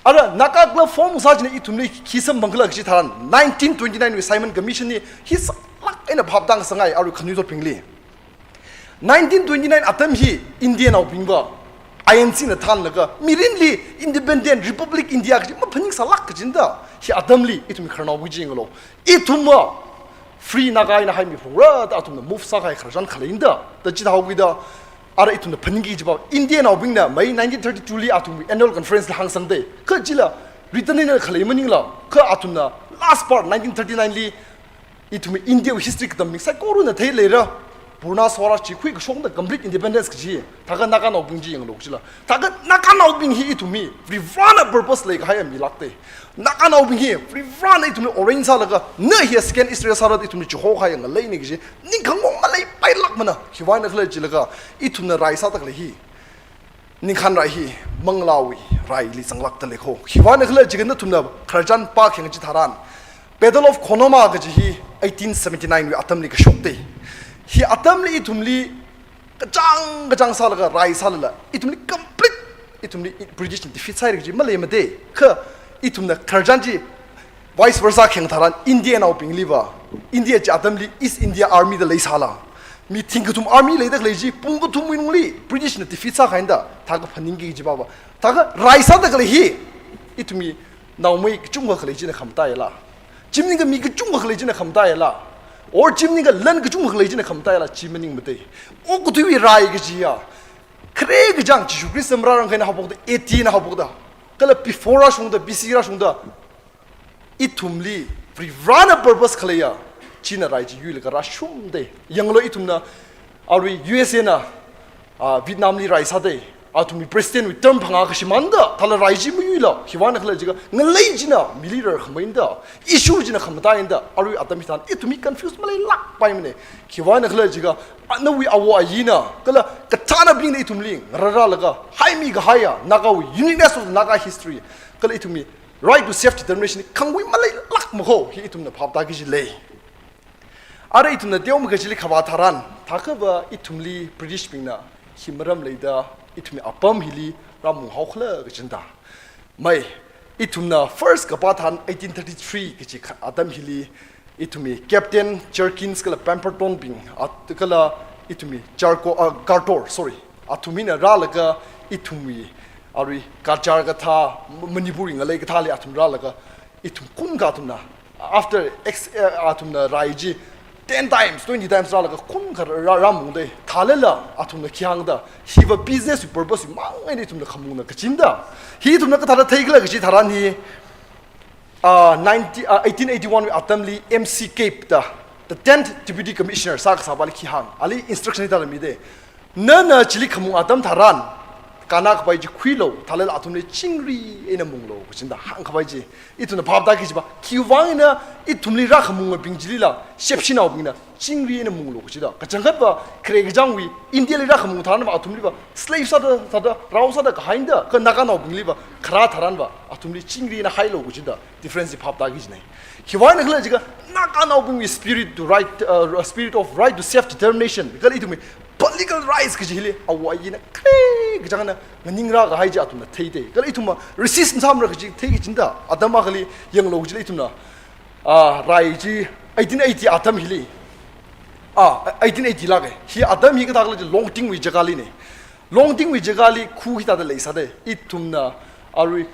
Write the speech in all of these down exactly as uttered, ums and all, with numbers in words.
Ara Naga kala form sā china ithumli khi samphangkhala kachi tharan, nineteen twenty-nine wui Simon Commission li hi sālāk eina phaptā ngasakngai arui khanuithotbingli. Nineteen twenty-nine atam hi Indianaobingva I N C na thānlaga mirinli Independent Republic India kachi maphaningsālāk kachinda, hi atamli ithum khararnaobing chi yanglu. Ithumva free Naga eina haimiphungra da athumna move sākahai khararchan khalei eina da, da chithāhaokida, ara ithumna phaningki kajiva, Indianaobingna May nineteen thirty-two li athumwui annual conference li hāngsangdei. Kha chila written eina khalei maningla, kha athumna last part nineteen thirty-nine li ithumwui India wui history katambing saikorana theileira, Purna Swaraj chi khuikashokda complete independence kaji. Thākha Naganaobing chi yanglu kachila, thākha Naganaobing hi ithumwui Varivarana purpose leikahai milākdei. Naganaobing hi Varivarana ithumli arrange sālaga, na hi second Israel sāra ithumli chihokahai ngaleina kaji ningkhangwong maleipailākmana. Khiwuivangna khala jilaga, ithumna rai sāda khalei hi, ningkhān rai hi manglāwui raili zanglākda lei kho. Khiwuivangna khala jiakha nathumna khararchan pākhayang kachi tharan, Battle of Khonoma kaji hi eighteen seventy-nine wui atamli kashokdei. Hi atamli ithumli kachāng kachāng sālaga rai sālala, ithumli complete, ithumli British na defeat sāhaira kaji maleimadei. Kha ithumna khararchan chi vice versa khayang tharan, Indianaobingliva, India chi atamli East India Army da leisāla, mi thingkathum army leida khalei chi pung kathumwui lungli British na defeat sākahai eina da, thākha phaningki kajivava, thākha rai sāda khalei hi ithumwui naomei kachungkha khalei china khamataila, chi maningakha mi kachungkha khalei china khamataila, or chi maningakha lan kachungkha khalei china khamataila, chi maningmadei. Okathuiwui rai kajiya, khare kachāng Jishu Khrista marārangkha eina haophokda, A D na haophokda, kala before rāshungda, B C rāshungda, ithumli Varivarana purpose khaleiya, china rai chi yuilaga rāshungdei. Yanglu, ithumna arui U S A na, ah, Vietnam li rai sādei. Athumwui president wui term phangā kashimānda, thāla rai chi mayuila. Khiwuivangna khala jiakha, ngalei china mili rarkhamei eina da, issue china khamataina da, arui atam hitharan ithumwui confuse maleilākpaimanei. Khiwuivangna khala jiakha, a, nawui awo ayina, kala kathānabingna ithumli ngarāralaga haimikahaiya, Nagawui uniqueness of Naga history, kala ithumwui right to self determination khangui maleilākma kho, hi ithumna phaptāki kaji lei. Ara ithumna teomeikha chili khavā tharan, thākhava ithumli British bingna hi maram leida ithumwui apam hili rāmunghaokhala kachinda. Mai, ithumna first kapā tharan eighteen thirty-three kachi kha-, atam hili, ithumwui Captain Jerkins kala Pemberton bing, at-, kala ithumwui Charco-, ah, Gartor, sorry, athum hina rālaga ithumwui arui Cachar kathā, M-, Manipur wui ngalei kathāli athum rālaga, ithum khunkha athumna, after ex-, eh, athumna rai chi ten times, twenty times rālaga khunkha rā, rāmungdei. Thālala athumna khi hāngda, hiva business wui purpose wui mang eina ithumna khamungna kachinda. Hi ithumna kathāda theikhala kachi tharan hi, ah, ninety, ah, eighteen eighty-one wui atamli M C Cape da, the tenth Deputy Commissioner sākasāvali khi hāng, ali instruction hithāda midei. Nana chili khamung atam tharan, kannakapai chi khuilu, thālala athumli chingri eina munglu kachinda hāngkapai chi. Ithumna phaptāki kajiva, khiwuivang eina ithumli rākhamungabing chilila, Shepshinaobingna chingri eina munglu kachida. Kachangkhatva, khare kachāngwui, India li rākhamung tharanva athumliva slave sāda, sāda, rao sāda kahai eina da, kha Naganaobingliva kharā tharanva athumli chingri eina hailu kachida. Difference chi phaptāki kajinei. Khiwuivang eina khala jiakha, Naganaobingwui spirit to right, uh, spirit of right to self determination, kala ithumwui political rights kaji hili awo ayina khare kachāngna nganingrākahai chi athumna theidei. Kala ithumva resist masāmara kaji theiki kachinda. Atam akhali yanglu kajila ithumna, ah, rai chi eighteen eighty atam hili, ah, eighteen eighty lāka. Hi atam hi kathā khala jiakha Longtingwui jagalinei. Longtingwui jagali khu hithāda leisādei. Ithumna arui,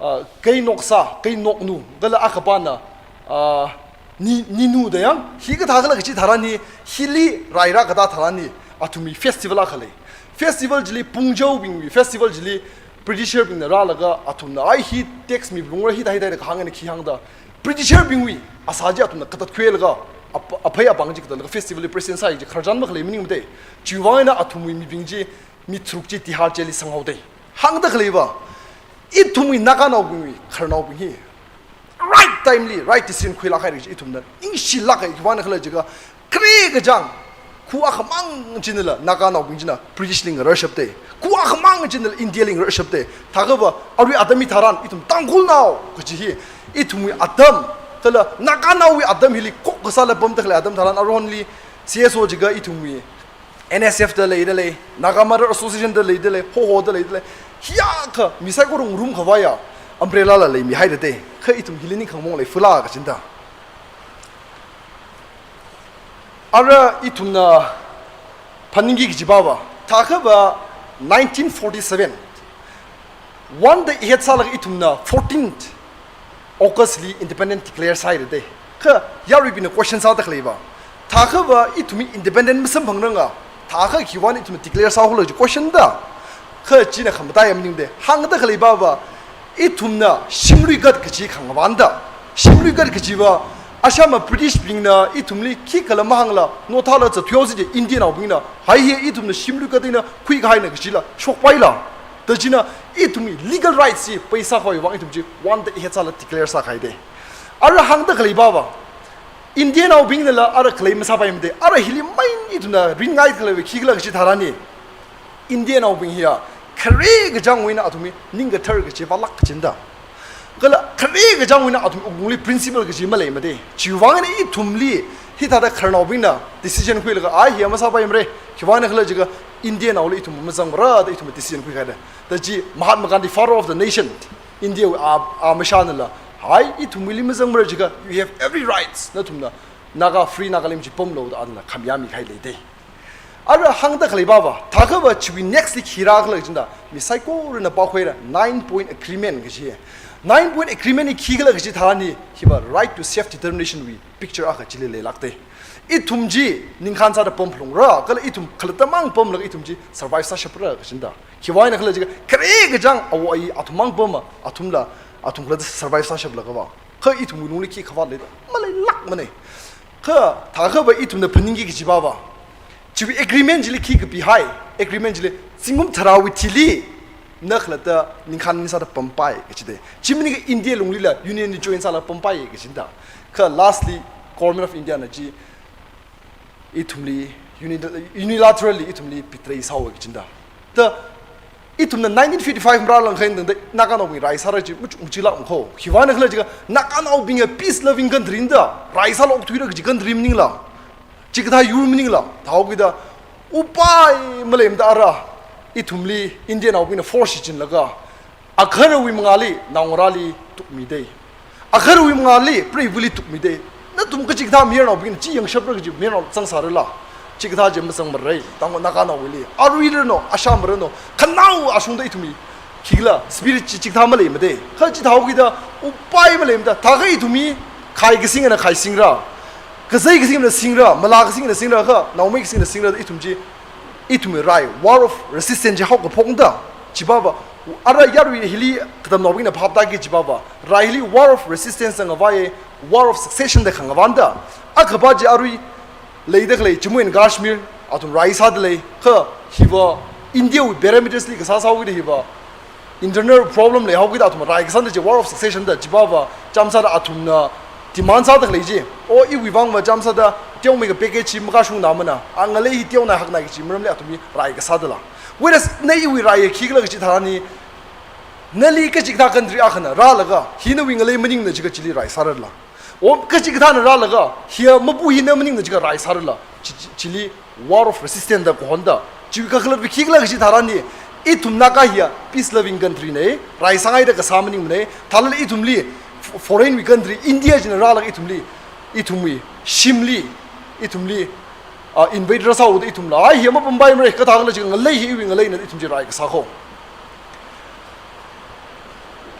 ah, Keinoksa, Keinoknu, kala akhapana, ah, Ni, Ninu da yang, hi kathā khala kachi tharan hi, hili rai rākatā tharan hi, athumwui festival akha lei. Festival chili Pungjaobingwui festival chili Britisher bingna rālaga athumna, ai hi tax miphalungra, hithā hithā da kahāng eina khi hāngda, Britisher bingwui asā chi athumna katatkhuilaga, ap-, aphei apāng chi katatlaga festival li present sāi chi khararchan makhalei maningmadei. Chiwuivang eina athumwui mibing chi mi tharuk chi Tihar jail li sanghaodei. Hāngda khaleiva, ithumwui Naganaobingwui khararnaobing hi right time li right decision khuilāk haira kaji ithumna ningshilāka. Khiwuivang eina khala jiakha, khare kachāng khu akhamang chinala Naganaobing china British li ngararshapdei. Khu akhamang chinala India li ngararshapdei. Thākhava arui atam hitharan ithum Tangkhulnao kaji hi, ithumwui atam, kala Naganaowui atam hili khokkha sāla pamda khalei atam tharan, aruihonli C S O jiakha ithumwui N S F da leida lei, Naga Mother Association da leida lei, hoho da leida lei. Hiyākha mi saikora ngarumkhavaiya, Umbrella la leimihaida dei, kha ithum hili ningkhangmong leifala kachina da. Ara ithumna phaningki kaji bava, thākhava nineteen forty-seven, one day ahead sālaga ithumna fourteenth August li independent declare sāhaida dei. Kha yaruibingna question sāda khaleiva, thākhava ithumwui independent masamphangranga, thākha khiwuivang ithumna declare sāhaola kaji question da. Kha china khamataiya maningmana dei. Hāngda khalei bava, ithumna shimluikat kaji khangavāna da. Shimluikat kajiva, ashama British bingna ithumli khikhala mahāngla, nothāla zatthuihaosi je Indianaobingna, hai hi ithumna shimluikat eina khuikahaina kajila shokpaila. Da china ithumwui legal rights chi pheisā khavai vang ithum chi one day ahead sāla declare sākahai dei. Ara hāngda khalei bava, Indianaobingnala ara khalei masāpaimana dei. Ara hili main ithumna ringngai khaleiva khikhala kaji tharanli, Indianaobing hiya khare kachangwui eina athumwui ningkathar kaji vālāk kachina da. Kala khare kachangwui eina athum wuklungli principle kaji maleimana dei. Chiwuivang eina ithumli hithāda khararnaobingna decision khuilaga, ai hiya masāpaimara, khiwuivang eina khala jiakha Indianaoli ithum mazangmara da ithum decision khuikahai da. Da chi Mahatma Gandhi, father of the nation, Indiawui a, a mashanala, hai ithumwuili mazangmara jiakha, you have every rights, nathumna Naga, free Nagalim chi pamlu da ana khamayā mikahai lei dei. Ara hāngda khalei bava, thākhava chiwui next li khi rākhala kachina da, mi saikorana pākhuira nine point agreement kaji. Nine point agreement li khikhala kaji tharanli, hiva right to self determination wui picture akha chili leilāk dei. Ithum chi ningkhān sāda pamphalungra, kala ithum khalatta mang pamlaga ithum chi survive sāshapra kachina da. Khiwuivang eina khala jiakha khare kachang āwo āyi athum mang pama, athumla, athum khalatta survive sāshaplagava, kha ithumwui lungli khikha vātleida maleilākmana. Kha thākhava ithumna phaningki kaji bava, chiwui agreement chili khi kapihai, agreement chili zingkum tharāwui thili na khalatta ningkhān ningsāda pampai kaji dei. Chi maningakha India lunglila union li join sāla pampai kachina da. Kha lastly, Government of Indiana chi ithumli uni-, unilaterally ithumli betray sāhaowa kachina da. Da ithumna nineteen fifty-five marālang kahai tangda Naganaobing rai sāra chi machuk machilāk makho. Khiwuivang eina khala jiakha Naganaobing a peace loving country na da, rai sāla okthuira kaji country maningla, chikathā yur maningla, thāhaokida upai maleimada ara ithumli Indianaobingna force shichinlaga, agaharawui mangāli naongarāli tukmi dei. Agaharawui mangāli preiva̱li tukmi dei. Nathum kachikathā mayarnaobingna chi yangshapra kaji mayarnao zangsārala, chikathā chi mazangmara, Tangkhul Naganaowuili. Aruiranu, ashamaranu, khanao ashungda ithumwui khikhala spirit chi chikathā maleimada dei. Kha chi thāhaokida upai maleimada, thākha ithumwui khai kasingna khai singra, kazei kasingna singra, malā kasingna singra, kha naomei kasingna singra, ithum chi, ithumwui rai, war of resistance chi haokaphokna da. Chi bava, ara yarui hili katamnaobingna phap tāki chi bava, rai hili war of resistance da ngavai, war of succession da khangavāna da. Akhava chi arui leida khalei Jammu and Kashmir athum rai sāda lei, kha hiva India wui parameters li kasā sāhaokida hiva internal problem leihaokida athum rai kasāna da chi war of succession da. Chi bava, chāmsāda athumna demand sāda khalei chi, o iwui vangva chāmsāda teomeikha package chi makashungna mana, a ngalei hi teonai haknai kaji maramli athum hi rai kasā dala. Whereas na iwui rai khikhala kaji tharanli, nali kachikathā country akhana rālaga, hi nawui ngalei maningna jiakha chili rai sārala, o kachikathāna rālaga, hiya mapu hi na maningna jiakha rai sārala, chi, chi, chili war of resistance da kahona da. Chiwui kakhalatva khikhala kaji tharanli, ithum Naga hiya peace loving country na, rai sāngaida kasā maningmana. Thālala ithumli f-, foreign wui country, India china rālaga ithumli, ithumwui shimli, ithumli, ah, invade rāsāhaoda ithumla, ai hiya mapampaimara, kathākhala jiakha ngalei hi iwui ngaleina ithum chi rai kasā kho.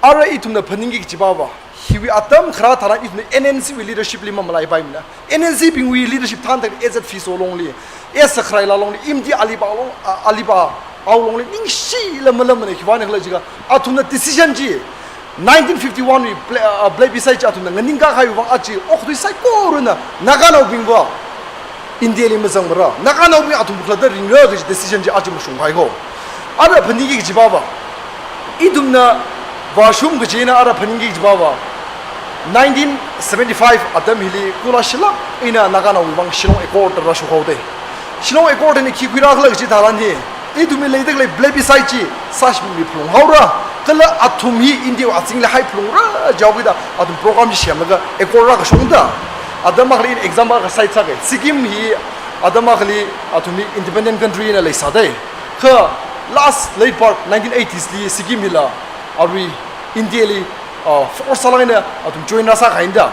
Ara ithumna phaningki kaji bava, hiwui atam kharā tharan ithumna N N C wui leadership li mamalaipaimana. N N C bingwui leadership thantak A Z Phizo longli, S Sakhrai la longli, M T Alibhai long, a, Alibhai Ao longli ningshila malamana. Khiwuivang eina khala jiakha athumna decision chi nineteen fifty-one wui ple-, a, plebiscite chi athumna nganingkā kahaiwui vang aja okathui saikorana Naganaobingva India li mazangmara, Naganaobing athum khalatta ringra kaji decision chi aja mashungkahai kho. Ara phaningki kaji bava, ithumna vāshung kajina ara phaningki kaji bava, nineteen seventy-five atam hili kula shilak eina Naganaowui vang Shillong Accord da rāshok haoda. Shillong Accord na khi khuirākhala kaji tharanli, ithumwui leida khalei plebiscite chi sāshimmi phalung haora, kala athum hi India wui azingli haiphalungra jihaokida athum program chi semlaga accord rākashungda. Atam akhali example akha cite sāga, Sikkim hi atam akhali athum hi independent country na leisāda. Kha last late part nineteen eighties li Sikkim hila arui India li, uh, force sālāk eina athum join rāsā kahaina da.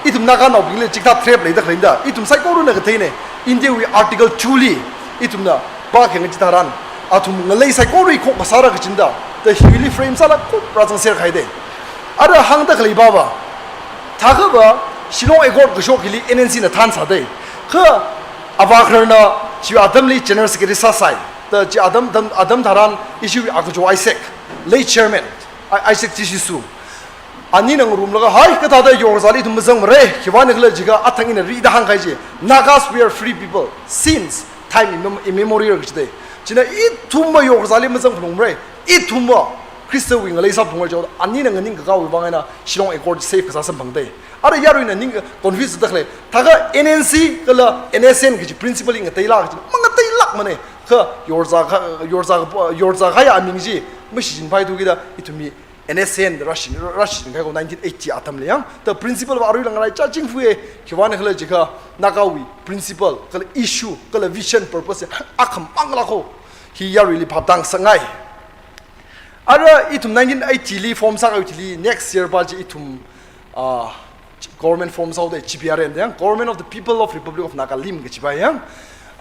Ithum Naganaobingli chikathā threat leida khaleina da. Ithum saikorana katheina. India wui Article two li ithumna pākhayang chitharan, athum ngalei saikora khokkha sāra kajina da. Da hiwuili frame sālaga kupra zangser kahai da. Ara hāngda khalei baba, thākha va Shillong Accord kashok hili N N C na thānsā da. Kha avā khararna chi atamli General Secretary sāsai. Da chi atam, atam, atam tharan ishiwui Akajo Isaac, late chairman, I-, Isaac Chishisu. Anina ngarumlaga, hai, kathāda yorzāli ithum mazangmara, khiwuivang khala jiakha athang ina rida hāngkahai chi. Nagas, we are free people since time immem-, immemorial kaji da. China ithumva yorzāli mazangphalungmara, ithumva Khristawui ngalei sāphalungra jihaoda, anina nganingkakāwui vang eina Shillong Accord safe kasā samphang da. Ara yaruina ning confuse da khalei. Thākha N N C kala N S N kaji principle hi ngateilāk kaji, mangateilākmana. Kha yorzā kha, yorzā kha, yorzā kahaiya aming chi mashichinpaithu kida ithumwui N S N da rāshi-, rāshichin kahai ko nineteen eighty atamli yang. Da principle va aruila ngaraichā chingfui, khiwuivang khala jiakha Nagawui principle, kala issue, kala vision, purpose hi akhamang lāko. Hi yaruili phaptāngasakngai. Ara ithum nineteen eighty li form sākahai thili next year pa chi ithum, ah, government form sāhaoda G P R N da yang, Government of the People of Republic of Nagalim kajipa yang.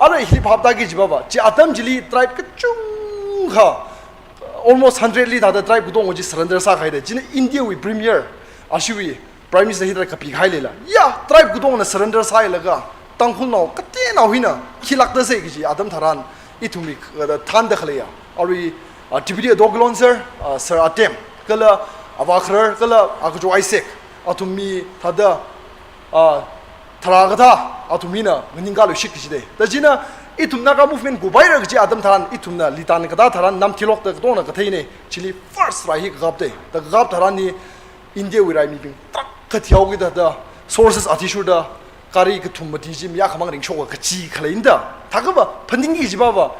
Ara hili phaptāki jipa va, chi atam chili tribe kachungkha, almost hundred li thāda tribe katonga chi surrender sākahai da. China India wui premier, ashiwui Prime Minister hithāda kapikahai leila. Ya, tribe katongana surrender sāhailaga, Tangkhulnao kateonao hina khilākta sai kaji atam tharan, ithumwui, uh, thānda khaleiya. Arui, uh, Deputy Audit Councillor, uh, Sir Atem, kala avā kharar, kala Akajo Isaac, athum mi thāda, uh, tharā kathā, athum mina nganingkāluishit kaji da. Da china, ithum Naga movement kupaira kaji atam tharan, ithumna litan katā tharan, nam thilokta katongana katheina, chili first rai hi kakap da. Da kakap tharan hi, India wui raimibing tarākha thihaokida da, sources athishurda, gari kathum mati chi mi akhamang ringshok kachi khaleina da. Thākha va phaningki jipa va,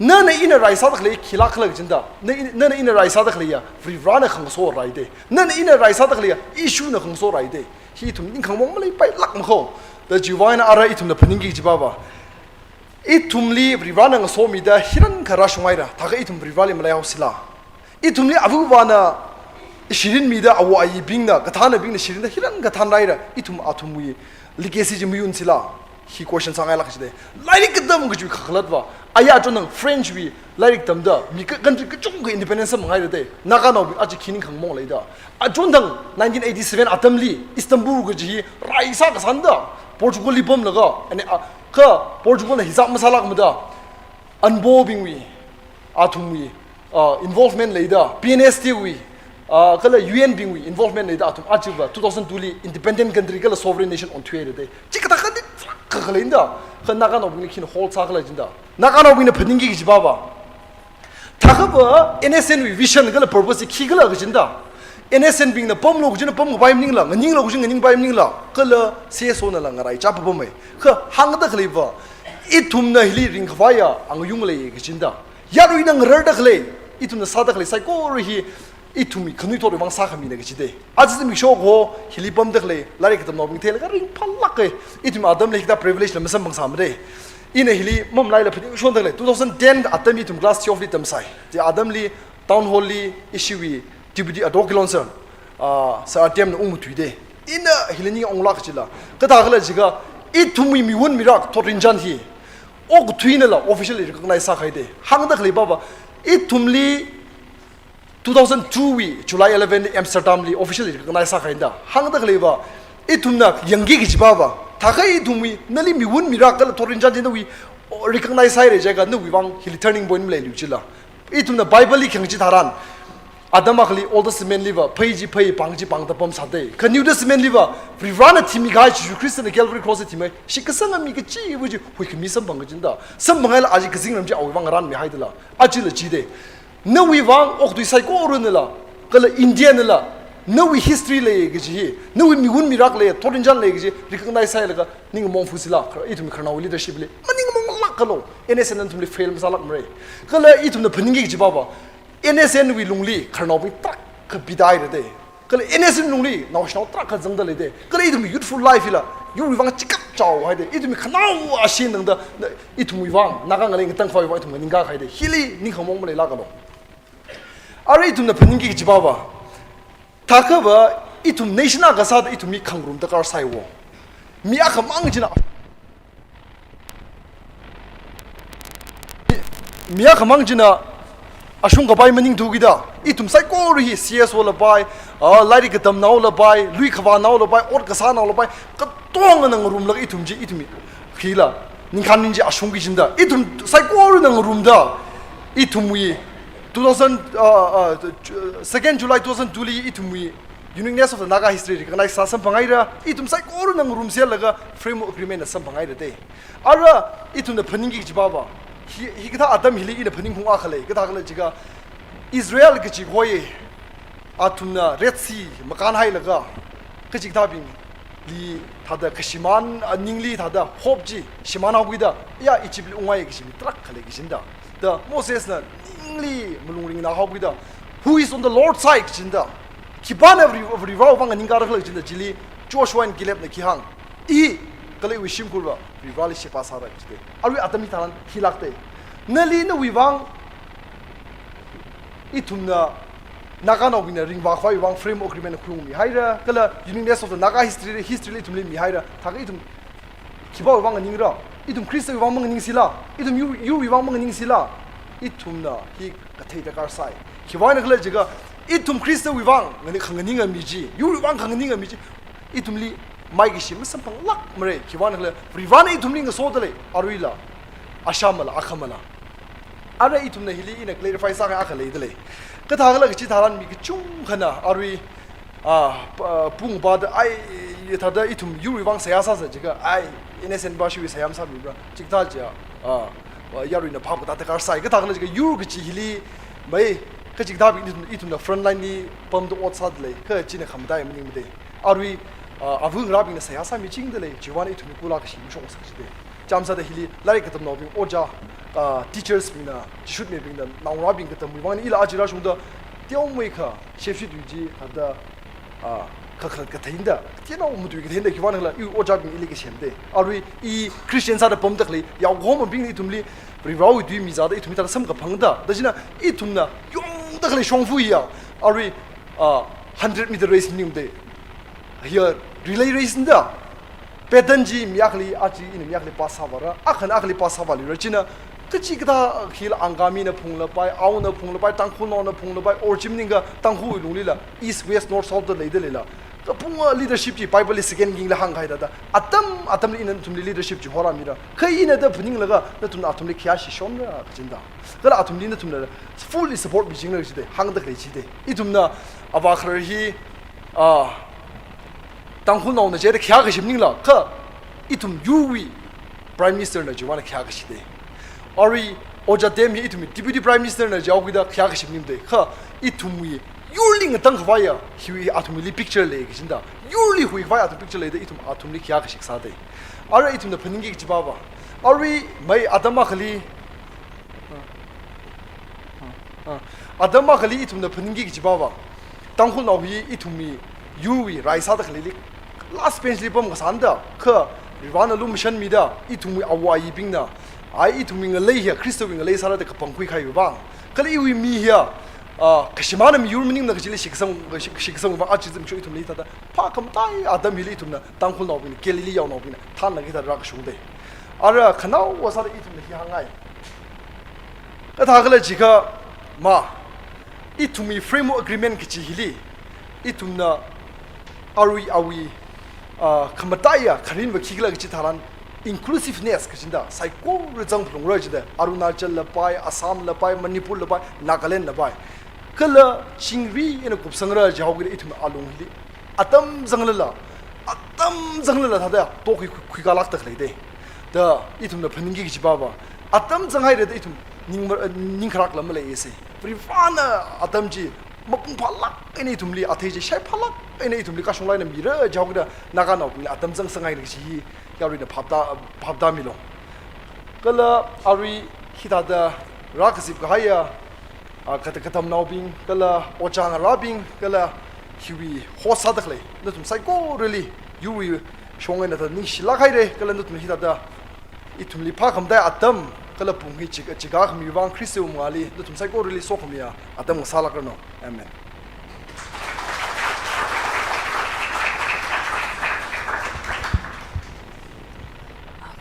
nana ina rai sāda khalei khilāk khala kajina da. Na in-, nana ina rai sāda khaleiya Varivarana khangaso rai da. Nana ina rai sāda khaleiya issue na khangaso rai da. Hi ithum ningkhangmong maleipailāk makho. Da chiwuivang eina ara ithumna phaningki jipa va, ithumli Varivarana ngasomida hiyākha rāshunghaira, thākha ithum Varivarali maleihaosila. Ithumli avāvana shirin mida, awo ayibingna, kathānabingna shirinda hiyākha thānhaira, ithum athumwui legacy chi mayunsila. Hi question sāngailāk kaji da. Lairik katam kaji kakhalat va, aya achonthang French wui lairik tamda, mi ka-, country kachungkha independence samphanghaira da. Naganaobing aja khi ningkhangmong leida. Achonthang nineteen eighty-seven atamli Istanbul kaji hi rai sākasāna da, Portugal li pamlaga, ani, a, kha Portugal na hijab masālākmada, Anbo bingwui, athumwui, uh, involvement leida, P N S T wui, uh, kala U N bingwui involvement leida, athum aja va two thousand two li independent country kala sovereign nation onthuihaira da. Chi kathā khani kakhaleinda, kha Naganaobingli khina hold sākhala jina da. Naganaobingna phaningki jipa va, thākha va N S N wui vision kala purpose hi khikhala kajina da. N S N bingna pamlo kajina pamkapai maningla, nganinglo kajina nganingpai maningla, kala C S O nala ngaraichā papamei. Kha hāngda khalei va, ithumna hili ringkhavaiya angayung lei kajina da. Yaruina ngararda khalei, ithumna sāda khalei saikora hi, ithumwui khanuithotwui vang sākhamina kaji da. Aja zimiksho ko, hili pamda khalei, lairik katamnaobing theilaga ringphālāka. Ithum atamli hikathā privilege la masamphangsāmara da. Ina hili mamalaila phaningshonda khalei, two thousand ten atam ithum class twelve li tamsai. Chi atamli Town Hall li ishiwui Deputy Audit Councillor, ah, Sir Atem na ungmatuida. Ina hili ningunglāk kajila. Kathākhala jiakha, ithumwui miwun mirak thotrinchān hi okathuinala officially recognize sākahai da. Hāngda khalei papa, ithumli two thousand two wui July eleven li Amsterdam li officially recognize sākahaina da. Hāngda khalei va, ithumna yangki kaji papa, thākha ithumwui, nali miwun mirak kala thotrinchān chi nawui, o, recognize sāhaira jiakha nawui vang hili turning point maleilu jila. Ithumna Bible li khayang chitharan, atam akhali Old Testament li va, phei chi phei, pāng chi pāngda pamsāda. Kha New Testament li va, Varivarana thimikahai Jesu Christna Calvary Cross li thimei, shitkasanga mi kachiva̱ chi huikhami samphang kajina da. Samphanghaila aja kazingram chi awui vang ngarānmihaida la. Ajala jida. Nawui vang okathui saikoranala, kala India nala, nawui history lei kaji hi, nawui miwun mirak lei, thotrinchān lei kaji, recognize sāhailaga, ningmong fusila, ithum khararnaowui leadership li, maningmonglākalo, N S N nathumli fail masālākmara. Kala ithumna phaningki kaji papa, N S N wui lungli, khararnaobing tarākha bidaira da. Kala N S N lungli, naoshinao tarākha zangda leida. Kala ithum youthful life hila, yurwui vang chikap chaohaida. Ithum khanao ashin nangda, na, ithumwui vang, Naga ngalei ngatangkhavai vang ithum nganingkahaida. Hili ningkhangmong maleilākalo. Ara ithumna phaningki kaji papa, Akhava ithum nation akha sāda ithum mi khangarumda karsai wo. Mi akhamang china, mi akhamang china ashung kapai maningthu kida, ithum saikora hi C S O lapai, ah, lairik katamnao lapai, lui khavānao lapai, ot kasānao lapai, katongana ngarumlaga ithum chi, ithum hi khila, ningkhan ning chi ashungki chinda, ithum saikorana ngarumda, ithumwui two thousand, ah, ah, second July two thousand two li ithumwui Uniqueness of the Naga History recognize sā samphanghaira, ithum saikorana ngarumselaga Framework Agreement na samphanghaira de. Ara ithumna phaningki kaji pava, hi, hikathā atam hili ina phaningkhaung akha lei, kathā khala jiakha Israel kaji khoi, athumna Red Sea makānhailaga, kachikathābingli thāda kashimān, a, ningli thāda hope chi shimānhaokida, ya Egypt li ungngai kaji mi tarākha lei kajinda. Da Moses na ningli malung ringnāhaokida, "Who is on the Lord's side?" kajinda. Khipāna Vari-, Varivara vang nganingkāra khala kajinda, chili Joshua and Caleb na khi hāng, "I kala iwui shimkhurva Varivarali sheba sāra," kajida. Arui atam hitharan hilāk de. Nali nawui vang, ithumna Naganaobingna ringvākhavai vang Framework Agreement khuimihaira, kala Uniqueness of the Naga History, history li ithumli mihaira, thākha ithum khipāwui vang nganingra? Ithum Khristawui vang manganingsila, ithum yur, yurwui vang manganingsila, ithumna hi kathei darkar sai. Khiwuivang khala jiakha, ithum Khristawui vang ngani khanganinga mi chi, yurwui vang khanganinga mi chi, ithumli maikashi masamphanglākmara. Khiwuivang khala, Varivarana ithumli ngasoda lei, aruila, ashamala, akhamala. Ara ithumna hili ina clarify sāngai akha leida lei. Kathā khala kaji tharan mi kachungkhana arui, ah, p-, ah, pung ba da ai, thāda ithum yurwui vang seihā sāsa jiakha, ai, innocent ba shiwui seihā masāmibra, chikathā jiakha, ah, ah, yaruina phap kathā darkar sai. Kathā khala jiakha yur kaji hili, mai, kachikathābing ithum, ithumna front line li pamda ot sāda lei, kha china khamataiya maningmade. Arui, ah, avungrabingna seihā sāmichingda lei, chiwuivang ithumwui kula kashi mashokngasak jide. Chāmsāda hili lairik katamnaobing, ojā, ah, teachers bingna, chishutmibingna, naongarābing katamwui vang ila aja rāshungda, teomeikha, shepshitwui chi, thāda, ah, kha, kha, katheinda, teonao matui katheinda, khiwuivang khala, iwui ojābing ili kashamde. Arui, i Christian sāda pamda khalei yaokahomabingna ithumli Varivarawui tui mizāda, ithumli thāda samkaphangda, da china ithumna yongda khalei shongfa hiya, arui, ah, hundred meter race maningmade. Hiya relay race nda. Pattern chi mi akhali, aja ina mi akhali pass sāvāra, akhana akhali pass sāvāluira. China kachikathā khila Angamina phunglapai, Aona phunglapai, Tangkhulnaona phunglapai, or chi maningakha Tangkhulwui lunglila East, West, North, South da leida leila, kapunga leadership chi Bible li second kingla hāngkahai thāda, atam atamli ina nathumli leadership chi horāmira. Kha ina da phaninglaga nathumna athumli khayāshi shonra kajinda. Kala athumli nathumna fully support michingra jide, hāngda khalei jide. Ithumna avā kharar hi, ah, Tangkhulnaona jida khayākashi maningla, kha ithum yurwui Prime Minister na chiwuivang khayākashide. Arui Ojā Tem hi ithumwui Deputy Prime Minister na jihaokida khayākashi maningmade. Kha ithumwui yurli ngatangkhavaiya, hiwui athumwuili picture lei kajinda. Yurli huikhavai athum picture leida ithum athumli khayākashi sāde. Arui ithumna phaningki kaji pava, arui mai atam akhali, ah, ah, atam akhali ithumna phaningki kaji pava, Tangkhulnao hi ithumwui yurwui rai sāda khaleili last bench li pamkasāna da, kha Varivarana lumashanmida, ithumwui āwo āyibingna, ai ithumwui ngalei hiya Khristawui ngalei sāra da kapangkhui kahaiwui vang, kala iwui mi hiya, ah, kashimāna miyur maningmana kajili shitkasang, shit-, shitkasangwui vang, aja zimiksho ithumli thāda phākhamataiya atam hili ithumna Tangkhulnaobingna, Galilee yaonaobingna thānlaga hithāda rākashungde. Ara khanaowa sāda ithumna hi hāngngai. Kathā khala jiakha, ma, ithumwui Framework Agreement kaji hili, ithumna arui awui, ah, khamataiya kharinva khikhala kaji tharan inclusiveness kajinda, saikora zangphalungra jida, Arunachal lapai, Assam lapai, Manipur lapai, Nagaland lapai. Kala chingri eina kupsangra jihaokida ithum alung hili atam zanglala, atam zanglala thāda tokhui, khui, khuikālākda khaleide. Da ithumna phaningki kaji pava, atam zanghaira da ithum ning mar-, ning kharak lam maleise. Varivarana atam chi mapung phālāk eina ithumli, athei chi shaiphālāk eina ithumli kashunglaina mira jihaokida Naganaobingli atam zangsanghaina kaji hi yaruina phaptā, phaptāmilu. Kala arui hithāda rākazip kahaiya, ah, kata katamnaobing, kala ojā ngarābing, kala hiwui host sāda khalei nathum saikorali yurwui shong eina thāda ningshilāk haire, kala nathum hithāda ithumli phākhamataiya atam, kala pung hi chik-, chikā khamiwui vang Khristawui mangāli nathum saikorali sokhamiya atam ngasālākranu. Amen.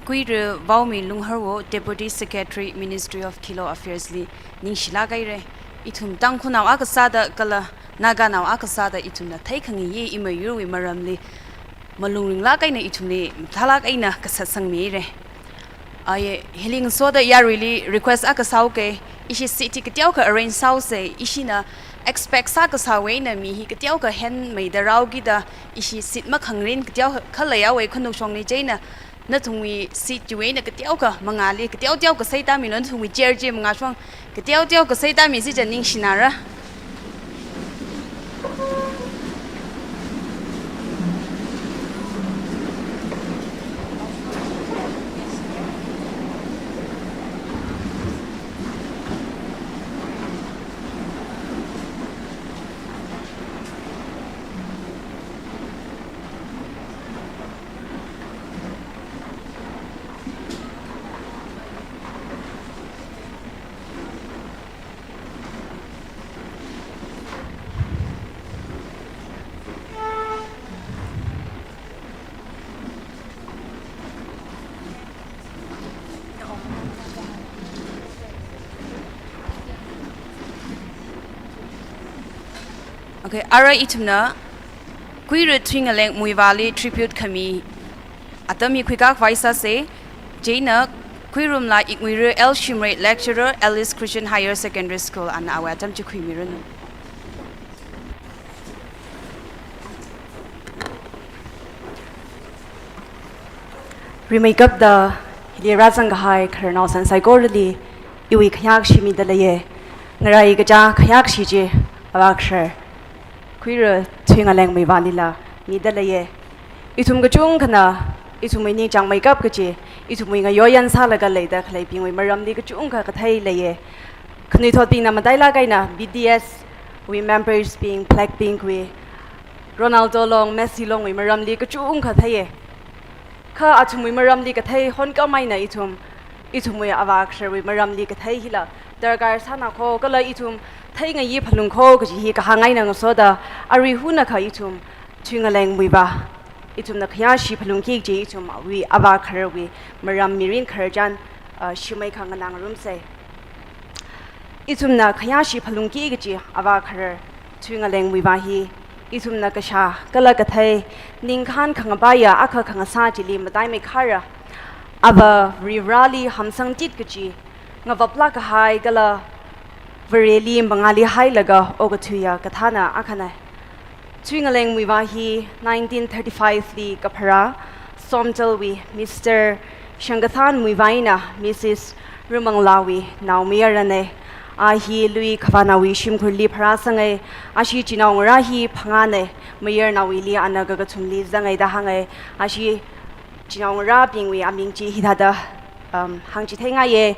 Kuira Vaomi Lungharwo, Deputy Secretary, Ministry of Khilo Affairs li ningshilāk haira. Ithum Tangkhulnao akha sāda kala Naganao akha sāda ithumna theikhangayi imiyurwui maramli malung ringlāk eina ithumli mathālāk eina kasā sangmihaira. Aye, hili ngasoda yaruili request akha sāuke, ishi seat hi kateokha arrange sāuse, ishina expect sākasāwui eina mi hi kateokha henmeida rāokida, ishi seat makhangrin kateokha leiya we khanukshongli chieina, nathumwui seat chiwui eina kateokha mangāli, kateoteo kasai tāmilu, nathumwui chair chi mangāshong, kateoteo kasai tāmisi da ningshinara. Okay, ara ithumna Kuira Thuingaleng Muivahli tribute khami atam hi khuikakhavai sāse, chieina Khuirumla Ikmuira L Shimray, lecturer, Alice Christian Higher Secondary School, ana awui atam chi khuimiranu. Rimeikapta hili rāzangkahai khararnao san saikorali iwui khayākashi mida leiye. Ngarai kachā khayākashi chi avākharar Kuira Thuingaleng Muivahlila mida leiye. Ithum kachungkhana ithumwui ningchāngmeikap kachi, ithumwui ngayoyan sālaga leida khaleibingwui maramli kachungkha kathei leiye. Khanuithotbingna matailāk eina B T S wui members bing, Blackpink wui, Ronaldo long, Messi longwui maramli kachungkha theiye. Kha athumwui maramli kathei honkhamei eina ithum, ithumwui avākhararwui maramli kathei hila darkar sāna kho, kala ithum theingayi phalung kho kaji hi kahāng eina ngasoda, arui hunakha ithum Thuingaleng Muivah, ithumna khayāshi phalungki kaji ithumwui avākhararwui maram mirin khararchan, ah, shimei khanganā ngarumse. Ithumna khayāshi phalungki kaji avākharar Thuingaleng Muivah hi ithumna kashā kala kathei, ningkhān khangapaiya akha khangasā chili mataimeikharra, Avā Varivarāli hamsangtit kachi, ngavaplāk kahai kala Vareli mangāli hailaga okathuiya kathāna akhana. Thuingaleng Muivah hi nineteen thirty-five li kapharā, Somdalwui Mister Shangkathan Muivah eina Missus Rumanglawui naomayarana. A hi lui khavānaowui shimkhurli pharāsanga. Ashi chinaongarā hi phangāna, mayarnaowuili ana kakathumli zanga da hānga. Ashi chinaongarābingwui aming chi hithāda, um, hāngchithei ngaiya,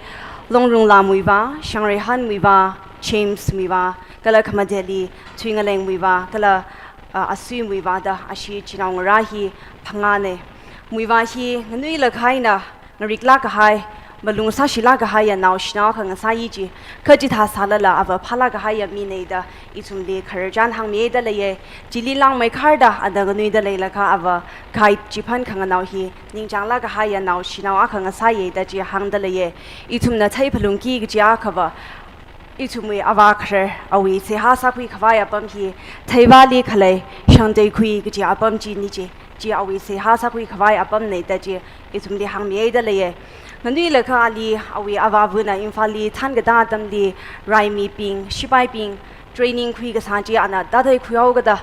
Longrungla Muivah, Shangreihan Muivah, James Muivah, kala khamateli Thuingaleng Muivah, kala, uh, Asui Muivah da ashi chinaongarā hi phangāna. Muivah hi nganuilakha eina ngariklāk kahai, malung sāshilāk kahaiya naoshinao akha ngasāya chi, kha chithā sālala avā phālāk kahaiya mina da ithumli khararchan hāngmida leiya. Chili langmeikharda ana nganuida leilakha avā guide chiphan khanganao hi ningchānglāk kahaiya naoshinao akha ngasāya da chi hāngda leiya. Ithumna theiphalungki kachi akhava, ithumwui avākharar awui seihā sākhuikhavai apam hi Theivali khalei Shangteikhui kachi apam china chi, chi awui seihā sākhuikhavai apamna da chi ithumli hāngmida leiya. Nganuilakha ali awui avāvana Imphalli thānkatā atamli raimibing, shipaibing training khuikasā chi ana tātei khuihaokada,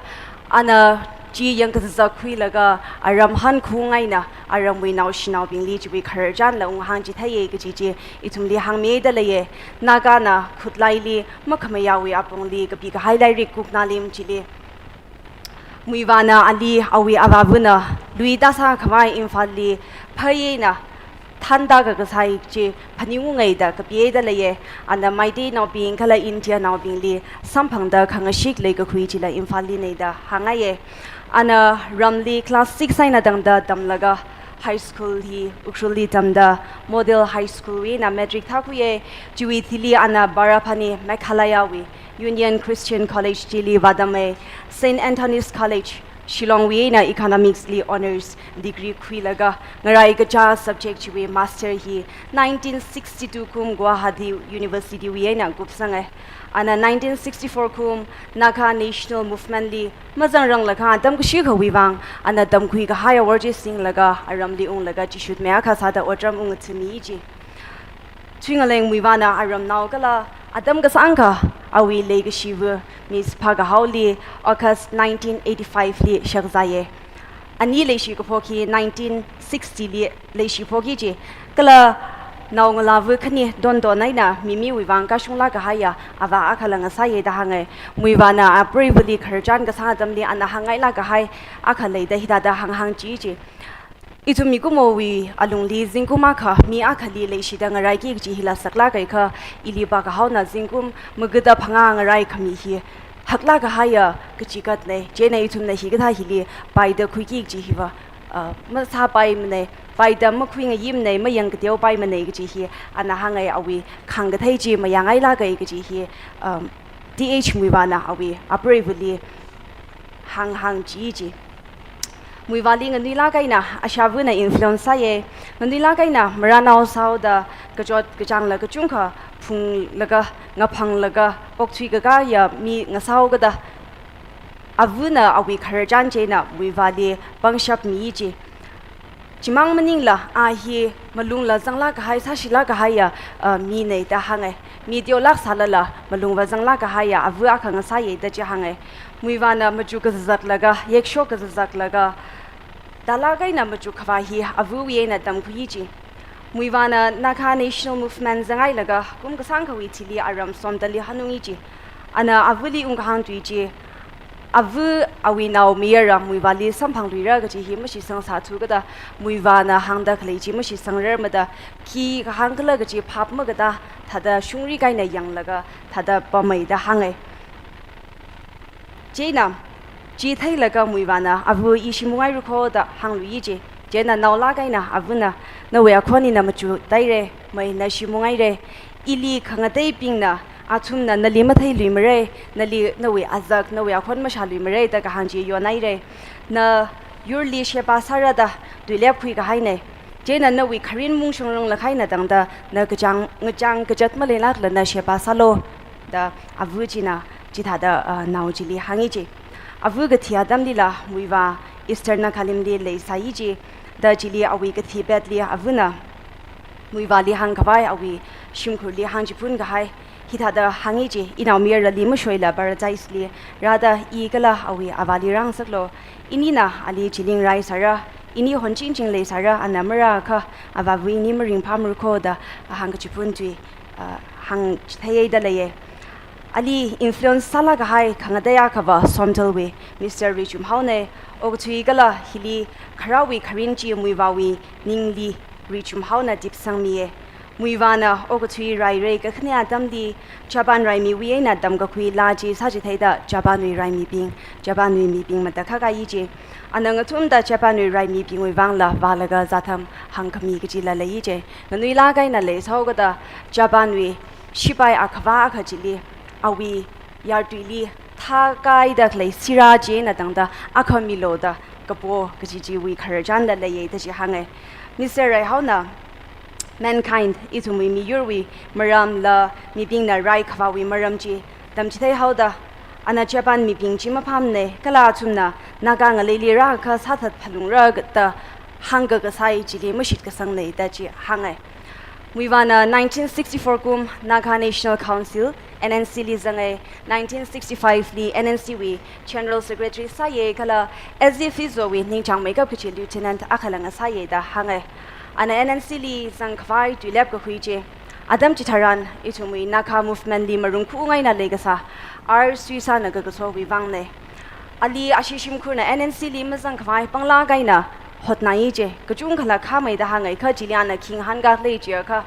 ana chi yangkazā khuilaga aram hankhaung eina aramwui naoshinaobingli chiwui khararchanla unghāngchitheiya kachi chi ithumli hāngmida leiya. Nagana khutlaili makhamayaowui apongli kapikahai lairik Kuknalim chili Muivahna ali awui avāvana lui tāsākhavai Imphalli phai eina thānda kakasai chi phaningunga da kapida leiya. Ana Meiteinaobing kala Indianaobingli samphangda khangashik leikakhui chila Imphalli na da hāngngaiya. Ana ramli class six eina tangda tamlaga high school hi Ukhrulli tamda Model High School wui eina matric thākhuiya. Chiwui thili ana Barapani, Meghalayawui Union Christian College chili vātama, Saint Anthony's College, Shillong wui eina Economics li honours degree khuilaga, ngarai kachā subject chiwui master hi nineteen sixty-two kum Guwahati University wui eina kupsanga. Ana nineteen sixty-four kum Naga National Movement li mazangranglakha atam kashikhawui vang, ana tamkhui kahai awor chi singlaga, aramli unglaga chishutmi akha sāda otram ungathami ji. Thuingaleng Muivahna aramnao kala atam kasāngkha awui leikashiva Miss Phakahaoli August nineteen eighty-five li shakzāya. Ani leishi kaphok hi nineteen sixty li leishiphoki ji. Kala naongalāva khani Dondon eina Mimiwui vang kashunglāk kahaiya avā akhala ngasāya da hānga. Muivahna apreivali khararchan kasā atamli ana hāngngailāk kahai akha leida hithāda hānghāng chi ji. Ithum mikumowui alungli zingkum akha mi akhali leishida ngaraiki kaji hila saklāk kahai kha, ili Phakahaona zingkum magada phangā ngaraikhami hi haklāk kahaiya kachigatna. Chieina ithumna hikathā hili paida khuiki kaji hiva, uh, masāpaimana, paida makhuingayimana, mayangkateopaimana kaji hi ana hānga. Awui khāngkathei chi mayāngailāka kaji hi, um, T H Muivahna awui apreivali hānghāng chi ji. Muivahli nganuilāk eina ashāvana influence sāya. Nganuilāk eina maranao sāhaoda kachot kachāngla kachungkha phunglaga, ngaphanglaga, okthui kakāya mi ngasāhaokada, avana awui khararchan chieina Muivahli pangshap mi ji. Chimang maningla a hi malungla zanglāk kahai, sāshilāk kahaiya, uh, mina da hānga. Mi teolāk sālala malungva zanglāk kahaiya ava akha ngasāya da chi hānga. Muivahna machuk kazazaklaga, yakshok kazazaklaga, tālāk eina machuk khavā hi avawui eina tamkhui ji. Muivahna Naga National Movement zanghailaga kum kasāngkhawui thili aram Somdalli hanungi ji. Ana avali ungkahāng tui chi, ava awui naomayara Muivahli samphangluira kaji hi mashitsang sāthu kajida, Muivahna hāngda khalei chi mashitsangrarmada, khi kahāng khala kaji phap makatā thāda shungrik eina yanglaga thāda pamai da hānga. Chieina chi theilaga Muivahna, "Ava, ishi mungairako," da hānglui ji. Chieina naolāk eina avana, "Nawui akhon ina machukthaira, mai nashi mungaira. Ili khangateibingna, athumna nali matheiluimara, nali nawui azak, nawui akhon mashāluimara da kahāng chi yonhaira. Na yurli sheba sāra da tuilep khuikahaina. Chieina nawui kharin mungshungrung lakhaina tangda na kachāng, ngachāng kachat maleilākla na sheba sālu," da ava china chithāda, ah, nao chili hāngi ji. Ava kathi atamlila Muivah Eastern Nagalimli leisai ji. Da chili awui kathi petli avana Muivahli hāngkhavai, awui shimkhurli hāngchiphun kahai hithāda hāngi ji, "Inaomayarali mashoila Paradise li rāda i kala awui avāli rāngasaklu. Inina ali chilingrai sāra, ini honchingching leisāra, ana marākha avāva ini maringphāmarako," da ahāng kachiphun tui, ah, hāngchitheiya da leiya. Ali influence sālāk kahai khangatei akhava Somdalwui Mister Reichumhaona. Okathui kala hili kharāwui kharin chi Muivahwui ningli Reichumhaona dipsangmiya. Muivahna okathui rairei kakhane atamli Japan raimiwui eina tamkakhui laa chi sāchitheida Japanwui raimibing, Japanwui mibing matakhak ayi ji. Ana ngathumda Japanwui raimibingwui vangla vālaga zātham hāngkhami kajila leiyi ji. Nganuilāk eina leisāhaokada Japanwui shipai akhava akha chili awui yartuili thākaida khalei sirā chieina tangda akha milu da kapo kaji chiwui khararchanla leiya da chi hānga. Mister Reihaona Mankind, ithumwui miyurwui maramla mibingna raikhavāwui maram chi tamchitheihaoda, ana Japan mibing chi maphāmana, kala athumna Naga ngaleili rākha sāthat phalungra da hāngkakasai chili mashitkasangna da chi hānga. Muivahna nineteen sixty-four kum Naga National Council, N N C li zanga, nineteen sixty-five li N N C wui General Secretary sāya kala S D Phizowui ningchāngmeikap kachi Lieutenant akhala ngasāya da hānga. Ana N N C li zangkhavai tuilep kakhui chi, atam chitharan ithumwui Naga movement li marung khaung eina leikasā R Suisana kakasowui vangna. Ali ashi shimkhurna N N C li mazangkhavai panglāk eina hotnāyi ji, kachungkhala khāmei da hānga. Kha chili ana khi ngahānkā khalei chiakha,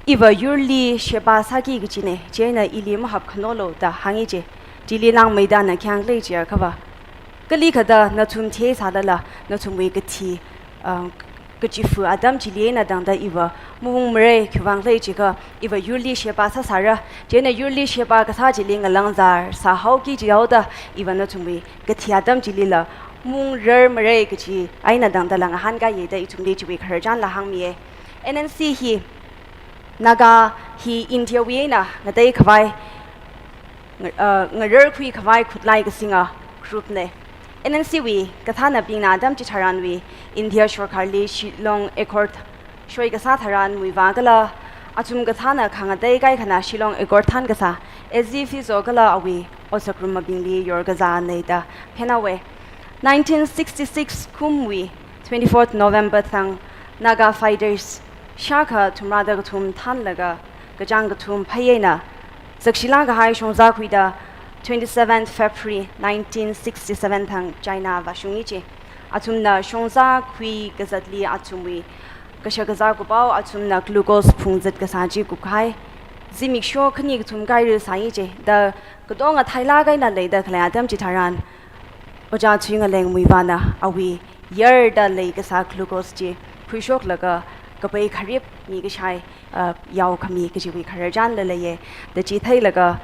"Iva yurli sheba sāki kachina, chieina ili mahapkhanolu," da hāngi ji. Chili langmeida ana khi hāng khalei chiakhava, "Kalikhada nathum theisālala nathumwui kathi, ah, kachifa atam chili eina tangda iva maungmara, khiwuivang khala jiakha iva yurli sheba sāsāra, chieina yurli sheba kasā chili ngalāngzār sāhaoki jihaoda iva nathumwui kathi atam chilila maungrarmara kaji eina tangdala ngahānkaiya da ithumli chiwui khararchanla hāngmiya. N N C hi, Naga hi India wui eina ngateikhavai, nga-, uh, ngararkhui khavai khutlai kasinga group na. N N C wui kathānabingna atam chitharanwui India sorkarli Shillong Accord shoi kasā tharan muivā kala athum kathāna khangatei kaikhana Shillong Accord thānkasā S D Fizo kala awui otsak rummabingli yorkazāna da phenhaowa. Nineteen sixty-six kumwui twenty-fourth November thang Naga fighters shākha thumrāda kathum thānlaga kachāng kathum phei eina zakshilāk kahai shongzā khuida twenty-seventh February nineteen sixty-seven thang China vāshungi ji. Athumna shongzā khui kazatli athumwui kashakazā kupao athumna glucose phungzat kasā chi kupkahai. Zimiksho khani kathum kairi sāi ji. Da katonga thailāk eina leida khalei atam chitharan Ojā Thuingaleng muivāna awui yarda leikasā glucose chi phuishoklaga kapai kharip mikashai, uh, yaokhami kajiwui khararchanla leiya. Da chi theilaga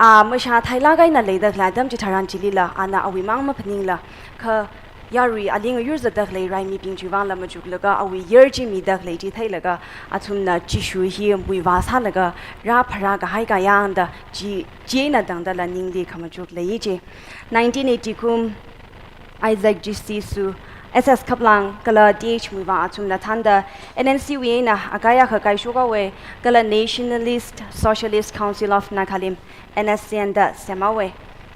a mashā thailāk eina leida khalei atam chitharan chilila ana awui māng maphaningla kha yarui ali ngayur zatda khalei raimibing chiwuivangla machuklaga awui yar chi mida khalei chi theilaga athumna Jishu hi muivā sālaga rāpharā kahai kayāngda chi, chieina tangdala ningli khamachuk lei ji. Nineteen eighty kum Isaac G C Su, S S Khaplang kala T H Muivah athumna thānda N N C wui eina akai akha kaishok haowa kala Nationalist Socialist Council of Nagalim, N S C N da sem haowa.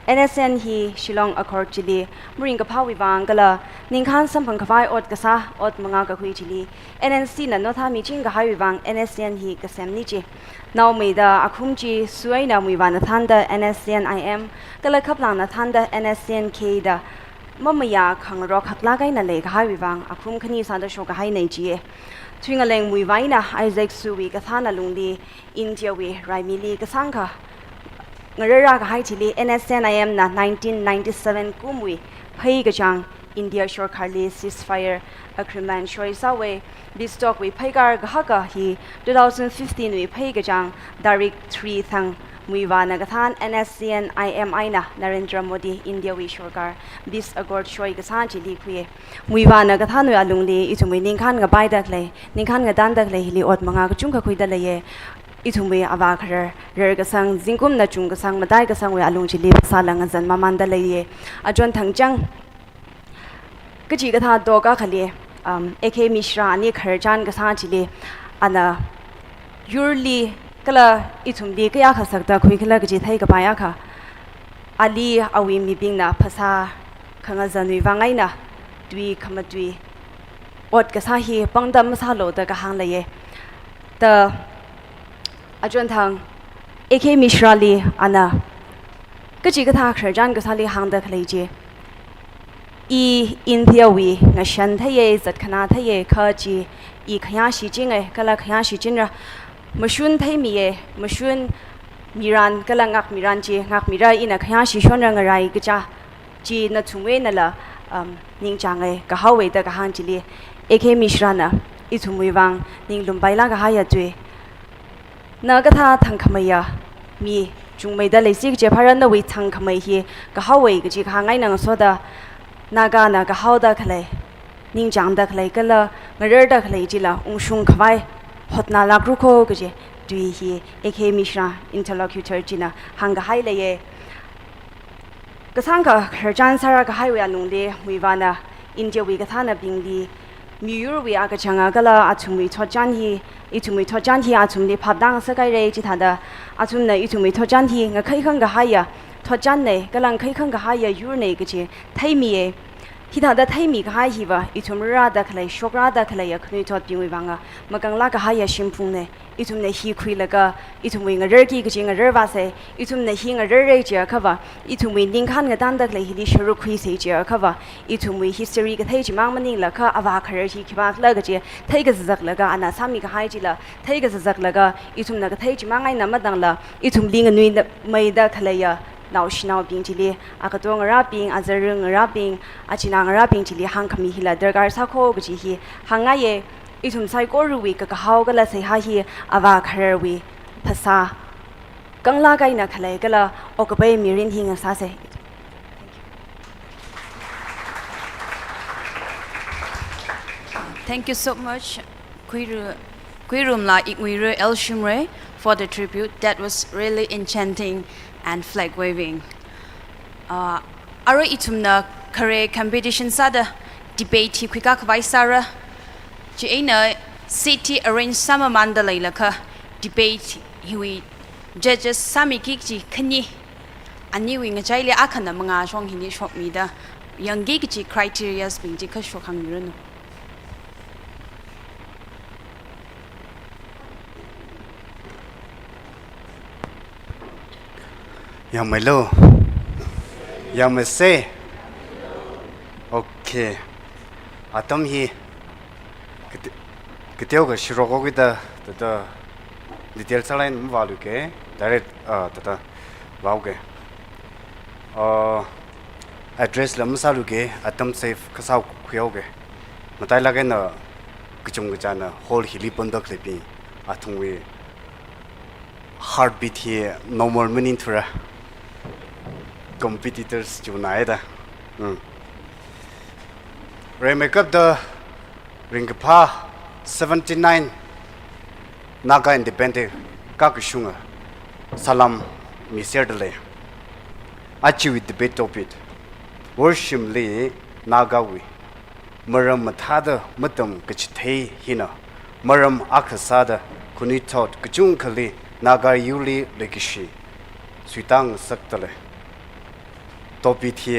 N S C N hi Shillong Accord chili maringkaphāwui vang kala ningkhān samphang khavai ot kasā ot mangā kakhui chili N N C na notha miching kahaiwui vang N S C N hi kasemna ji. Naomeida akhum chi Su eina Muivahna thānda N S C N I M, kala Khaplangna thānda N S C N K da mamayā khangarok haklāk eina leikahaiwui vang akhum khani sāda shok kahaina ji. Thuingaleng Muivah eina Isaac Suwui kathāna lungli India wui raimili kasāngkha ngararrā kahai chili N S C N I M na nineteen ninety-seven kumwui phei kachāng India sorkarli ceasefire agreement shoi sāhaowa. Peace talk wui pheikar kahaka hi two thousand fifteen wui phei kachāng tarik three thang Muivahna kathān N S C N I M eina Narendra Modi India wui sorkar peace accord shoi kasā chili khuiya. Muivahna kathānwui alungli ithumwui ningkhān ngapaida khalei, ningkhān ngatanda khalei hili ot mangā kachungkha khuida leiya. Ithumwui avā kharar, rarkasang, zingkumna chungkasang, mataikasangwui alung chili phasāla ngazan mamanda leiya. Achon thangchang kachikathā toka khali, um, A K Mishra ani khararchan kasā chili ana yurli kala ithumli kayākha sakda khuikhala kaji theikapai akha, ali awui mibingna phasā khangazanwui vang eina tui khamatui ot kasā hi pangda masālu da kahāng leiya. Da achon thang A K Mishra li ana kachikathā khararchan kasāli hāngda khalei chi, I India wui ngashan theiya, zatkhanā theiya, kha chi I khayāshi chinga, kala khayāshi chinra, mashun theimiya, mashun miran kala ngākmiran chi, ngākmira ina khayāshi shonra ngarai kaja chi nathumwui einala, um, ningchānga, kahaowa da kahāng chili A K Mishra na ithumwui vang ninglum pailāk kahaiya tui. Na kathā thangkhameiya mi chungmeida leisi kaje phara nawui thangkhamei hi kahaowa kaji kahāng eina ngasoda Nagana kahaoda khalei, ningchāngda khalei kala ngararda khalei chila ungshung khavai hotnālākra kho kaji tui hi A K Mishra interlocutor china hāngkahai leiya. Kasāngkha khararchan sāra kahaiwui alungli Muivahna India wui kathānabingli miyurwui akachanga kala athumwui thotchan hi, ithumwui thotchan hi athumli phaptā ngasakhaira chithāda athumna ithumwui thotchan hi ngakhaikhang kahaiya thotchanna kala ngakhaikhang kahaiya yurna kaji theimiya. Hithāda theimi kahai hiva ithum rāda khalei, shokrāda khaleiya khanuithotbingwui vanga makanglāk kahaiya shimphungna. Ithumna hi khuilaga ithumwui ngararki kaji ngararvāsa, ithumna hi ngararra jiakhava ithumwui ningkhān ngatanda khalei hili sharuk khuisa jiakhava ithumwui history kathei chimang maningla kha avā kharar hi khipākhala kaji theikazaklaga ana sāmi kahai chila theikazaklaga ithumna kathei chimang eina matangla ithumli nganuimeida khaleiya naoshinaobing chili, agato ngarābing, azarung ngarābing, achina ngarābing chili hāngkhami hila darkar sākho kaji hi hāngngaiye. Ithum saikorawui kakahao kala seihā hi Avā Khararwui phasā kanglāk eina khalei kala okkapai mirin hi ngasāsei. Thank you so much, Khuiru-, Khuirumla Ikmuiru L Shimray, for the tribute. That was really enchanting and flag waving. Uh, arui ithumna khare competition sāda debate hi khuikakhavai sāra. Chieina seat hi arrange sāmamānda leilakha debate hiwui judges sāmiki kaji khani, aniwui ngachaili akhana mangā shong hili shokmida yangki kaji criterias bing chi kha shok hāngmiranu. Yangmeilo. Yangmeisei. Okay. Atam hi kate-, kateokha shirok okida, thāda detail sālāk eina mavāluike. Direct, ah, thāda vāuke. Ah, address la masāluike, atam save kasā khuihaoke. Matailāk eina kachungkha china hall hili pamda khaleibing athumwui heartbeat hi normal maningthura. Competitors chunai da. Hmm. Rimeikapta ringkaphā seventy-nine Naga Independent kakashunga salam miserda lei. Ajawui debate topic, worshimli Nagawui maram mathāda matam kachithei hina maram akha sāda khanuithot kachungkhali Naga yurli leikashi suitāngasakda lei. Topic hi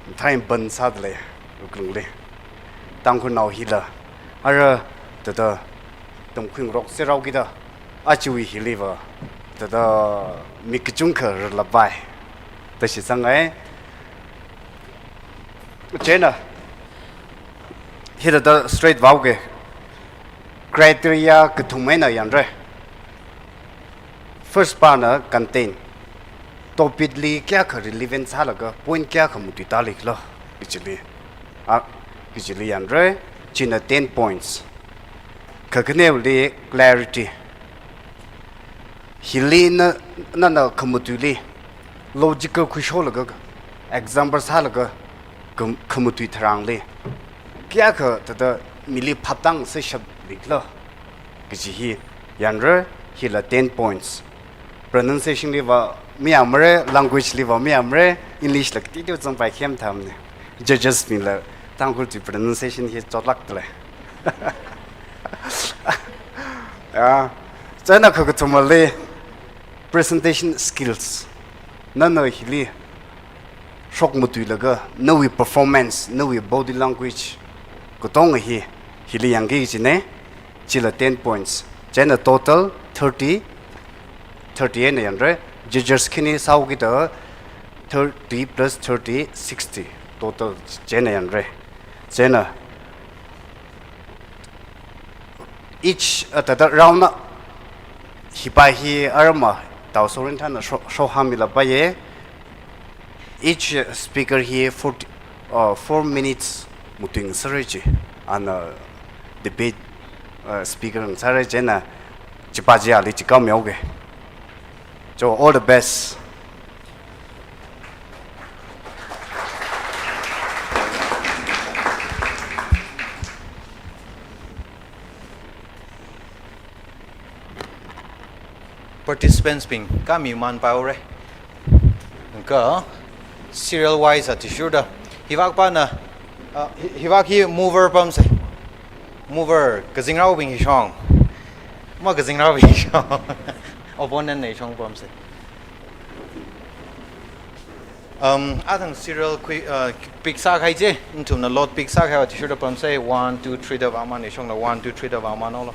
mathāi ban sāda lei, wuklungli. Tangkhulnao hila ara thāda tamkhuingarok serhaokida, ajawui hiliva thāda mi kachungkha rālapai da shitsangai. Chieina hithāda straight vāuke. Criteria kathum eina yangra. First pana content. Topic li kayākha relevant sālaga point kayākha matuitālikhala kajili, ah, kajili yangra. China ten points. Kakhaneli clarity. Hili na, nana khamatuili logical khuisholaga, example sālaga, kham-, khamatui tharanli kayākha thāda mili phaptāngasakshaplikhala kaji hi yanra. Hila ten points. Pronunciation liva mayāmara, language liva mayāmara, English la kateo zangpai khem thamne. Judges bingla Tangkhul chi pronunciation hi chotlākda lei. Ya, chieina kakathumali presentation skills. Nana hili shokmatuilaga, nawui performance, nawui body language, katonga hi, hili yangki kajina, chila ten points. Chieina total thirty, thirty eina yanra, judges khani sāhaokida thirty plus thirty, sixty, total chieina yanra. Chieina each, uh, thāda round na hipa hi arama tao sorin thana sho-, shohānmilapaiye. Each, uh, speaker hi forty, uh, four minutes matuingasakra chi. Ana debate, uh, speaker ngasakra chieina chipa chi ali chikam yaoke. So all the best. Participants bing kami man paure. Ka serial wise athishurda. Hivak pana, ah, hi-, hivak hi mover pamsei. Mover, kazingraobing hi shong. Makazingraobing hi shong. Opponent na hi shong pamsei. Um, athang serial khui, uh, pick sākahai chi, nathumna lot pick sākahai athishurda pamsei, one, two, three da vāman, na hi shongna one, two, three da vāman olo.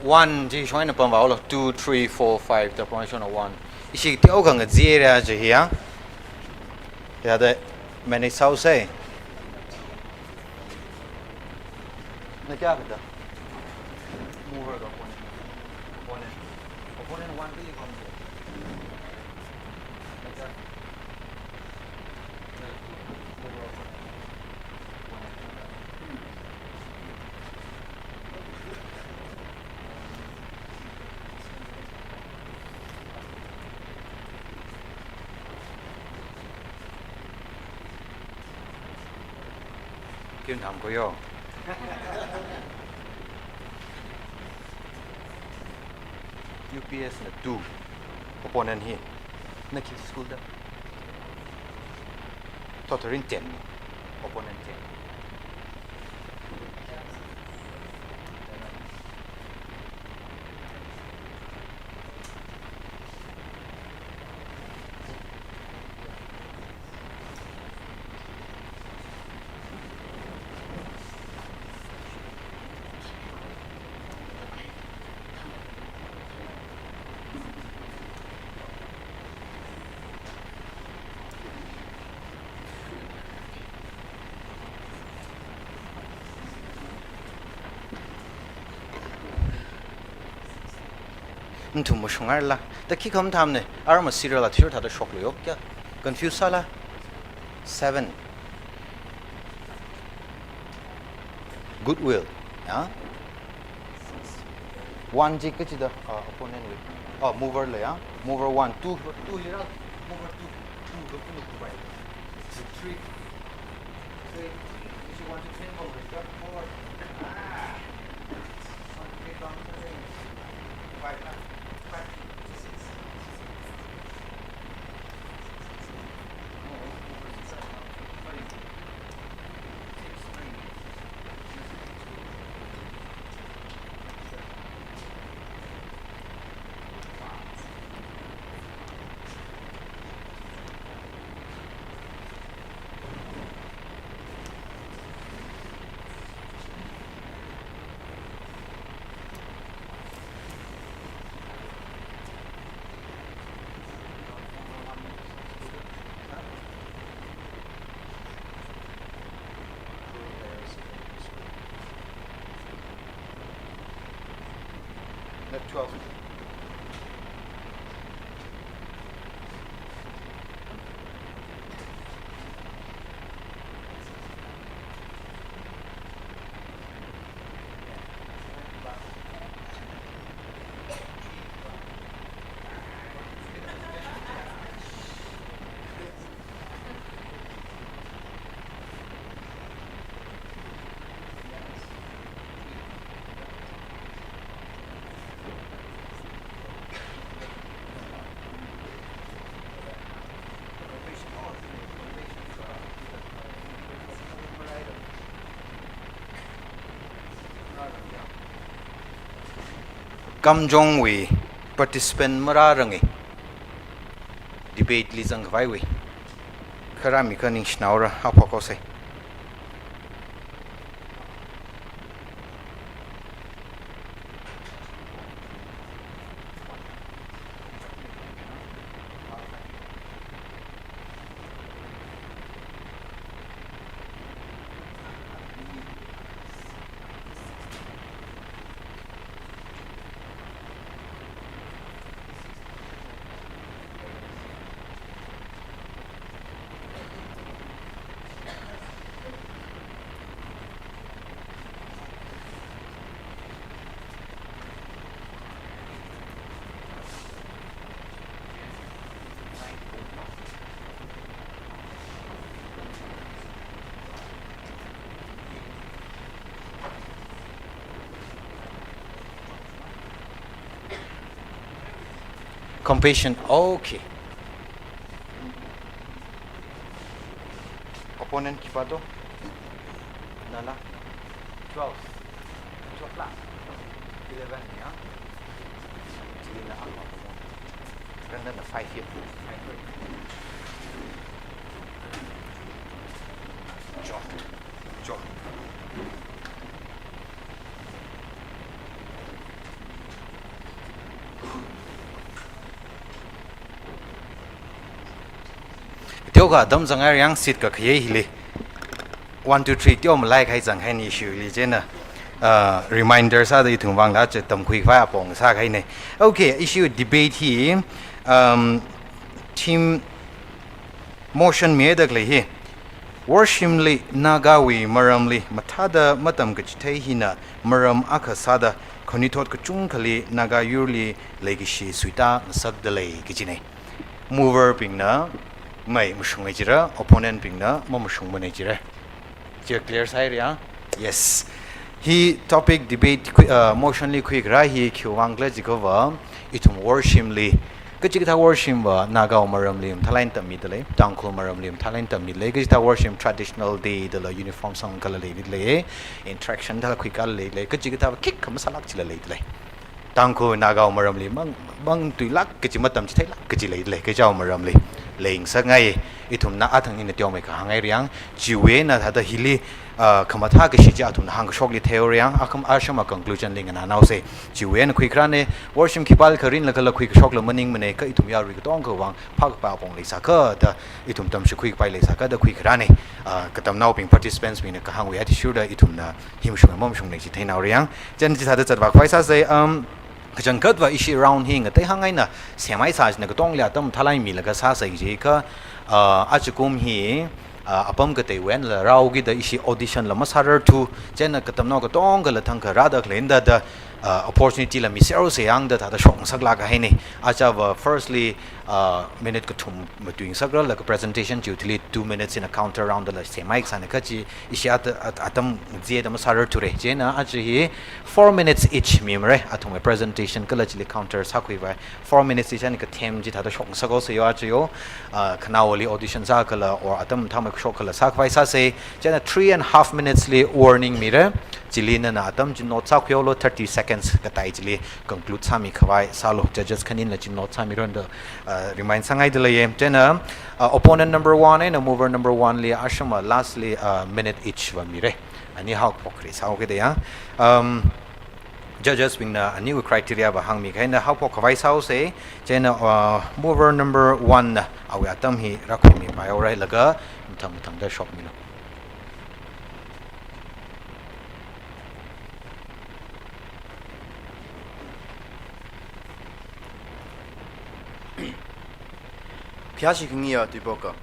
One, chi shong eina pamvā olo. Two, three, four, five da pamshona one. Ishi teokha ngazira je hiya. Ya da manage sāusei. Na kya kata? Mover ka opponent. Opponent. Opponent one day kon. Na kya? Kim tham ko yo. U P S na two. Opponent hi. Na khi school da? Thotharin ten. Opponent ten. Nathum mashungarla. Da khi kham tham ne. Arma serial la thir thāda shoklu yo. Kya? Confuse sāla. Seven. Goodwill. Ya. One ji kachida, uh, opponent with, uh, mover la ya. Mover one, two, two hira. Mover two, two, two, two, two, two, three. Net twelve. Kamjongwui participant marārange. Debate li zangkhavaiwui. Kharā mi kha ningshinaora, haophok haosei. Compassion, okay. Opponent khipā do? Nala? Twelve. Twelve la? Eleven ya? Chili na ang ma. Randa na five ya. Five. Cho. Cho. Kha atam zanghaira yang seat kakhayei hili. One, two, three, teo malai khai zanghaini issue li chieina, uh, reminder sāda ithum vangla chi tamkhui khavai apong sākhaina. Okay, issue debate hi, um, theme motion mida khalei hi. Worshim li Nagawui maramli mathāda matamkachithei hina maram akha sāda khanuithot kachungkhali Naga yurli leikashi suita ngasakda lei kajina. Mover bingna mai mashunga jira, opponent bingna mamashungmana jira. Chi clear sāhaira ya? Yes. Hi topic debate khui, uh, motion li khuikharā hi khiwui vang khala jiakhava, ithum worshim li, kachikathā worshim va Nagawui maramli mathālāk eina tammida lei, Tangkhul maramli mathālāk eina tammida lei, kachikathā worshim traditional day dala uniform sangkhala leida lei, interaction thālāk khuikhala leida lei, kachikathā khikha masālāk chila leida lei. Tangkhul Nagawui maramli mang, mangtuilāk kaji, matamchitheilāk kaji leida lei, kajiwui maramli leingasakngai. Ithumna athang eina teomeikha hānghaira yang, chiwui eina thāda hili, ah, khamathā kashi chi athumna hāngkashokli theihaora yang, akham ashama conclusion li nganānaosa. Chiwui eina khuikharāna, worshim khipālikha rinlakhala khuikashokla maningmana, kha ithum yarui katongawui vang phākapā apong leisākha da, ithum tamshikhui kapai leisākha da khuikharāna, ah, katamnaobing participants bingna kahāngwui athishurda ithumna hi mashunga mamashunga chi theinaora yang. Chieina chithāda zatvā khavai sāsa, um, kachangkhatva ishi round hi ngateihāng eina semhaisā china katongli atam mathālāk eina milaga sāsa jiakha, uh, ajakum hi, uh, apam kateiwui einala rāhaokida ishi audition la masārarthu, chieina katamnao katongkhala thangkha rāda khalei eina da, uh, opportunity la miserhaosa yang da thāda shokngasaklāk kahaina. Aja va firstly, uh, minute kathum matuingasakra, laga presentation chiwui thili two minutes eina counter round dala semhaisāna, kha chi ishi at-, at-, atam zeda masārarthura. Chieina aja hi four minutes each mimara, athumwui presentation kala chili counter sākhuivai. Four minutes each eina kathem chithāda shokngasakhaosa yo aja yo, ah, khanaowali audition sākhala or atam mathāmei kashok khala sākhavai sāsa. Chieina three and half minutes li warning mira. Chili nana atam chi note sākhuihaolu, thirty seconds katai chili conclude sāmi khavai sālu. Judges khaninla chi note sāmilu da, uh, remind sāngaida leiya. Chieina, uh, opponent number one eina mover number one li ashama lastly, uh, minute each va mira. Ani haophok kharei sāhaokida ya. Um, judges bingna aniwui criteria va hāngmikha eina haophok khavai sāhaosa. Chieina, uh, mover number one na awui atam hi rākhuimipaihaora, laga mathang mathangda shokmilu. Phayāshi khangayi tuipok akha.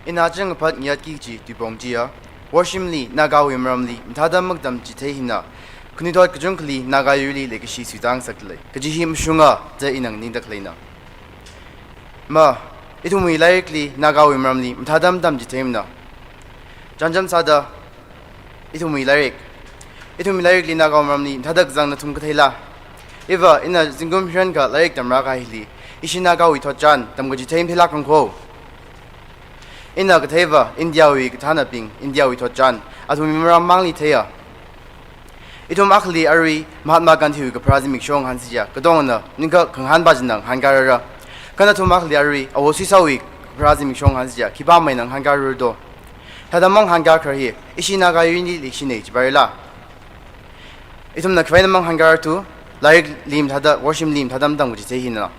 Ina chingaphat ngayātki kaji tuipong chiya, worshim li Nagawui maramli mathāda matamchithei hina khanuithot kachungkhali Naga yurli leikashi suita ngasakda lei kaji hi mashunga da ina nganingda khaleina. Ma, ithumwui lairikli Nagawui maramli mathāda matamchitheimana. Chānjam sāda, ithumwui lairik. Ithumwui lairikli Nagawui maramli mathāda kazang nathum katheila? Iva ina zingkum hiyākha lairik tamrākahai hili, ishi Nagawui thotchan tamkachithei matheilākkhang kho. Ina katheiva India wui kathānabing, India wui thotchan, athumwui maram mangli theiya. Ithum akhali arui Mahatma Gandhi wui kapharā zimiksho ngahānsi chiakha katongana ningkha khangahānpa china ngahānkārara. Kha nathum akhali arui Awo Suisāwui kapharā zimiksho ngahānsi chiakha khipāmeina ngahānkārarado? Thāda mangahānkār kharā hi ishi Naga yurli leikashina jipairala? Ithumna khiwuivang mangahānkārarthu, lairikli mathāda, worshimli mathāda matamkachithei hina.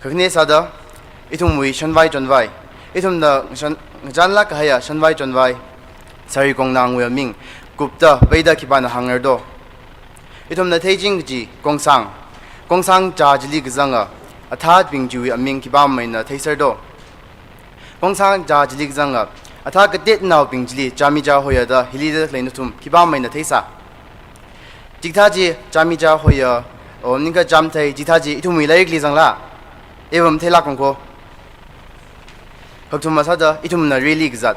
Kakhane sāda, ithumwui shanvai chonvai. Ithumna ngashan-, ngachānlāk kahaiya shanvai chonvai sari kongnangwui aming kupta veida khipāna hāngrado? Ithumna theiching kaji kongsang, kongsang chā chili kazanga athātbing chiwui aming khipāmeina theiserdo? Kongsang chā chili kazanga athā katetnaobing chili Chamicha Hoya da hili da khalei nathum khipāmeina theisā? Chikathā chi Chamicha Hoya, o ningkha Chamthei, chikathā chi ithumwui lairikli zangla? Iva matheilākkhang kho. Hakthuma sāda ithumna rally kazat.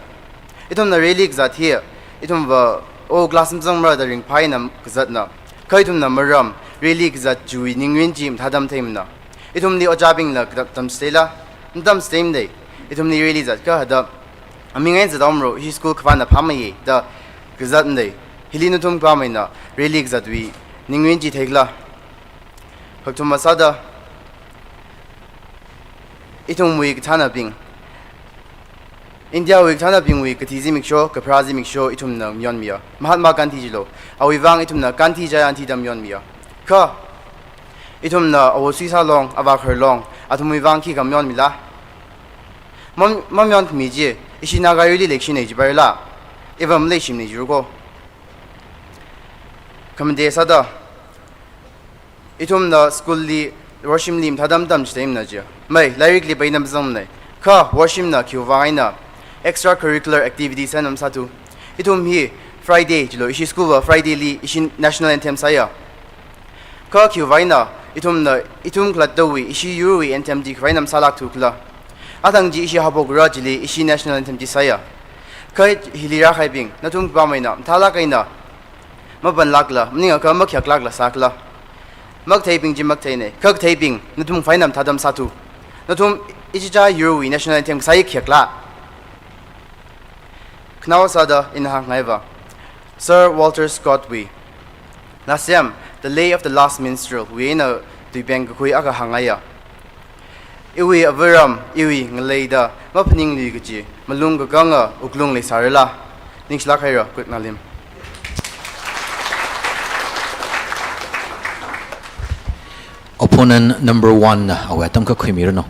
Ithumna rally kazat hi, ithumva, o class mazangmara da ringphāna kazatna. Kha ithumna maram, rally kazat chiwui ningrin chi mathāda matheimana. Ithumli ojābingna katam tamchitheila? Matamchitheimana. Ithumli rally zatkha hada, aming eina zathaomara, hi school khavāna phāmeiya da kazatna. Hili nathum khipāmeina rally kazatwui ningrin chi theikhala? Hakthuma sāda, ithumwui kathānabing, India wui kathānabingwui kathi zimiksho, kapharā zimiksho ithumna mayonmiya. Mahatma Gandhi chilo, awui vang ithumna Gandhi Jayanti da mayonmiya. Kha ithumna Awo Suisā long, Avākhar long, athumwui vang khikha mayonmila? Mam, mamyon khami chi, ishi Naga yuili leikashinei jipaila, iva maleishimnei jiru ko. Khamate sāda, ithumna school li worship li mathāda matamchitheimana chi. Mai, lairikli paina mazangmanei. Kha worship na khiwuivang eina extracurricular activities eina masāthu. Ithum hi Friday chilo, ishi school va Friday li ishi national anthem sāya. Kha khiwuivang eina ithumna, ithum khalattawui, ishi yurwui anthem chi khiwuivang eina masālākthu khala. Athang chi ishi haophokra chili ishi national anthem chi sāya. Kha hili rākahaibing, nathum khipāmeina mathālāk eina mapanlākla, maningakha makhayaklākla sākhala. Makatheibing chi makatheinei, kha katheibing, nathum khipāna mathāda masāthu. Nathum ichicha yurwui national anthem kasā hi khayakla. Khanao sāda ina hāngngaiva, Sir Walter Scott wui lāsem, The Lay of the Last Minstrel wui eina tuipeng kakhui akha hāngngaiya. Iwui avaram, iwui ngaleida maphaningluikachi, malung kakanga wuklung leisārala. Ningshilāk haira, Kut Ngalim. Opponent number one, awui atam khuimiranu.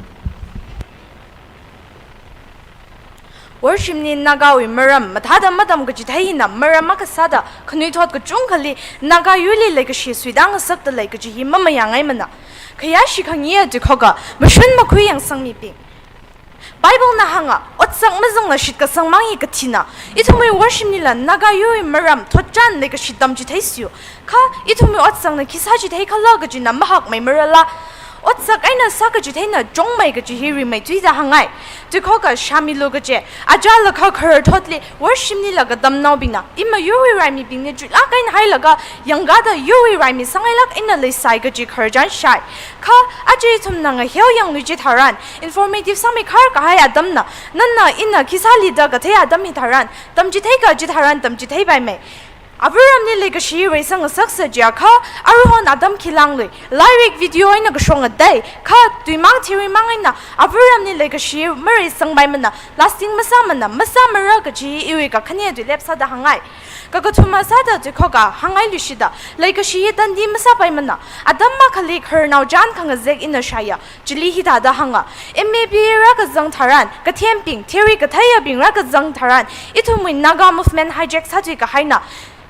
Worship li Nagawui maram mathāda matamkachithei hina maram akha sāda khanuithot kachungkhali Naga yuili leikashi suitāngasakta lei kaji hi mamayangaimana. Khayāshi khangayi tuikhoka mashun makhui yangsangmibing, Bible na hānga, otsak mazangla shitkasang mang hi kathina. Ithumwui worship lila Naga yuiwui maram thotchan leikashi tamchitheisiu. Kha ithumwui otsakna khi sāchitheikhala kajina mahakmeimarala. Otsak eina sākachitheina chungmei kaji hi rimeithuida hāngngai. Tuikhoka shāmilu kaje, achālakha khararthotli worship lila katamnaobingna, ima yurwui raimibingli chuilāk eina hailaga, yangkāda yurwui raimi sāngailāk eina leisai kaji khararchan shāi. Kha aja ithumna ngaheo yanglu chitharan, informative sāmeikhar kahai atamna, nana ina khi sālida kathei atam hitharan, tamchitheika chitharan tamchitheipaimei. Avaramli leikashi reisangngasaksa jiakha, aruihon atam khilānglui, lairik video eina kashok ngatei, kha tuimang theory mang eina avaramli leikashi mareisangpaimana, lasting masāmana, masāmara kaji iwui kakhane tuilep sāda hāngngai. Kakathuma sāda tuikhoka hāngngailuishida, leikashi hi tandi masāpaimana, atam akhali khararnao chān khangazek ina shāya, chili hithāda hānga, M A B A rākazang tharan, kathembing, theory katheiabing rākazang tharan, ithumwui Naga movement hijack sāthui kahaina.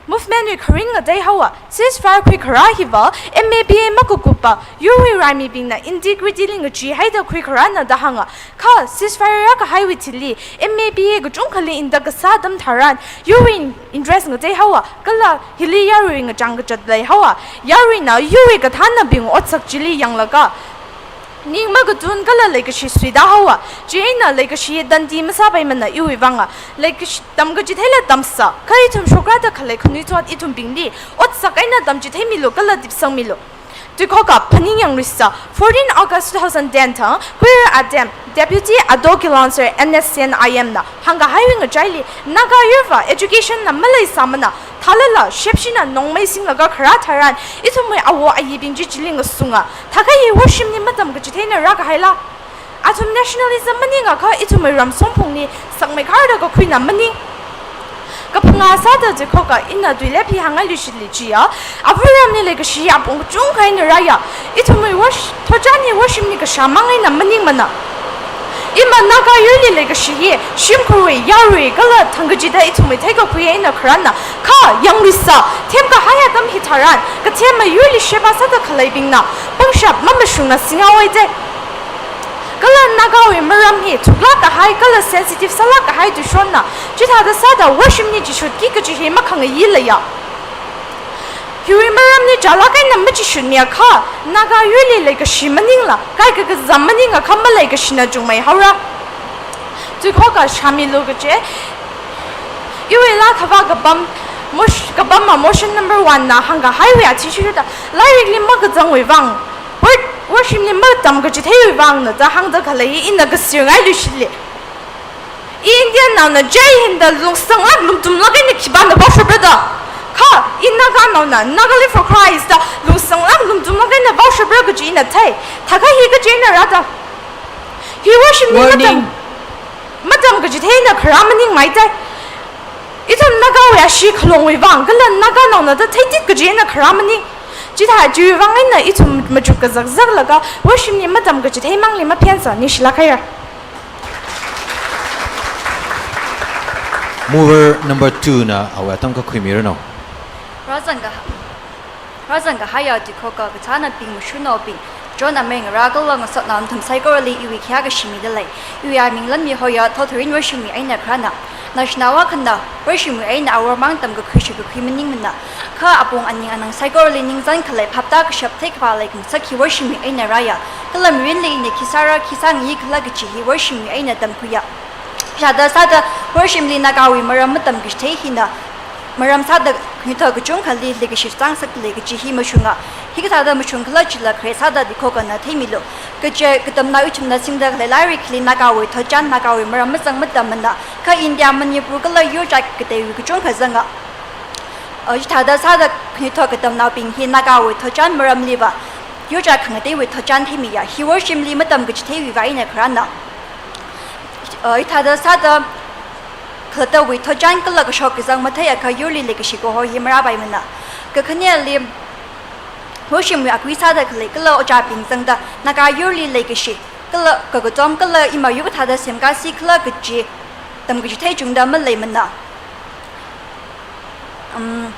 Movement wui kharing ngatei haowa, ceasefire khuikharā hiva, M A B A makukupa, yurwui raimibingna integrity li ngacheehaida khuikharāna da hānga. Kha ceasefire rākahaiwui thili, M A B A kachungkhali inda kasā atam tharan, yurwui interest ngatei haowa, kala hili yaruiwui ngachang kachat lei haowa, yaruina yurwui kathānabing otsak chili yanglaga, ning makatun kala leikashi suitāhaowa, chieina leikashi tandi masāpaimana iwui vanga, leikashi tamkachitheila tamsa, kha ithum shokrāda khalei khanuithot ithumbingli, otsak eina tamchitheimilu kala tipsangmilu. Tuikhoka phaning yangluisa, fourteen August two thousand ten thang, Kuiru Adem, Deputy Ado Kilonser N S C N I M na, hāngkahaiwui ngachaili, Naga yurva education na maleisāmana, thālala, shepshina nongmei singlaga kharā tharan, ithumwui awo ayibing chi chili ngasunga, thākha hi worship li matamkachitheina rākahaila. Athum nationalism maningakha ithumwui ramsongphungli sakmeikharda kakhuina maning. Kaphangā sāda tuikhoka ina tuilep hi hāngngailuishitli chiya, avaramli leikashi apong kachungkha eina rāya, ithumwui worsh-, thotchan hi worship li kashā mang eina maningmana. Ima Naga yuili leikashi hi, shimkhurwui, yarui, kala thangkachida ithumwui theikakhui eina kharāna, kha yangluisa, themkahai atam hitharan, kathema yuili sheba sāda khaleibingna, pangshap mamashungna singhaowa de. Kala Nagawui maram hi thuklāk kahai kala sensitive sālāk kahai tuishonna, chithāda sāda worship li chishutki kaji hi makhangayi leiya. Hiwui maramli chālāk eina machishutmiakha, Naga yuili leikashi maningla, kaikha kazam maningakha maleikashina chungmei haora. Tuikhoka shāmilu kaje, iwui laa khavā kapam, mosh-, kapama motion number one na hāngkahaiwui athishurda, lairikli makazangwui vang, wor-, worship li matamkachitheiwui vangna da hāngda khalei ina kasir ngailuishitli. I Indian naona Jai Hind da lungsanglāk lungtumlāk eina khipāna vaoshapra da. Kha, i Naga naona Naga Live for Christ da lungsanglāk lungtumlāk eina vaoshapra kaji ina thei. Thākha hi kaji eina rāda. Hi worship li matam, Warning. Matamkachitheina kharā maningmei de. Ithum Nagawui ashee khalongwui vang, kala Naga naona da theitit kaji eina kharā maning. Chithā chiwui vang eina ithum machuk kazakzaklaga, worship li matamkachithei mangli maphensa, ningshilāk haira. Mover number two na awui atam kakhui miranu. Rāzang kaha-, rāzang kahaiya tuikhoka kachānabing, mashunnaobing, John Ameng, rākala ngasotnao nathum saikorali iwui khayākashi midalei. Iwui aming Lanmihoiya, Thotharin worshipwui eina kharāna. Naoshinao akhana worshipwui eina awor mang tamkakhui shikakhui maningmana. Kha apong aning anang saikorali ningzan khalei phaptā kashap theikhavā lei khangasak hi worshipwui eina rāya. Kala mirinli ina khi sāra, khi sāngayi khala kaji hi worshipwui eina tamkhuiya. Chithāda sāda worshipli Nagawui maram matamkachithei hina maram sāda khanuithot kachungkhali leikashi sāngasakdalei kaji hi mashunga. Hikathāda mashung khala chila khare sāda tuikhokana theimilu. Kaje katamnao ithumna singda khalei lairikli Nagawui thotchan, Nagawui maram mazang matammana. Kha India, Manipur kala yurjat kateiwui kachungkha zanga. Uh, chithāda sāda khanuithot katamnaobing hi Nagawui thotchan maramliva yurjat khangateiwui thotchan theimiya. Hi worshipli matamkachitheiwuiva eina kharāna. Uh, hithāda sāda khalattawui thotchan kala kashok kazang matheiakha yurli leikashi kaho hi marāpaimana. Kakhaneli worshipwui akui sāda khalei kala ojābing zangda Naga yurli leikashi kala kakatom kala ima yur kathāda semkāsi khala kaji tamkachithei chungda maleimana. Um,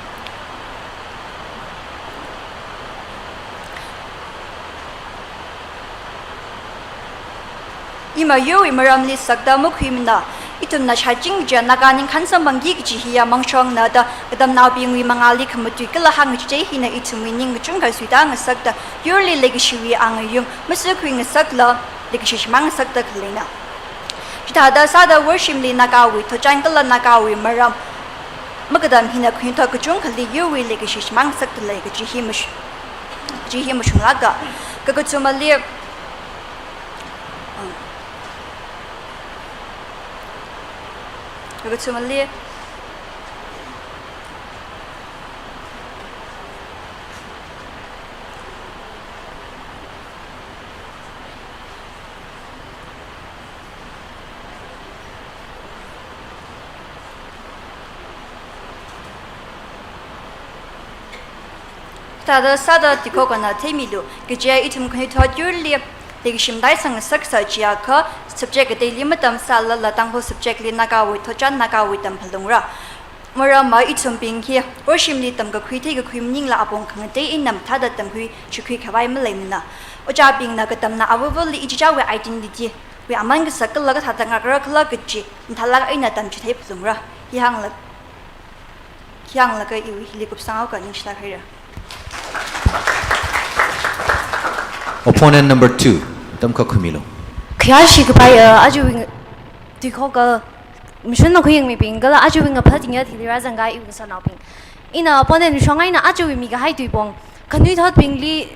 ima yurwui maramli sakda makhuimana. Ithumna shāching kaja Naga ningkhān samphangki kaji hiya mangshongna da katamnaobingwui mangāli khamatui kala hāngkachithei hina ithumwui ning kachungkha suitā ngasakta yurli leikashiwui angayung masukhui ngasakla leikashi shimān ngasakta khaleina. Chithāda sāda worshipli Nagawui thotchan kala Nagawui maram makatam hina khanuithot kachungkhali yurwui leikashi shimān ngasakdalei kaji hi mash-, kaji hi mashunglāka. Kakathumali, um, kakathumali, Thāda sāda tuikhokana theimilu, kaje ithum khanuithot yurli leikashi matai sangngasak sā chiakha, subject kateili matamsālala Tangkhul subject li Nagawui thotchan Nagawui tamphalungra. Maramva ithumbing hi worshipli tamkakhui theikakhui maningla apong khangatei eina mathāda tamkhui shikhui khavai maleimana. Ojābingna katamna avāvali ichichāwui identity wui aman kasak kala kathāda ngakra khala kaji mathālāk eina tamchithei phalungra. Hi hāngla, hi hānglaga iwui hili kupsanghaoka, ningshilāk haira. Opponent number two, atam kakhuimilu. Khayāshi kapai, uh, ajawui tuikhoka mashun nakhuiyangmibing kala ajawui ngaphatinga thili rāzangkahai iwui ngasotnaobing. Ina opponent shong eina ajawui mikahai tuipong khanuithotbingli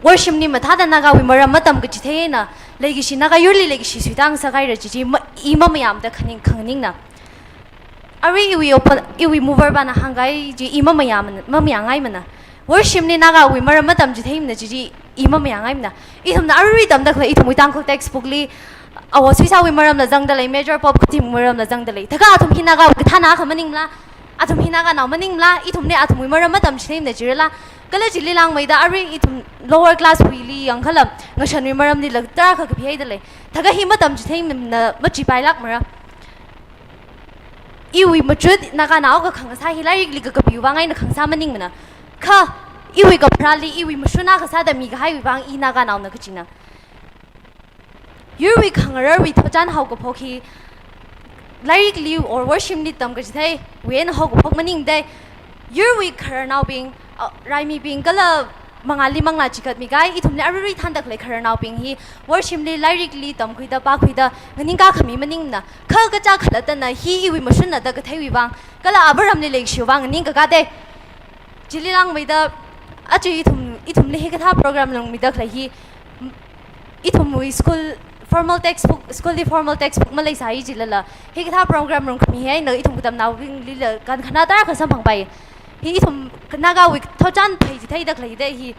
worshipli mathāda Nagawui maram matamkachithei eina leikashi Naga yurli leikashi suitā ngasakhaira chi chi ma, i mamayāmada khaning khanganingna. Arui iwui oppon-, iwui mover pana hāngkahai chi i mamayāmana, mamayāngaimana. Worshipli Nagawui maram matamchitheimana chi chi i mamayāngaimana. Ithumna arui tamda khalei ithumwui Tangkhul textbook li Awo Suisāwui maramla zangdalei, Major Pope Khuthim maramla zangdalei. Thākha athum hi Nagawui kathāna akha maningmala, athum hi Naganao maningmala, ithumli athumwui maram matamchitheimana jirala. Kala chili langmeida arui ithum lower class wuili yangkhala ngashanwui maramlila tarākha kapihaidalei. Thākha hi matamchitheimana machipailākmara. Iwui machut Naganao akha khangasā hi lairikli kakapiwui vang eina khangasā maningmana. Kha iwui kapharāli iwui mashun akha sāda mikahaiwui vang i Naganaona kajina. Yurwui khangararwui thotchan haokaphok hi lairikli or worshipli tamkachitheiwui eina haokaphok maningdei. Yurwui khararnaobing, uh, raimibing kala mangāli manglā chikatmikahai, ithumli aruirui thānda khalei khararnaobing hi worshipli lairikli tamkhuida pākhuida nganingkā khami maningmana. Kha kacha khalattana hi iwui mashunnada katheiwui vang kala avāramli leikashiwui vang nganingkakādei. Chili langmeida aja ithum, ithumli hikathā program lungmida khalei hi, ithumwui school formal textbook, school li formal textbook maleisāi jilala, hikathā program lungkhami hi eina ithum katamnaobinglila kankhanā tarākha samphangpai. Hi ithum Nagawui thotchan pheichitheida khaleidei hi.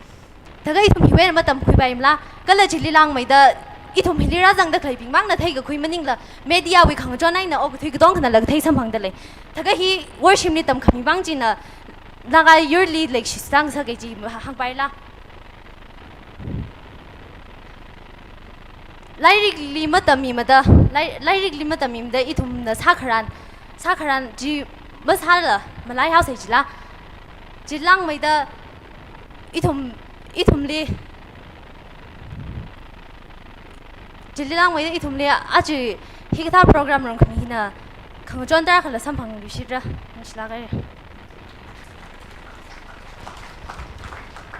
Thākha ithum hiwui eina matamkhuipaimala, kala chili langmeida ithum hili rāzangda khaleibing mangna theikakhui maningla, media wui khangachon eina okathui katongkhanala kathei samphangdalei. Thākha hi worshipli tamkhami vang china Naga yurli leikashi sāngasaka chi hāngpaila. Lairikli matammimada, lai-, lairikli matammimada ithumna sākharan, Sākharan chi masāla malaihaosei chila. Chilangmeida ithum, ithumli, chilangmeida ithumli aja hikathā program rongkhami hina khangachon tarākhala samphangluishitra. Ningshilāk haira.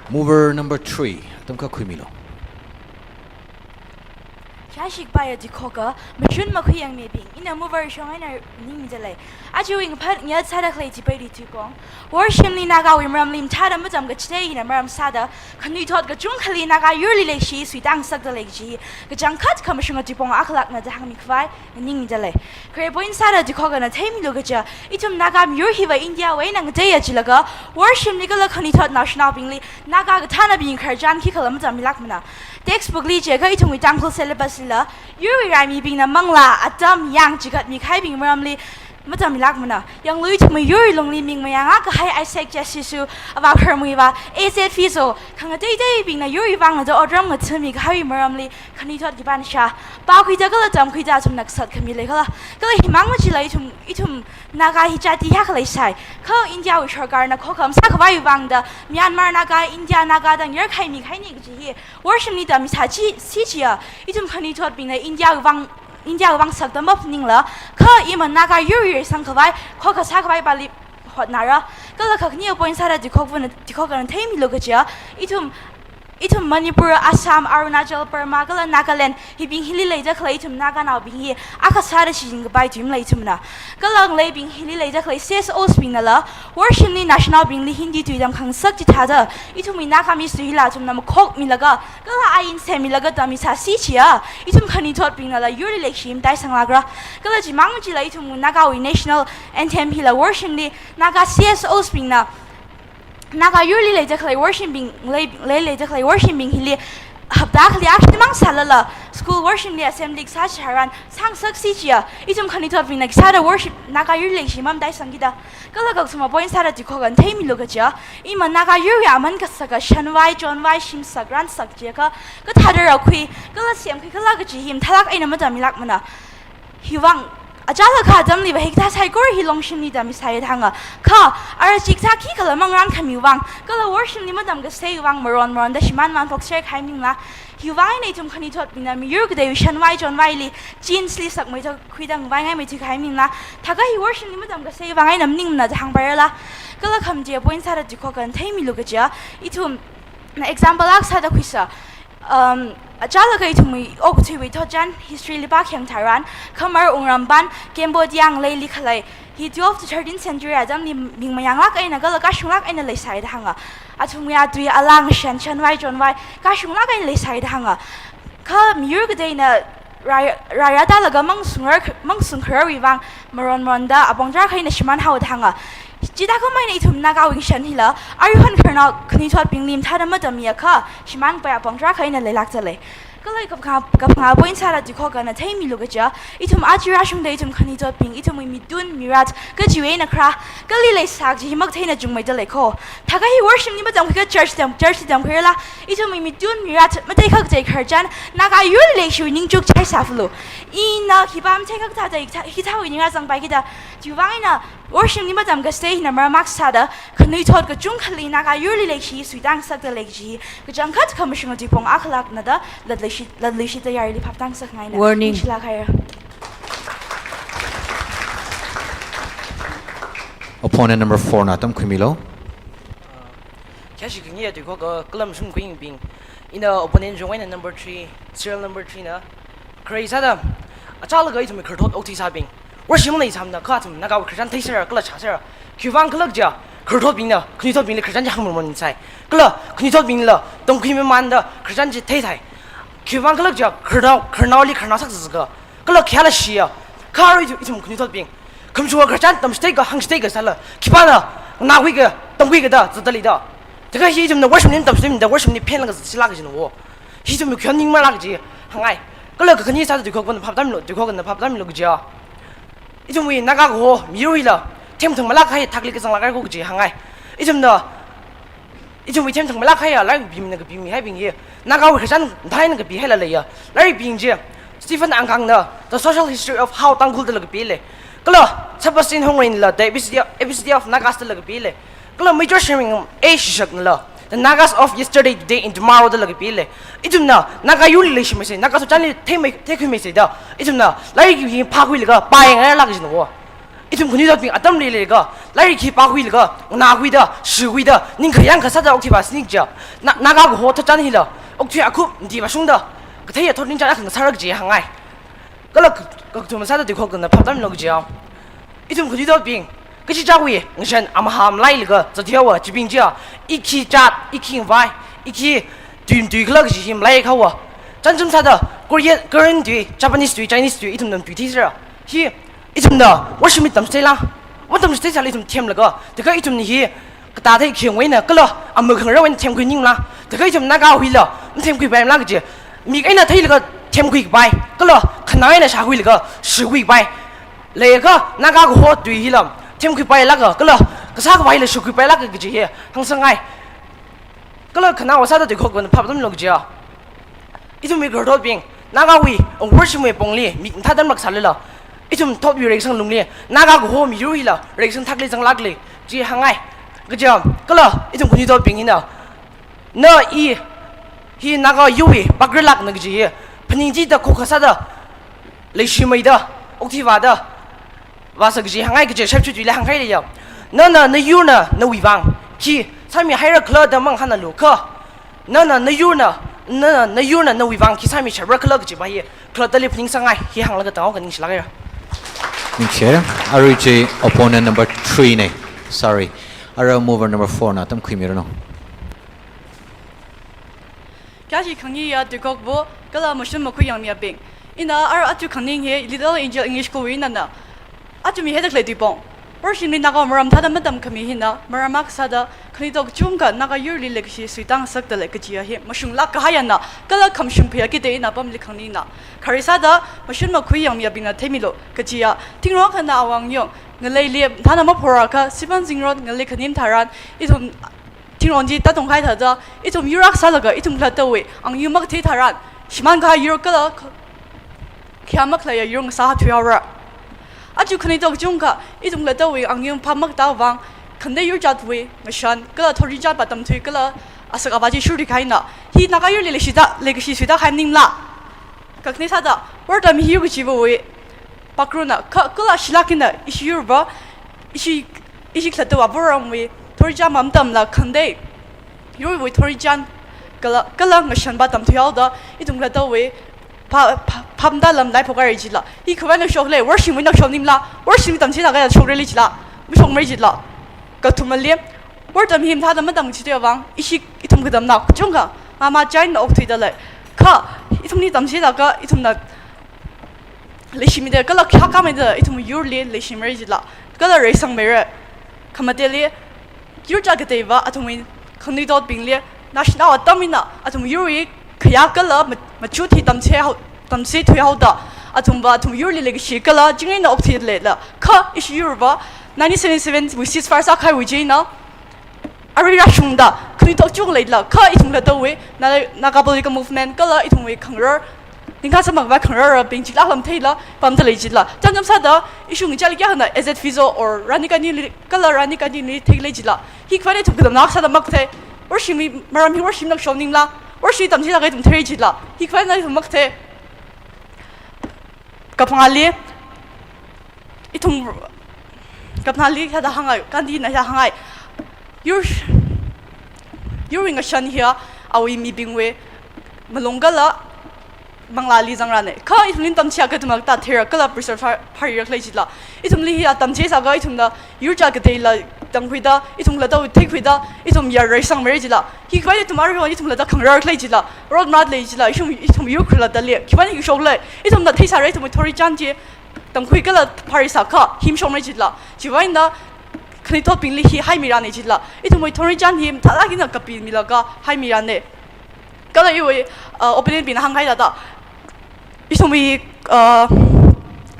Mover number three, atam kha khuimilu. Khayāshi kapaiya tuikhok akha, mashun makhui yangmibing, ina mover shong eina ningmida lei. Ajawui ngaphat ngayat sāda khalei Chipeili Tuipong, worshimli Nagawui maramli mathāda matam kachithei hina maram sāda, khanuithot kachungkhali Naga yurli leishi suitāngasakda lei kaji, kachangkhat khamashunga tuipong akhalākna da hāngmi khavai nganingda lei. Khare point sāda tuikhok akhana theimilu kaja, ithum Naga miyur hiva India wui eina ngateiya jilaga, worshimli kala khanuithot naoshinaobingli Naga kathānabing khararchan khikhala matam milākmana. Textbook li jiakha ithumwui Tangkhul syllabus lila, yurwui raimibingna manglā, atam, yang chigatmi kahaibing maramli matam milākmana. Yanglu, ithumwui yurwui lungli ming mayāngā kahai Isaac Chiashisu, avā Khararmuivā, A Z Fizo, khangateiteibingna yurwui vangna da otram ngathami kahaiwui maramli khanuithot khipāna shā, pākhuida kala tamkhuida athumna kasat khami leikhala? Kala himang machila ithum, ithum Naga hi jati hiyākha leisai, kha India wui sarkarna khokham sākhavai vangda Myanmar Naga, India Naga dang yarkhaimi kahaina kaji hi worshimli tammi sāsi, si chiya, ithum khanuithotbingna India wui vang, India wui vang sakda maphaningla, kha ima Naga yur yur sangkhavai, khokha sākhavai pāli hotnara. Kala kakhane point sāda tuikhok akhana, tuikhok akhana theimilu kaja, ithum, ithum Manipur, Assam, Arunachal, Burma, kala Nagaland, hibing hili leida khalei ithum Naganaobing hi akha sāda shichinkapai tui maleithumana. Kala ngaleibing hili leida khalei C S Os bingnala, worshimli naoshinaobingli Hindi tui tamkhangasak chithāda, ithumwui Nagamese tui hila athumna makhokmilaga, kala ain semmilaga tammi sāsi chiya, ithum khanuithotbingnala yurli leishi mataisang lākra. Kala chimang machila ithum Nagawui national anthem hila worshimli Naga C S Os bingna Naga yurli leida khalei worshimbing, lei, lei, leida khalei worshimbing hili hapta akhali akhashimang sālala, school worshimli assembly kasā chitharan sāngasaksi chiya, ithum khanuithotbingna khisāda worship Naga yurli leishi mamataisangkida. Kala kathuma point sāda tuikhok akhana theimilu kaja, ima Naga yurwui aman kasaka shanvai, chonvai, shimsak, ransak chiakha kathāda rākhui kala semkhui khala kaji hi mathālāk eina matam milākmana. Hiwui vang, achālakha atamliva hikathā saikora hi longshimli tammi sāya da hānga. Kha, ara chikathā khikhala mangarankhamiwui vang, kala worshimli matam kaseiwui vang maron maronda shimān manphokser kahai maningla, hiwui vang eina ithum khanuithotbingna miyur kateiwui shanvai chonvaili, jeans li sakmeithui khuida ngavaingaimei thui kahai maningla, thākha hi worshimli matam kaseiwui vang eina maningmana da hāngpairala? Kala khamataiya point sāda tuikhok akhana theimilu kaja, ithum, na example akha sāda khuisa. Um, achālakha ithumwui okathuiwui thotchan history li pākhayang tharan, Khmer wungram pān Cambodia ngaleili khalei hi twelve to thirteen century atamli ming mayānglāk eina kala kashunglāk eina leisai da hānga. Athumwui atui, alāng, shan, shanvai chonvai kashunglāk eina leisai da hānga. Kha miyur kateina rai, rai rātālaga mangsung kharar, mangsung khararwui vang maron maronda apong tarākha eina shimānhaowa da hānga. Chithākhamei eina ithum Nagawui shan hila, aruihon khararnao khanuithotbingli mathāda matammiakha shimānpai apong tarākha eina leilākda lei. Kala kaphangā, kaphangā point sāda tuikhok akhana theimilu kaja, ithum aja rāshungda ithum khanuithotbing, ithumwui mitun mirat kajiwui eina kharā kali leisā kaji hi makatheina chungmeida lei kho. Thākha hi worshimli matamkhuiakha church tam, church li tamkhuirala? Ithumwui mitun mirat, mataikhak tei khararchan Naga yurli leishiwui ningchuk chai sāfalu. Ina khipā matheikhak thāda hithā, hithāwui ningrā zangpaikida? Chiwui vang eina worshimli matam kasei hina maram akha sāda, khanuithot kachungkhali Naga yurli leishi suitāngasakda lei kaji kachangkhat khamashunga tuipong akhalākna da latluishi, latluishida yarili phaptāngasak ngaina. Warning. Ningshilāk haira. Opponent number four na atam khuimilu. Khayāshi khangayā tuikhok akha, kala mashun khuiyingbing. Ina opponent shong eina number three, serial number three na. Khare sāda, achālakha ithumwui khararthot okthuisābing, worshim leisāmana kha athum Nagawui khararchan theisera kala chāsera. Khiwui vang khala kaja, khararthotbingna khanuithotbingli khararchan chi hāngmamon sai, kala khanuithotbingla tamkhui mamānda khararchan chi theithai. Khiwui vang khala kaja, khararnao, khararnaoli khararnao sākazaka, kala khayāla shiya. Kha arui ithum, ithum khanuithotbing khamashunga khararchan tamchitheika, hāngchitheika sāla, khipāna nganākhuika, tamkhuika da zatda leida? Thākha hi ithumna worshimli tamchitheimida worshimli phenlaga zatsilāk kajina wo. Hi ithumwui khayon ning malāk kaji hāngngai. Kala kakhane sāda tuikhok akhana phaptāmilu, tuikhok akhana phaptāmilu kaja, ithumwui Naga kaho miyur hila themthang malāk kahai thakli kazanglāk haira kho kaji hāngngai. Ithumna, ithumwui themthang malāk kahaiya lairikbingna kapimi haibing hi, Nagawui khararchan mathāna kapihaila leiya. Lairikbing chi, Stephen Angkang na The Social History of How Tangkhul dala kapi lei. Kala Sebastian Hongreila the A B C D, A B C D of Nagas dala kapili. Kala Major Sheming A Shishaknala the Nagas of yesterday, today and tomorrow dala kapili. Ithumna Naga yurli leishimeisei, Naga sochānli theimei, theikhuimeisei da. Ithumna lairik hi phākhuilaga pāngailāk kajina wo. Ithum khanuithotbing atam leilaga lairik hi phākhuilaga, nganākhuida, shikhuida, ningkhayang kasāda okthui vāsingja. Na, Naga kaho thotchān hila okthui akhup ndi vāshungda, kathei athot ningchān akha ngasāra kaji hāngngai. Kala ka, kakathuma sāda tuikhokna phap tamlu kajiya. Ithum khanuithotbing kachichāwui ngashan amaham leilaga zathaowa, chibing chiya, i khi jat, i khi ngavai, i khi tui, tui khala kaji hi malei khaowa. Chānjam sāda Korean, Korean tui, Japanese tui, Chinese tui ithumna tui theisera. Hi ithumna worship mi tamsei la, matamsei sāla ithum themlaga, thākha ithumna hi katāthei khangwuina kala amu khangarawuina themkhui ningla, thākha ithum Nagawuila mathemkhuipaimala kaji. Mik eina theilaga themkhuipai, kala khanang eina shākhuilaga shikhuipai. Leiakha Naga kaho tui hila themkhuipailāka, kala kasā khavai hila shikhuipailāka kaji hi hāngsangngai. Kala khanaowa sāda tuikhokna phap tamlu kajiya. Ithumwui khararthotbing, Nagawui worship wui pongli mik mathāda tamrak sālala, ithum thotwui reisang lungli Naga kaho miyur hila reisang thakli zanglākli chi hāngngai. Kajiya, kala ithum khanuithotbing hina, na i hi Naga yurwui pakralākna kaji hi phaningchida khokha sāda leishimeida, okthui vāda vāsa kaji hāngngai kaji shapshi tuila hāngkhaileiya. Nana nayurna nawui vang khi sāmihaira khala da mangahānnalu kha, nana nayurna, nana nayurna nawui vang khi sāmishapra khala kajiva hi khalattali phaningsangngai. Hi hānglaga tanghaoka, ningshilāk haira. Ningshi haira. Arui chi opponent number three na. Sorry. Ara mover number four na tamkhuimiranu. Kya chi khangniya tuikhokva kala mashun makhui yangmiyabing. Ina ara aja khangning hi Little Angel English School wui einana. Aja mi hithāda khalei tuipong, worship li Naga maram thāda matamkhami hina, maram akha sāda khanuithot kachungkha Naga yurli leikashi suitang ngasakdalei kajiya hi mashunglāk kahaiyana, kala khamashung phayākida ina apamli khangnina. Khare sāda mashun makhui yangmiyabingna theimilu kajiya, thingrong akhana awui angyung ngaleili thāna maphorakha, sipān zingrot ngalei khanim tharan, ithum thingrong chi tātongkahai thāda, ithum yur akha sālaga ithum khalattawui angyung makathei tharan, shimānkahai yur kala kh-, khayā makhaleiya yur ngasā thuihaora. Aja khanuithot kachungkha ithum khalattawui angyung phap makatā vang, khangatei yur jatwui ngashan kala thotchan patamthui kala asak avā chi shurri kahaina. Hi Naga yurli leishida, leikashi suida kahai maningla. Kakhane sāda, wortam hi yur kachivawui pakrana, kha, kala shilāk eina ishi yurva, ishi, ishi khalattawui aburangwui thotchan matamla khangatei yurwui thotchan kala, kala ngashan patamthuihaoda, ithum khalattawui pha-, pha-, phap matālam laiphok haira jila. Hi khavaina shokli, worship wui eina shok maningla, worship mi tamchilaga shokra lei jila, mashokmara jila. Kathumali, wortam hi mathāda matamchithei vang, ishi ithum katamnao kachungkha mama china okthuidalei. Kha ithumli tamchilaga ithumna leishimida kala khayā khamida ithum yurli leishimara jila, kala reisangmara. Khamateli, yur jat kateiva athumwui khanuithotbingli national atam eina athum yurwui khayā kala ma-, machut hi tamchithei hao-, tamchithei thuihaoda, athumva athum yurli leikashi kala ching eina okthuidaleila. Kha ishi yurva nineteen seventy-seven wui ceasefire sākahaiwui china arui rāshungda khanuithot kachungkha leila, kha ithum khalattawui Na-, Naga political movement kala ithumwui khangarar, ningkhā samphangbing khangararbing chila lamtheila pamdalei jila. Chānjam sāda, ithum ngachāli kayākhana Azad Fizo or Rani Gaidinli kala Rani Gaidinli theilei jila. Hi khavaina ithum katamnao akha sāda makathei. Worship mi maram hi worship mi eina shok maningla, worship mi tamchilaga ithum theira jila. Hi khavaina ithum makathei. Kaphangāli, ithum, kaphangāli hithāda hānghai, Gandhina hithāda hānghai. Yur, yurwui ngashan hiya awui mibingwui malung kala manglāli zangrana. Kha ithumli tamchiakha ithum akha tātheira kala preserve phā-, phārira khalei jila. Ithumli hiya tamchisākha ithumna yur jat kateila tangkhuida, ithum khalattawui theikhuida, ithum ya reisangmara jila. Hi khavaina ithum arui ithum khalatta khangarar khalei jila, road mart lei jila, ithum, ithum yur khalattali khavaina hi shoklei, ithumna theisāra ithumwui thotchan chi tangkhui kala phārisākha hi mashokmara jila. Chiwui eina khanuithotbingli hi haimirana jila. Ithumwui thotchan hi mathālāk eina kapimilaga haimirana. Kala iwui, uh, opponent bingna hānghai thāda, ithumwui, uh,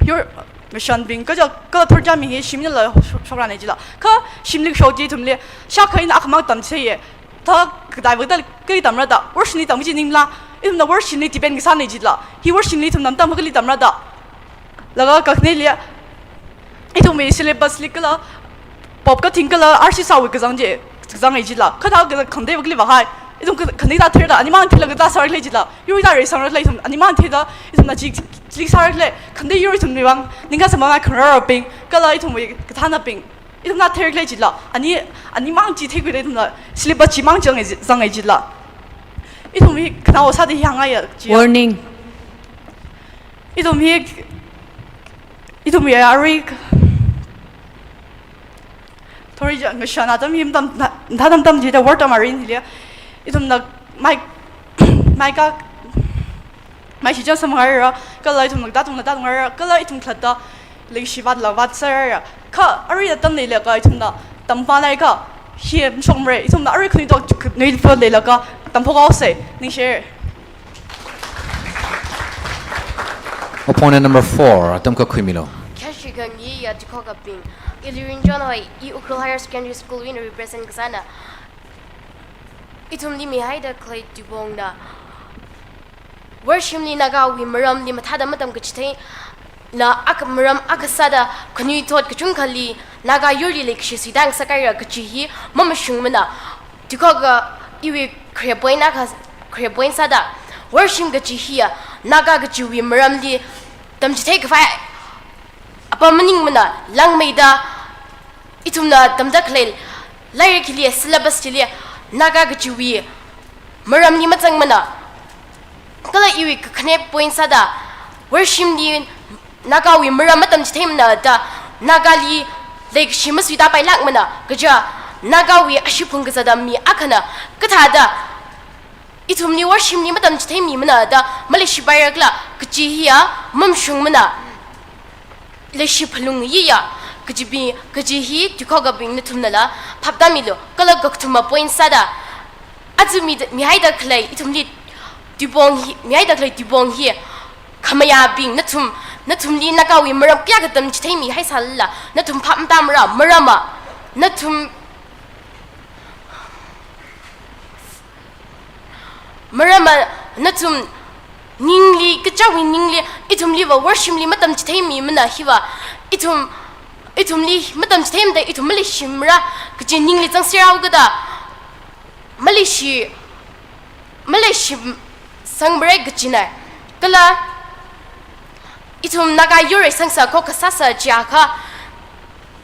yur ngashanbing kaja, kala thotchanbing hi shim einala shok-, shokrana jila. Kha shimli shok chi ithumli shākha eina akhamang tamchiya. Thā kataiva da kali tamra da, worship li tamchi maningla, ithumna worship li depend kasāna jila. Hi worship li ithumna matam kali tamra da. Laga kakhaneli, Ithumwui syllabus li kala, pop kathing kala, R C sāwui kazang chi, kazang ai jila. Kha thā kazang khangateiva kali vāhai. Ithum kha-, khangatei thāda, animang thila kathā sāra khala jila. Yur thā reisang ra khala ithum, animang thida, ithumna chi, chi sāra khala. Khangatei yur ithumwui vang, ningkasāmang khangarar bing, kala ithumwui kathānabing. Ithumna theira khala jila. Ani, animang chi theikhuida ithumna, syllabus chimang zang ai ji-, zang ai jila. Ithumwui khanao sāda hi hāngngaiya chi. Warning. Ithum hi, ithumwui arui, thori ja, ngashan atam hi matam, na, na tam tam jida word tam arin hili. Ithumna mai, mai ka, mai shi chang samngarara, kala ithumna tātung la tātungrara, kala ithum khalatta, leishiva la vātsārara. Kha arui atam leilaga ithumna tampa nai kha, hi mashokmara, ithumna arui khanuithot, khanuithot leilaga, tamphok haosa, ningshira. Opponent number four, atam kakhuimilu. Khashi khangayi ya tukhokabing. Ili Rinchon hoi, i Ukhrul Higher Secondary School wui eina represent kasāna. Ithumli mihaida khalei tuipongna. Worshimli Nagawui maramli mathāda matam kachitheina akha maram akha sāda khanuithot kachungkhali Naga yurli leikashi suida ngasakhaira kaji hi mamashungmana. Tuikhoka iwui khare point akha, khare point sāda worshim kaji hiya Naga kajiwui maramli tamchithei khavai apam maningmana, langmeida ithumna tamda khalei lairik hili, syllabus chili Naga kajiwui maramli mazangmana. Kala iwui kakhane point sāda worshimli Nagawui maram matamchitheimana da Nagali leikashi masuida pailākmana, kaja Nagawui ashiphung kazata mi akhana kathāda ithumli worshimli matamchitheimimana da maleishipaira khala kaji hiya mamashungmana. Leishi phalung yiya, kajibi, kaji hi tuikhokabing nathumnala phaptāmilu, kala kakathuma point sāda, aja mi, mihaida khalei ithumli tuipong hi, mihaida khalei tuipong hi, khamayābing nathum, nathumli Nagawui maram kayākha tamchitheimi haisālala, nathum phap matāmara, marama, nathum Marama nathum ningli, kachāwui ningli, ithumliva worshimli matamchitheimimana hiva, ithum, ithumli matamchitheimada ithum maleishimara kaji ningli zangsirao kada, maleishi, maleishi sangmara kajina. Kala ithum Naga yurwui sangsa ko kasāsa chiakha,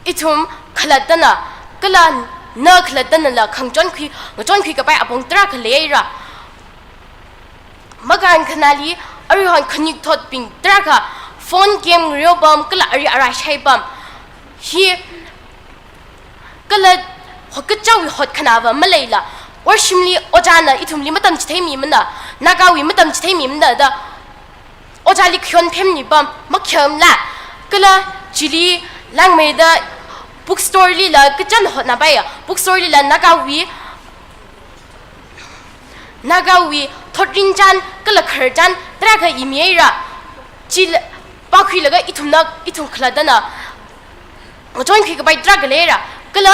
ithum khalattana, kala na khalattanala khangachon khui, ngachon khuikapai apong tarākha leira. Makān khanāli, aruihon khanuithotbing tarākha phone game ngareopam, kala ari arai shaipam. Hi, kala hot kachāwui hotkhana va maleila, worshimli ojāna ithumli matamchitheimimana, Nagawui matamchitheimimana da, ojāli khayon phemnipam, makhamla. Kala chili langmeida bookstore lila kachān hotnapaiya, bookstore lila Nagawui, Nagawui thotrinchān kala khararchān tarākha imihaira. Chila pākhuilaga ithumna, ithum khalattana ngachon khuikapai tarākha leira. Kala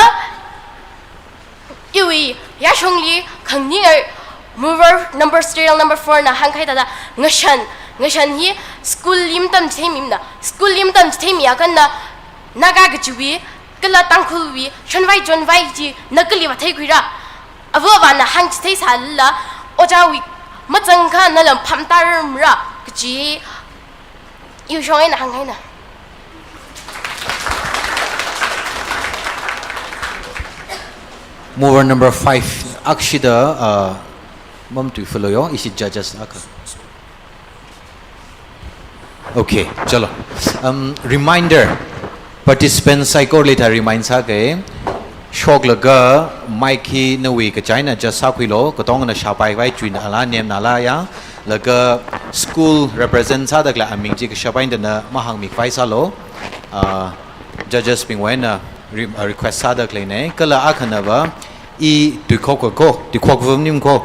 iwui yāshongli khangning er, mover number, serial number four na hāngkahai thāda, ngashan, ngashan hi school li matamchitheimimana, school li matamchitheimi akha na Naga kajiwui, kala Tangkhulwui shonvai chonvai chi na kali vātheikhuira. Ava avāna hāngchitheisālala, ojāwui mazangkha nala phap matāmara kaji, iwui shong eina hānghaina. Mover number five, akshida, uh, mamatuifalu yo, ishi judges akha. Okay, chalo. Um, reminder, participants saikorali thā remind sāke, shoklaga mic hi nawui kachai eina adjust sākhuilu, katongana shāpaikhavai chuina ala nemnala ya, laga school represent sāda khalei aming chi kashap eina da mahāngmikhavai sālu, ah, judges bingwui eina re-, ah, request sāda khaleina, kala akhanava, i tuikhok ko, tuikhok vum nim ko,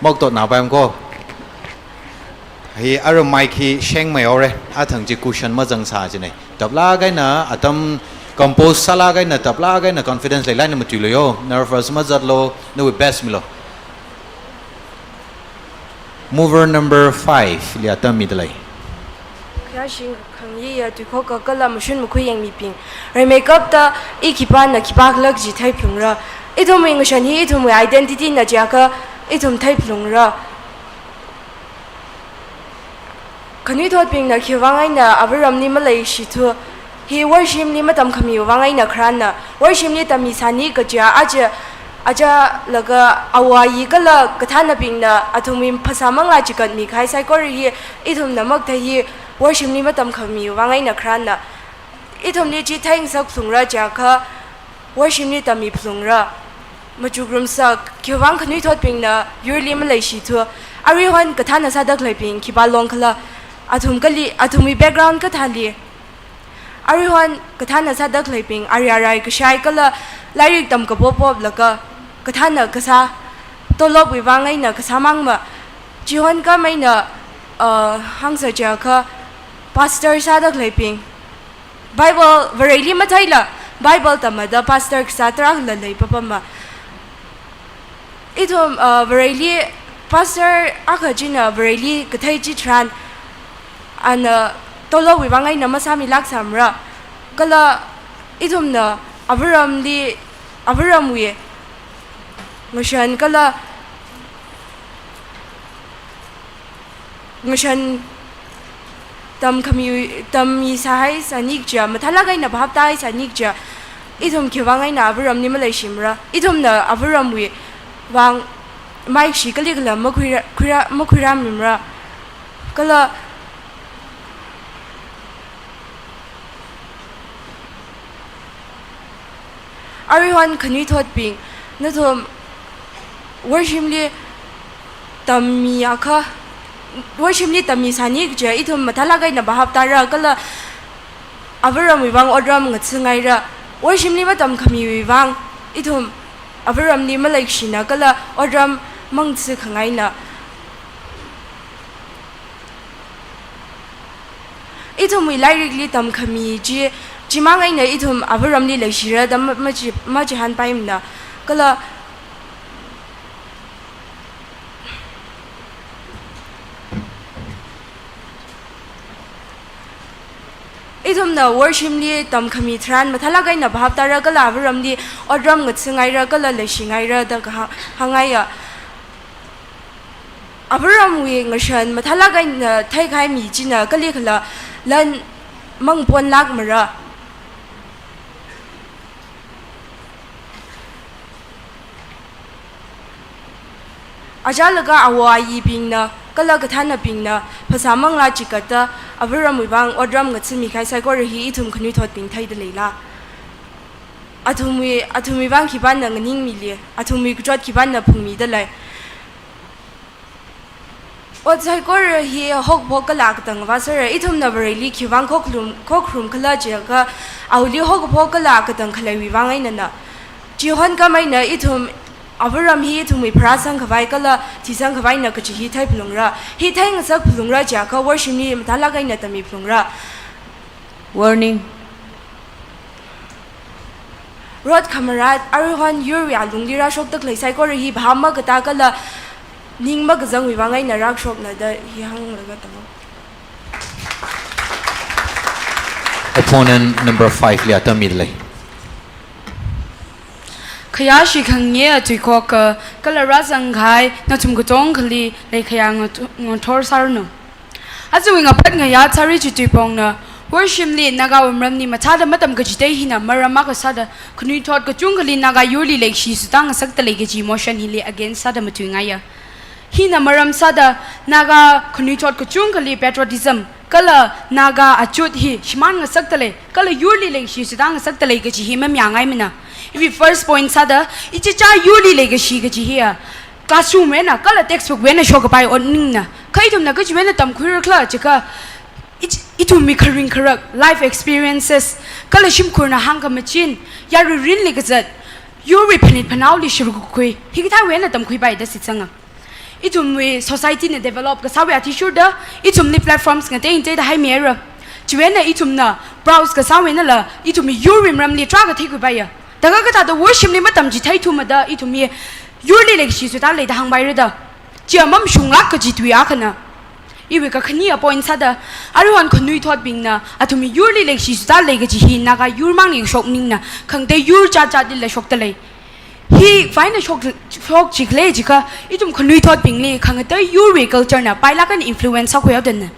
mok to na paim ko. Hi aru mic hi shengmei ore, athang chi cushion mazangsā jina. Taplāk eina, atam compose sālāk eina, taplāk eina confidence leilāk eina matuilu yo, nervous mazatlu, nawui best milu. Mover number five li atam midalei. Yāshing khangyi ya tuikhoka kala mashun makhui yangmibing. Rimeikapta i khipāna khipākhala kaji theiphalungra. Ithumwui ngashan hi ithumwui identity na jiakha ithum theiphalungra. Khanuithotbingna khiwui vang eina avaramli maleishithu, hi worshipli matamkhamiwui vang eina kharāna. Worshipli tammisāni kaja aja, aja laga awo ayi kala kathānabingna athumwui phasā manglā chigatmi kahai saikora hi ithumna makthei hi worshipli matamkhamiwui vang eina kharāna. Ithumli chi theingasakphalungra jiakha worshipli tammiphalungra. Machukrumsak, khiwui vang khanuithotbingna yurli maleishithu. Aruihon kathāna sāda khaleibing khipā longkhala, athum kali, athumwui background kathāli. Aruihon kathāna sāda khaleibing, ari arai kashai kala lairik tamkapop poplaga kathāna kasā, tolopwui vang eina kasā mangma. Chihon kam eina, uh, hāngsa jiakha pastor sāda khaleibing, Bible, Vareli matheila, Bible tammada pastor kasā tarākhala leipapama. Ithum, uh, Vareli, pastor akha china Vareli kathei chitharan, ana tolopwui vang eina masāmilāksamra. Kala ithumna avaramli, avaramwui ngashan kala ngashan tamkhami, tammisāhaisāni kaja, mathālāk eina bhap tāhaisāni kaja, ithum khiwui vang eina avaramli maleishimra. Ithumna avaramwui vang maikshi kalikhala makhuira, khuira, makhuirāmimra. Kala aruihon khanuithotbing, nathum worshipli tammiakha, worshipli tammisāni kaja ithum mathālāk eina bhap tāra kala avaramwui vang otram ngathangaira. Worshipli matamkhamiwui vang ithum avaramli maleishina kala otram mangathangaina. Ithumwui lairikli tamkhami chi, chimang eina ithum avaramli leishira da ma-, machi-, machihānpaimana. Kala ithumna worshipli tamkhami tharan mathālāk eina bhap tāra kala avaramli otram ngathangaira kala leishingaira da kahā-, hāngngaiya. Avaramwui ngashan mathālāk eina theikahai mi china kalikhala lan mangaponlākmara. Achālakha awo ayibingna kala kathānabingna phasā manglā chigatta avaramwui vang otram ngathanmi kahai saikora hi ithum khanuithotbing theida leila? Athumwui, athumwui vang khipāna nganingmili, athumwui kachot khipāna phungmida lei? Ot saikora hi haokaphok kala katang vāsāra, ithumna Vareli khiwui vang khokharum, khokharum khala jiakha, awoli haokaphok kala katang khaleiwui vang einana. Chihon kam eina ithum avaram hi ithumwui pharāsangkhavai kala thisangkhavaina kaji hi theiphalungra. Hi theingasakphalungra jiakha worshipli mathālāk eina tammiphalungra. Warning. Rot khamarat, aruihon yurwui alungli rāshokda khalei saikora hi bhap makatā kala ning makazangwui vang eina rākashokna da hi hānglaga tang. Opponent number five li atam mida lei. Khayāshi khangayei tuikhoka kala rāzangkahai nathum katongkhali leikhayā ngato-, ngathor sāranu. Ajawui ngaphat ngayā Sari Chitui Pongna, worshipli Naga wunramli mathāda matam kachithei hina maram akha sāda, khanuithot kachungkhali Naga yurli leishi sutāngasakta lei kaji motion hili against sāda matuingaiya. Hina maram sāda Naga khanuithot kachungkhali patriotism kala Naga achut hi shimānngasakta lei, kala yurli leishi sutāngasakta lei kaji hi mamayāngaimana. Iwui first point sāda, ichichā yurli leikashi kaji hiya classroom wui eina kala textbook wui eina shokapai otningna. Kha ithumna kachiwui eina tamkhuirakhala jiakha, ich-, ithumwui kharing kharak, life experiences, kala shimkhurna hāngkhamachin, yarui mirinli kazat, yurwui phanit phanaoli shurkakhui, hikathāwui eina tamkhuipai da shitsanga. Ithumwui society na develop kasāwui athishurda, ithumli platforms ngatei ngateida haimihaira. Chiwui eina ithumna browse kasāwui einala, ithumwui yurwui maramli tarākha theikhuipaiya. Thākha kathāda worshipli matamchitheithumada ithum hi yurli leikashi sutālei da hāngpaira da. Chiya mamashunglāk kaji tui akhana. Iwui kakhane a point sāda, aruihon khanuithotbingna athumwui yurli leikashi suitālei kaji hi Naga yurmangli shok maningna, khangatei yur chāchātlila shoktalei. Hikaphāna shok, shok chikhalei jiakha, ithum khanuithotbingli khangatei yurwui culture na pailāk eina influence sākhuihaodana.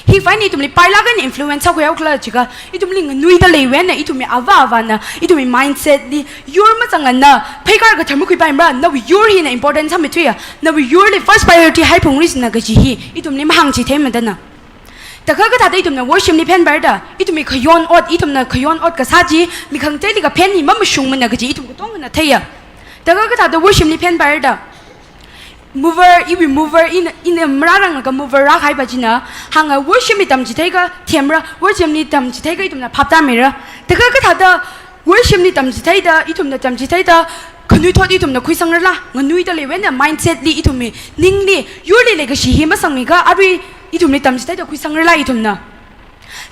Hikaphāna ithumli pailāk eina influence sākhuihaokhala jiakha, ithumli nganuitalei wena, ithumwui ava avāna, ithumwui mindset li, yur mazangana, pheikar kathar makhuipaimara, nawui yur hina important sāmeithuiya, nawui yurli first priority haiphungrasana kaji hi ithumli mahāngchitheimana. Thākha kathāda ithumna worship li phenpairada, ithumwui khayon ot, ithumna khayon ot kasā chi, mi khangateili kaphen hi mamashungmana kaji ithum katongana theiya. Thākha kathāda worship li phenpairada, mover, iwui mover, ina, ina marāranglaga mover rākahaipa china, hānga worship li tamchitheikha themra, worship li tamchitheikha ithumna phaptāmeira. Thākha kathāda worship li tamchitheida, ithumna tamchitheida, khanuithot ithumna khuisangrala, nganuitalei wena mindset li ithumwui ningli, yurli leikashi hi masangmikha, arui ithumli tamchitheida khuisangrala ithumna.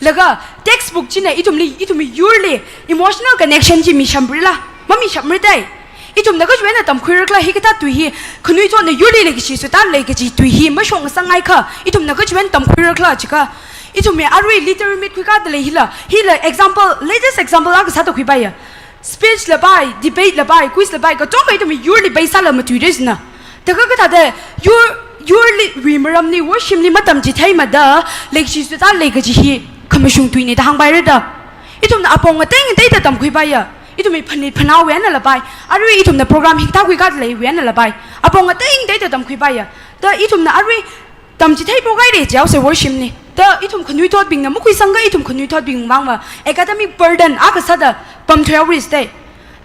Laga textbook china ithumli, ithumwui yurli emotional connection chi mishaprala, mamishapratai. Ithumna kachi eina tamkhuirakhala hikathā tui hi, khanuithotna yurli leikashi suitālei kaji tui hi mashokngasakngaikha, ithumna kachi eina tamkhuirakhala jiakha, ithumwui arui literary meet khuikādalei hila, hila example, latest example akha sāda khuipaiya. Speech la pai, debate la pai, quiz la pai, katonga ithumwui yurli paisāla matuirasana. Thākha kathāda yur, yurliwui maramli, worship li matamchitheimada, leikashi suitālei kaji hi khamashung tuina da hāngpairada. Ithumna apong ngatei ngateida tamkhuipaiya. Ithumwui phanit phanaowui einala pai. Arui ithumna program hikathā khuikādaleiwui einala pai. Apong ngatei ngateida tamkhuipaiya. Da ithumna arui tamchitheiphok haira jihaosa worship li. Da ithum khanuithotbingna makhuisangakha ithum khanuithotbing vangva academic burden akha sāda pamthuihaorasai.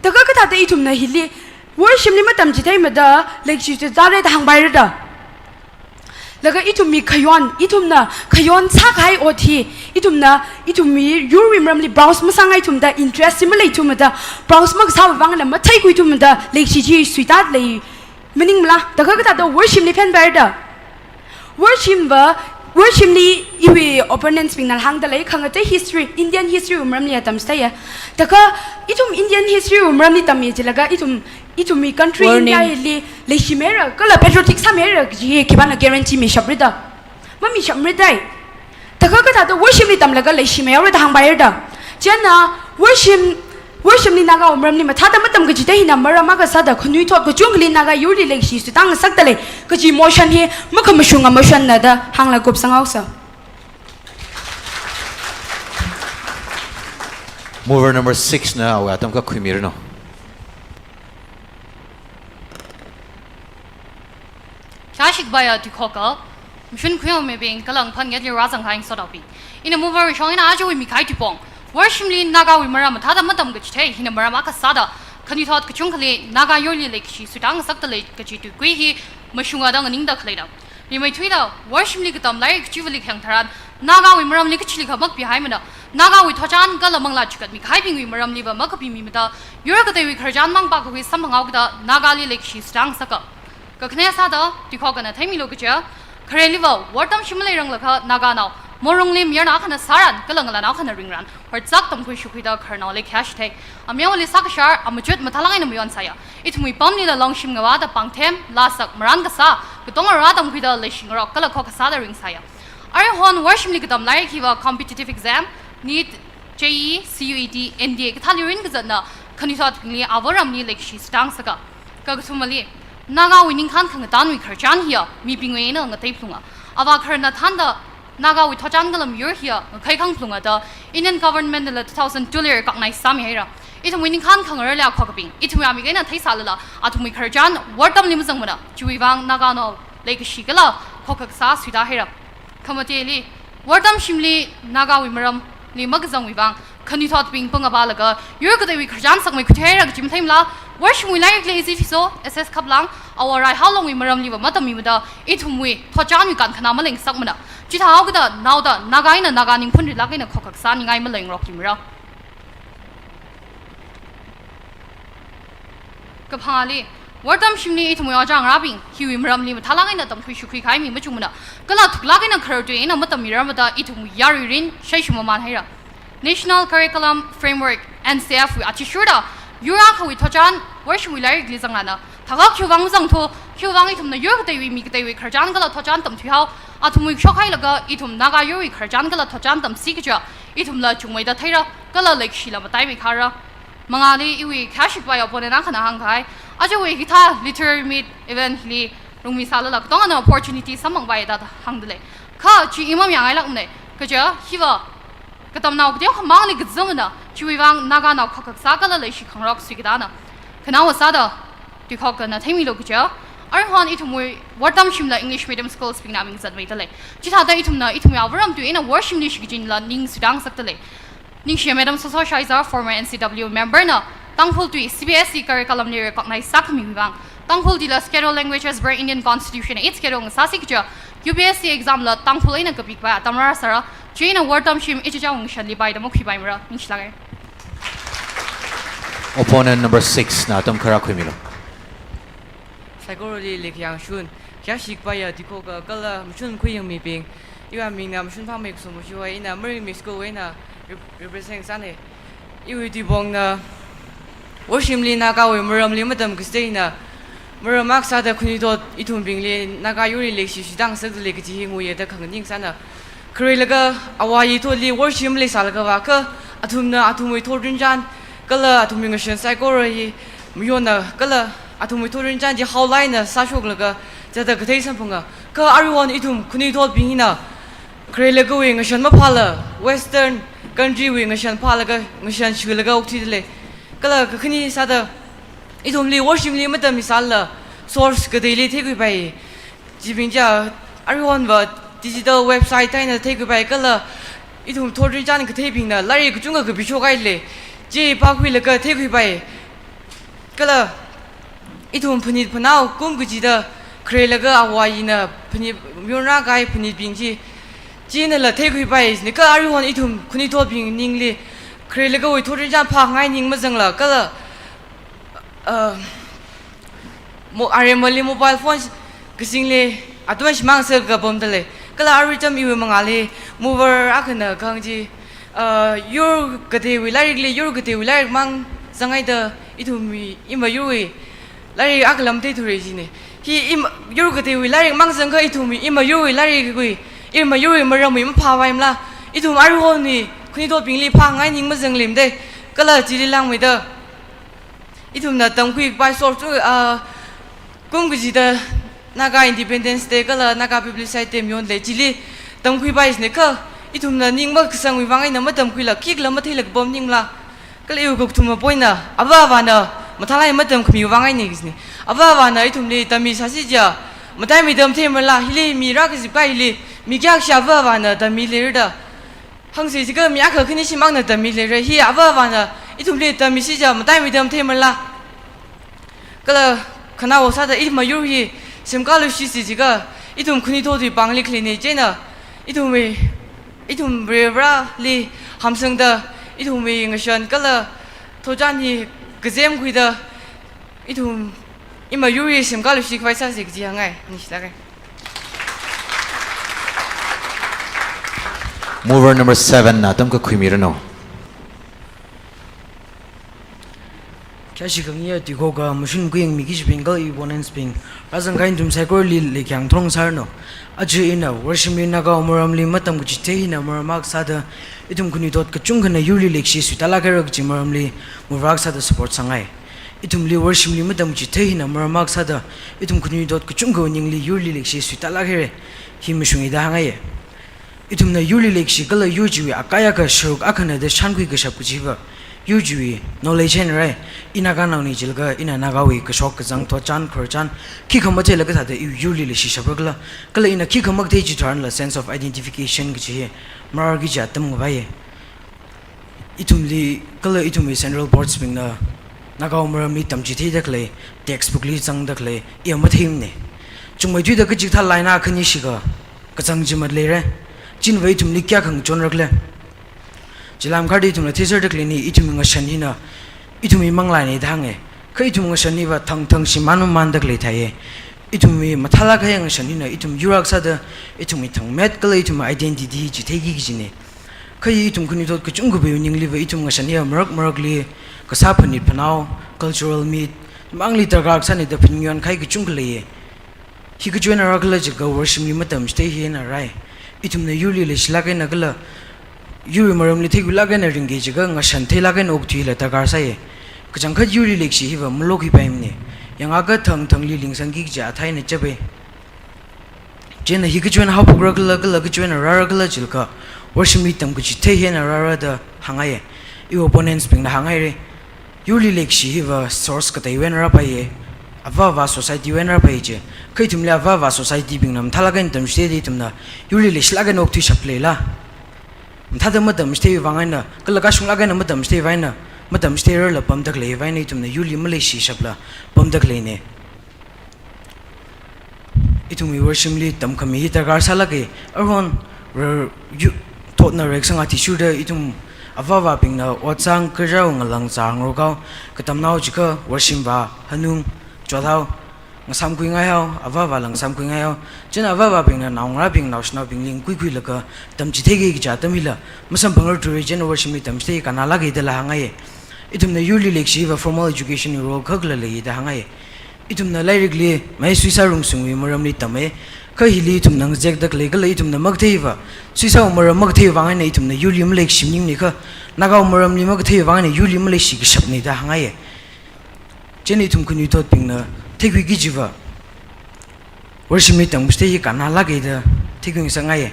Thākha kathāda ithumna hili worship li matamchitheimada leikashi suitāra da hāngpairada. Laga ithumwui khayon, ithumna khayon sākahai ot hi, ithumna, ithumwui yurwui maramli browse masāngaithumada, interest chi maleithumada, browse makasāwui vangna matheikhuithumada, leikashi chi suitālei maningmala, thākha kathāda worship li phenpairada. Worship va, worship li iwui opponents bingna hāngdalei, khangatei history, Indian history wui maramli tamchitheiya. Thākha ithum Indian history wui maramli tammi jilaga ithum, ithumwui country Warning. India hili leishimeira, kala patriotic sāmeira kaji hi khipāna guarantee mishaprada. Mamishapratai. Thākha kathāda worship li tamlaga leishimeihaora da hāngpairada. Chieina worship, worship li Nagawui maramli mathāda matam kachithei hina maram akha sāda khanuithot kachungkhali Naga yurli leikashi suitāngasaktalei kaji motion hi makhamashunga motion na da hānglaga kupsanghaosa. Mover number six na awui atam akha khuimiranu. Kya shikbaya tuikhoka, mashun khuihaomibing, kala ngaphan ngatli rāzangkahai ngasonaobing. Ina mover shong eina ajawui mikahai tuipong, worship li Nagawui maram mathāda matam kachithei hina maram akha sāda, khanuithot kachungkhali Naga yurli leikashi suitāngasaktalei kaji tuikui hi mashunga da nganingda khaleina. Rimeithuida, worship li katam lairik kachiva̱li khayang tharan, Nagawui maramli kachilikha makapihaimana, Nagawui thotchan kala manglā chigatmikahaibingwui maramliva makapimimada, yur kateiwui khararchan mang pākakhui samphanghaokida, Nagali leikashi suitāngasaka. Kakhane sāda, tuikhokana theimilu kaja, khareliva, wortam shim maleiranglakha Naganao, morungli mayarnao akhana sāran, kala ngalānao akhana ringran, horzak tamkhui shukhuida khararnao leikhayā shithei. Ameoli sākashar, amachut mathālāk eina mayon sāya. Ithumwui pamlila longshim ngavāda pāngthem, lāsak, marān kasā, katonga rātamkhuida leishingarok, kala khokha sāda ringsāya. Aruihon worship li katam lairik hiva competitive exam, NEET, JEE, CUET, NDA kathāli rin kazatna, khanuithotbingli ava ramli leikashi suitāngasaka. Kakathumali, Nagawui ningkhān khangatanwui khararchan hiya, mibingwui eina ngatei phalunga. Avā khararna thānda, Nagawui thotchan kala miyur hiya, ngakhai khang phalunga da, Indian government nala two thousand two li recognize sāmihaira. Ithumwui ningkhān khangararli akhokabing, ithumwui amik eina theisālala, athumwui khararchan wortamli mazangmana, chiwui vang Naganao leikashi kala khokha kasā suitāhaira. Khamateli, wortam shimli Nagawui maramli makazangwui vang, khanuithotbing pāngapālaga, yur kateiwui khararchan sakmeikhui thuihaira kaji matheimala, worshipwui lairikli izi thiso, S S Khaplang, awo Raihaolongwui maramliva matammimada, ithumwui thotchanwui kankhana malengasakmana. Chithāhaokida, naoda, Naga eina Naga ningphun rilāk eina khokha kasā ningai maleingarokluimara. Kaphangāli, wortam shimli ithumwui ojā ngarābing, hiwui maramli mathālāk eina tamkhui shukhui kahai mi machungmana, kala thuklāk eina kharar tui eina matammirarmada ithumwui yarui rin, shaishu mamānhaira. National Curriculum Framework, N C F wui athishurda, yur akhawui thotchan, worshipwui lairikli zanglana, thākha khiwui vang mazangthu, khiwui vang ithumna yur kateiwui mi kateiwui khararchan kala thotchan tamthuihao, Athumwui shokhailaga ithum Naga yurwui khararchan kala thotchan tamsi kaja ithumla chungmeida theira kala leikashila mataimeikharā. Mangāli iwui khayāshi kapaiya opponent akhana hāngkahai, ajawui hithā literary meet event hili rungmisālala katongana opportunity samphangpai da hāngdalei. Kha chi i mamayāngailākmana, kaja hiva katamnao kateokha mangli kazamana, chiwui vang Naganao khakkasā kala leishi khangarok suikatana. Khanaowa sāda, tuikhok eina theimilu kaja, aruihon ithumwui wortamshimla English medium schools bingna ming zatmeidalei. Chithāda ithumna ithumwui avāram tui eina worshimli shikachinla ning suitāngasakdalei. Ningshiya Madam Soso Shaiza, former N C W member na, Tangkhul tui C B S E curriculum li recognize sākhamiwui vang, Tangkhul tila Scheduled Languages per Indian Constitution eighth Schedule ngasāsi kaja, U P S C exam la Tangkhul eina kapi kapai atam rāsāra, chieina wortamshim ichichā ngashanli paida makhuipaimara, ningshilāka. Opponent number six na atam kharā khuimilu. Saikorali leikayāngshun, khayāshi kapaiya tuikhoka kala mashun khuiyangmibing, iwui mingna Mashunphang Meikasum Mushiwui eina Maringmi School wui eina rep-, represent sāna. Iwui tuipongna worshimli Nagawui maramli matamkasā eina maram akha sāda khanuithot ithumbingli Naga yurli leishi suitāngasakdalei kaji hi nguida khanganing sāna. Khareilaga āwo āyi thotli worshim leisālagava kha athumna athumwui thotrinchān kala athumwui ngashan saikora hi mayonna kala athumwui thotrinchān chi haolaga eina sāshoklaga chithāda kathei samphanga. Kha aruihon ithum khanuithotbing hina khareilagawui ngashan maphāla, Western country wui ngashan phālaga, ngashan shulaga okthuidalei. Kala kakhane sāda, ithumli worshimli matammisālala, source kateili theikhuipai. Chibing chiya, aruihonva digital website eina theikhuipai kala, ithum thotrinchān katheibingna lairik kachungkha kapishokhailei. Chi pākhuilaga theikhuipai. Kala, ithum phanit phanao kum kachida khareilaga āwo āyina phanit mayonrākahai phanitbing chi, chinala theikhuipai jina kha aruihon ithum khanuithotbing ningli khareilagawui thotrinchān phāngai ning mazangla kala, uh, mo-, aremali mobile phone kasingli atam shimāngasak kapamdalei. Kala arui atam iwui mangāli mover akhana kahāng chi, uh, yur kateiwui lairikli, yur kateiwui lairik mang zanghaida ithumwui imayurwui lairik akha lam theithura jina. Hi im-, yur kateiwui lairik mang zangakha ithumwui imayurwui lairikwui, imayurwui maramwui maphāpaimala. Ithum aruihonwui khanuithotbingli phāngai ning mazanglemdei. Kala chili langmeida, ithumna tamkhui kapai source, uh, kum kachida Naga Independence Day kala Naga Publicized Day mayonlei, chili tamkhuipai jina kha, ithumna ning makasangwui vang eina matamkhuila, khikhala matheila kapam maningmala. Kala iwui kathuma point na, ava avāna mathālāk eina matamkhamiwui vang eina jina. Ava avāna ithumli tammisāsi jiakha, mataimeida matheimarala, hili mi rākazip kahai hili, mi kayākha ava avāna tammileira da hāngsi jiakha mi akha khani shimangna tammileira, hi ava avāna ithumli tammisi jiakha mataimeida matheimarala. Kala khanaowa sāda imayur hi semkāluishisi jiakha, ithum khanuithotwui pāngli khaleina chieina, ithumwui, ithum Varivarāli hamsangda, ithumwui ngashan kala thotchan hi kazemkhuida, ithum imayur hi semkāluishi khavai sāsi kaji hāngngai, ningshilāka. Mover number seven na atam kakhuimiranu. Khayāshi khangayi tuikhoka mashun khuiyangmi kachibing kala opponents bing, rāzangkahai nathum saikorali leikayāng tharong sāranu. Aja ina worshimli Naga maramli matamkachithei hina maram akha sāda, ithum khanuithot kachungkhana yurli leikashi suitālāk haira kaji maramli mover akha sāda support sāngai. Ithumli worshimli matamkachithei hina maram akha sāda, ithum khanuithot kachungkhawui ningli yurli leikashi suitālāk haira. Hi mashungida hāngngaiya. Ithumna yurli leikashi kala yur chiwui akai akha sharuk akhana da shānkhui kashap kajiva, yur chiwui knowledge eina rai. I Naganaona jilaga, ina Nagawui kashok kazang, thotchan, khararchan, khikha matheilakha thāda i yurli leishishapra kala, kala ina khikha makathei chitharanla sense of identification kaji hi mararki kaji atam ngavaiya. Ithumli, kala ithumwui central boards bingna Naga maramli tamchitheida khalei, textbook li zangda khalei, iya matheimana. Chungmeithuida kachikathā line akha khani shikha, kazang chi maleira. China va ithumli kayākha ngachonra khala. Chila makharda ithumna theiserda khaleina, ithumwui ngashan hina ithumwui manglaina da hānga. Kha ithumwui ngashan hiva thang thang shimān mamānda khalei theiya. Ithumwui mathālāk kahai ngashan hina ithum yur akha sāda, ithumwui thangmet kala ithumwui identity chitheiki kajina. Kha ithum khanuithot kachungkhawui ningliva ithum ngashan hiya marak marakli kasā phanit phanao, cultural meet, mangli darkar sāna da phaningyon kahai kachungkha leiya. Hi kachi eina rākhala jiakha worship li matamchithei hi eina rāi. Ithumna yurli leishilāk eina kala yurwui maramli theikhuilāk eina ringki jiakha ngashan theilāk eina okthuila darkar sāi. Kachangkhat yurli leikashi hiva malok hipaimana. Yangakha thangthangli lingsangki kaji athei eina chapai. Chieina hi kachi eina haophokra khala kala kachi eina rāra khala jilaga worship li tamkachithei hi eina rāra da hāngai. Iwui opponents bingna hānghaira. Yurli leikashi hiva source kateiwui eina rāpai, avā avā society wui eina rāpai ji. Kha ithumli avā avā society bingna mathālāk eina tamchitheida ithumna yurli leishilāk eina okthuishap leila? Mathāda matamchithei vang eina, kala kashunglāk eina matamchithei vang eina, matamchitheirarla pamda khalei vang eina ithumna yurli maleishishapla pamda khaleina. Ithumwui worship li tamkhami hi darkar sālāka. Aruihon rar yu thotna reksang athishurda ithum avā avābingna ot sāngarok, ngalang zāngarok haowa, katamnao jiakha worship vā hanung chothao, ngasāmkhuingaihao, avā avāla ngasāmkhuingaihao. Chieina avā avābingna naongarābing naoshinaobingli ngakhuikhuilaga tamchitheiki kaji atam hila masamphangrarthura, chieina worship li tamchithei kannālāka dala hāngai. Ithumna yurli leikashi hiva formal education wui role khakhala lei da hāngai. Ithumna lairikli mai Suisa rungsungwui maramli tammi. Kha hili ithumna ngazekda khalei kala ithumna makatheiva, Suisawui maram makathei vang eina ithumna yurli maleikashi maningmana kha, Nagawui maramli makathei vang eina yurli maleishikashapna da hāngai. Chieina ithum khanuithotbingna theikhuiki jiva worship li tamkachithei hi kannālāka da theikhuingasakngai.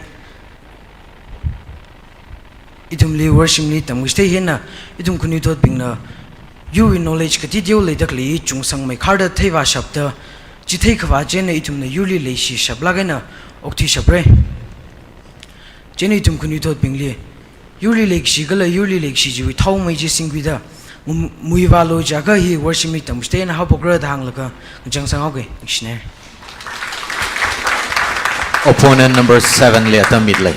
Ithumli worship li tamkachithei hi eina ithum khanuithotbingna yurwui knowledge kateo leida khalei hi chungsangmeikharda theivāshapda, chithei khavā chieina ithumna yurli leishishap lāk eina okthuishapra. Chieina ithum khanuithotbingli yurli leikashi kala yurli leikashi chiwui thaomei chi singkhuida mu-, muivālu jiakha hi worship li tamkachithei hi eina haophokra da hānglaga ngachangsang haoga. Ningshinai. Opponent number seven li atam mitlei.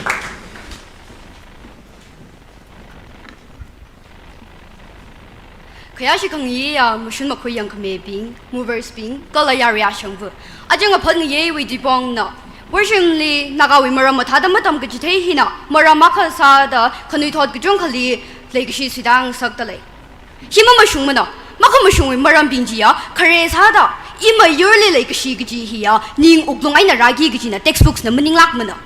Khayāshi khangayei ya mashun makhui yangkhamibing, movers bing, kala yarui ashangva. Aja ngaphat ngayeiwui dipongna, worship li Nagawui maram mathāda matamkachithei hina maram akha sāda khanuithot kachungkhali leikashi suitāngasakda lei. Hi mamashungmana, makhamashungwui marambing chiya khare sāda, imayurli leikashi kaji hiya ning wuklung eina rāki kajina textbooks na maninglākmana.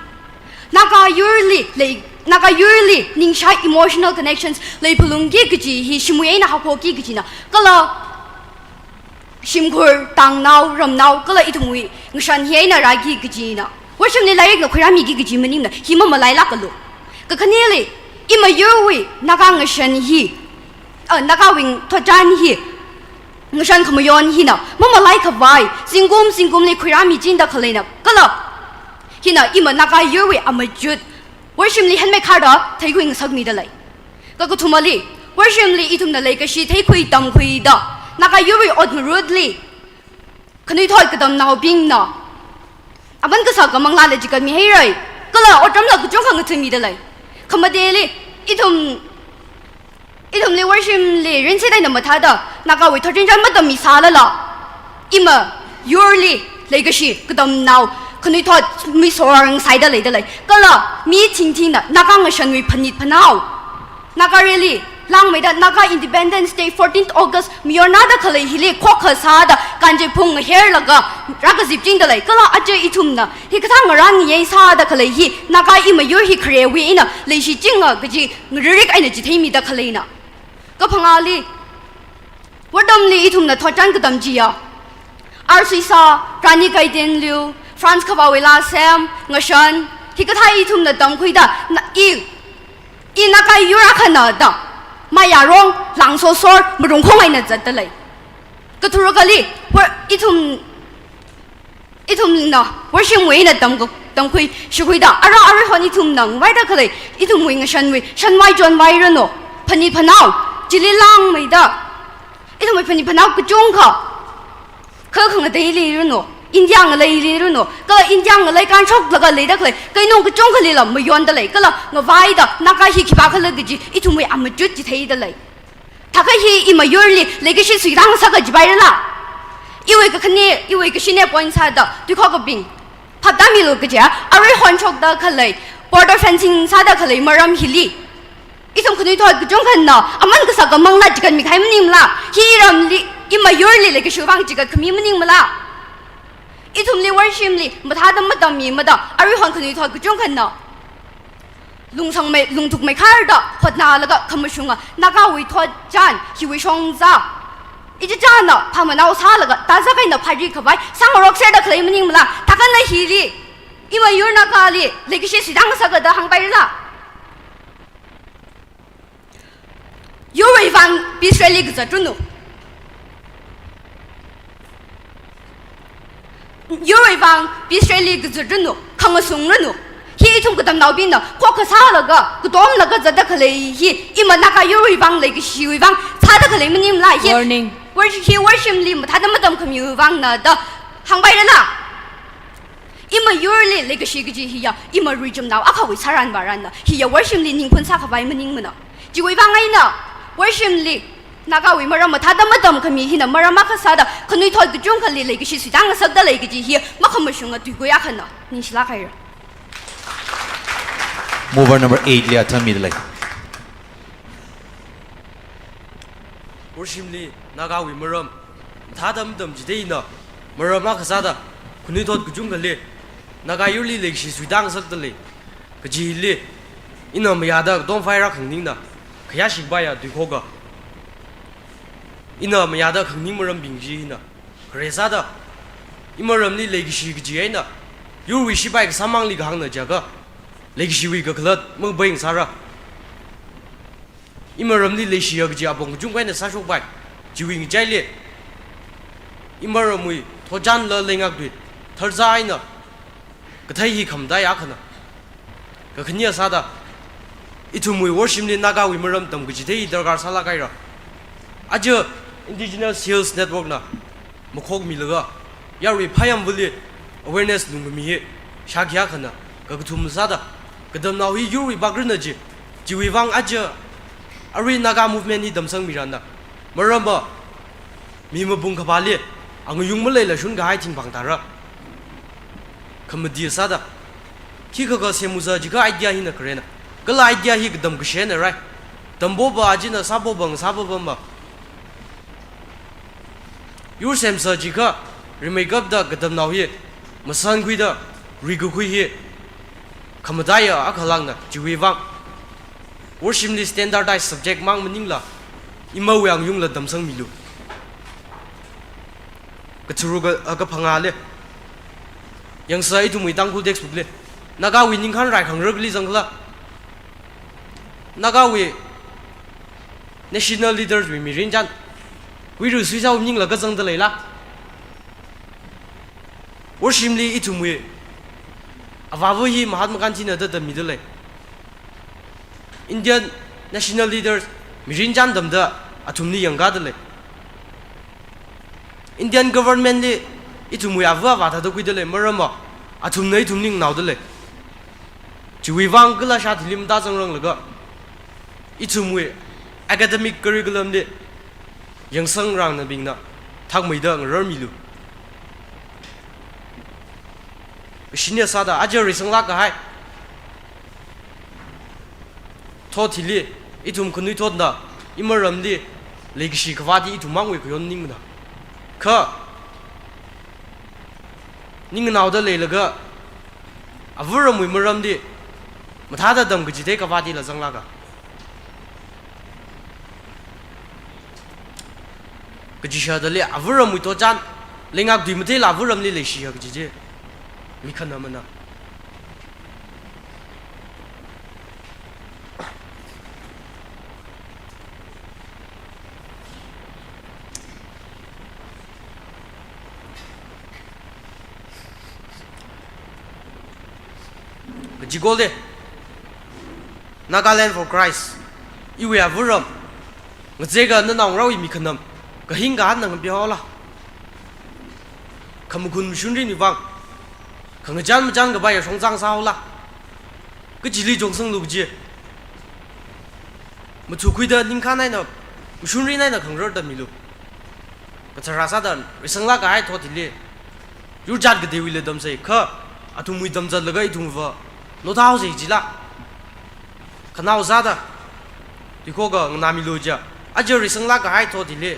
Naga yurli lei, Naga yurli ningshai emotional connections leiphalungki kaji hi shimui eina haophokki kajina, kala shimkhur, tangnao, ramnao, kala ithumwui ngashan hi eina rāki kajina. Worship li lairikna khuirāmiki kaji maningna, hi mamalailākalu. Kakhaneli, imayurwui Naga ngashan hi, ah, Nagawui thotchan hi ngashan khamayon hina mamalai khavai, zingkum zingkumli khuirāmichingda khaleina, kala hina ima Naga yurwui amachut worship li hanmeikharda theikhuingasakmida lei. Kakathumali, worship li ithumna leikashi theikhui tamkhuida, Naga yurwui otngarutli khanuithot katamnaobingna aman kasā kamanglāla chikatmihairai, kala otramla kachungkha ngathāmida lei. Khamateli, ithum, ithumli worship li rinsit eina mathāda, Nagawui thotchan matammisālala, imayurli leikashi katamnao khanuithot misor ngasaida leida lei. Kala mi thingthingna Naga ngashanwui phanit phanao, Nagareli langmeida Naga Independence Day, fourteenth August, mayornada khalei hili khokkha sāda kanjei phung ngaherlaga rākazipchingda lei. Kala aja ithumna hikathā ngarān ngayei sāda khalei hi Naga imayur hi kharewui eina leishichinga kaji ngaririk eina chitheimida khaleina. Kaphangāli, wortamli ithumna thotchan katam chiya, R. Suisa, Rani Gaidinliu, Franz Khavawui lāsem, ngashan, hikathā ithumna tamkhuida, na, i, i Naga yur akhana da, mayarong, langsosor, marungkhong eina zatda lei. Katharukali, wor-, ithum, ithumna worship wui eina tamkhu-, tamkhui shikhuida, ara aruihon ithumna ngavaida khalei, ithumwui ngashanwui shanvai chonvai ranu, phanit phanao, chili langmeida, ithumwui phanit phanao kachungkha, kha khangatei leiranu, India ngalei leiranu, kala India ngalei kānshoklaga leida khalei keinung kachungkhalila mayonda lei, kala ngavaida Naga hi khipākhala kaji ithumwui amachut chitheida lei. Thākha hi imayurli leikashi suitāngasaka jipairala? Iwui kakhane, iwui kashine point sāda, tuikhokabing, phaptāmilu kaja, aruihon shokda khalei, border fencing sāda khalei maram hili ithum khanuithot kachungkhana aman kasā kamanglā chikatmi kahai maningmala? Hi ramli, imayurli leikashi vang chikatkhami maningmala? Ithumli worshimli mathāda matammi mada, aruihon khanuithot kachungkhana lungsangmei, lungtukmeikharda hotnalaga khamashunga Nagawui thotchan hiwui shongza ichichāna phamanao sālaga tazak eina pharikhavai sāngarokserda khalei maningmala? Thākhanna hili ima yur Nagali leikashi suitāngasaka da hāngpairala? Yurwui vang peace rally kazatranu. Yurwui vang peace rally kazatranu, khangasungranu. Hi ithum katamnaobingna khokkha sālaga, katomlaga zatda khalei hi ima Naga yurwui vang, leikashiwui vang sāda khalei maningmala? Hi Warning. Wor-, hi worshimli mathāda matamkhamiwui vangna da hāngpairala? Ima yurli leikashi kaji hiya ima ruichumnao akhawui sāran varanna, hiya worshimli ningphun sākhavai maningmana. Chiwui vang eina worshimli Nagawui maram mathāda matamkhami hina maram akha sāda khanuithot kachungkhali leikashi suitāngasakda lei kaji hi makhamashunga tuikui akhana. Ningshilāk haira. Mover number eight li atam midalei. Worshimli Nagawui maram mathāda matamchithei hina maram akha sāda khanuithot kachungkhali Naga yurli leikashi suitāngasakda lei kajili ina mayāda katom phairak khanganingna khayāshikapaiya tuikhoka. Ina mayāda khanganing marambing chi hina khare sāda, ima ramli leikashi kaji eina yurwui shipai kasāmangli kahāngna jiakha, leikashiwui kakhalat makapai ngasāra. Ima ramli leishiya kaji apong kachungkha eina sāshokpai. Chiwui ngachaili ima ramwui thotchanla leingak tui tharzā eina kathei hi khamataiya akhana. Kakhane sāda, ithumwui worshimli Nagawui maram tamkachithei hi darkar sālāk haira. Aja Indigenous Hills Network na makhokmilaga, yarui phayamvali awareness lungkhami hi shākhi akhana. Kakathum sāda, katamnao hi yurwui bakrana ji, chiwui vang aja arui Naga movement hi tamsangmiranna. Maramva, mi mapung kaphāli angayung maleila shunkahai thingphang tara. Khamati sāda, khikha kasem uza jiakha idea hina kharena. Kala idea hi katam kashena rai. Tampopa ajina sāpopa ngasāpapama. Yur semsa jiakha rimeikapta katamnao hi masankhuida ruikakhui hi khamataiya akhalāngna. Chiwui vang worshimli standardized subject mang maningla, imawui angayungla tamsangmilu. Katharu ka, a, kaphangāli. Yangsa ithumwui Tangkhul textbook li. Nagawui ningkhan rai khangarakli zangkhala, Nagawui national leaders wui mirin chān, Huiru Suisao maningla kazangda leila? Worshimli ithumwui avāva hi Mahatma Gandhi na da tammida lei. Indian national leaders mirin chān tamda athumli yangkada lei. Indian government li ithumwui ava avā thāda khuida lei, maramva athumna ithum ningnaoda lei. Chiwui vang kala shāthili matazangranglaga, ithumwui academic curriculum li yangsangrāngnabingna thakmeida ngararmilu. Kashine sāda aja risanglāk kahai thot hili, ithum khanuithotna ima ramli leikashi khavāti ithum mangwui khayon maningmana. Kha ningnaoda leilaga, ava ramwui maramli mathāda tamkachithei khavātila zanglāka. Kachishādali ava ramwui thotchan leingak tui matheila ava ramli leishiya kaji chi mikhanamana. Kaji kole, Nagaland for Christ, iwui ava ram, ngazeka nanao ngarāwui mikhanam, kahing kahānna ngapihaola. Khamakhun mashunrinwui vang, khangachān machān kapaiya shongzang sāhaola. Kachili chongsanglu kaji. Mathukhuida ningkhan eina, mashunrin eina khangarar tammilu. Kathara sāda risanglāk kahai thot hili, yurjat kateiwuila tamsei, kha athumwui tamzatlaga ithumva nothao sei jila. Khanao sāda, tuikhoka nganāmilu jiya. Aja risanglāk kahai thot hili,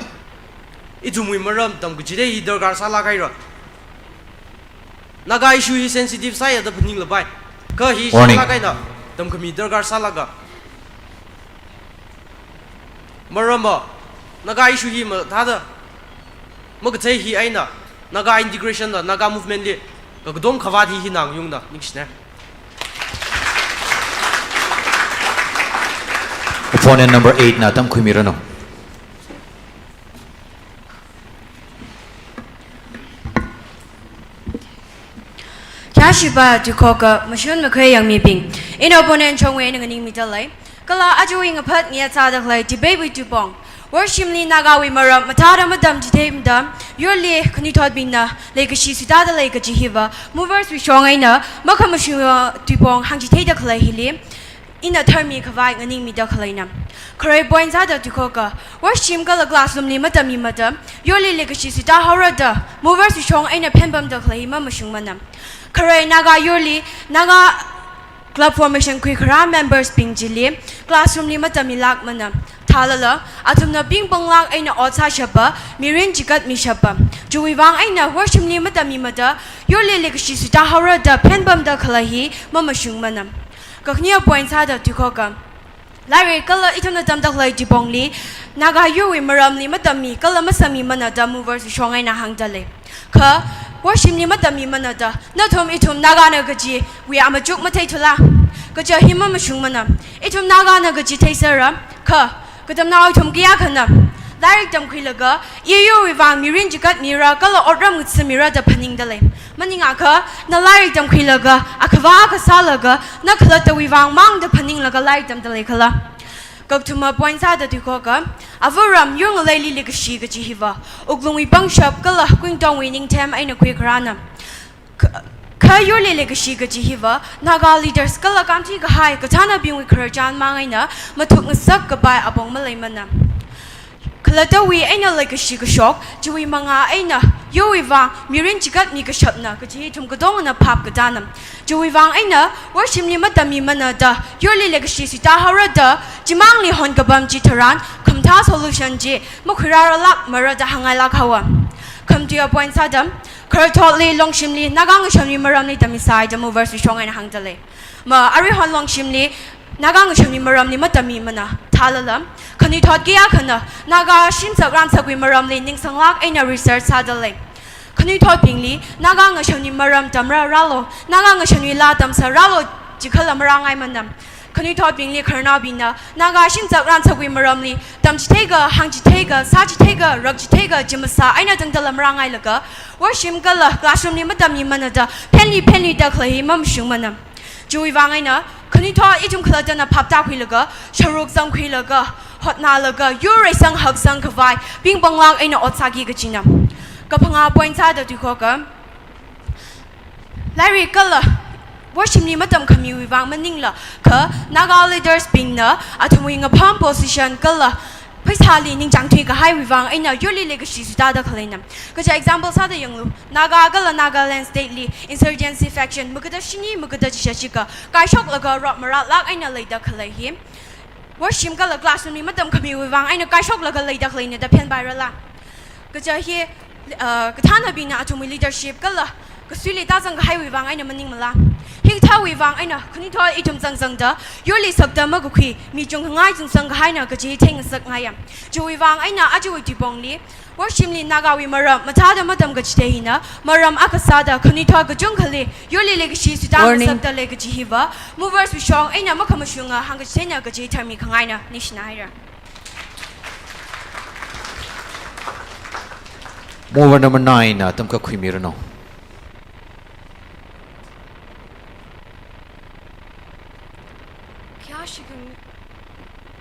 ithumwui maram tamkachithei hi darkar sālāk haira. Naga issue hi sensitive sāya da phaninglapai. Kha hi Warning. Sālāk eina tamkhami darkar sālāka. Maramva, Naga issue hi mathāda makathei hi eina, Naga integration la, Naga movement li kakatom khavāt hi hina ngayungna, ningshina. Opponent number eight na tamkhuimiranu. Khayāshipā tuikhoka, mashun makhuiyang mibing. Ina opponent Chongwei eina nganingmidalei. Kala ajawui ngaphat ngayā sāda khalei debate wui tuipong. Worshimli Nagawui maram mathāda matamchitheimada, yurli khanuithotbingna leikashi suitāda lei kaji hiva, movers wui shong eina makhamashunga tuipong hāngchitheida khalei hili ina tharmi khavai nganingmida khaleina. Kharei point sāda tuikhoka, worshim kala classroom li matammimada, yurli leikashi suitāhaora da, movers wui shong eina phenpamda khalei hi mamashungmana. Kharei Naga yurli, Naga club formation khuikharā members bing chili, classroom li matammilākmana. Thālala, athumna pingpanglāk eina ot sāshapa, mirin chikatmishapa. Chiwui vang eina worshimli matammimada, yurli leikashi suitāhaora da phenpamda khalei hi mamashungmana. Kakhane point sāda tuikhoka, lairik kala ithumna tamda khalei tuipongli, Naga yurwui maramli matammi kala masāmimana da movers wui shong eina hāngdalei. Kha, worshimli matammimana da, nathum ithum Nagana kajiwui amachuk matheithula. Kaja hi mamashungmana. Ithum Nagana kaji theisera. Kha, katamnao ithum kayākhana lairik tamkhuilaga, iyurwui vang mirin chikatmira kala otram ngathāmira da phaningdalei. Maningakha, na lairik tamkhuilaga, akhava akha sālaga, na khalattawui vang mang da phaninglaga lairik tamdalei khala. Kakathuma point sāda tuikhoka, āva̱ ram yur ngaleili leikashi kaji hiva, wuklungwui pangshap kala kuingatongwui ningthem eina khuikharāna. Kha, kha yurli leikashi kaji hiva, Naga leaders kala kamthui kahai kathānabingwui khararchan mang eina mathuk ngasak kapai apong maleimana. Khalattawui eina leikashi kashok, chiwui mangā eina yurwui vang mirin chikatmi kashapna kaji hi ithum katongana phap katāna. Chiwui vang eina worshimli matammimana da, yurli leikashi suitāhaora da, chimangli honkapam chitharan, khamathā solution chi makhuirāralākmara da hāngngailāk haowa. Khamatuiya point sāda, khararthotli, longshimli, Naga ngashanwui maramli tammisai da movers wui shong eina hāngdalei. Ma, aruihon longshimli, Naga ngashanwui maramli matammimana. Thālala, khanuithot kayākhana Naga shimsak ramsakwui maramli ningsanglāk eina research sādalei. Khanuithotbingli Naga ngashanwui maram tamra rālu, Naga ngashanwui laa tamsā rālu, chikhala marāngaimana. Khanuithotbingli khararnaobingna Naga shimsak ramsakwui maramli tamchitheika, hāngchitheika, sāchitheika, rakchitheika, chi masā eina tangdala marāngailaga, worshim kala classroom li matammimana da, phenli phenlida khalei hi mamashungmana. Chiwui vang eina, khanuithot ithum khalattana phaptākhuilaga, sharuk zangkhuilaga, hotnālaga, yur reisang haksang khavai pingpanglāk eina ot sāki kajina. Kaphangā point sāda tuikhoka, lairik kala worshimli matamkhamiwui vang maningla, kha Naga leaders bingna athumwui ngapham position kala pheisāli ningchāng thuikahaiwui vang eina yurli leikashi suitāda khaleina. Kaja example sāda yanglu, Naga kala Nagaland state li insurgency faction magada shini magada chishat shikha kaishoklaga rot maratlāk eina leida khalei hi, worshim kala classroom li matamkhamiwui vang eina kaishoklaga leida khaleina da phenpairala. Kaja hi, uh, kathānabingna athumwui leadership kala kasuili tāzang kahaiwui vang eina maningmala. Hikathāwui vang eina khanuithot ithum zangzangda, yurli sakda makakhui, mi chungkhangai chungsang kahaina kaji theingasakngaiya. Chiwui vang eina ajawui tuipongli, worshimli Nagawui maram mathāda matamkachithei hina, maram akha sāda khanuithot kachungkhali yurli leikashi suitā Warning. Ngasakdalei kaji hiva, movers wui shong eina makhamashunga hāngkachitheina kaji tharmi khangaina, ningshina haira. Mover number nine na tamkakhuimiranu. Khayāshi khang-,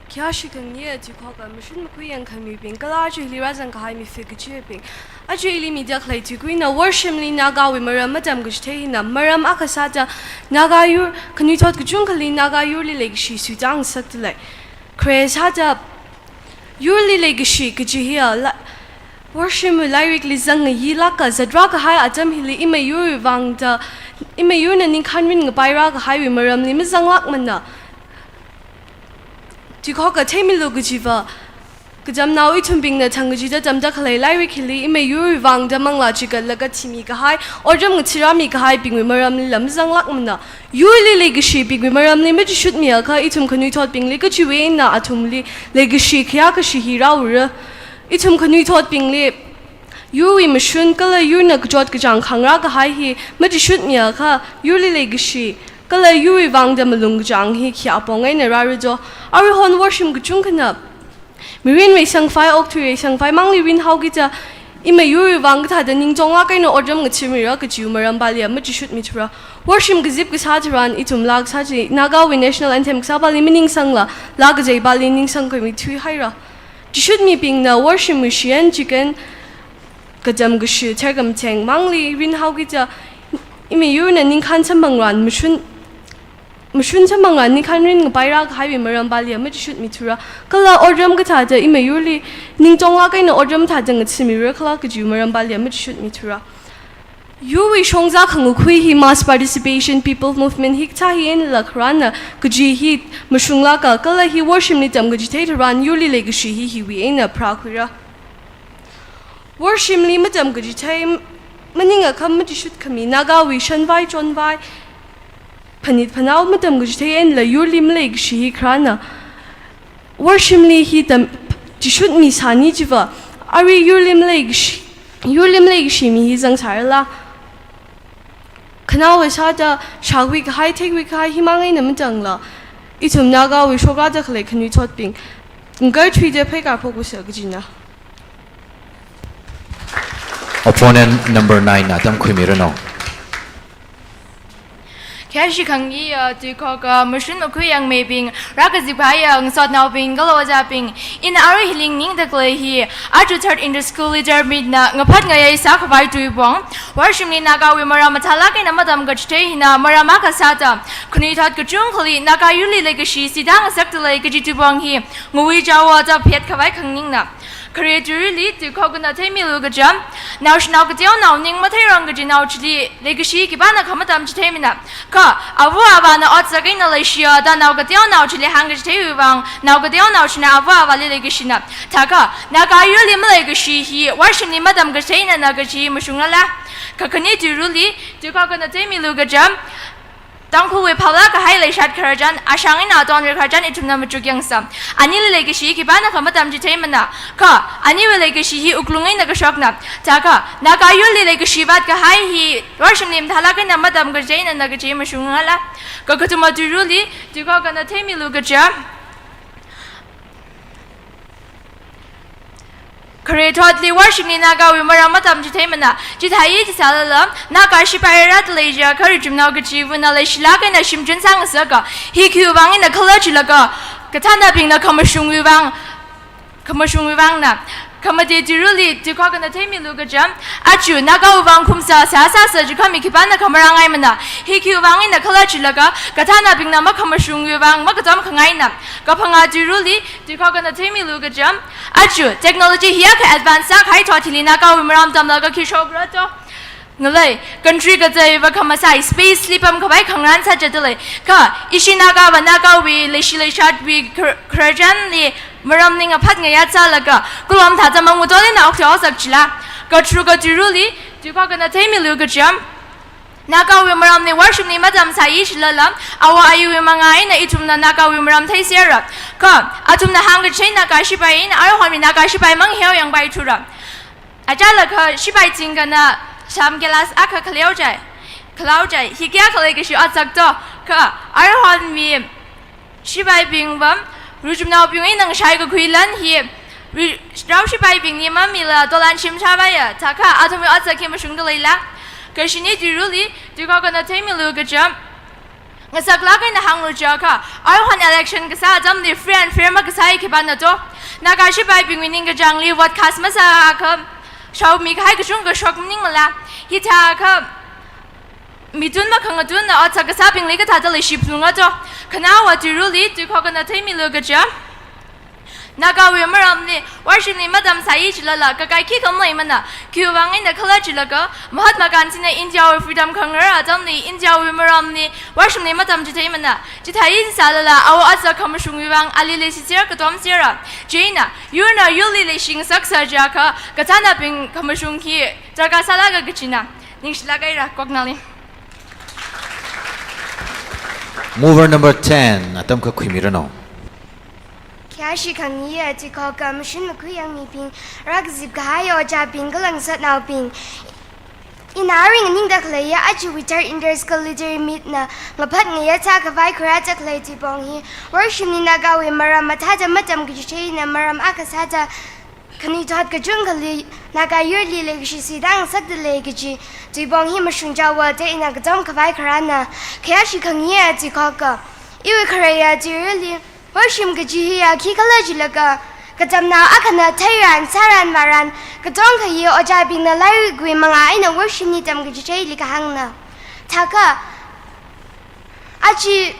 khayāshi khangayā tuikhoka, mashun makhuiyang khamibing, kala aja hili rāzang kahai mifik kachibing. Aja hili mida khalei tuikuina worshimli Nagawui maram matamkachithei hina, maram akha sāda Naga yur, khanuithot kachungkhali Naga yurli leikashi suitā ngasakdalei. Khare sāda, yurli leikashi kaji hiya, la-, worshimwui lairikli zangngayi lāka, zatrā kahai atam hili imeiyurwui vangda, imeiyurna ningkhān ringapairā kahaiwui maramli mazanglākmana. Tuikhoka theimilu kajiva, Kachamnao ithumbingna thang kachida tamda khalei lairik hili imayurwui vangda manglā chigatlaga thimi kahai, otram ngathārāmi kahaibingwui maramli lam zanglākmana. Yurli leikashibingwui maramli machishutmiakha ithum khanuithotbingli kachiwui eina athumli leikashi khayā kashi hi rāura. Ithum khanuithotbingli yurwui mashun kala yurna kachot kachāng khangarā kahai hi machishutmiakha yurli leikashi kala yurwui vangda malung kachāng hi khi apong eina rāra do. Aruihon worshim kachungkhana mirinwui sangphai, okathuiwui sangphai mangli rinhaoki kaja imayurwui vang kathāda ningtonglāk eina otram ngathārāmira kajiwui maram pāli machishutmithura. Worshim kazip kasā tharan ithum laa kasā chi Nagawui National Anthem kasā pāli maningsangla, laa kazei pāli ningsang khamithui haira. Chishutmibingna worshimwui shiyan chikan kacham kashi ther kamatheng mangli rinhaoki kaja imayurna ningkhān samphangrān mashun, mashun samphangrān ningkhān rin ngapairā kahaiwui maram pāli machishutmithura. Kala otram kathāda imayurli ningtonglāk eina otram thāda ngathārāmira khala kajiwui maram pāli machishutmithura. Yurwui shongza khangakhui hi mass participation, people movement hi kathā hi einala kharāna kaji hi mashunglāka, kala hi worshimli tamkachithei tharan yurli leikashi hi hiwui eina pharākhuira. Worshimli matamkachithei, maningakha machishut khami Nagawui shanvai chonvai, phanit phanao matamkachithei einala yurli maleikashi hi kharāna. Worshimli hi tam, chishutmisāni chiva, arui yurli maleikashi, yurli maleikashi mi hi zangsārala. Khanaowa sāda shākhui kahai, theikhui kahai himang eina matangla, ithum Nagawui shokrāda khalei khanuithotbing ngakarthuida pheikar phoksa kajina. Opponent number nine na tamkhuimiranu. Khayāshi khangayā, tuikhok, ah, mashun makhui yangmeibing, rākazip kahai, ah, ngasotnaobing, kala ojābing, ina arui hili nganingda khalei hi, aja Third Inter-School Leader Meet na ngaphat ngayai sākhavai tuipong, worshimli Nagawui maram mathālāk eina matamkachithei hina maram akha sāda, khanuithot kachungkhali Naga yurli leikashi sida ngasakda lei kaji tuipong hi, ngawui chaowa da phet khavai khanganingna. Khare tuirili tuikhok eina theimilu kaja, naoshinao kateonao ning matheirang kajinao chili leikashi khipāna khamatam chitheimana. Kha, ava avāna otsak eina leishiya da nao kateonao chili hāngkachitheiwui vang, nao kateonao china ava avāli leikashina. Thākha, Naga yurli maleikashi hi worshimli matamkachitheinana kaji mashunglala. Kha khani tuirili, tuikhok eina theimilu kaja, Tangkhulwui phaolāk kahai leishat khararchan, ashang eina atonrei khararchan ithumna machuk yangsa. Anili leikashi khipāna khamatam chitheimana. Kha, aniwui leikashi hi wuklung eina kashokna. Thākha, Naga yurli leikashi vātkahai hi, worshimli mathālāk eina matamkachitheinana kaji mashunglala. Kha kathuma tuirili, tuikhok eina theimilu kaja, khare thotli worshimli Nagawui maram matam chitheimana, chithāi chisālala, Naga shipai rāda lei jiakha richumnao kachivana leishilāk eina shimchun sāngasaka, hi khiwui vang eina khala chilaga, kathānabingna khamashungwui vang, khamashungwui vangna. Kha mate tuirili, tuikhok eina theimilu kaja, aja Nagawui vang khumsa sāsāsa jikhami khipāna khamarāngaimana, hi khiwui vang eina khala chilaga, kathānabingna makhamashungwui vang, makatom khangaina. Kha phangā tuirili, tuikhok eina theimilu kaja, aja technology hiyākha advance sākahai thot hili Nagawui maram tamlaga khi shokra to. Ngalei, country kazeiva khamasai, space li pamkhavai khangarān sāchada lei. Kha, ishi Nagava Nagawui leishi leishatwui khar-, khararchanli maramli ngaphat ngayā sālaga, kulom thāda mangutoli na okti osak chila. Kha tharuk tuirili, tuikhok eina theimilu kaja, Nagawui maramli worshimli matamsāi chilala, ava ayuwui mangā eina ithumna Nagawui maram theiserra. Kha, athumna hāngkachithei Naga shipai eina, aruihonwui Naga shipai mang heo yangpaithura. Achālakha shipai chingana sham class akha khaleo chai, khalao chai, hi kayākha leikashi otsak to. Kha, aruihonwui shipaibingva, richumnaobing eina ngashai kakhui lan hi, ri-, rao shipaibingli mamila tolan shim shavaiya, thākha athumwui otsak hi mashungda leila. Kha shini tuirili, tuikhok eina theimilu kaja, ngasaklāk eina hānglu jiakha, aruihon election kasā atamli free and fair makasāi khipāna to. Naga shipaibingwui ningkachāngli vote cast masāakha, shaomikahai kachungkha shok maningmala. Hithākha, mithun makhangathunna otsak kasābingli kathāda leishi phalunga to. Khanaowa tuirili, tuikhok eina theimilu kaja, Nagawui maramli worshipli matamsāi chilala, kakai khikha maimana, khiwui vang eina khala chilaga, Mahatma Gandhina Indiawui freedom khangarar atamli, Indiawui maramli worshipli matamchitheimana. Chithāi sālala, awo aja khamashungwui vang ali leishiser katomsera. Chieina, yurna yurli leishingasak sājiakha, kachānabing khamashung hi darkar sālaga kachina. Ningshilak haira, koknali. Mover number ten, atam akha khuimiranu. Khayāshi khangayei tuikhok, mashun makhui yangmibing, rākazip kahai ojābing, kala ngasotnaobing. Ina aring ningda khaleiya ajawui third inter-school literary meet na ngaphat ngayat sākhavai kharā chākhalei tuipong hi, worshipli Nagawui maram mathāda matamkachitheina maram akha sāda, khanuithot kachungkhali Naga yurli leikashi suitāngasakda lei kaji tuipong hi mashungchaowa da ina katom khavai kharāna. Khayāshi khangayei tuikhok, iwui kharei ya tuirali, worship kaji hiya khikhala chilaga, katamnao akhana theiran, sāran, vāran, katonga hi ojābingna lairikwui mangā eina worshipli tamkachitheili kahāngna. Thākha, aja,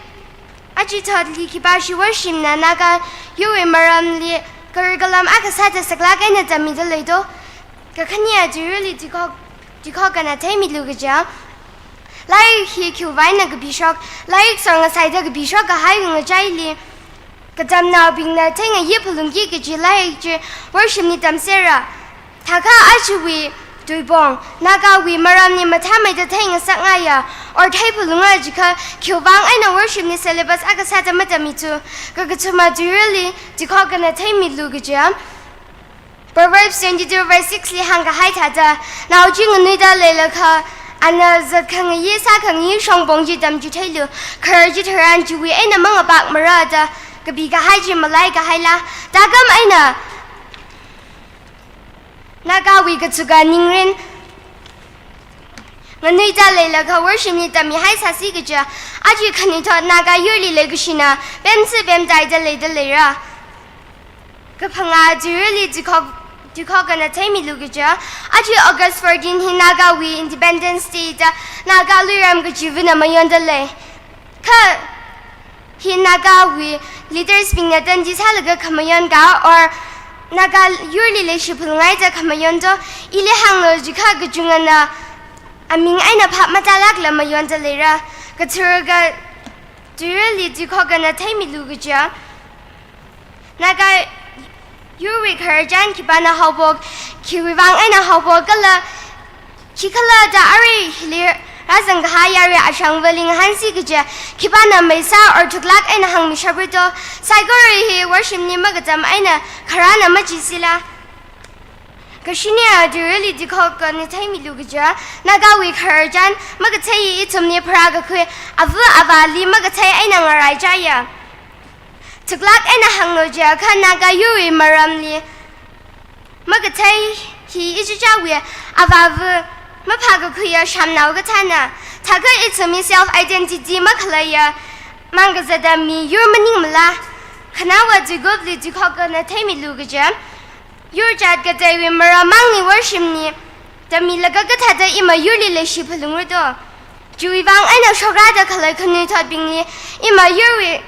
aja thotli khipāshi worshipna Naga yurwui maramli curriculum akha sāda saklāk eina tammida leido? Kakhane tuirali tuikhok, tuikhokna theimilu kaja, lairik hi khiwui vang eina kapishok, lairik sor ngasaida kapishok kahaiwui ngachaili, katamnaobingna theingayi phalungki kaji lairik chi worshipli tamsera. Thākha ajawui tuipong, Nagawui maramli mathāmeida theingasakngaiya, or theiphalungra jiakha, khiwui vang eina worshipli syllabus akha sāda matammitu? Kakathuma tuirali tuikhokna theimilu kaja, Proverbs twenty-two verse six li hāngkahai thāda, nao chi nganuida leilakha, ana zatkhangayi sākhangayi shongpong chi tamchitheilu, kharar chitharan chiwui eina mangapakmara da kapikahai chi malaikahaila? Thākam eina, Nagawui kathuka ningrin, nganuida leilakha worshipli tammihai sāsi kaja, aja khanuithot Naga yurli leikashina pemsi pemtaida leida leira. Kaphangā tuirali tuikhok, tuikhokna theimilu kaja, aja August fourteen hi Nagawui Independence Day da Naga luiram kachiva̱na mayonda lei. Kha hi Nagawui leaders bingna tandi sālaga khamayon ka, or Naga yurli leishi phalungngaida khamayon do? Ili hānglu jiakha kachungana aming eina phap matālākla mayonda leira. Kathura ka tuirali tuikhokna theimilu kaja, Naga yurwui khararchan khipāna haophok, khiwui vang eina haophok kala, khikhala da arui hili rāzangkahai yarui ashangva̱li ngahānsi kaja, khipāna maisā or thuklāk eina hāngmishapra do? Saikora hi worshipli makatam eina kharāna machisila? Kashini tuirali tuikhokna theimilu kaja, Nagawui khararchan makathei ithumli pharākakhui ava̱ avāli makathei eina ngaraichaiya. Thuklāk eina hānglu jiakha, Naga yurwui maramli makathei hi ichichāwui ava̱ ava̱ maphākakhuiya shamnao kathāna. Thākha ithumwui self identity makhaleiya mang kazata miyur maningmala? Khanaowa tuikupli tuikhokna theimilu kaja, yur jat kateiwui maram mangli worshipli tammilaga kathāda ima yurli leishi phalungra do? Chiwui vang eina shokra da khalei khanuithotbingli ima yurwui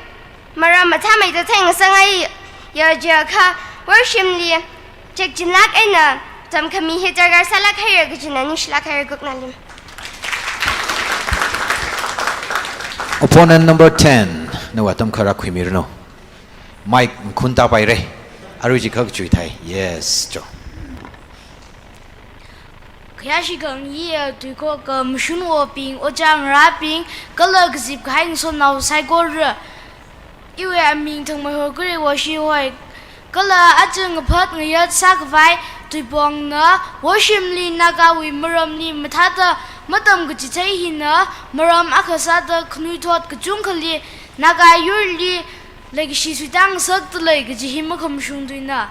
maram mathāmeida theingasakngaiya jiakha, worshipli chekchinlāk eina tamkhami hi darkar sālāk haira kajina ningshilāk haira, koknali. Opponent number ten, nawui atam akha rākhuimiranu. Mic khun tāpaira. Arui jiakha kachui thai. Yes, cho. Khayāshi khangayei tuikhok, mashunwobing, ojā ngarābing, kala kazip kahai ngasotnao saikora. Iwui aming Thangmeihor Kare Woshi hoi. Kala aja ngaphat ngayat sākhavai tuipongna worshipli Nagawui maramli mathāda matamkachithei hina maram akha sāda khanuithot kachungkhali Naga yurli leikashi suitāngasakda lei kaji hi makhamashung tuina.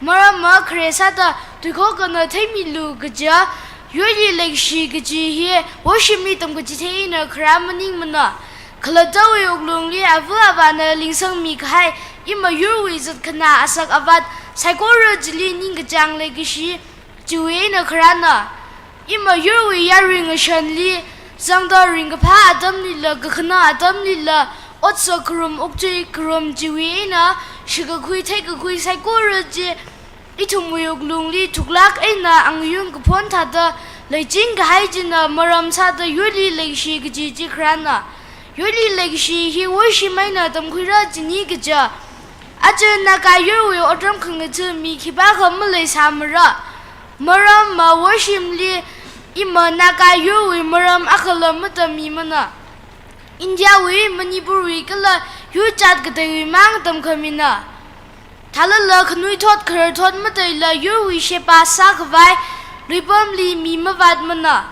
Maramva khare sāda tuikhokna theimilu kaja, yurli leikashi kaji hi worshipli tamkachithei eina kharā maningmana. Khalattawui wuklungli ava̱ avāna lingsangmi kahai ima yurwui zatkhanā asak avat saikora chili ningkachāng leikashi chiwui eina kharāna. Ima yurwui yarui ngashanli, zangda ringkaphā atamlila, kakhanā atamlila, otsak kharum, okthui kharum chiwui eina Shikakhui theikakhui saikora chi ithumwui wuklungli thuklāk eina angayung kaphon thāda leiching kahai china maram sāda yurli leikashi kaji chi kharāna. Yurli leikashi hi worshim eina tamkhuira chini kaja. Aja Naga yurwui otram khangatha mi khipākha maleisāmara. Maramva worshimli ima Naga yurwui maram akhala matammimana. Indiawui, Manipurwui kala yur jat kateiwui mang tamkhamina. Thālala khanuithot khararthot mataila yurwui sheba sākhavai luipamli mi mavātmana.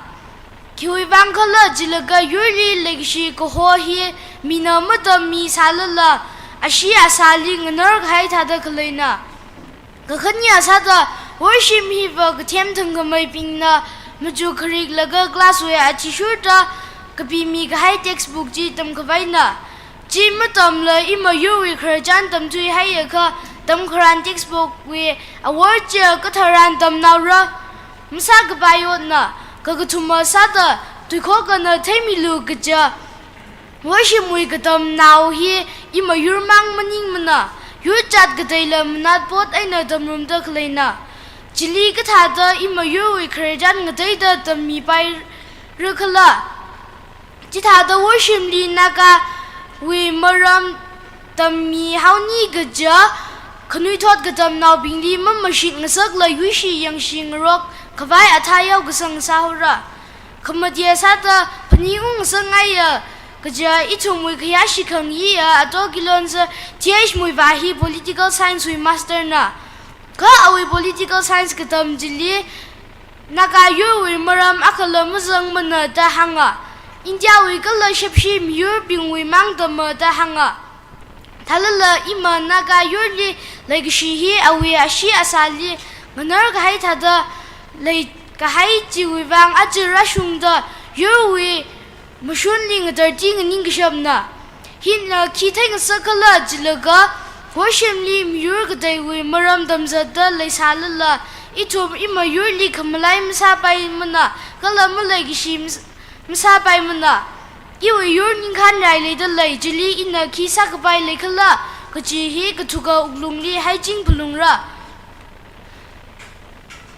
Khiwuivang khala jilaga yurli leikashi kaho hi mina matammi sālala ashee asāli nganar kahai thāda khaleina. Kakhane sāda worshim hiva kathem thangkhameibingna machuk khariklaga class wui athishurda kapimi kahai textbook chi tamkhavaina. Chi matamla ima yurwui khararchan tamthuihaiakha tamkharan textbook wui awor chiya katharan tamnaora. Masākapai otna, kakathuma sāda tuikhokana theimilu kaja. Worshimwui katamnao hi ima yurmang maningmana, yur jat kateila manat pot eina tamrumda khaleina. Chili kathāda ima yurwui khararchan ngateida tammipaira khala. Chithāda worshimli Nagawui maram tammihaoni kaja, khanuithot katamnaobingli mamashit ngasakla yuishi yangshi ngarok khavai athā yao kasang sāhaora. Khamate sāda phaningung ngasakngaiya kaja ithumwui khayā shikhang yiya Ato Kilonser T H Muivah hi political science wui master na. Kha awui political science katam chili Naga yurwui maram akhala mazangmana da hānga. Indiawui kala shepshi miyurbingwui mang tamma da hānga. Thālala ima Naga yurli leikashi hi awui ashee asāli nganar kahai thāda leikahai chiwuivang aja rāshungda yurwui mashunli ngatarti nganing kashapna. Hina khi theingasak khala jilaga, worshimli miyur kateiwui maram tamzatda leisālala, ithum ima yurli khamalai masāpaimana, kala maleikashi mas-, masāpaimana. Iwui yur ningkhan rai leida lei, chili ina khi sākapai lei khala, kaji hi kathuka wuklungli haiching phalungra.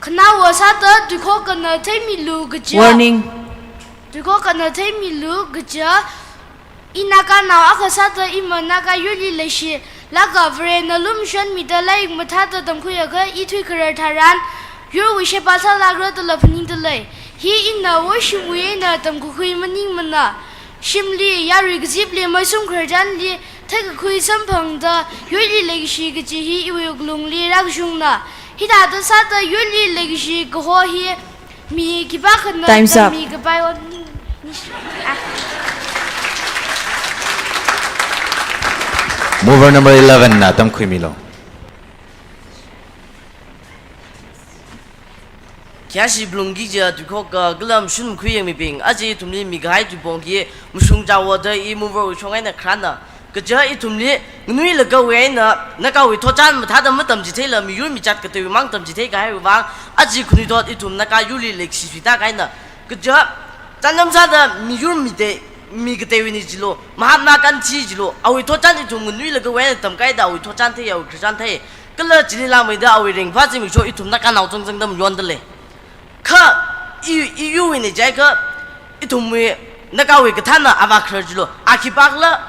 Khanaowa sāda tuikhokana theimilu kaja. Warning. Tuikhokana theimilu kaja. I Naganao akha sāda ima Naga yurli leishilāka Varena lumashanmida lairik mathāda tamkhuiakha i thuikharar tharan yurwui sheba sālākra dala phaningda lei. Hi ina worshimwui eina tamkakhui maningmana. Shimli, yarui kazipli, meisum khararchanli theikakhui samphangda yurli leikashi kaji hi iwui wuklungli rākashungna. Hithāda sāda yurli leikashi kaho hi mi khipākhana Time's up. Tammikapai otni, nish-, ah. Mover number eleven na tamkhuimilu. Khayāshi phalungki kaja tuikhok, ah, kala mashun makhuiyangmibing, aja ithumli mikahai tuipong hi mashung chaoda i mover wui shong eina kharāna. Kaja ithumli nganuilakha wui eina Nagawui thotchan mathāda matamchitheila miyur mijat kateiwui mang tamchithei kahaiwui vang, aja khanuithot ithum Naga yurli leikashi suita kahaina. Kaja chānjam sāda miyur mitei, mi kateiwuini jilu, Mahatma Gandhi jilu, awui thotchan ithum nganuilakha wui eina tamkahaida awui thotchan thei, awui khararchan thei. Kala chili langmeida awui ringphā zimiksho ithum Naganao zangzangda mayonda lei. Kha i, i yurwuina jiakha ithumwui Nagawui kathāna avā kharar jilu, a khipākhala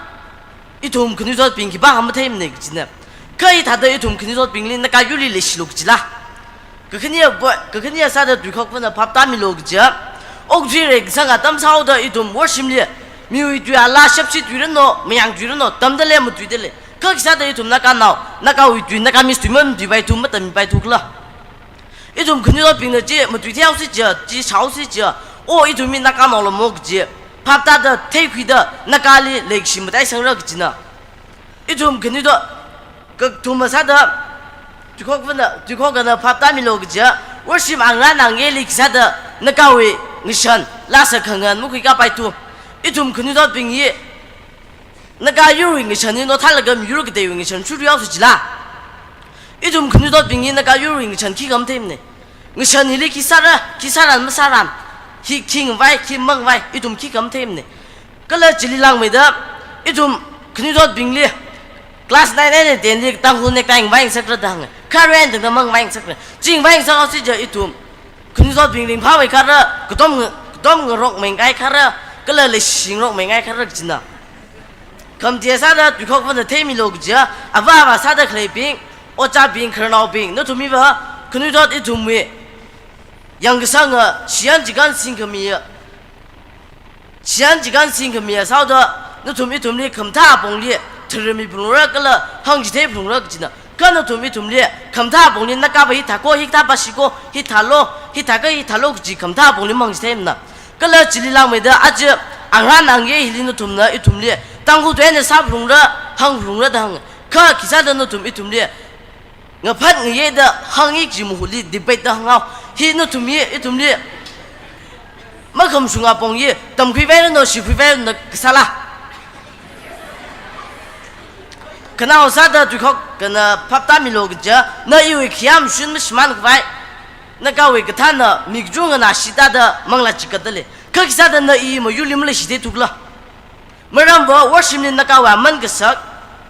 ithum khanuithotbing khipākha matheimana kajina. Kha hithāda ithum khanuithotbingli Naga yurli leishilu kajila. Kakhaneya bo-, kakhaneya sāda tuikhokvana phaptāmilu kaja. Okathui reikasang atam sāhaoda ithum worshimli miwui tui ala shepshi tui rano, mayang tui rano, tamda lei, matui da lei. Kha khisāda ithum Naganao, Nagawui tui, Nagamese tui mamatuipaithu, matammipaithu khala. Ithum khanuithotbingna chi matuitheihaosi jiakha, chi shaosi jiakha, o ithum hi Naganao lamo kaji phaptāda theikhuida Nagali leikashi mataisangra kajina. Ithum khanuithot, kathuma sāda tuikhokvana, tuikhokana phaptāmilu kaja, worshim angra nangeli khisāda Nagawui ngashan, lasa khangan makhuikapaithu. Ithum khanuithotbing hi Naga yurwui ngashan hi nothālaga miyur kateiwui ngashan shurthuihaosi jila. Ithum khanuithotbing hi Naga yurwui ngashan khikha matheimana. Ngashan hili khi sāra, khi sāran masāran, khi, khi ngavai, khi mangavai, ithum khikha matheimana. Kala chili langmeida ithum khanuithotbingli Class nine and ten li Tangkhul necktie ngavai ngasakra da hānga. Kha ren tangda mangavai ngasakra. Chi ngavai ngasakhaosi chiakha ithum khanuithotbing ringphāmeikharra, katom, katom ngarokmeikharra, kala leishingarokmeikharra kajina. Khamataiya sāda tuikhok vāna theimilu kajiya, avā avā sāda khaleibing, ojābing, khararnaobing, nathum hiva khanuithot ithumwui yangkasanga, shiyan chikān singkhamiya, shiyan chikān singkhamiya sāhaoda, nathum ithumli khamathā apongli tharami phalungra kala hāngchithei phalungra kajina. Kha nathum ithumli khamathā apongli nagava hithāko, hikathā pāshiko, hithālo, hithāka hithālo kaji khamathā apongli mahāngchitheimana. Kala chili langmeida aja angrān angye hili nathumna ithumli Tangkhul tui eina sāphalungra, hāngphalungra da hānga. Kha khisāda nathum ithumli ngaphat ngayeda hāngi kaji mahutli debate da hānghao. Hi nathum hi, ithumli makhamashunga apong hi, tamkhuipairanu, shikhuipairanu kasāla. Khanao sāda tuikhok kana phaptāmilu kajiya, na iwui khayā mashun mashimānkhavai, nagawui kathāna mi kachungkhana shitā da manglā chigatda lei. Kha khisāda na i mayurli maleishithei thukla? Maramva worshipli nagawui aman kasak,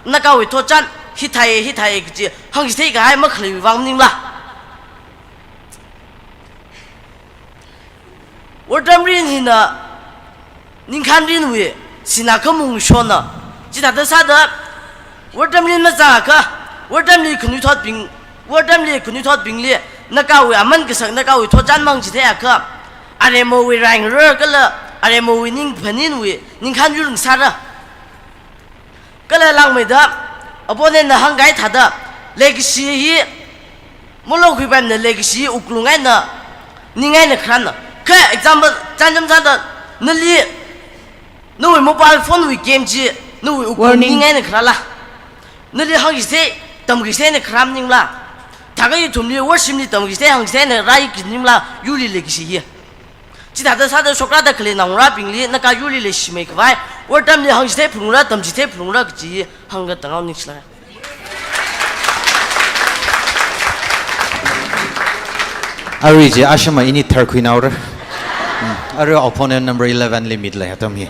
nagawui thotchan, hithāya, hithāya kaji hāngchitheikahai makhaleiwui vang maningla? Wortam rin hina ningkhān rinwui sinā khamung shonna. Chithāda sāda wortam rin mazangakha, wortamli khanuithotbing, wortamli khanuithotbingli nagawui aman kasak, nagawui thotchan mahāngchitheiakha, aremawui raingarar kala aremawui ningphaninwui ningkhān yur ngasāra. Kala langmeida, opponent na hāngkahai thāda, legacy hi, molo khuipaimana legacy hi wuklung eina, ning eina kharāna. Kha example, chānjam sāda, nali, nawui mobile phone wui game chi, nawui wuklung Warning. Ning eina kharāla? Nali hāngchithei, tamkhuichithei eina kharā maningla? Thākha ithumli worshipli tamkhuichithei, hāngchithei eina rāi kaji maningla, yurli legacy hi? Chithāda sāda shokrāda khalei naongarābingli naga yurli leishimeikhavai, wortamli hāngchithei phalungra, tamchithei phalungra kaji hāngkatangao ningshilāka. Arui chi ashama ini tharkhuinaora. Hmm. Arui opponent number eleven li mitlei atam hi.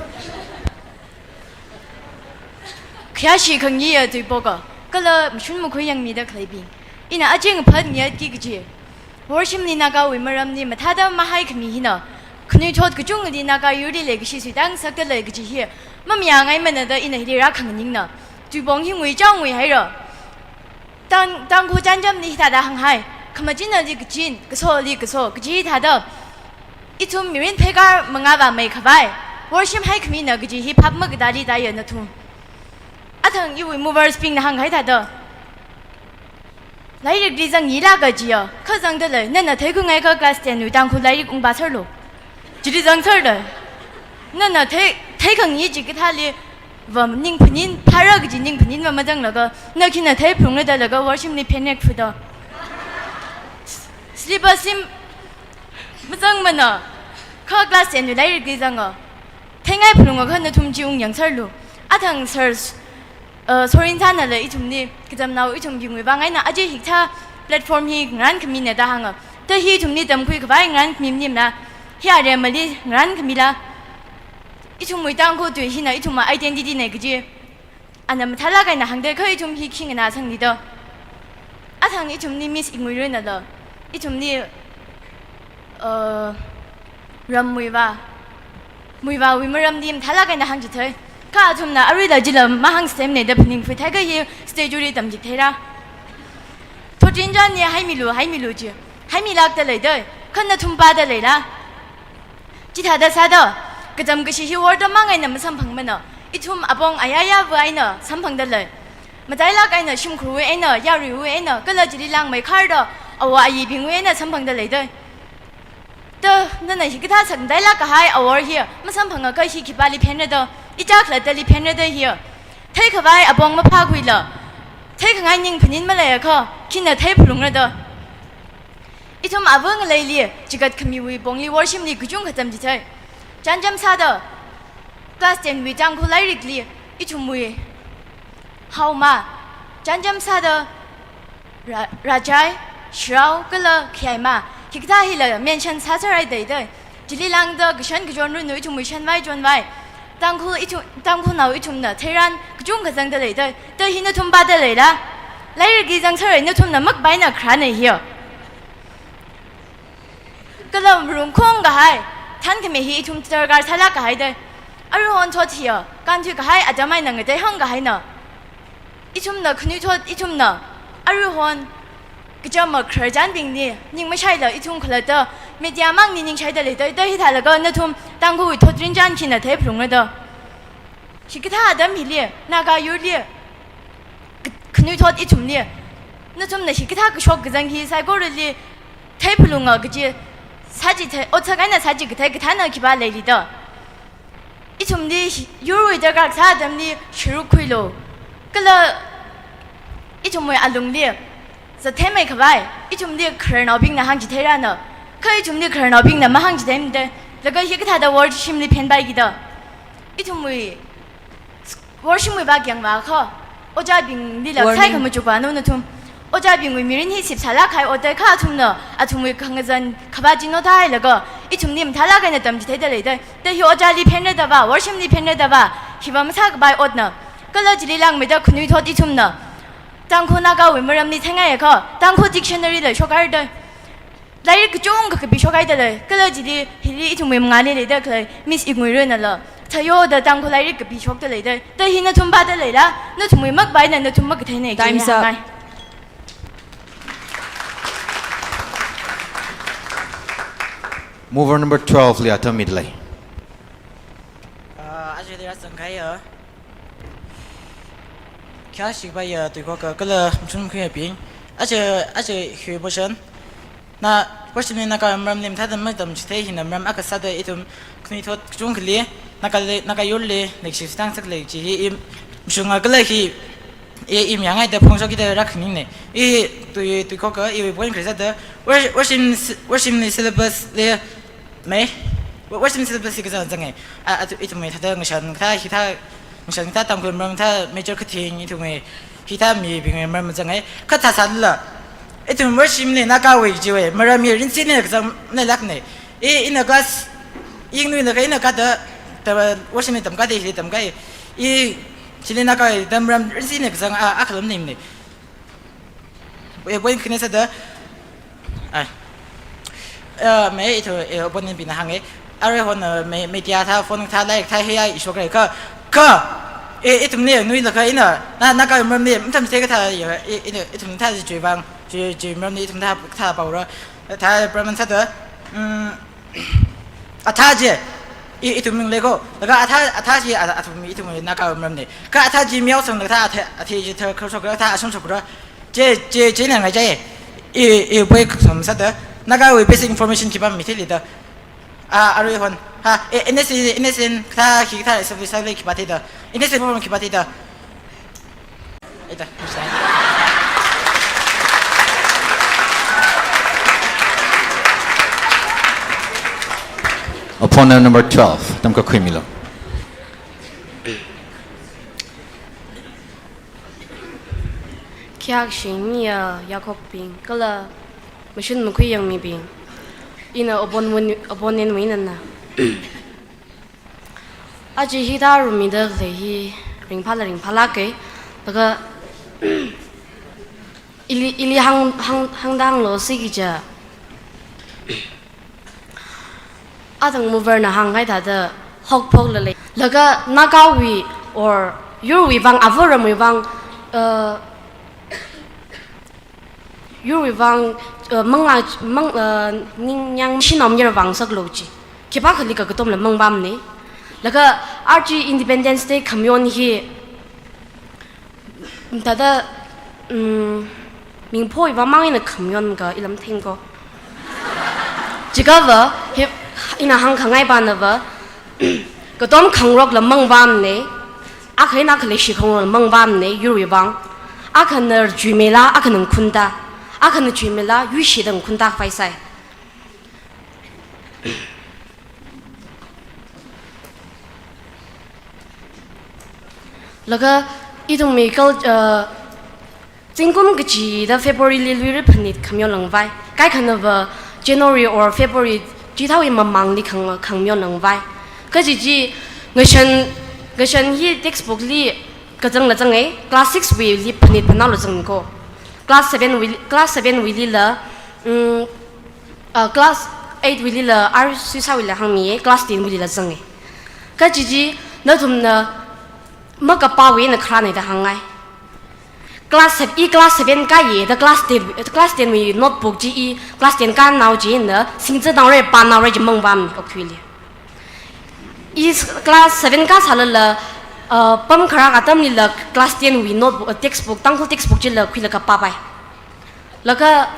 Khayāshi khangayi tui poka, kala mashun makhui yangmida khaleibing. Ina aja ngaphat ngayatki kaji worshipli nagawui maramli mathāda mahaikhami hina, khanuithot kachungkhali naga yurli legacy suitā ngasakda lei kaji hi mamayāngaimana da ina hili rākhanganingna. Tuipong hi nguichao nguihaira. Tang, Tangkhul chānjamli hithāda hānghai, khamachinali kachin, kasoli kaso, kaji hithāda. Ithum mirin pheikar mangā vāmeikhavai, worship haikhamina kaji hi phap makatali tāya nathum. Athang iwui movers bingna hāngkahai thāda, lairikli zangyilāka jiya, kha zangda lei, nana theikhuingaikha class ten wui Tangkhul lairik ungpāserlu. Chili zangserda. Nana thei, theikhangayi chikathāli va ningphanin, phāra kaji ningphanin va mazanglaga, na khina theiphalungra da laga worshipli phenrek phuda. Syllabus sim mazangmana, kha class ten wui lairikli zanga. Theingai phalungakha nathum chi ungyangserlu. Athang sir, uh, Sorin sānala ithumli, kachamnao ithumbingwui vang eina aja hikathā platform hi ngarānkhamina da hānga. Ta hi ithumli tamkhuikhavai ngarānkhami maningla, hi aremali ngarānkhamila. Ithumwui Tangkhul tui hina ithumwui identity na kaji ana mathālāk eina hāngda, kha ithum hi khi nganāsangli da. Athang ithumli Miss Inguirunala, ithumli, uh, ram Muivah, Muivahwui maramli mathālāk eina hāngchithei. Kha athumna aruila chila mahāngsemna da phaningphui thākha hi statue li tamchitheira. Thotrinchānli haimilu, haimilu ji. Haimilākda leida, kha nathum pāda leila? Chithāda sāda, kacham kashi hi wortamang eina masamphangmana. Ithum apong ayāyāva eina samphangda lei. Matailāk eina shimkhurwui eina, yaruiwui eina, kala chili langmeikharda, awo ayibingwui eina samphangda leida. Ta, nana hikathā sakmatailāk kahai awor hi masamphangakha hi khipāli phenra da, ichā khalattali phenra da hi. Theikhavai apong maphākhuila, theikhangai ningphanin maleiakha, khina theiphalungra da. Ithum ava ngaleili chigatkhamiwui pongli worshipli kachungkha tamchithei. Chānjam sāda, class ten wui Tangkhul lairikli ithumwui haoma, chānjam sāda ra-, rāchai, sharao kala khayaima, hikathā hila mention sāsārai daida. Chili lāngda kashan kachon runu, ithumwui shanvai chonvai, Tangkhul ithum, Tangkhulnao ithumna theiran kachungkha zangda leida, da hi nathum pāda leila? Lairikli zangserra nathumna makapaina kharāna hiya. Kala marumkhong kahai, thankhami hi ithum darkar sālāk kahaida. Aruihon thot hiya, kānthui kahai atam eina ngateihāng kahaina. Ithumna khanuithot ithumna, aruihon kachama khararchanbingli ning mashaila ithum khalatta, media mangli ningshaida leida, da hithālaga nathum Tangkhulwui thotrinchān khina theiphalungra da. Hikathā atam hili, Naga yurli, k-, khanuithot ithumli, nathumna hikathā kashok kazang hi saikorali theiphalunga kaji, sāchithei, otsak eina sāchikathei kathāna khipā leili da. Ithumli hi, yurwui darkar kasā atamli sharuk khuilu. Kala ithumwui alungli zathemei khavai, ithumli khararnaobingna hāngchitheirana. Kha ithumli khararnaobingna mahāngchitheimada, laga hikathāda worshimli phenpaiki da. Ithumwui worshimwui vak yangvākha, ojābinglila Warning. Saikha machukvānu nathum. Ojābingwui mirin hi sipsālāk kahai ot da, kha athumna athumwui khangazan khavā chino thāhailaga, ithumli mathālāk eina tamchitheida leida. Da hi ojāli phenra da va, worshimli phenra da va, hiva masākapai otna. Kala chili langmeida khanuithot ithumna Tangkhul Nagawui maramli theingai akha, Tangkhul dictionary la shokhaira da. Lairik kachungkha kapi shokhaida lei, kala chili hili ithumwui mangāli leida khalei Miss Iknguirunala Thayo da Tangkhul lairik kapi shokda leida, da hi nathum pāda leila, nathumwui makapaina, nathum makatheina. Time's up. Hāngngai. Mover number twelve li atam mida lei. Ah, aja dera sangkaya. Khayāshikpaiya tuikhoka kala mashun khuiyabing. Aja, aja hi motion. Na, question ni Naga maramli mathāda matamchithei hina maram akha sāda ithum khanuithot kachungkhali, Nagale-, Naga yurli, leikashitang saklei chi hi i mashunga kala hi, i, i mayāngaida phongshokida rākhaningna. I tui, tuikhoka, iwui point kharei sāda, worship, worship, worship ni syllabus li, mei, wa-, worship ni syllabus li kazang zangai. A, a, tu, ithumwui thāda ngashan kathā, hithā, ngashan kathā Tangkhul maram thā major kathing, ithumwui hithā mibingwui maram mazangai. Kha thāsālala, ithum worship li Nagawui chiwui maram hi rinsi eina kazang leilākna. I, ina class, ingnuina kha ina kathāda, ta, worship li tamkahai, hili tamkahai. I, chili Nagawui thā maram rinsi eina kazang a, akhalam nimna. Eh, point khani sāda. Ai. Eh, mei ithum, eh, opponent bingna hānga. Aruihon, eh, me-, media thā, phone thā, lairik thā, hi ai issue khalei kha, kha, eh, ithumli nuilakha ina, na, Naga maramli matamchithei kathā, eh, i, ina, ithum thā chi chiwui vang, chi, chiwui maramli ithum thā, thā paora, thā problem sāda. Mm, Athā chi, i, ithum ming leiko. Laga athā, athā chi, a, athum, ithum Naga maramna. Kha athā chi miao sang laga athā, athā chi thar khar shokra, athā ashon shokra. Chi, chi, china ngachai. I, i, poi kasam sāda. Nagawui basic information khipā matheili da. A, aruihon. Ha, e, N S, N S N, kathā, khi kathā, establish sālei khipā theida. N S N form khipā theida. Ita, opponent number twelve, tamkakhui milu. Khayāshimiya yakhokbing, kala mashun makhui yangmibing. Ina oppon-, opponent wui einana. Aja hithā rummida khalei hi ringphāla ringphālāka, laga ili, ili hāng, hāng, hāngda hānglu siki ja. Athang mover na hānghai thāda hokphokla lei. Laga Nagawui or yurwui vang, āva ramwui vang, uh, yurwui vang, uh, manglā, mang, uh, ningyāng shinam yar vang saklu chi. Khipākhali kakatomla mangpamna. Laga aja Independence Day khamayon hi, thāda, mm, mingphowui vang mang eina khamayon ka ilam thingko. Chiakha va, hi, ina hāngkhangai pana va, katom khangarokla mangpamna, akha eina akha leishi khangarokla mangpamna, yurwui vang. Akhana chuimeila, akhana ngakhunta. Akhana chuimeila, yuishida ngakhunta khavai sai. Laga ithumwui kal-, uh, zingkum kachida February li luira phanit khamayon langvai. Kaikhana va January or February chithāwui mamangli khang, khamayon langvai. Kaji chi Ngashan, ngashan hi textbook li kazangla zangai, class six wuili phanit phanaola zangko. Class seven wuili, class seven wuilila, mm, uh, class eight wuilila, ar sisawuila hāngmiye, class ten wuilila zangai. Kaji chi, nathumna makapāwui eina kharānei da hāngngai. Class sev-, i class seven kāye da class ten, class ten wui notebook chi i class ten kānao china singzanaora, pānaora chi mangvāmei okathuili. I s-, class seven kāsālala, uh, pamkharā atamlila class ten wui notebook, uh, textbook, Tangkhul textbook chila khuilaga pāpai. Laga,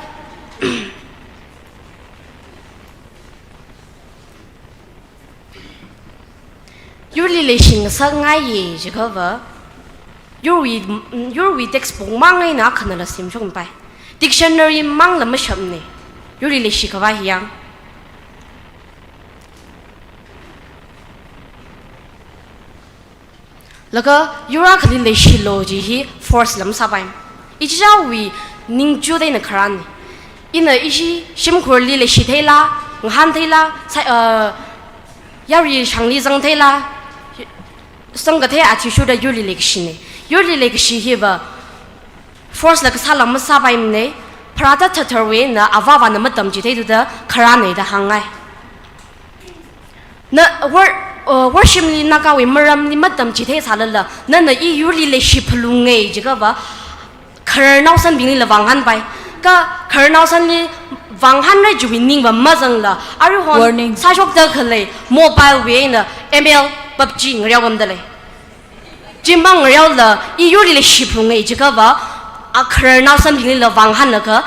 yurli leishingasakngaiye jiakhava, yurwui, yurwui textbook mang eina akhanala semshokpai. Dictionary mangla mashapnei. Yurli leishikhavai hi yang. Laga yur akhali leishilo chi hi force la masāpai. Ichichāwui ningchut eina kharānei. Ina ishi shimkhurli leishi theila, ngahān theila, sai, uh, yarui shangli zang theila, zangkathei athishurda yurli leikashinei. Yurli leikashi hiva force la kasāla masāpaimanei, pharāda thatharwui eina avāvāna matamchitheithuda kharānei da hāngngai. Na wor-, uh, worship li Nagawui maramli matamchitheisālala, nana i yurli leishi phalungai jiakhava, khararnao sanbinglila vāngahānpai. Kha khararnao sanli vāngahānrai chiwui ningva mazangla, aruihon Warning. Sāshokda khalei mobile wui eina M L, PUBG ngareopamda lei. Chimang ngareola, i yurli leishi phalungai jiakhava, a khararnao sanbinglila vāngahānlaga,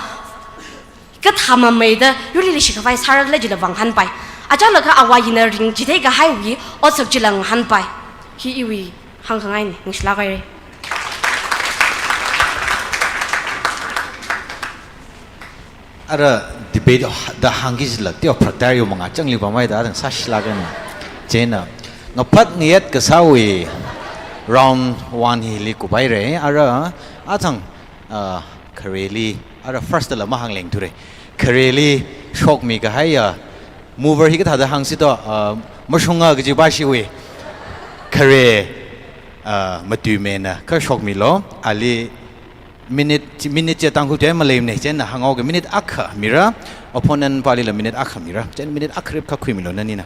kathā mameida yurli leishikhavai sāra khala chila vāngahānpai. Achālakha āva ina ringchitheikahaiwui otsak chila ngahānpai. Hi iwui hāngkhangainei, ningshilāk haira. Ara debate da hāngki jilak teo phatar yo manga changli pamai da dang sāshilāk haina. Chieina, ngaphat ngayat kasāwui round one hili kuphaira. Ara, athang, ah, khareli, ara first la mahānglengthura. Khareli shokmi kahaiya, mover hi kathāda hāngsi to, ah, mashunga kaji bashiwui. Khare, ah, matuimena, kha shokmilo, ali minute, minute chi Tangkhul tui maleimana, chieina hānghaoga minute akha mira, opponent palila minute akha mira, chieina minute akha rip kha khuimilo nanina.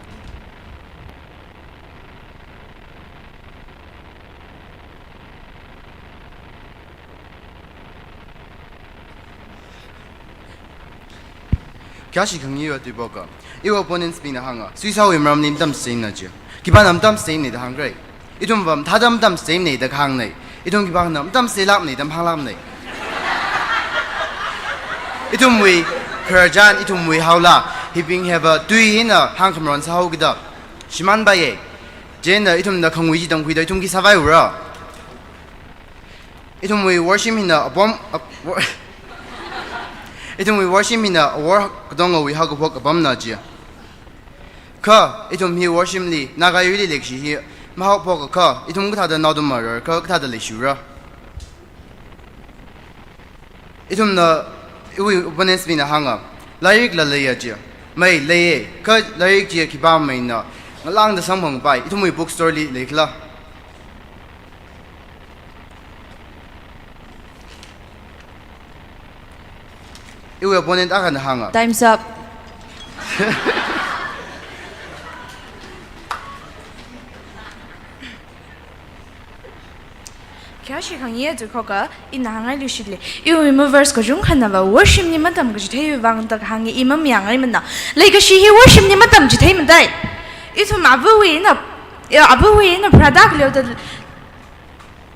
Kayāshi khangayi va tuipoka. Iwui opponents bingna hānga, Suisāwui maramli matamchitheimana chi. Khipāna matamchitheimanei da hāngkhala. Ithumva mathāda matamchitheimanei da kahāngnei. Ithum khipākhana matamchitheilākmanei da mahānglākmanei. Ithumwui khararchan, ithumwui haola, hibing hiva tui hina hāngkhamaron sāhaokida. Shimānpaiya. Chieina ithumna khangui chi tamkhuida ithum khi sāvaiura. Ithumwui worship hina apam, ap-, wor-, ithumwui worship hina awor katongawui haokaphok apamna chi. Kha, ithum hi worship li, Naga yurli leikashi hi, mahaophokakha, ithum kathāda naoda marar, kha kathāda leishiura. Ithumna, iwui opponents bingna hānga, lairikla leiya chi. Mai leiya, kha lairik chi khipā maina, ngalāngda samphangpai, ithumwui bookstore li leikhala. Iwui opponent akhana hānga. Time's up. Kayāshi khangayi va tuipoka, ina hāngngai luishitli. Iwui movers kachungkhanava worship li matamkachitheiwui vang da kahāngi i mamayāngaimana. Leikashi hi worship li matamchitheimana dai. Ithum avawui eina, ya, avawui eina pharāda khaleoda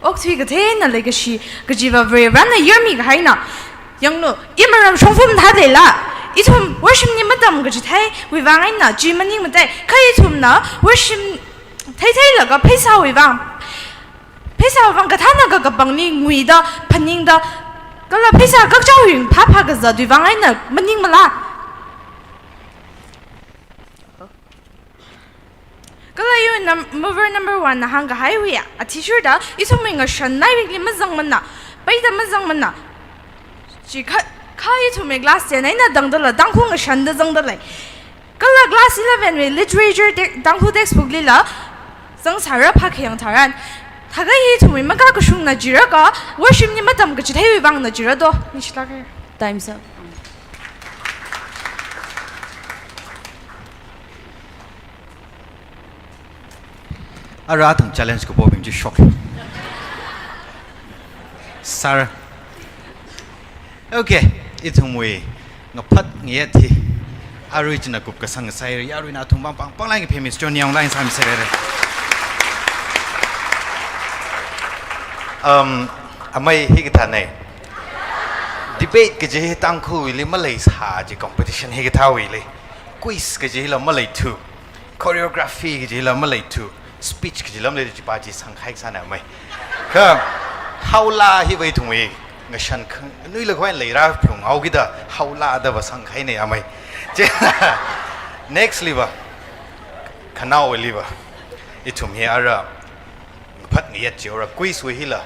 okthui kathei eina leikashi kajiva Varivarana yurmi kahaina. Yanglu, i maram shongfa mathāda leila. Ithum worship li matamkachitheiwui vang eina chi maningmana dai. Kha ithumna worship theitheilaga pheisāwui vang, pheisāwui vang kathānna kakapangli nguida, phaningda, kala pheisā kakchao ring phāphā kazatwui vang eina maningmala. Kala iwui num-, mover number one na hāngkahaiwui athishurda, ithumwui ngashan lairikli mazangmana, peida mazangmana. Chi kha, kha ithumwui class ten eina tangdala, Tangkhul ngashanda zangda lei. Kala class eleven wui literature te-, Tangkhul textbook lila, Zangsāra phākhayang tharan, thākha hi ithumwui makakashungna jirakha, worship li matamkachitheiwui vangna jira do. Ningshilāka. Time's up. Ara athang challenge kapobing chi shok. Sir. Okay, ithumwui ngaphat ngayet hi arui china kupkasang sāhaira, yaruina athumwui vang pāng pāng line payment journey online sāmiserhaira. Um, amei hikathāna. Debate kaji hi Tangkhulwuili maleisā chi competition hikathāwuili. Quiz kajila maleithu. Choreography kajila maleithu. Speech kajila malei, chi pa chi sangkhai sāna amei. Kha haola hiva ithumwui ngashan khang, nuila khoi leira phlung haokida haola dava sangkhaina amei. Chi next liva. Khanaowuiliva. Ithum hi ara ngaphat ngayet chihaora, quiz wui hila.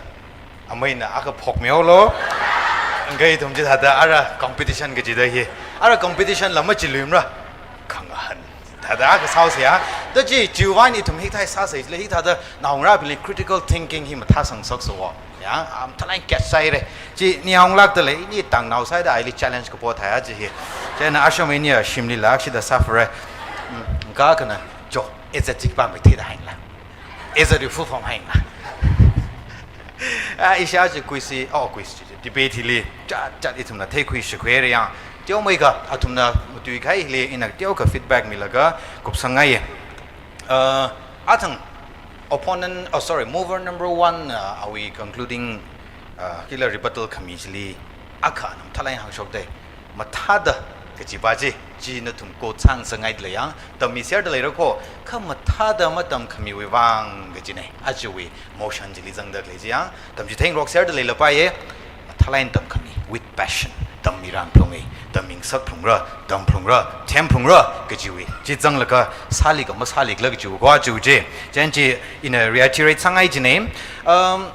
Ameina akha phokmihaolu. Ngai ithum chithāda ara competition kajida hi. Ara competition la machiluimara. Khangahān. Thāda akha sāhaosa ya. Da chi chiwui vang ithum hikathā sāsa jila hithāda naongarābingli critical thinking hi mathāsang sāsaksa wo. Ya, am thalai catch sāhaira. Chi ningyāng lākda lei, ini tangnao sāda aili challenge kapo thāya chi hi. Chieina asham ini a shimli lākshida suffer. Mm, kha khana, jo, eza chik pa mai theida haila. Eza ri full form haina. Ah, isha chi quiz hi, oh, quiz chi, debate hili, chat, chat ithumna theikhui shikhuira yang. Teomeikha, athumna matuikahai hili, ina teokha feedback milaga, kupsangngaiya. Uh, athang, opponent, oh, sorry, mover number one, uh, awui concluding, uh, kala rebuttal khami chili, akha nam thalai hāngshokda. Mathāda kaji pa chi, chi nathum quote sāngasakngaida lei yang, tammiserda leira kho, kha mathāda matamkhamiwui vang kajina, ajawui motion chili zangda khalei chi yang, tamchitheingarokserda leilapaiya, mathālāk eina tamkhami, with passion, tammiran phalunga, tammingasak phalungra, tam phalungra, them phalungra, kajiwui, chi zanglaga, sālikha masālikhala kajiwui, kho aja chi, chieina chi, ina reiterate sāngai jina, um,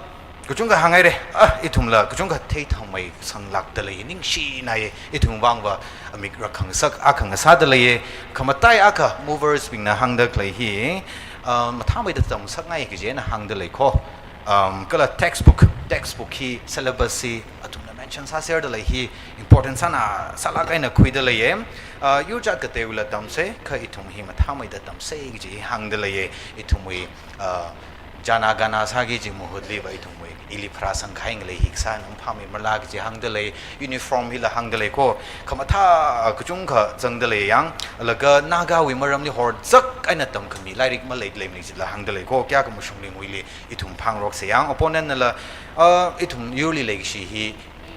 kachungkha hānghaira, ah, ithumla, kachungkha theithameisang lākda lei, ningshinaya, ithum vangva, amik rakkhangasak, akha ngasāda leiya, khamataiya akha movers bingna hāngda khalei hi, ah, mathāmeida tamngasakngai kajina hāngda lei kho. Um, kala textbook, textbook hi, syllabus hi, athumna mention sāserda lei hi, important sāna, sālāk eina khuida leiya. Ah, yurjat kateiwuila tamsa, kha ithum hi mathāmeida tamsa kaji hi hāngda leiya, ithumwui, ah, jana gana sāki kaji mahutliva ithumwui, ili pharāsangkahai ngalei hi kasā nam phāmeimarala kaji hāngda lei, uniform hila hāngda lei kho, khamathā kachungkha zangda lei yang, laga Nagawui maramli horzak eina tamkhami, lairik maleida leimana chila hāngda lei kho, kayākha mashungli nguili ithum phāngaroksa yang, opponent nala, ah, ithum yurli leikashi hi,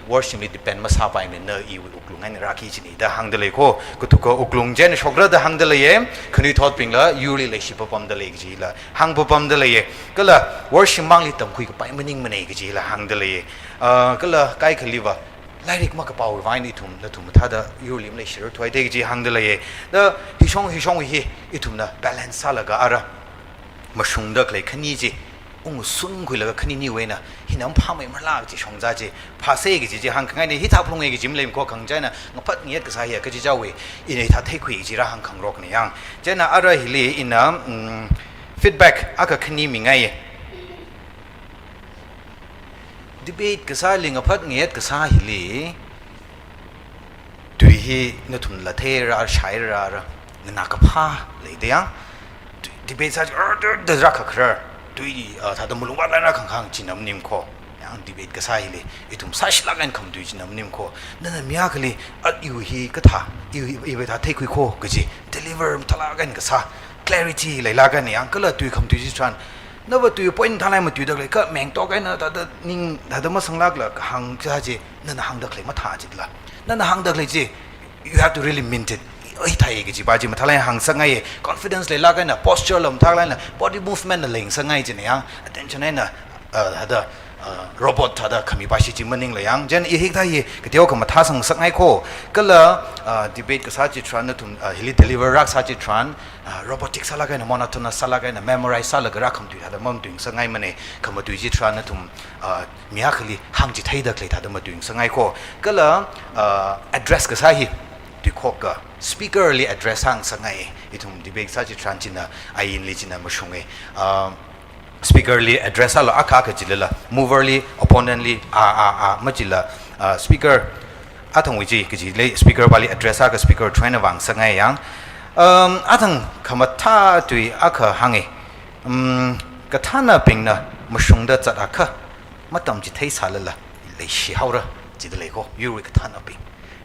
worship li depend masāpaimana, iwui wuklung eina rāki kajina da hāngda lei kho, kathuka wuklung chieina shokra da hāngda leiya, khanuithotbingla yurli leishi papamda lei kajila hāng papamda leiya, kala worship mangli tamkhui kapai maningmana kajila hāngda leiya, ah, kala kaikhaliva, lairik makapāwui vang eina ithum, nathum mathāda yurli maleishirarthuida kaji hāngda leiya, da hishong hishongwui hi, ithumna balance sālaga ara, mashungda khalei khani chi, ungshungkhuilaga khaniniwui eina, hina maphāmeimarala kaji shongza chi, phāsa kaji chi hāngkhangaina, hithā phalunga kaji malei kho khangachei eina, ngaphat ngayet kasā hi kaji chiwui, ina hithā theikhui kaji rāhāngkhangarokna yang. Chieina ara hili ina, mm, feedback akha khani mingaiya. Debate kasāli ngaphat ngayet kasā hili, tui hi nathumla theira, shaira, ra, nganā kaphā leida yang. Tui, debate sā, er, der, der, rākhakharar. Tui, ah, thāda malung vātlaga rākhangkhang china maning kho. Yang debate kasā hili, ithum sāshilāk eina khamatui china maning kho. Nana mi akhali, ah, iwui hi kathā, iwui, iwui thā theikhui kho, kaji. Deliver mathālāk eina kasā. Clarity leilāk eina yang, kala tui khamatui chitharan. Nava tui point thalai matuida khalei, kha mengtok eina thāda ning, thāda masanglākla kahāng kasā chi, nana hāngda khalei mathā chila. Nana hāngda khalei chi, you have to really mean it. Oi, thāi kaji pa chi mathālāk eina hāngsakngai, confidence leilāk eina, posture la mathālāk eina, body movement la leingasakngai china yang, attention eina, uh, thāda, uh, robot thāda khami pa shi chi maningla yang. Chieina i hikathā hi, kateokha mathāsangngasakngai kho, kala, uh, debate kasā chitharan nathum, uh, hili deliver rākasā chitharan, ah, robotic sālāk eina, monotonous sālāk eina, memorize sālaga rākhamatui thāda mamatuingasakngaimana, khamatui chitharan nathum, ah, mi akhali hāngchitheida khalei thāda matuingasakngai kho. Kala, ah, address kasā hi, tuikhoka speaker li address sāngasakngai. Ithum debate sā chitharan china ainli china mashunga. Ah, speaker li address sālu akha akha jilala, mover li, opponent li, a, a, a, majila, ah, speaker athangwui chi kajili speaker pali address sāakha speaker twenty vāngasakngai yang. Um, athang khamathā tui akha hānga. Um, kathānabingna mashungda zatakha matam chithei sālala leishihaora jidalei ko, yurwui kathānabing.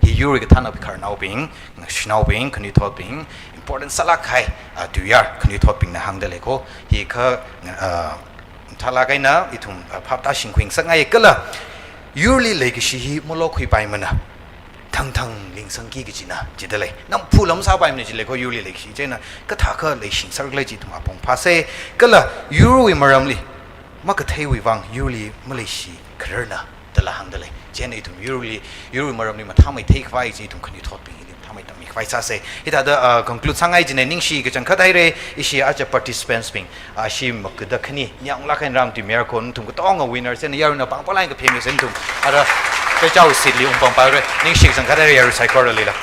Hi yurwui kathānabing, khararnaobing, shanaobing, khanuithotbing, important sālāk kahai, ah, tuiyār khanuithotbingna hāngdalei ko. Hi kha, ah, thalāk eina ithum, ah, phap tāshingkhuingasakngai kala yurli leikashi hi malokhuipaimana. Thangthang lingsangki kajina jidalei. Namphu lam sāpaimana jilei ko yurli leikashi chieina kathākha leishingasakra khala chi ithum apong phāsa. Kala yurwui maramli makatheiwui vang yurli maleishi khararna dala hāngdalei. Chieina ithum yurli, yurwui maramli mathāmeithei khavai chi ithum khanuithotbing hili mathāmei tammi khavai sāsa. Hithāda, ah, conclude sāngai jina, ningshi kachangkhat haira, ishi aja participants bing, ah, ashi makada khani, nyang lākhain ram tui mayarkhon, nathum katonga winners eina yaruina pangpalain kaphemmi sen nathum ara pechao seat li ungpangpaira, ningshi kachangkhat haira yarui saikoralila.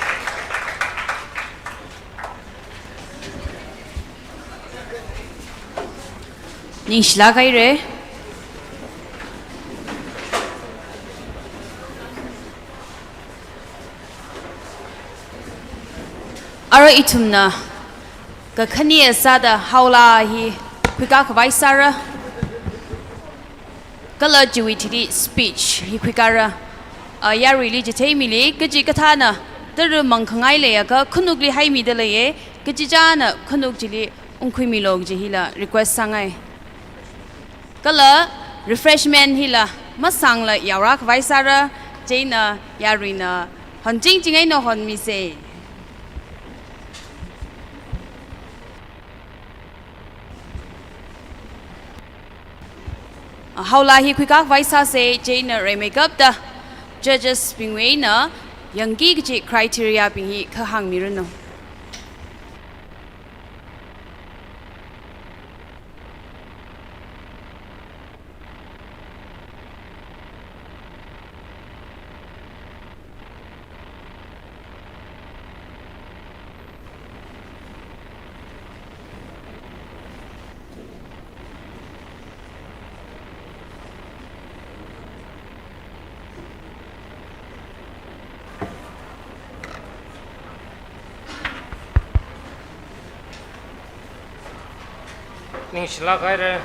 Ningshilāk haira. Ara ithumna kakhane sāda haola hi khuikā khavai sāra. Kala chiwui thili speech hi khuikāra. Ah, yaruili chitheimili, kachi kathāna tara mangkhangai leiakha khanukli haimida leiya, kachichāna khanuk chili ungkhuimilo kaji hila request sāngai. Kala refreshment hila masāngla yaora khavai sāra, chieina yaruina honchingching eina honmisa. Haola hi khuikā khavai sāsa, chieina rimeikapta judges bingwui eina yangki kaji criteria bing hi kha hāngmiranu. Ningshilāk haira.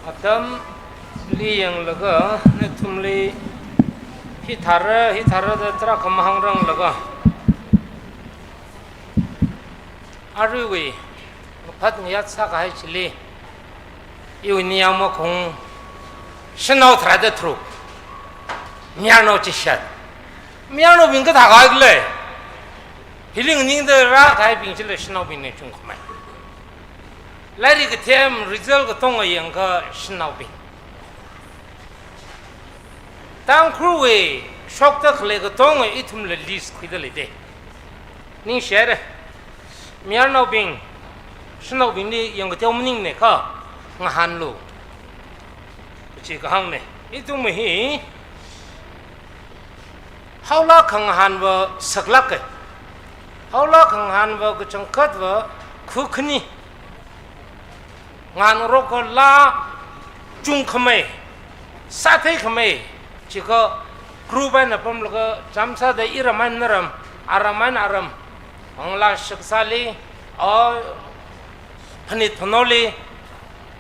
Atamli yanglaga nathumli hithāra, hithāra da tarākha mahāngranglaga, aruiwui ngaphat ngayat sākahai chili, iwui ningyāng makhung, shanao tharāda tharuk, mayarnao chishat. Mayarnaobing kathākha khala, hili nganingda rākahaibing chila shanaobingna chungkhamei. Lairik kathem result katonga yangakha shanaobing. Tangkhulwui shokta khalei katonga ithumla list khuida leida. Ningshi haira. Mayarnaobing, shanaobingli yangkateo maningmana kha, ngahānlu kachi kahāngna. Ithum hi haola khangahānva saklāka. Haola khangahānva kachangkhatva khu khani. Ngahānrokla chungkhamei, sātheikhamei, chikha group eina pamlaga chāmsāda iram eina naram, aram eina aram, Bangla shakzāli, o, phanit phanaoli,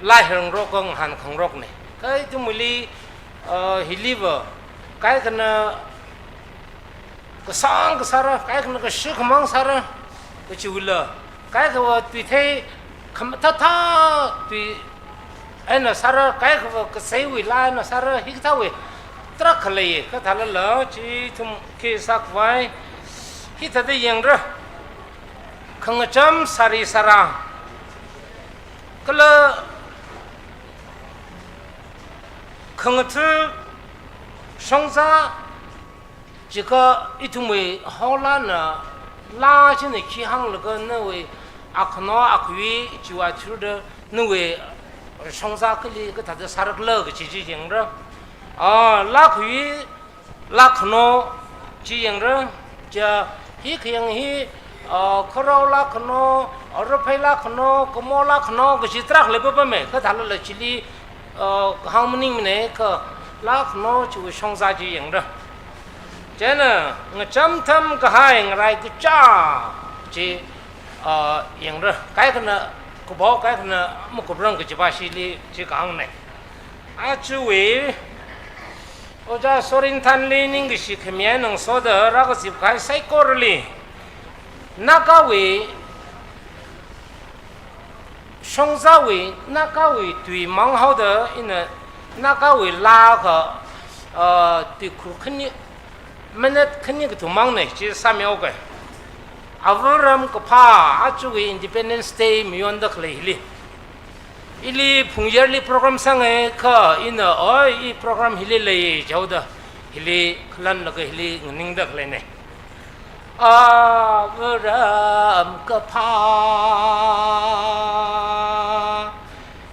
lairangrokla ngahān khangarokna. Kha ithumwuili, o, hiliva, kaikhana kasāng kasāra, kaikhana kashikhamang sāra, kachiwuila, kaikhava tuithei khamathāthā tui eina sāra, kaikhava kaseiwui laa eina sāra, hikathāwui tarākha lei, kathālala, chi ithum khi sākhavai, hithāda yangra, khangacham sāri sāra, kala khangatha shongza, chikha ithumwui haolana laa china khi hānglaga nawui akhano akhayui chiwui athishurda nawui shongza kali kathāda sārakhala kachi chi yangra. A, laa khayui, laa khano, Chi yangra, ja, hi khayang hi, uh, kharao lakhano, uh, raphei lakhano, kamo lakhano, kachi tarākha leipapame, kathālala chili, uh, kahāng maningmane, kha lakhano chiwui shongza chi yangra. Chieina, ngacham tham kahai ngarai kachā chi, uh, yangra. Kaikhana, kupao kaikhana, makuprang kajipa shili, chi kahāngne. Ajawui, Ojā Sorinthanli ningkashi khami eina ngasoda rākazip kahai saikorali, Nagawui, shongzawui, Nagawui tui mang haoda ina Nagawui laa kha, uh, tuikhur khani, minute khani kathum mangne chi sāmihaoke. Avaram kaphā, ajawui Independence Day mayonda khalei hili. Ili phungyarli program sāngai kha ina, oi, i program hili lei jihaoda, hili khalanlaga hili nganingda khaleine. Avaram kaphā,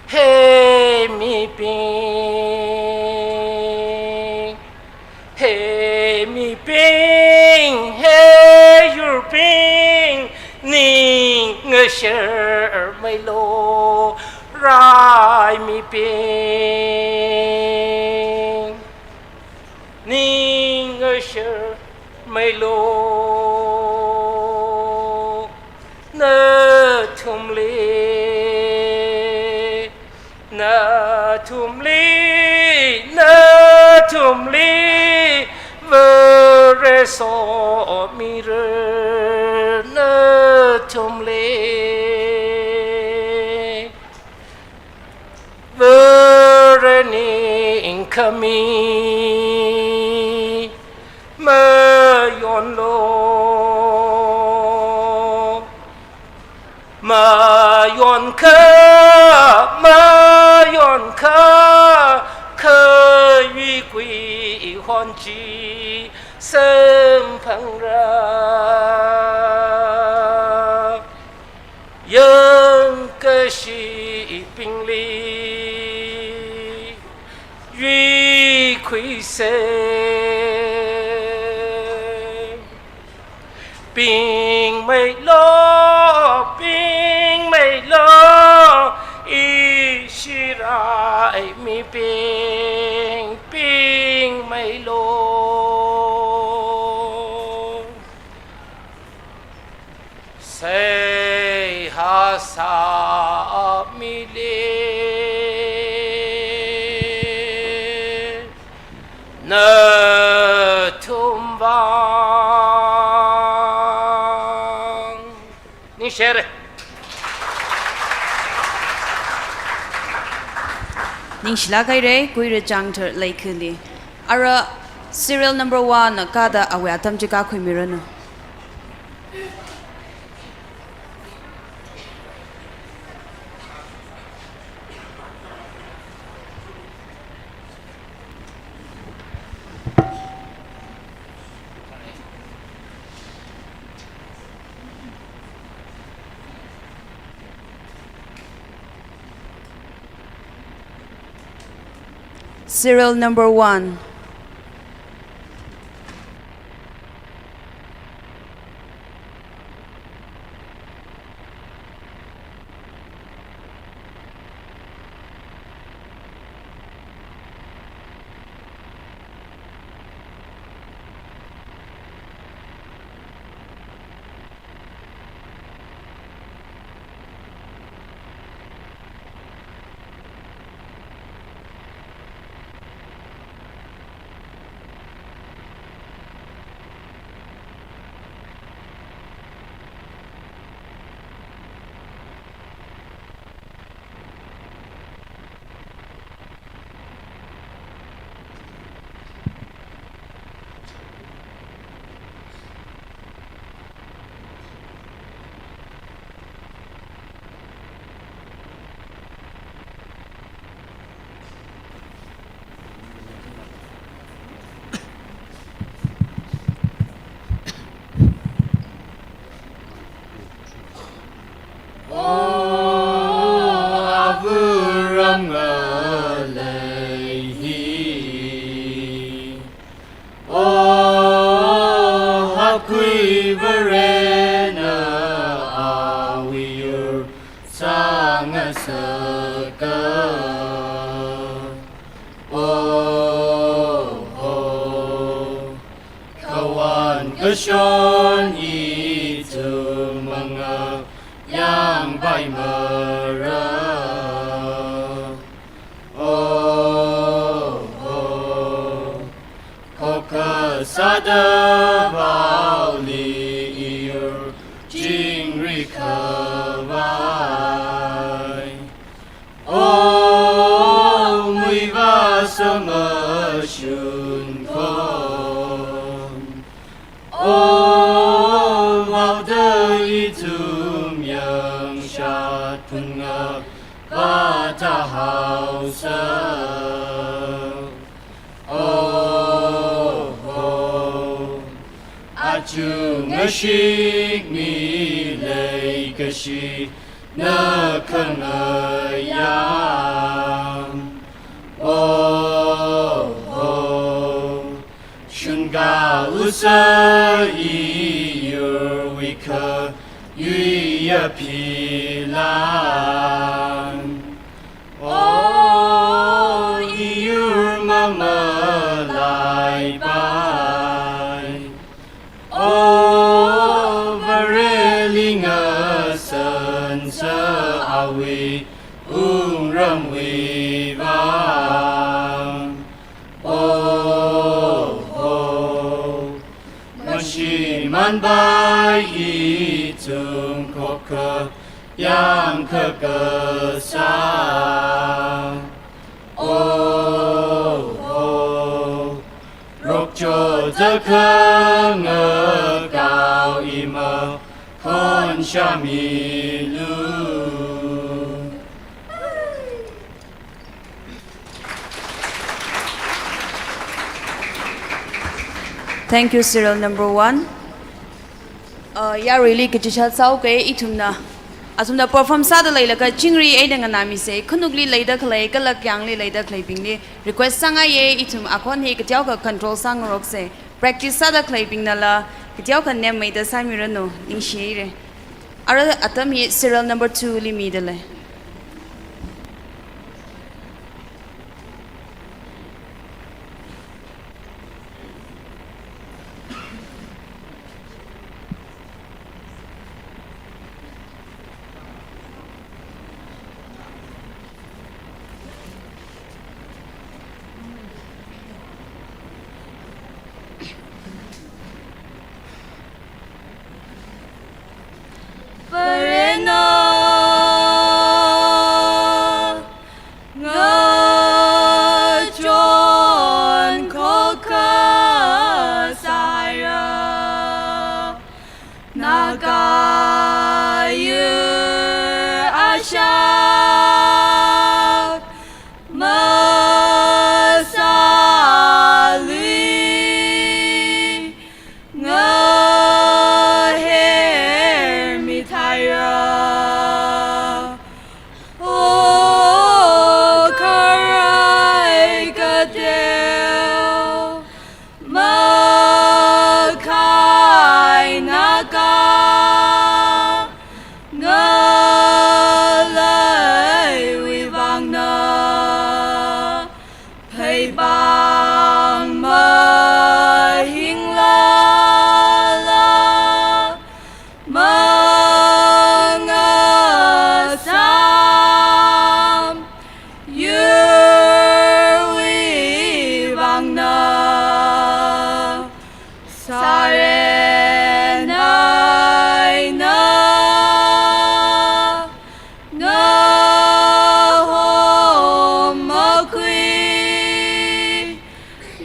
he mibing, he mibing, he yurbing, ningashar meilu, rai mibing, ningashar meilu, nathumli, nathumli, nathumli, Vare somira, nathumli. Vare ningkhami mayonlu. Mayonkha, mayonkha, khayui kuihon chi samphangra. Yangkashibingli yuikhuise. Pingmeilu, pingmeilu, ishi rai mibing, pingmeilu. Seihā sāmili, nathum vang. Ningshire. Ningshilāk haire, Kuira Changthar Leikhali. Ara serial number one na kāda awui atam chi kākhuimiranu. Serial number one. Oho, kawan kashon ithum mangā yangpaimara. Oho, khokha sāda vaoli iyur chingri khavai. O muivah samashun khon. O vaoda ithum yangshat phungā vātā haosa. Oho, achungashik mi leikashi na khangayang. Oho, shungkā usa iyurwui khayuiya philang. O iyur mamalaipai. O Vareli ngasansa awui wungramwui vang. Oho, mashimānpai ithum khokha yangkakasā. Oho, rokchotda khangakao ima khonshamilu. Thank you, serial number one. Uh, yaruili kachichat sāuke ithumna. Athumna perform sāda leilaga chingri eina nganāmise, khanukli leida khalei, kala kyangli leida khaleibingli request sāngaiye, ithum akhon hi kateokha control sāngarokse. Practice sāda khaleibingnala kateokha nemmeida sāmiranu, ningshihaire. Ara atam hi serial number two li midalei. Varena ngachon khokha sāra, Naga yur ashak masālui ngahermithaira. O kharai kateo makhainaka ngaleiwui vangna, pheipāng mahinglala mangasam yurwui vangna, sāren eina ngahom makhui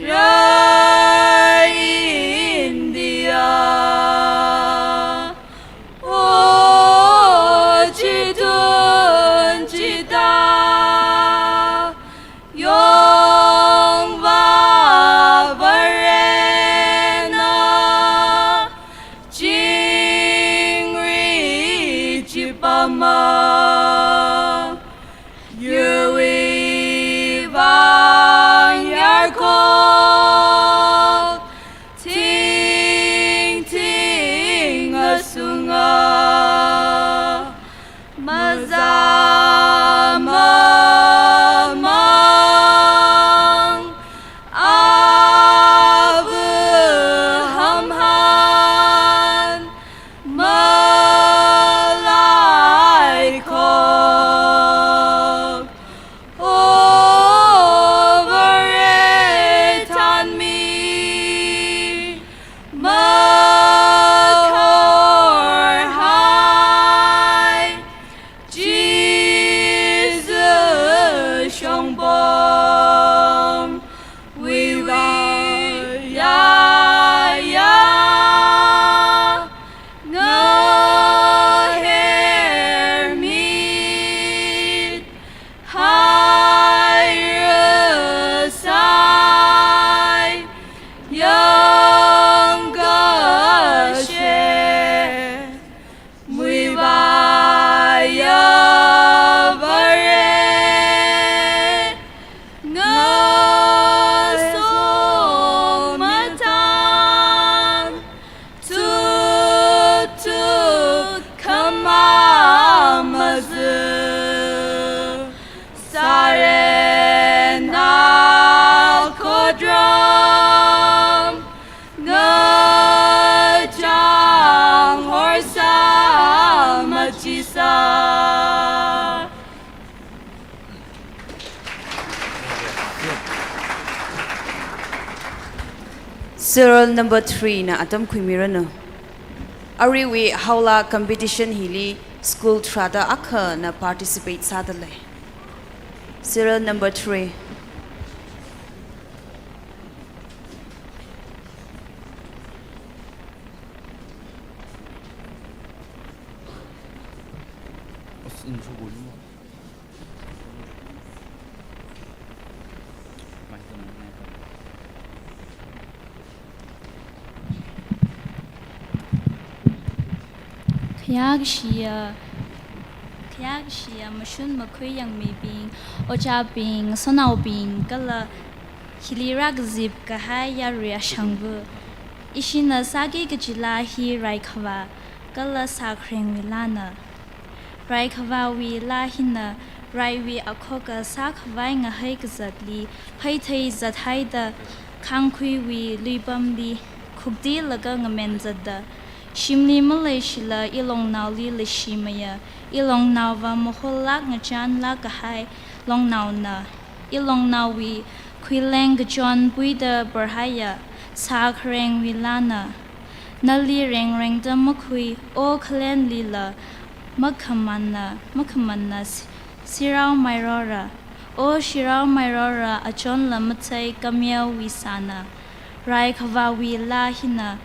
ra India. O chithun chithā yongva Varena chingri chipama, yurwui vang yarkhok tingting asunga, maza Serial number three na atam khuimiranu. Aruiwui haola competition hili school tharāda akhana participate sādalei. Serial number three. Khayākashiya, khayākashiya mashun makhui yangmibing, ojābing, sanaobing, kala hili rākazip kahai yarui ashangva. Ishina sāki kajila hi raikhavā, kala sākharengwui laana. Raikhavāwui laa hina, raiwui akhoka sākhavai ngahai kazatli, phaithei zathaida, khāngkhuiwui luipamli, khuktilaga ngamen zatda, shimli maleishila ilongnaoli leishimeiya, ilongnaova mahollāk ngachānlāk kahai longnaona, ilongnaowui khuileng kachon puida parhaiya, sākharengwui laana. Nali rengrengda makhui, O khalenlila, makhamanna, makhamanna si-, sirao mairora. O sirao mairora, achonla mathei kameowui sāna. Raikhavāwui laa hina,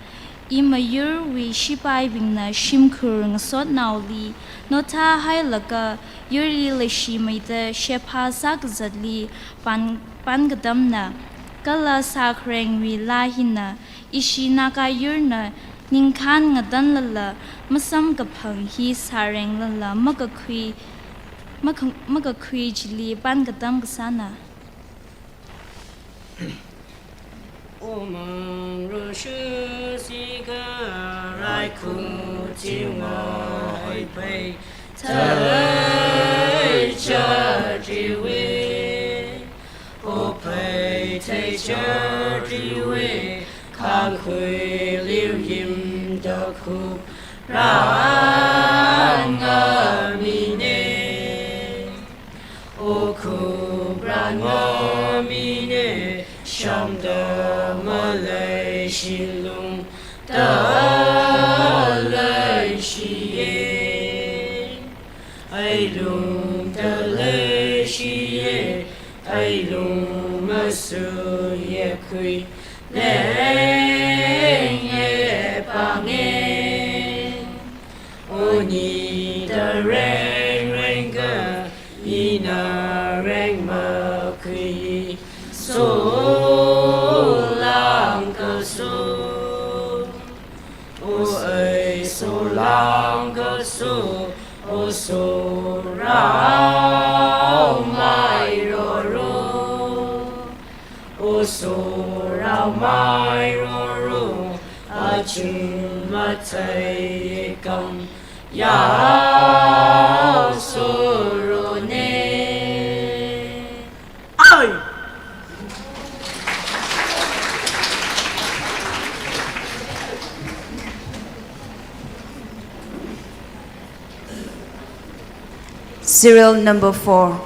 imayurwui shipaibingna shimkhur ngasotnaoli, nothāhailaga, yurli leishimeida shepha sākazatli pan, pankatamna. Kala sākharengwui laa hina, ishi Naga yurna ningkhān ngatanlala, masamkaphang hi sārenglala, makakhui, maka-, makakhui chili pankatam kasāna. Omang roshu sika raiku tiwa hai pai thai cha tiwe. O pai thai cha tiwe, khāngkhui liu yim da khuprang ngamine. O khuprang ngamine, shamda maleishi lungda leishiye. Ai lungda leishiye, ai lung masuiye, khuilenge pange. O nida rengrengka, ina reng makhui, solang kaso. O ai solang kaso, o sorao mairoro. O sorao mairoro, achun mathei kang yao sorone. Ai! Serial number four.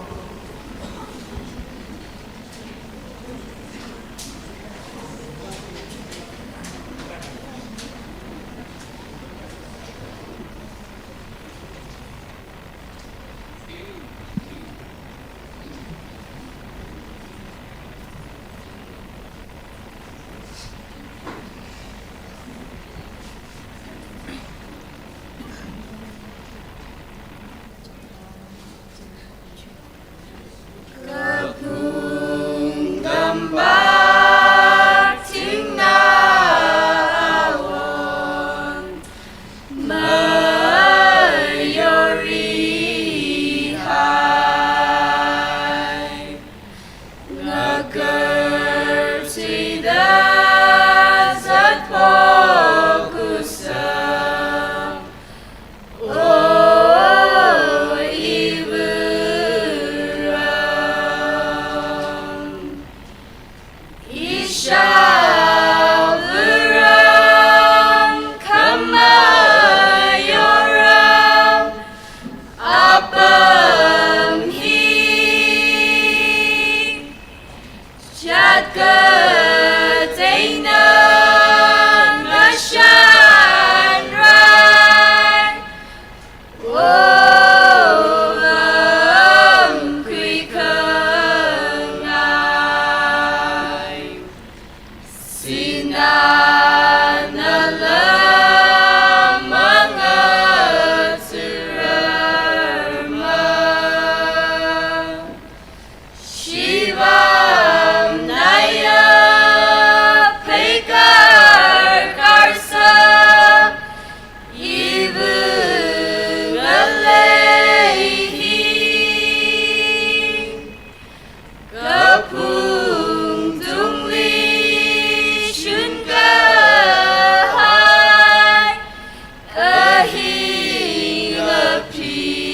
King of Pelang.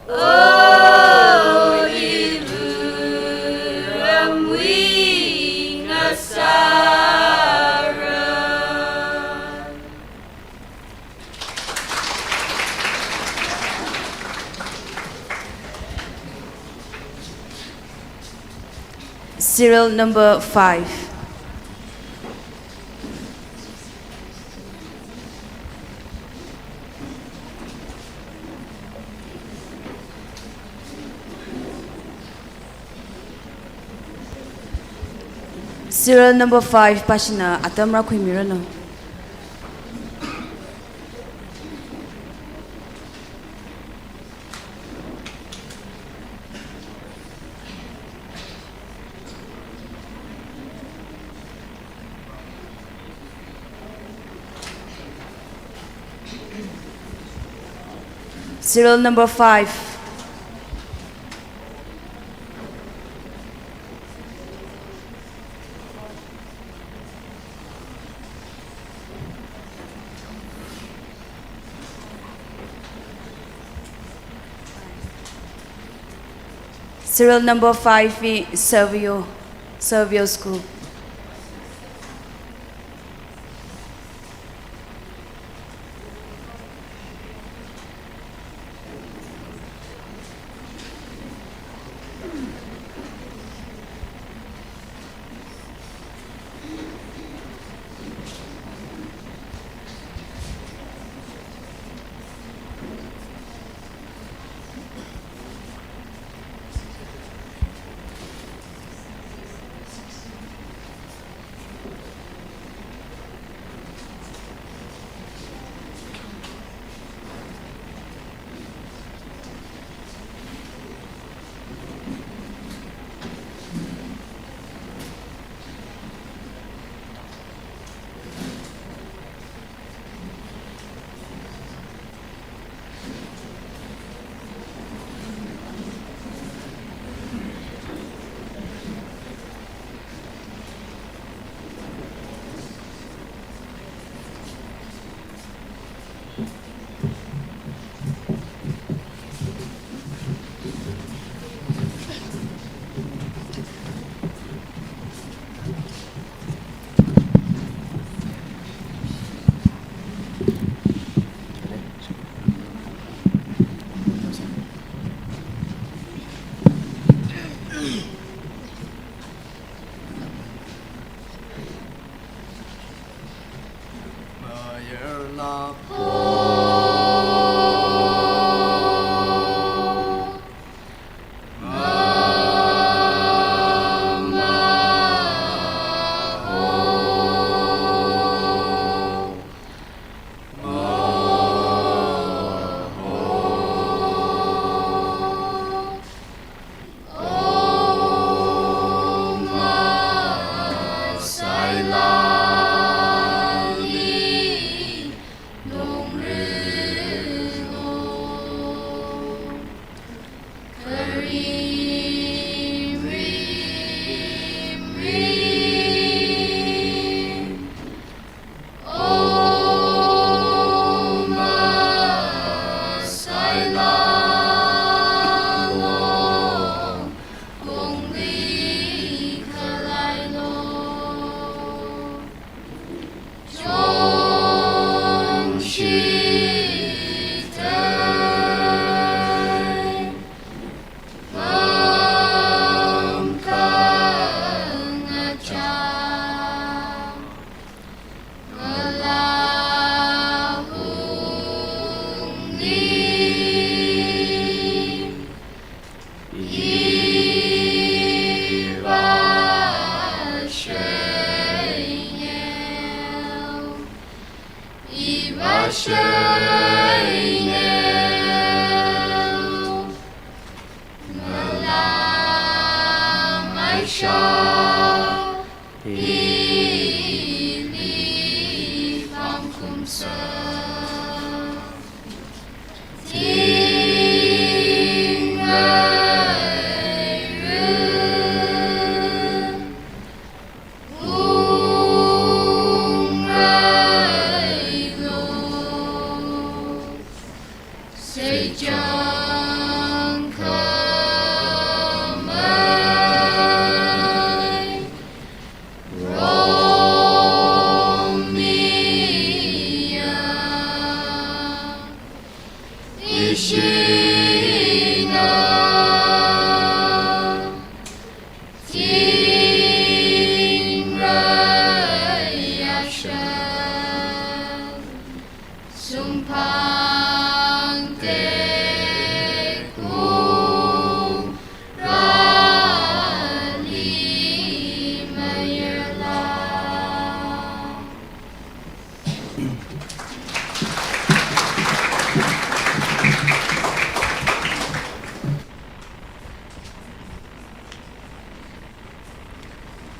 O Iluramwui Ngasāra. Serial number five. Serial number five, pāshina atam rākhuimiranu. Serial number five. Serial number five hi Servio, Servio School. Chungphang tekung rali mayarla.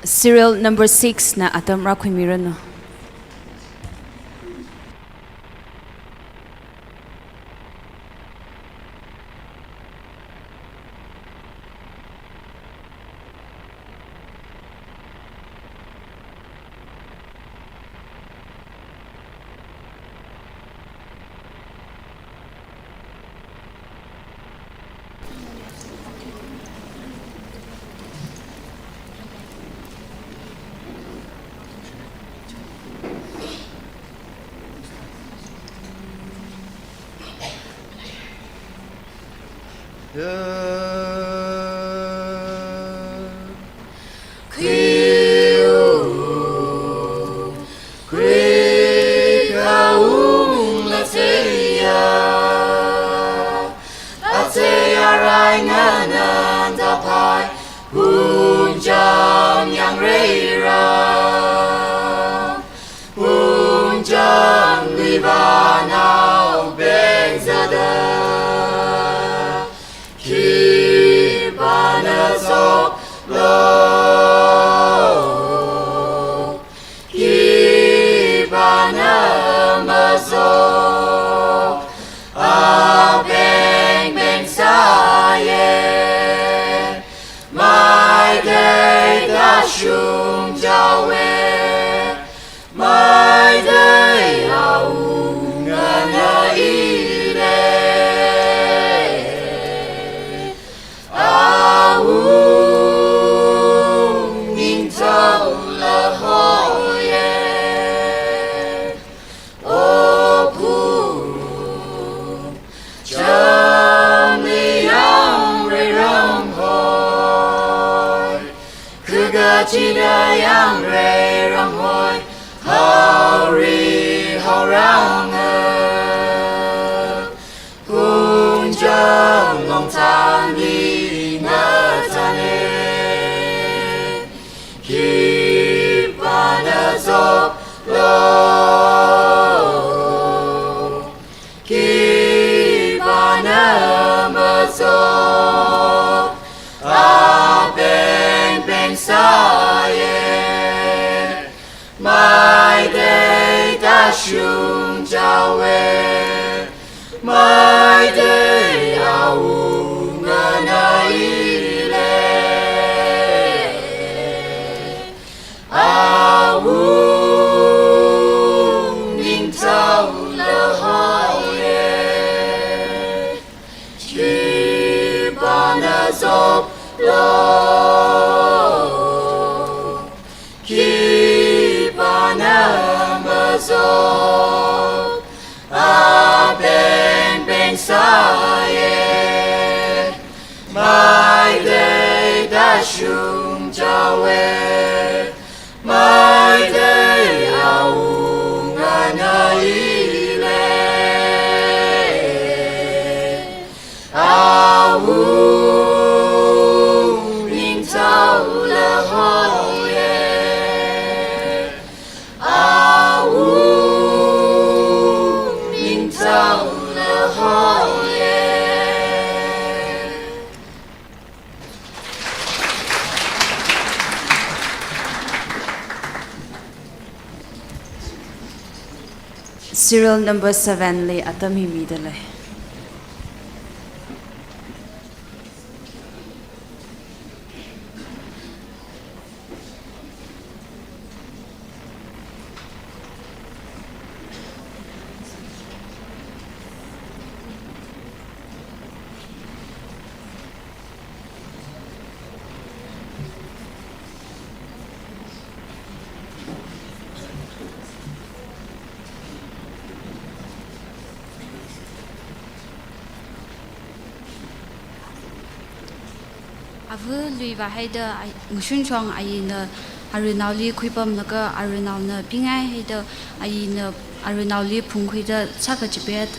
Serial number six na atam rākhuimiranu. Kri u, kri kaung la tseya, atseya rai nganan da pai, hunjang yang reira. Hunjang luiva nao benzada, khipāna zoklo, khipāna mazok, abeng beng sāye. Maidei kashung jawe, maidei awunga na ile. Awung ningtao la hoye. O phung, chamli yangrei ramhoi, khaga chida yangrei ramhoi, haori haoranga, hunjang longtani ngatane, khipāna zoklo, khipāna mazok, abeng beng sāye. Maidei kashung jawe, maidei awunga na ile. Awung ningtao la hoye, khipāna zoklo, khipāna mazok, abeng beng sāye. Maidei kashung jawe, maidei awunga na ile. Awung ningtao la hoye, awung ningtao la hoye. Serial number seven li atam hi midalei. Ava lui vāhaida ai, ngashun shong aina Aruinaoli khuipamlaga aruinaona pingai haida, ayina aruinaoli phungkhuida sākachipet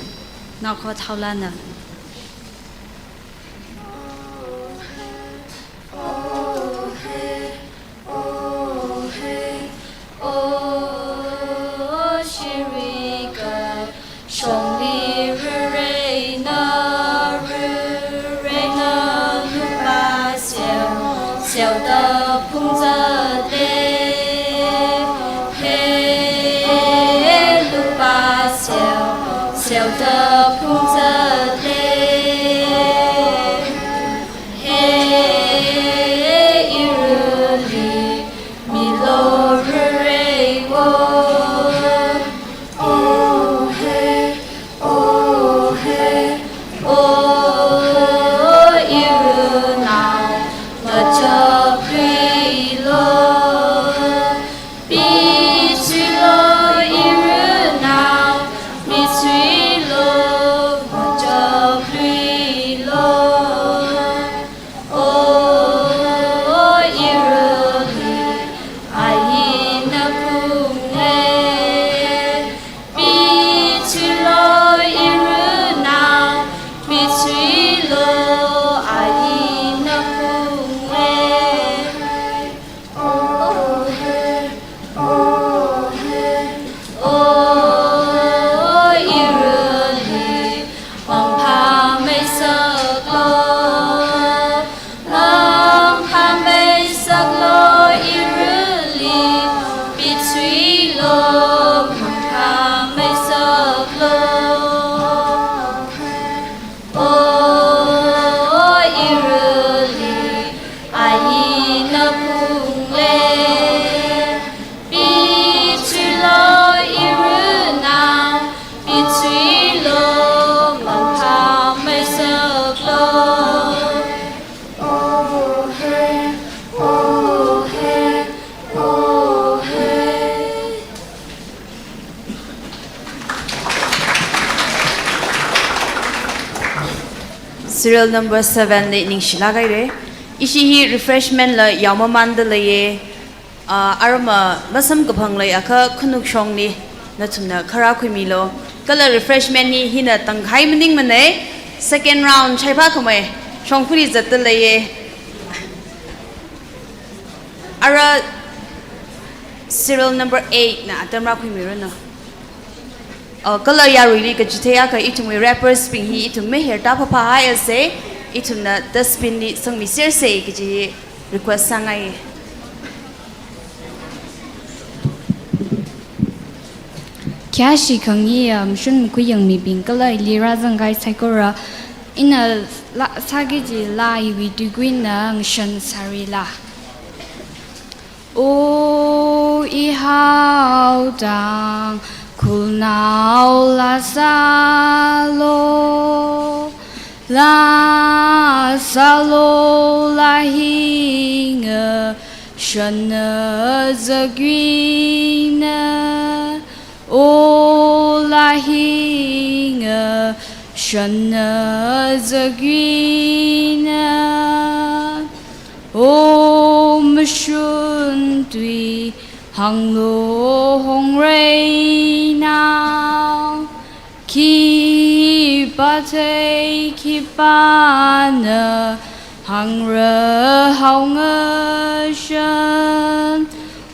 naokho thaolana. Shongli rurei na, rurei na, lupa siao, siao da phungzat lei. He, lupa siao, siao da phungzat lei. He, irali milo rurei wo. Oh, hey, oh, hey, oh, irunao, machaprilo. Pichuilo, irunao, pichuilo, machaprilo. Oh, irali, aina phunglei. Pichuilo, irunao, pichuilo, aina phunglei. Oh, hey, oh, hey, oh, irali, mangpha meisaklo, mangpha meisaklo, irali, pichuilo, mangpha meisaklo. Oh, irali, aina phunglei. Pichuilo, irunao, pichuilo, mangpha meisaklo. Oh, hey, oh, hey, oh, hey. Serial number seven li ningshilāk haira. Ishi hi refreshment la yaomamanda leiya. Ah, arama masamkaphang leiakha khanuk shongli nathumna kharā khuimilo. Kala refreshment hi hina tangkhai maningmana. Second round shaiphā khamei shongfali zatda leiya. Ara serial number eight na atam rākhuimiranu. Uh, kala yaruili kachithei akha ithumwui wrappers bing hi ithum meiher tāphāphāhaisa, ithumna dustbin li sangmisersa kaji request sāngai. Khayāshi khangi, um, shun makhuiyang mibing kala ili rāzangkahai saikora, ina laa sāki kaji laa iwui tuikuina ngashan sārila. O ihaotang khulnao laa sālo, laa sālo, laa hi ngashanna zakwina. O laa hi ngashanna zakwina. O mashun tui hānglu hongreinao. Khipā thei khipāna hāngra hao ngashan.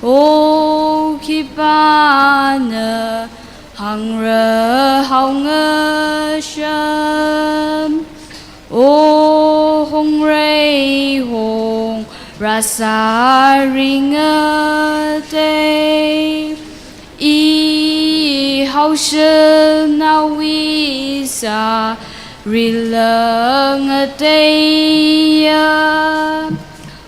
O khipāna hāngra hao ngashan. O hongrei hong rāsāringatei. Ihaoshanaowui sārilangateiya.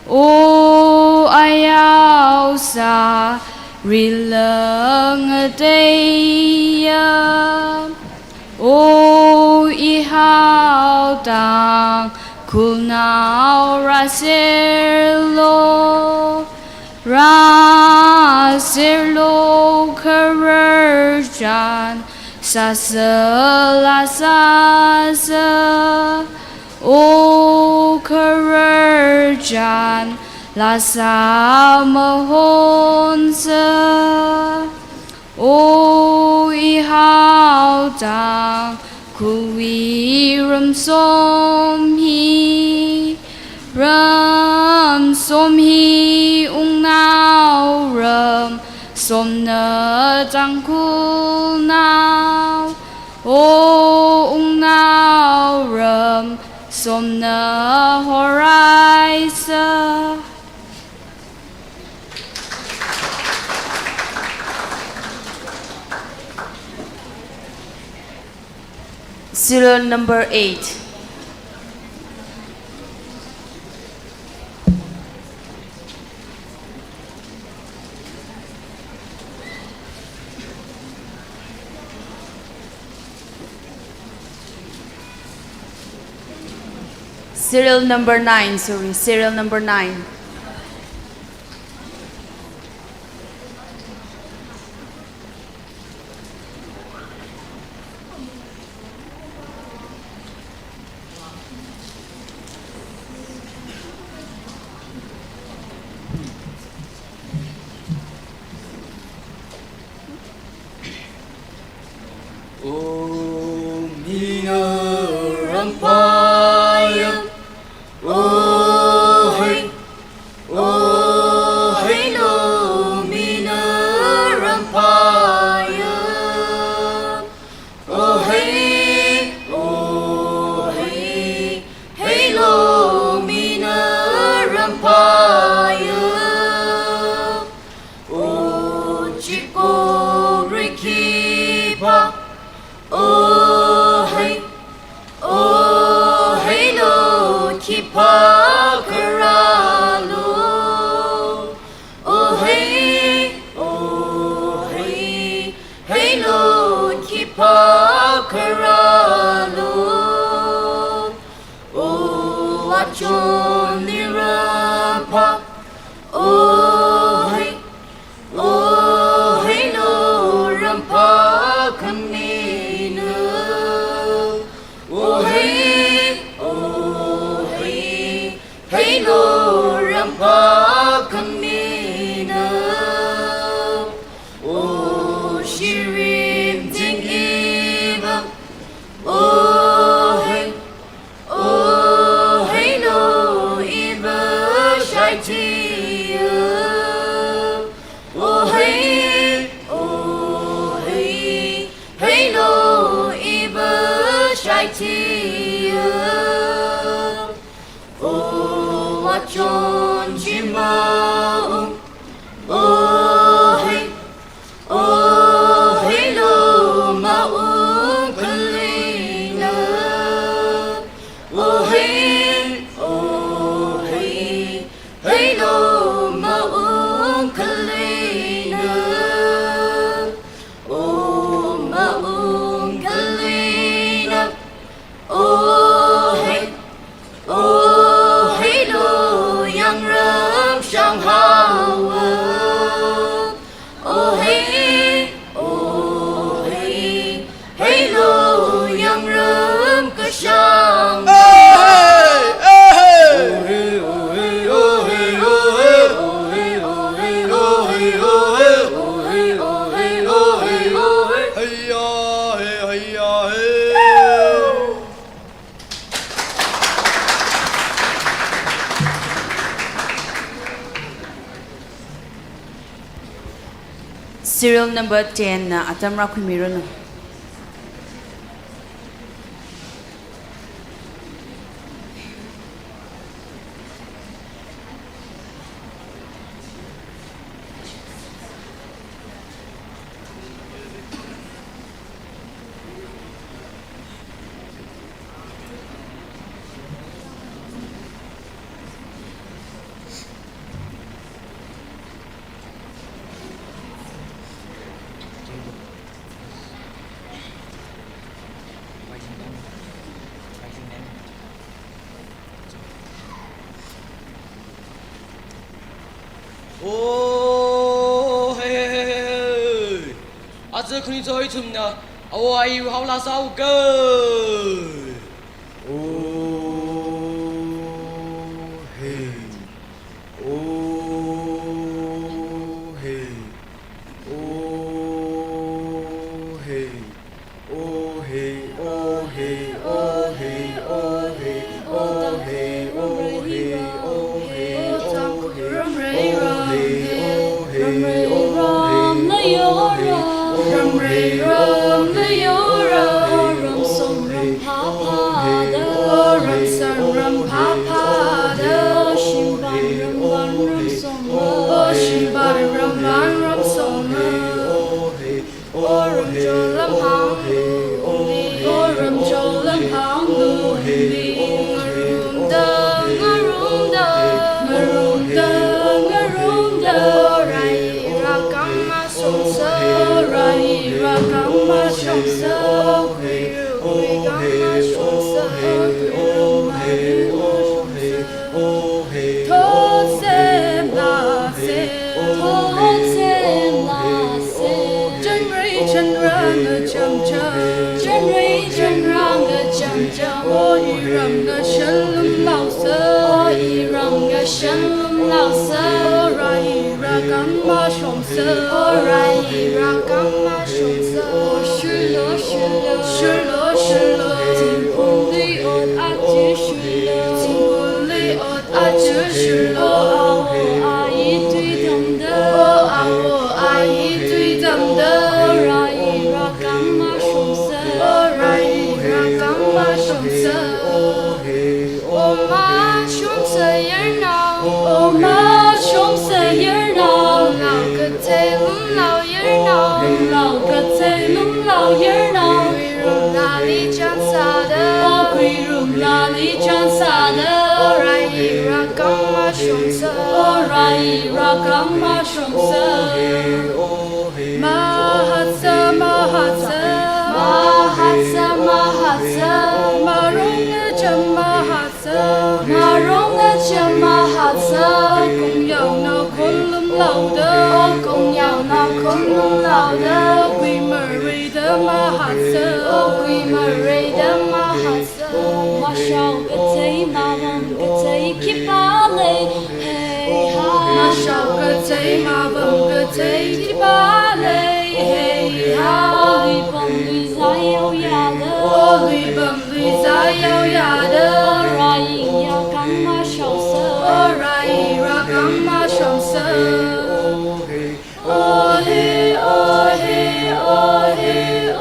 O ayao sārilangateiya. O ihaotang khulnao rāserlo, rāserlo khararchan sāsāla sāsā. O khararchan Lhasa mahonsa, o i haotang, khuiram som hi, ram som hi, wungnao ram somna Tangkhulnao, o wungnao ram somna horaisa. Serial number eight. Serial number nine, sorry, serial number nine. O mina rampaya, o hei, o heilo mina rampaya, o hei, o hei, heilo mina rampaya. O chiko rikhipa, o hei, o heilo khipākha rālu. O hei, o hei, heilo khipākha rālu. O achon nirapa, o hei, o heilo rampa khamina. O hei, o hei, heilo rampa khamina. O shirim ting iva, o hei, o heilo iva shaitiya. O hei, o hei, heilo iva shaitiya. O achon chi maung, o hei, o heilo maung khalina. O hei, o hei, heilo maung khalina. O maung khalina. O hei, o heilo yangram shanghaowa. O hei, o hei, heilo yangram kashang. Hey, hey, hey. Hey, ya, hey, hey, ya, hey. Serial number ten na atam rākhuimiranu. Oh, hey, hey, hey, hey, hey. Aja khuni choi chumna, awo ayi haola sao ga. Oh, hey. Oh, O shimpan ramban ramsong, o shimpan ramban ramsong, o ramcho lamhāng, o ramcho lamhāng, ngarumda, ngarumda, ngarumda, ngarumda, rai rakang mashongsa, rai rakang mashongsa, kuiru kuikang mashongsa, kuiru kuikang mashongsa. Thotse lase, thotse lase. Chanrei chanrang ngacham cham, chanrei chanrang ngacham cham. O iram ngashan lumlaosa, o iram ngashan lumlaosa. O rai rakang mashongsa, o rai rakang mashongsa. O shilo, shilo, shilo, shilo. Tingphungli ot aja shilo, tingphungli ot aja shilo. O awo ayi tui tamda, o awo ayi tui tamda, rai rakang mashongsa, rai rakang mashongsa. O mashongsa yarnao, o mashongsa yarnao, lumlao kathei lumlao yarnao, lumlao kathei lumlao yarnao. Kuirum lali chānsāda, o kuirum lali chānsāda, o rai rakang mashongsa, o rai rakang mashongsa. Mahātsa, mahātsa, mahātsa, mahātsa. Marong ngacham mahātsa, marong ngacham mahātsa. Kungyaona khon lumlaoda, o kungyaona khon lumlaoda. Kuimareida mahātsa, o kuimareida mahātsa. Mashao kathei mavang kathei khipā lei, heiha. Mashao kathei mavang kathei khipā lei, heiha. O luipamlui zāyao yāda, o luipamlui zāyao yāda. O rai rakang mashongsa, o rai rakang mashongsa. O hi, o hi, o hi, o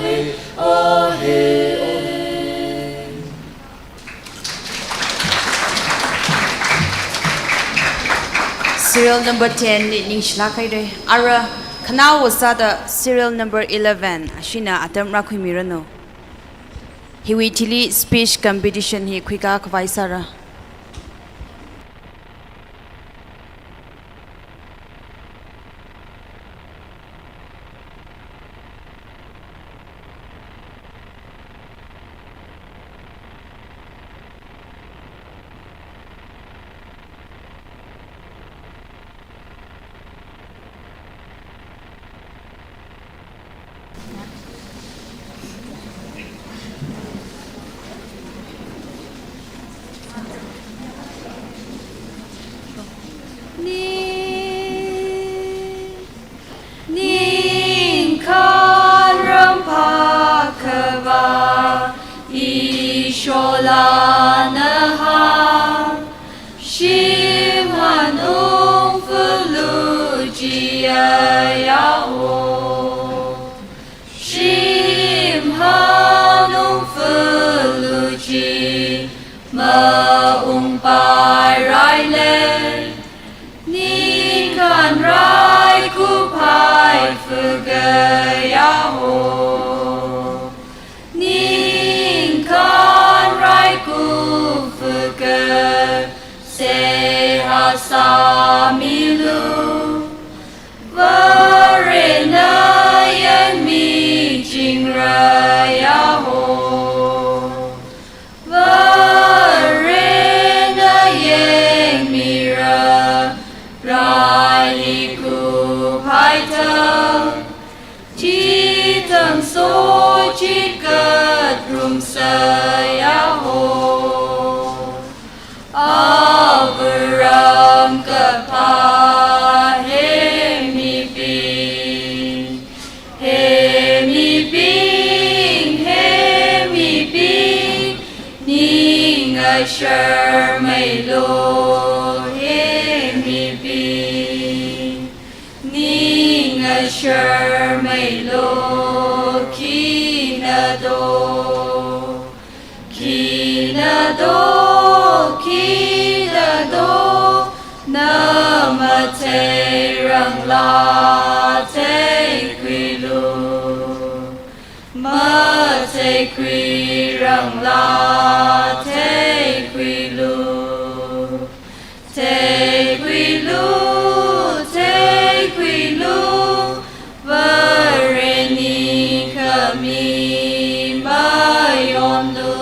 hi, o hi. Serial number ten li ningshilāk haira. Ara khanao sāda serial number eleven, ashina atam rākhuimiranu. Hiwui thili speech competition hi khuikā khavai sāra. Ni, ningkhan ramphak khavā Ishorla nahāng, shimhan ungfulu jiya yaho. Shimhan ungfulu chi maungpai railei, ningkhan raikuphai fuga yaho. Ningkhan raikup fuga seihā sāmilu. Varena yangmichingra yaho. Varena yangmira, rai hi kuphaithang, chithang sochikatrumsa yaho. Avāram kaphā he mibing, he mi Sharmeilu he mibing, ning ashar meilu khina do, khina do, khina do, na matheirangla theikhuilu. Matheikhuirangla theikhuilu. Theikhuilu, theikhuilu, Vare ningkhami mayonlu.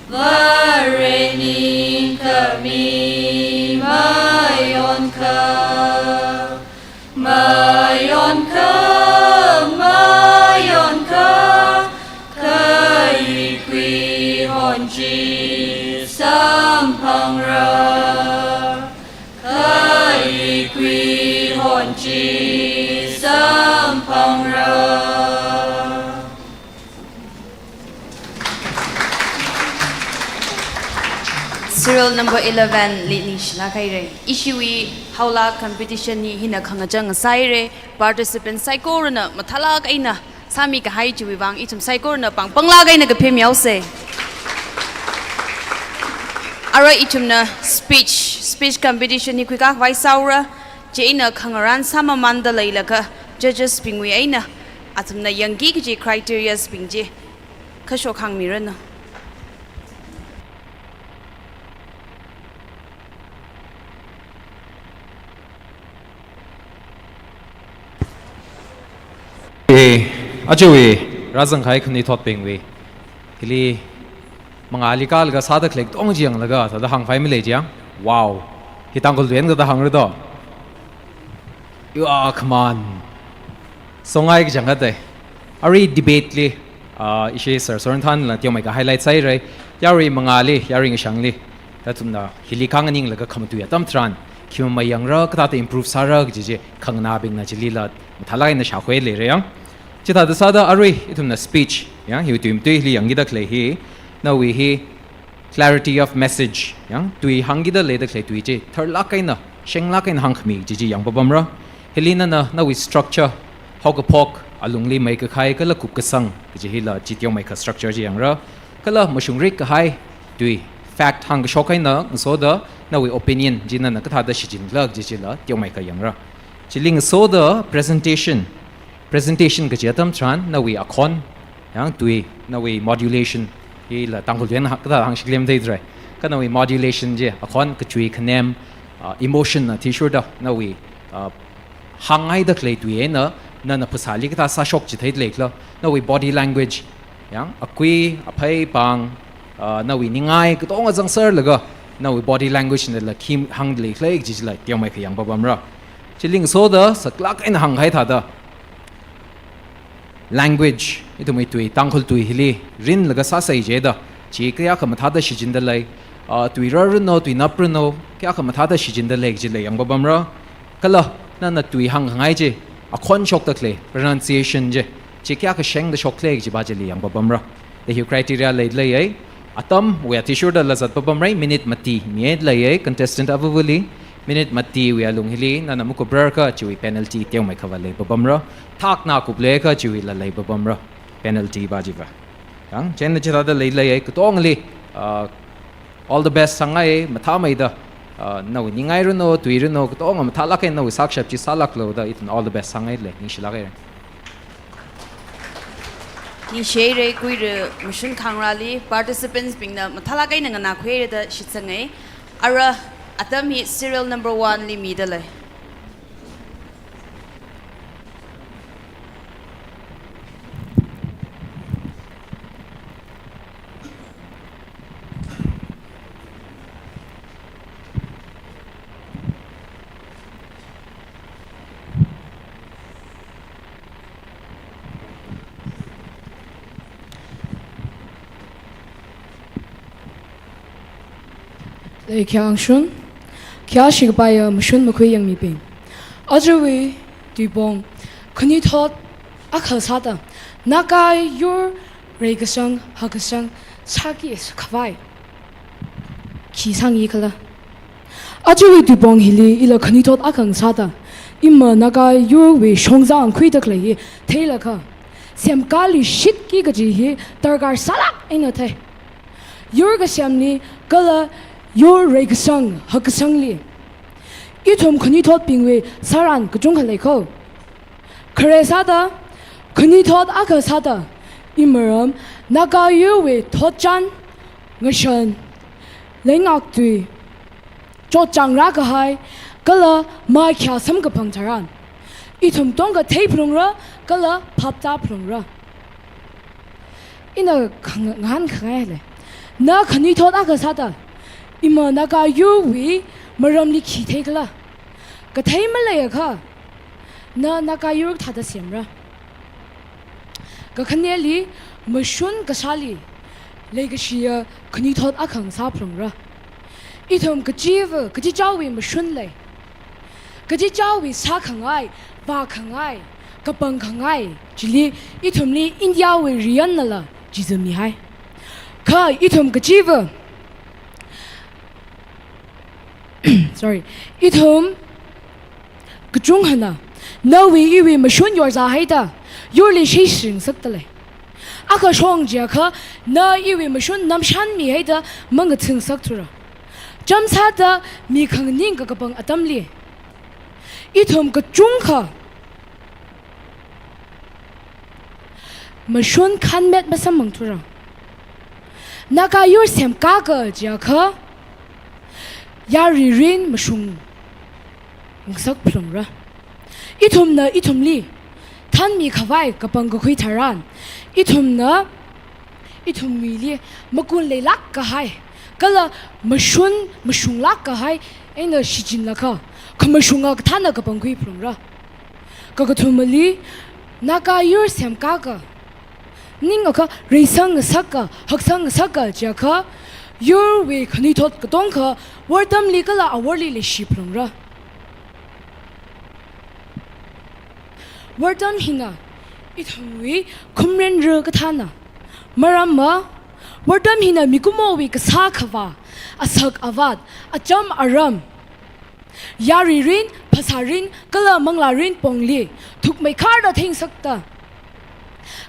Vare ningkhami mayonkha. Mayonkha, mayonkha, kha ikhui hon chi samphangra. Kha ikhui hon chi samphangra. Serial number eleven li ningshilāk haira. Ishiwui haola competition hi hina khangachang sāhaira. Participant saikorana mathālāk eina sāmikahai chiwui vang ithum saikorana pāng panglāk eina kaphemyaosa. Arui ithumna speech, speech competition hi khuikakhavai sāura. Chieina khangarān sāmamānda leilakha judges bingwui eina athumna yangki kaji criterias bing chi kashok hāngmiranu. E, ajawui rāzangkahai khanuithotbingwui hili mangāli kālaga sāda khalei katonga chi yanglaga thāda hāngkhavai malei jiang. Wow. Hi Tangkhul tui eina thāda hāngra do. You are command. Songai kachang kate. Arui debate li, ah, ishi Sir Sorenthanla teomeikha highlight sāhaira. Yarui mangāli, yarui ngashangli, athumna hili khanganinglaga khamatui atam tharan khi mayangra, kathāda improve sāra kaji chi khanganābingna chilila mathālāk eina shākhui leira yang. Chithāda sāda arui ithumna speech, ya, hiwui tui matui hili yangkida khalei hi, nawui hi clarity of message, yang tui hāngkida leida khalei tui chi tharlāk eina, shenglāk eina hāngkhami kaji chi yangpapamra. Hili nana nawui structure, haokaphok, alungli meikakhai kala kupkasang kaji hila chi teomeikha structure chi yangra. Kala mashungrik kahai tui, fact hāngkashok eina ngasoda nawui opinion chi nana kathāda shichinla kaji chila teomeikha yangra. Chili ngasoda presentation, presentation kaji atam tharan nawui akhon, yang tui, nawui modulation, hila Tangkhul tui eina kathāda hāngshikhala matheithura. Kha nawui modulation chi, akhon kachui khanem, ah, emotion na athishurda nawui, ah, hāngngaida khalei tui eina nana phasāli kathā sāshok chithei leikhala, nawui body language, yang akui, aphei, pāng, ah, nawui ningai katonga zangserlaga nawui body language nala khi hāngda leikhala kaji chila teomeikha yangpapamra. Chili ngasoda saklāk eina hāngkahai thāda language, ithumwui tui, Tangkhul tui hili rinlaga sāsai jida, chi kayākha mathāda shichinda lei, ah, tui rarranu, tui napranu, kayākha mathāda shichinda lei kajila yangpapamra. Kala nana tui hāngkhangai chi akhon shokda khalei, pronunciation chi, chi kayākha shengda shokhala kajiva chili yangpapamra. Hi criteria leida leiya. Atamwui athishurdala zatpapamra, minute mati mida leiya contestant avavali. Minute matiwui alung hili nana makuprarkha chiwui penalty teomeikhava leipapamra. Thakna kupleiakha chiwuila leipapamra penalty va chiva. Yang, chieina chithāda leida leiya, katongali, ah, all the best sāngai, mathāmeida, ah, nawui ningai ranu, tui ranu, katonga mathālāk eina nawui sākashap chi sālāklu da ithum all the best sāngaile, ningshilāk haira. Ningshi haira, kuira mashun khangarāli participants bingna mathālāk eina nganākhuira da shitsangai. Ara atam hi serial number one li mida lei. Leikhiya angshun, khayāshi kapaiya mashun makhui yangmibing. Ajawui tuipong khanuithot akha sāda, Naga yur reikasang hakasang sāki sākhavai khi sāngayi khala? Ajawui tuipong hili ila khanuithot akha ngasāda, ima Naga yurwui shongzā ngakhuida khalei hi theilakha, semkāli shitki kaji hi darkar sālāk eina thei. Yur kasemli kala yur reikasang hakkasangli ithum khanuithotbingwui sāran kachungkha lei kho. Khare sāda, khanuithot akha sāda, imaram Naga yurwui thotchan, ngashan, leingak tui, chotchāng rākahai, kala maikhya samkaphang tharan, ithum tongkha theiphalungra, kala phaptāphalungra. Ina khang-, ngahānkhangai lei. Na khanuithot akha sāda, ima Naga yurwui maramli khi thei khala? Kathei maleiakha, na Naga yur kathāda semra? Kakhaneli, mashun kasāli leikashiya khanuithot akha ngasāphalungra. Ithum kachiva, kachichāwui mashun lei. Kachichāwui sākhangai, vākhangai, kapangkhangai chili ithumli Indiawui riyannala chiza mihai. Kha ithum kachiva, sorry, ithum kachungkhana nawui iwui mashun yorzāhaida yurli shishing ngasakta lei. Akha shong jiakha na iwui mashun namshan mihaida mangathin ngasakthura. Chām sāda mi khanganing kakapang atamli, ithum kachungkha mashun khanmet masamphangthura. Naga yur semkāka jiakha, yarui rin mashung ngasakphalungra. Ithumna ithumli thanmikhavai kapangkakhui tharan, ithumna ithumwuili makun leilāk kahai, kala mashun mashunglāk kahai eina shichinlakha, khamashunga kathāna kapangkhuiphalungra. Kakathumali, Naga yur semkāka, ningakha reisang ngasaka, haksang ngasaka jiakha, yurwui khanuithot katongkha wortamli kala aworli leishiphalungra. Wortam hina ithumwui khumrenra kathāna. Maramva, wortam hina mikumowui kasā khavā, asak avat, achām aram, yarui rin, phasā rin, kala manglā rin pongli thukmeikharda theingasakta,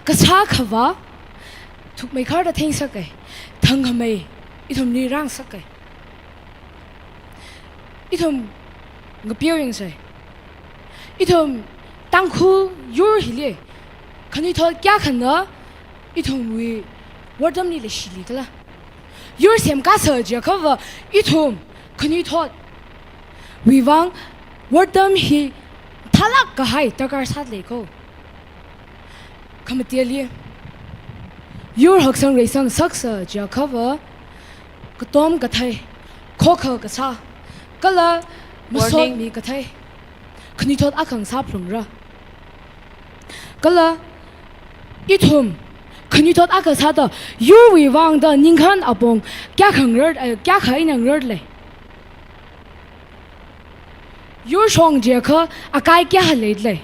kasā khavā thukmeikharda theingasakai, thangkhamei ithumli rāngasakai. Ithum ngapeo yangsa. Ithum Tangkhul yur hili khanuithot kayākhana ithumwui wortamli leishili khala? Yur semkāsa jiakhava ithum khanuithotwui vang wortam hi thālāk kahai darkar sālei kho. Khamateli, yur haksang reisang ngasaksa jiakhava, katom kathei, khokha kasā, kala masot Warning. Mi kathei khanuithot akha ngasāphalungra. Kala ithum khanuithot akha sāda, yurwui vangda ningkhān apong kayākha ngarar, eh, kayākha eina ngararlei? Yur shong jiakha akai kayākha leilei?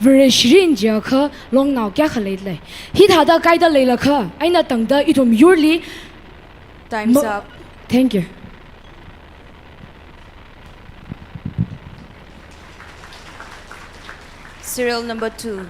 Vare shirin jiakha longnao kayākha leilei? Hithāda kaida leilakha, eina tangda ithum yurli Time's mo- up. Thank you. Serial number two.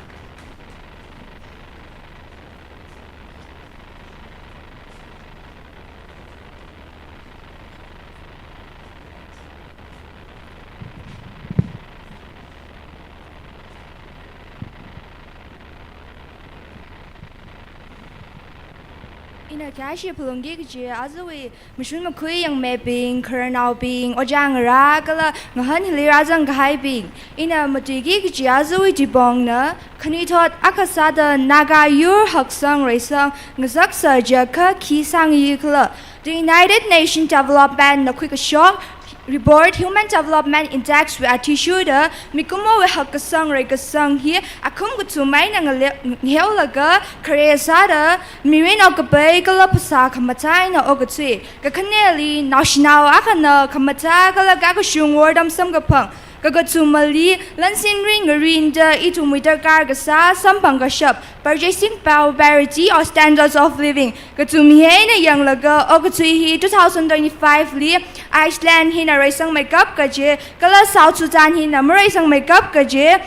Ina kayāshi phalungki kaji ajawui mashun makhui yangmeibing, khararnaobing, ojā ngarā kala ngahān hili rāzang kahaibing, ina matuiki kaji ajawui tuipongna, khanuithot akha sāda Naga yur haksang reisang ngasaksa jiakha khi sāngayi khala? The United Nations Development na khuikashok report, Human Development Index wui athishurda, mikumowui hakkasang reikasang hi akhum kathum eina ngale-, ngaheolaga, khare sāda mirin okkapai kala phasā khamathā eina okathui. Kakhaneli, naoshinao akhana khamathā kala kakashung wortam samkaphang, Kakathumali, lansin rin ngarinda ithumwui darkar kasā samphang kashap, purchasing power parity or standards of living, kathum hi eina yanglaga okathui hi two thousand twenty-five li Iceland hina reisangmeikap kaje, kala South Sudan hina mareisangmeikap kaje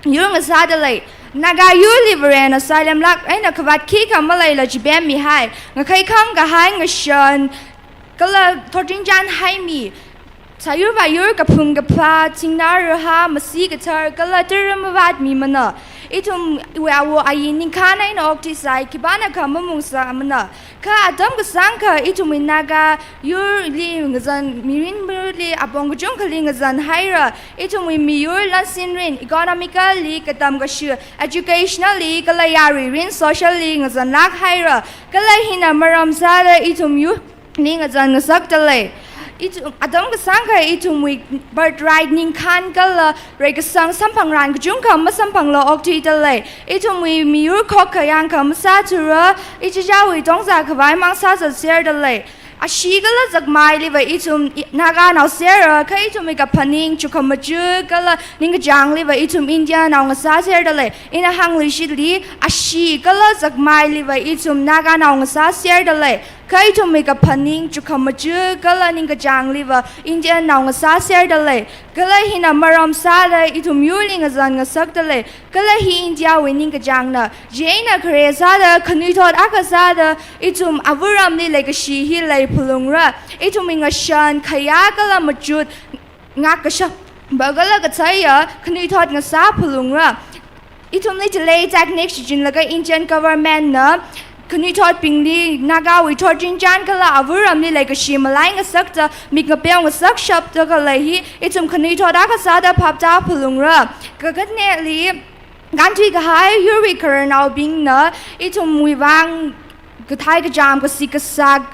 yur ngasāda lei. Naga yurli Varena asylum lāk eina khavāt khikha maleila chipemmihai, ngakheikhang kahai ngashan, kala thotrinchān haimi, sāyur vāyur kaphung kaphā, thingna raha, masi kathar, kala tara mavātmimana. Ithumwui awo ayi ningkhān eina okthuisai, khipānakha mamungsāmana. Kha atam kasāngkha ithumwui Naga yurli ngazan, mirin miyurli apong kachungkhali ngazanhaira. Ithumwui miyur lansin rin, economically katam kashi, educationally kala yaruirin socially ngazanlāk haira. Kala hina maram sāda ithum yurli ngazan ngasakta lei. Ithum, atam kasāngkha ithumwui birthright ningkhān kala reikasang samphangran kachungkha masamphangla okthuida lei. Ithumwui miyur khokkha yangkha masāthura, ichichāwui tongzā khavai mang sāzatserda lei. Ashee kala zakmailiva ithum i-, Naganao sera, kha ithumwui kaphaning, chukhamachuk kala ningkachāngliva ithum Indianao ngasāserda lei. Ina hāngluishitli, ashee kala zakmailiva ithum Naganao ngasāserda lei. Kha ithumwui kaphaning, chukhamachuk kala ningkachāngliva Indiannao ngasāserda lei. Kala hina maram sāda ithum yurli ngazan ngasakta lei. Kala hi Indiawui ningkachāngna. Chieina khare sāda, khanuithot akha sāda, ithum avāramli leikashi hi leiphalungra. Ithumwui ngashan, khayā kala machut, ngak kashap, ba kala katheiya khanuithot ngasāphalungra. Ithumli chilei technique shichinlaga Indian government na khanuithotbingli Nagawui thotrinchān kala avāramli leikashi malai ngasakta, mik ngapeo ngasakshapta khalei hi, ithum khanuithot akha sāda phaptāphalungra. Kakhaneli, kānthui kahai yurwui khararnaobingna ithumwui vang kathei kachām, kasik kasak,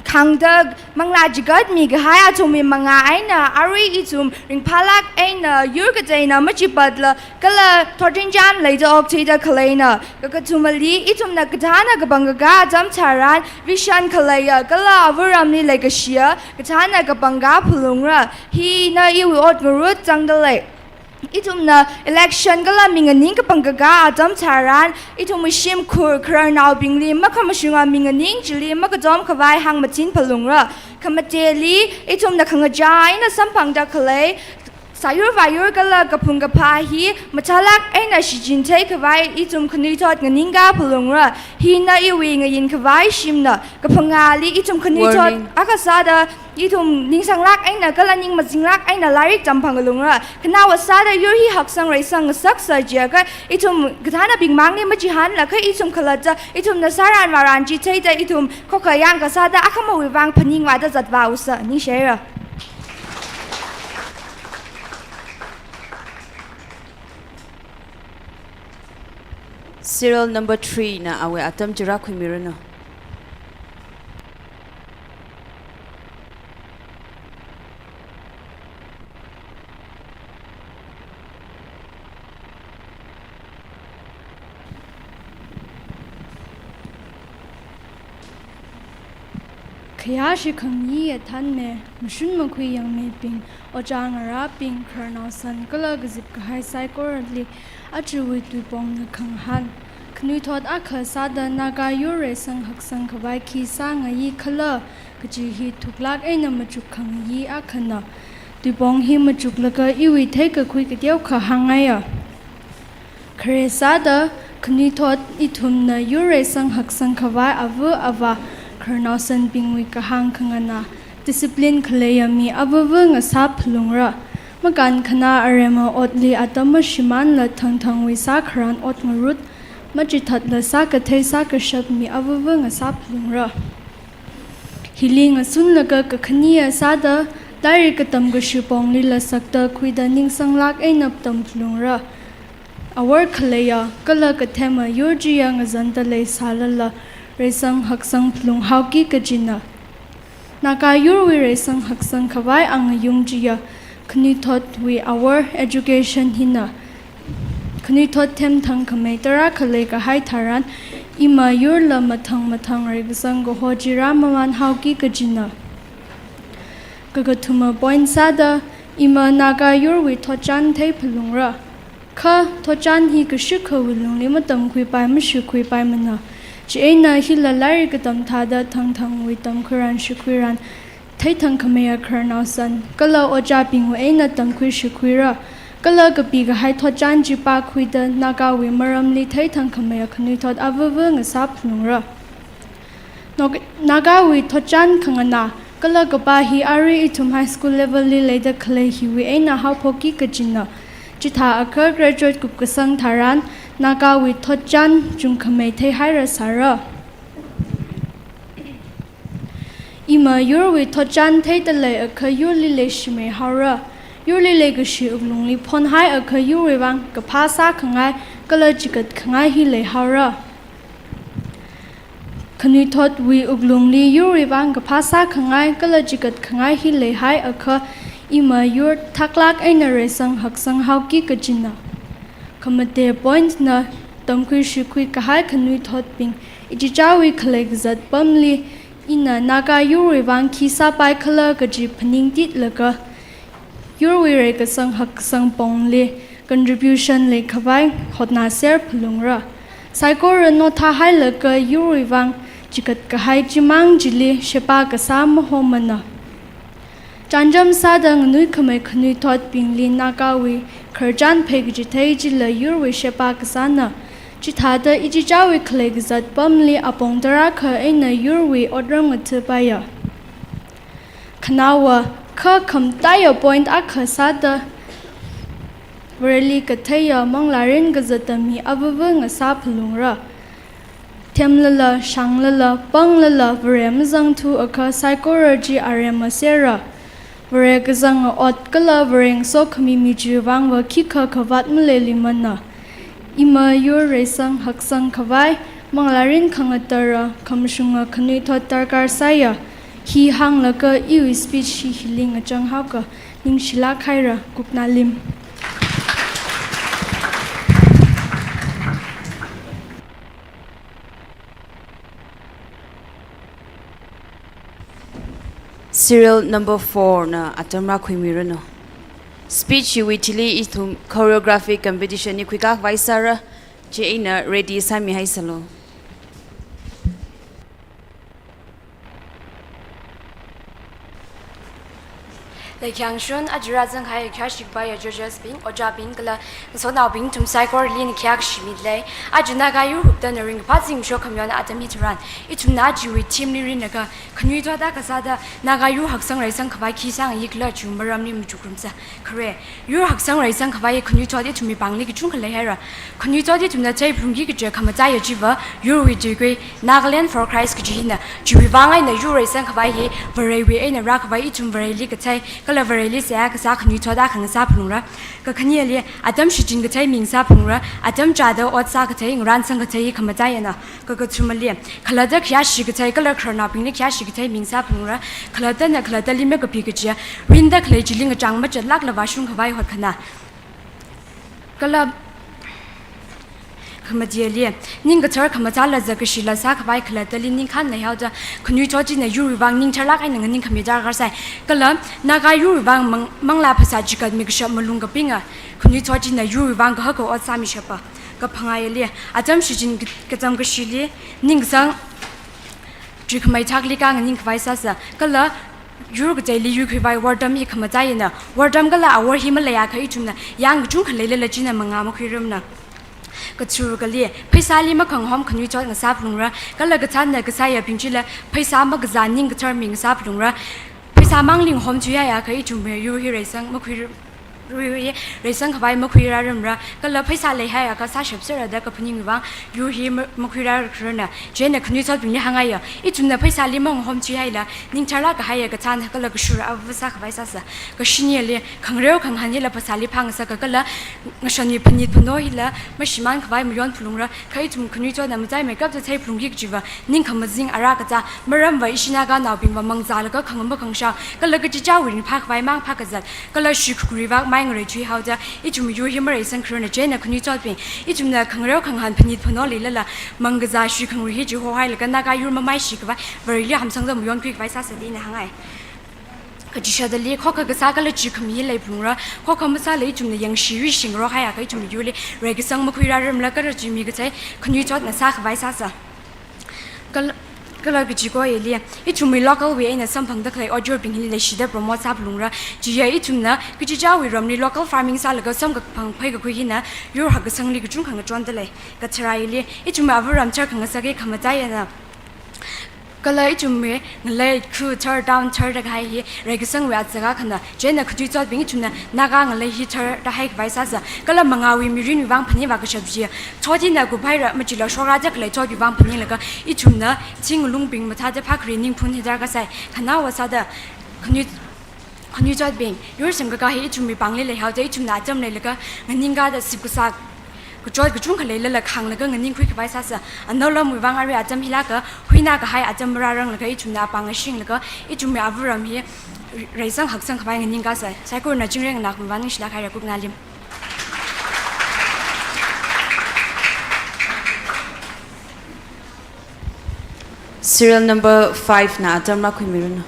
khangda manglā chigatmi kahai athumwui mangā eina, arui ithum ringphālāk eina yur kateina machipatla, kala thotrinchān leida okthuida khaleina. Kakathumali, ithumna kathāna kapangkakā atam tharan, vision khaleiya kala avāramli leikashiya kathāna kapangkā phalungra. Hina iwui ot ngarut zangda lei. Ithumna election kala minganing kapangkakā atam tharan, ithumwui shimkhur khararnaobingli makhamashunga minganing chili makatom khavai hāngmachin phalungra. Khamateli, ithumna khangachā eina samphangda khalei sāyur vāyur kala kaphung kaphā hi mathālāk eina shichinthei khavai ithum khanuithot nganingkā phalungra. Hina iwui ngayin khavai shimna. Kaphangāli, ithum khanuithot Warning. Akha sāda, ithum ningsanglāk eina kala ning mazinglāk eina lairik tamphangalungra. Khanaowa sāda yur hi haksang reisang ngasaksa jiakha, ithum kathānabing mangli machihānla kha ithum khalatta, ithumna sāran vāran chitheida, ithum khokkha yangkha sāda akhamawui vang phaningvāda zatvāusa. Ningshira. Serial number three na awui atam chira khuimiranu. Khayā shikhangyi yathanme, mashun makhui yangmebing, ojā ngarābing, khararnao san kala kazip kahai saikorali, aruiwui tuipongna khangahān. Khanuithot akha sāda Naga yur reisang haksang khavai khi sāngayi khala kaji hi thuklāk eina machuk khangayi akhana. Tuipong hi machuklaga iwui theikakhui kateokha hāngngaiya. Khare sāda, khanuithot ithumna yur reisang haksang khavai ava avā, khararnao sanbingwui kahāng khanganā, discipline khaleiya mi avava ngasāphalungra. Makānkhanā aremma otli atam mashimānla thangthangwui sākharan ot ngarut, machithatla sākathei sākashap mi avava ngasāphalungra. Hili ngasunlaga kakhaniya sāda, lairik katam kashi ponglila sakta khuida ningsanglāk eina tamphalungra. Awor khaleiya kala kathema yur chiya ngazanda leisālala, reisang haksang phalung haoki kajina. Naga yurwui reisang haksang khavai angayung chiya, khanuithotwui awor education hina. Khanuithot themthang khamei tarākha leikahai tharan, ima yurla mathang mathang reikasang kaho chi rāmamān haoki kajina. Kakathuma point sāda, Ima Naga yurwui thotchan theiphalungra. Kha thotchan hi kashikhawui lungli matamkhuipai mashikhuipaimana. Chieina hila lairik katam thāda thangthangwui tamkhuiran shikhuiran theithangkhameiya khararnao san, kala ojābingwui eina tamkhui shikhuira. Kala kapikahai thotchan chi pākhuida Nagawui maramli theithangkhameiya khanuithot avava ngasāphalungra. Nog-, Nagawui thotchan khanganā kala kapā hi arui ithum high school level li leida khalei hiwui eina haophokki kajina. Chithākha graduate kupkasang tharan Nagawui thotchan chungkhamei theihaira sāra. Ima yurwui thotchan theida leiakha yurli leishimei haora. Yurli leikashi wuklungli phonhaiakha yurwui vang kaphā sākhangai kala chigatkhangai hi leihaora. Khanuithotwui wuklungli yurwui vang kaphā sākhangai kala chigatkhangai hi leihaiakha ima yur thaklāk eina reisang haksang haoki kajina. Khamate point na, tamkhui shikhui kahai khanuithotbing ichichāwui khalei kazat pamli ina Naga yurwui vang khi sāpai khala kaji phaningtitlaga yurwui reikasang haksang pongli contribution leikhavai hotnāser phalungra. Saikora nothahailaga yurwui vang chigatkahai chimang chili sheba kasā mahomana. Chānjam sāda nganuikhamei khanuithotbingli Nagawui khararchan pheikachithei chila yurwui sheba kasāna. Chithāda ichichāwui khalei kazat pamli apong tarākha eina yurwui otram ngathapaiya. Khanaowa kha khamataiya point akha sāda Vareli katheiya manglārin kazat atam hi avava ngasāphalungra. Themlala, shanglala, panglala, Vare mazangthuakha saikora chi aremma sera. Vare kazanga ot kala Vare ngasokhami mi chiwui vangva khikha khavāt maleiluimana. Ima yur reisang haksang khavai, manglārin khangatara, khamashunga khanuithot darkar sāya. Hi hānglaga iwui speech hi hili ngachang haoka, ningshilāk haira, Kuknalim. Serial number four na atam rākhuimiranu. Speech hiwui thili ithum choreography competition li khuikakhavai sāra, chieina ready sāmihaisalu. Leikhyangshun, aja rāzangkahai khayāshi kapaiya judges bing, ojābing kala ngasotnaobing nathum saikorali khayāk shimit lei. Aja Naga yur hupta naringkaphā zimiksho khamayon atam hitharan, ithumna ajawui theme li rinlaga khanuithot akha sāda Naga yur haksang reisang khavai khi sāngayi khala chiwui maramli machukrumsa. Khare, yur haksang reisang khavai khanuithot ithumwui pāngli kachungkha leihaira. Khanuithot ithumna theiphalungki kaji khamataiya chiva yurwui tuikui, Nagaland for Christ kaji hina. Chiwui vang eina yur reisang khavai hi Varewui eina rākhavai, ithum Vareli kathei kala Vareli seihā kasā khanuithot akha ngasāphalungra. Kakhaneli atam shichin kathei mi ngasāphalungra, atam chāda ot sākathei, ngarānsang kathei hi khamataiyana. Kakathumali, khalatta khayāshi kathei kala khararnaobingli khayāshi kathei mi ngasāphalungra. Khalattana khalattali makapi kaji, rinda khalei chili ngachang machatlākla vāshung khavai hotkhanā. Kala khamateli, ning kathar khamachāla zatkashila sākhavai khalattali ningkhān leihaoda, khanuithot china yurwui vang ningtharlāk eina nganingkhami darkar sai. Kala Naga yurwui vang mang-, manglā phasā chigatmi kashap malung kapinga, khanuithot china yurwui vang kahaka ot sāmishapa. Kaphangāli, atam shichin ka-, kacham kashili, ningsang, chuikhamei thakli khanganing khavai sāsa. Kala yur kateili yuikhuivai wortam hi khamataiyana. Wortam kala awor hi maleiakha ithumna yāng kachungkha leilala china mangā makhuirarmana. Katharukali, pheisāli makhangahom khanuithot ngasāphalungra. Kala kathānna kasāyabing chila pheisā makazā ning kathar mi ngasāphalungra. Pheisā mangli ngahomthuihaiakha ithumwui yur hi reisang makhuir-, yur hi reisang khavai makhuirarmara. Kala pheisā leihaiakha sāshap sera da kaphaningwui vang yur hi ma-, makhuirar khararna. Chieina khanuithotbingli hāngngaiya, ithumna pheisāli mangahomthuihaila, ningtharlāk kahaiya kathān kala kashura avā sākhavai sāsa. Kashinili, khangareo khangahān hila phasāli phāngasaka kala ngashanwui phanit phano hila mashimān khavai mayonphalungra. Kha ithum khanuithotna mataimeikapta theiphalungki kajiva, ning khamazing ara kazā, maramva ishi Naganaobingva mangzālaga khangama khangashao, kala kachichāwui ringphā khavai mang phākazat, kala shuikhangarui vang mai ngareithuihaoda, ithum yur hi mareisang khararna. Chieina khanuithotbing, ithumna khangareo khangahān phanit phano leilala, mangkazā shuikhangarui hi chihokahailaga Naga yur mamaishi khavai, Vareli hamsangda mayonkhui khavai sāsa da ina hāngngai. Kachishāda li, khokha kasā kala chi khami hi leiphalungra, khokha masāla ithumna yangshi yuishing ngarok haiakha ithum yurli reikasang makhuirārarmala kala chi mi kasai khanuithotna sākhavai sāsa. Kal-, kala kachiko ili, ithumwui local wui eina samphangda khalei ojurbing hili leishida promote sāphalungra, chiya ithumna kachichāwui ramli local farming sālaga samkaphang phaikakhui hina yur hakkasangli kachungkha ngachonda lei. Katharai ili, ithumwui avāram tharkhangasak hi khamataiyana. Kala ithumwui ngalei khu thar town thar da kahai hi reikasangwui atsaka khana, chieina khanuithotbing ithumna Naga ngalei hi thar da haikhavai sāsa. Kala mangāwui mirinwui vang phaningvā kashap chi, thot hina kuphaira machila shokra da khalei thotwui vang phaninglaga ithumna thing lungbing mathāda phākhari ningphun hi darkar sai. Khanaowa sāda khanui khanuithotbing, yur semkakā hi ithumwui pāngli leihaoda ithumna atam leilaga nganingkāda sipkasā kachot kachungkha leilala khānglaga nganingkhuikhavai sāsa. Anao lamwui vang arui atam hilāka, huina kahai atam marāranglaga ithumna apāng ashinglaga ithumwui avāram hi reisang haksangkhavai nganingkāsa. Saikorana chingri nganākhami vang ningshilāk haira, kupngalim. Serial number five na atam rākhuimiranu.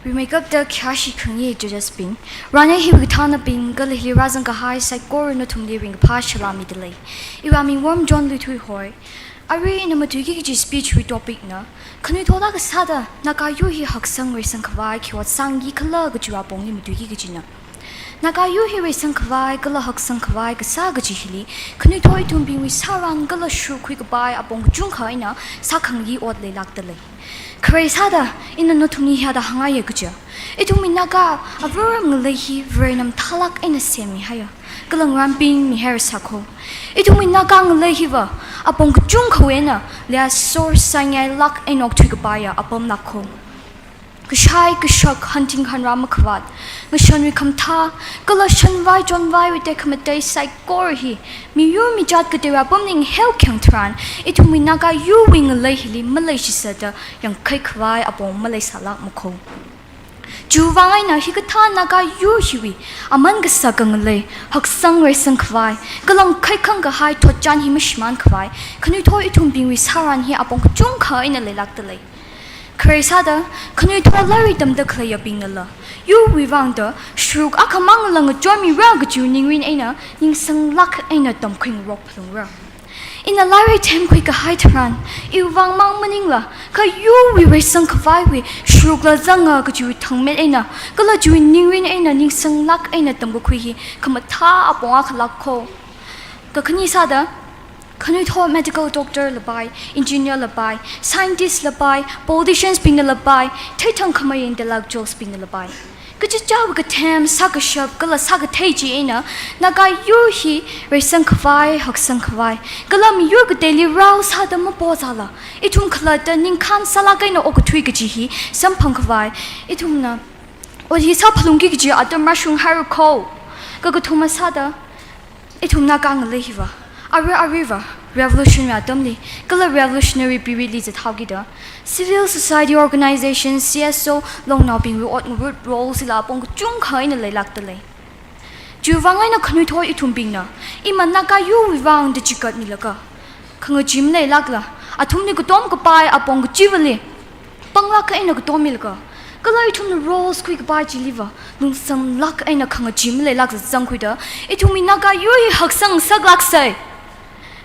Rimeikapta khayāshi khangayi judges bing, rani hiwui kathānabing, kala hili rāzangkahai saikora nathumli ringkaphā salām midalei. Iwui ming Warm John Luithui hoi. Arui ina matuiki kaji speech wui topic na, khanuithot akha sāda Naga yur hi haksang reisangkhavai khi ot sāngki khala kajiwui apongli matuiki kajina. Naga yur hi reisangkhavai kala haksangkhavai kasā kaji hili, khanuithot ithumbingwui sāran kala shurkhui kapai apong kachungkha eina sākhangayi ot leilākdalei. Khare sāda, ina nathumli hithāda hāngngaiya kaja, ithumwui Naga avāram ngalei hi Varena mathālāk eina semmihaiya, kala ngarānpingmihairasā kho. Ithumwui Naga ngalei hiva apong kachungkhawui eina leisor saingailāk eina okthui kapaiya apamlāk kho. Kashai kashak, hanthing hanra makhavāt, ngashanwui khamathā, kala shanvai chonvaiwui tekhamatei saikora hi miyur mijat kateiwui apamli ngaheo khayang tharan, ithumwui Naga yurwui ngalei hili maleishisāda yangkhaikhavai apong maleisālākma kho. Chiwui vang eina hikathā Naga yur hiwui aman kasaka ngalei, haksang reisangkhavai, kala ngakhaikhangai kahai thotchan hi mashimānkhavai, khanuithot ithumbingwui sāran hi apong kachungkha eina leilākdalei. Khare sāda, khanuithot lairik tamda khaleiyabingnala, yurwui vangda sharuk akhamangla ngachonmira kajiwui ningrin eina ningsanglāk eina tamkhuingarokphalungra. Ina lairik themkhui kahai tharan, iwui vangmang maningla, kha yurwui reisangkhavaiwui sharukla zanga kajiwui thangmet eina, kala chiwui ningrin eina ningsanglāk eina tamkakhui hi khamathā apong akhalāk kho. Kakhane sāda, khanuithot medical doctor la pai, engineer la pai, scientist la pai, politicians bingnala pai, theithang khamei intellectuals bingnala pai. Kachichāwui kathem, sākashap kala sākathei chi eina, Naga yur hi reisangkhavai, haksangkhavai, kala miyur kateili rao sāda mapozāla, ithum khalatta ningkhān sālāk eina okathui kaji hi samphangkhavai, ithumna ot hi sāphalungki kaji atam rāshunghaira kho. Kakathuma sāda, ithum Naga ngalei hiva, arui aruiva, revolution wui atamli, kala revolutionary period li zathaokida, civil society organization, C S O, longnaobingwui ot ngarut role sila apong kachungkha eina leilākdalei. Chiwui vang eina khanuithot ithumbingna, ima Naga yurwui vangda chikatmilaga, khangachee maleilākla, athumli katom kapai apong kachivali panglāk eina katommilaga, kala ithumna roles khuikapai chiliva lungsanglāk eina khangachee maleilākla zangkhuida, ithumwui Naga yur hi haksang saklāksei.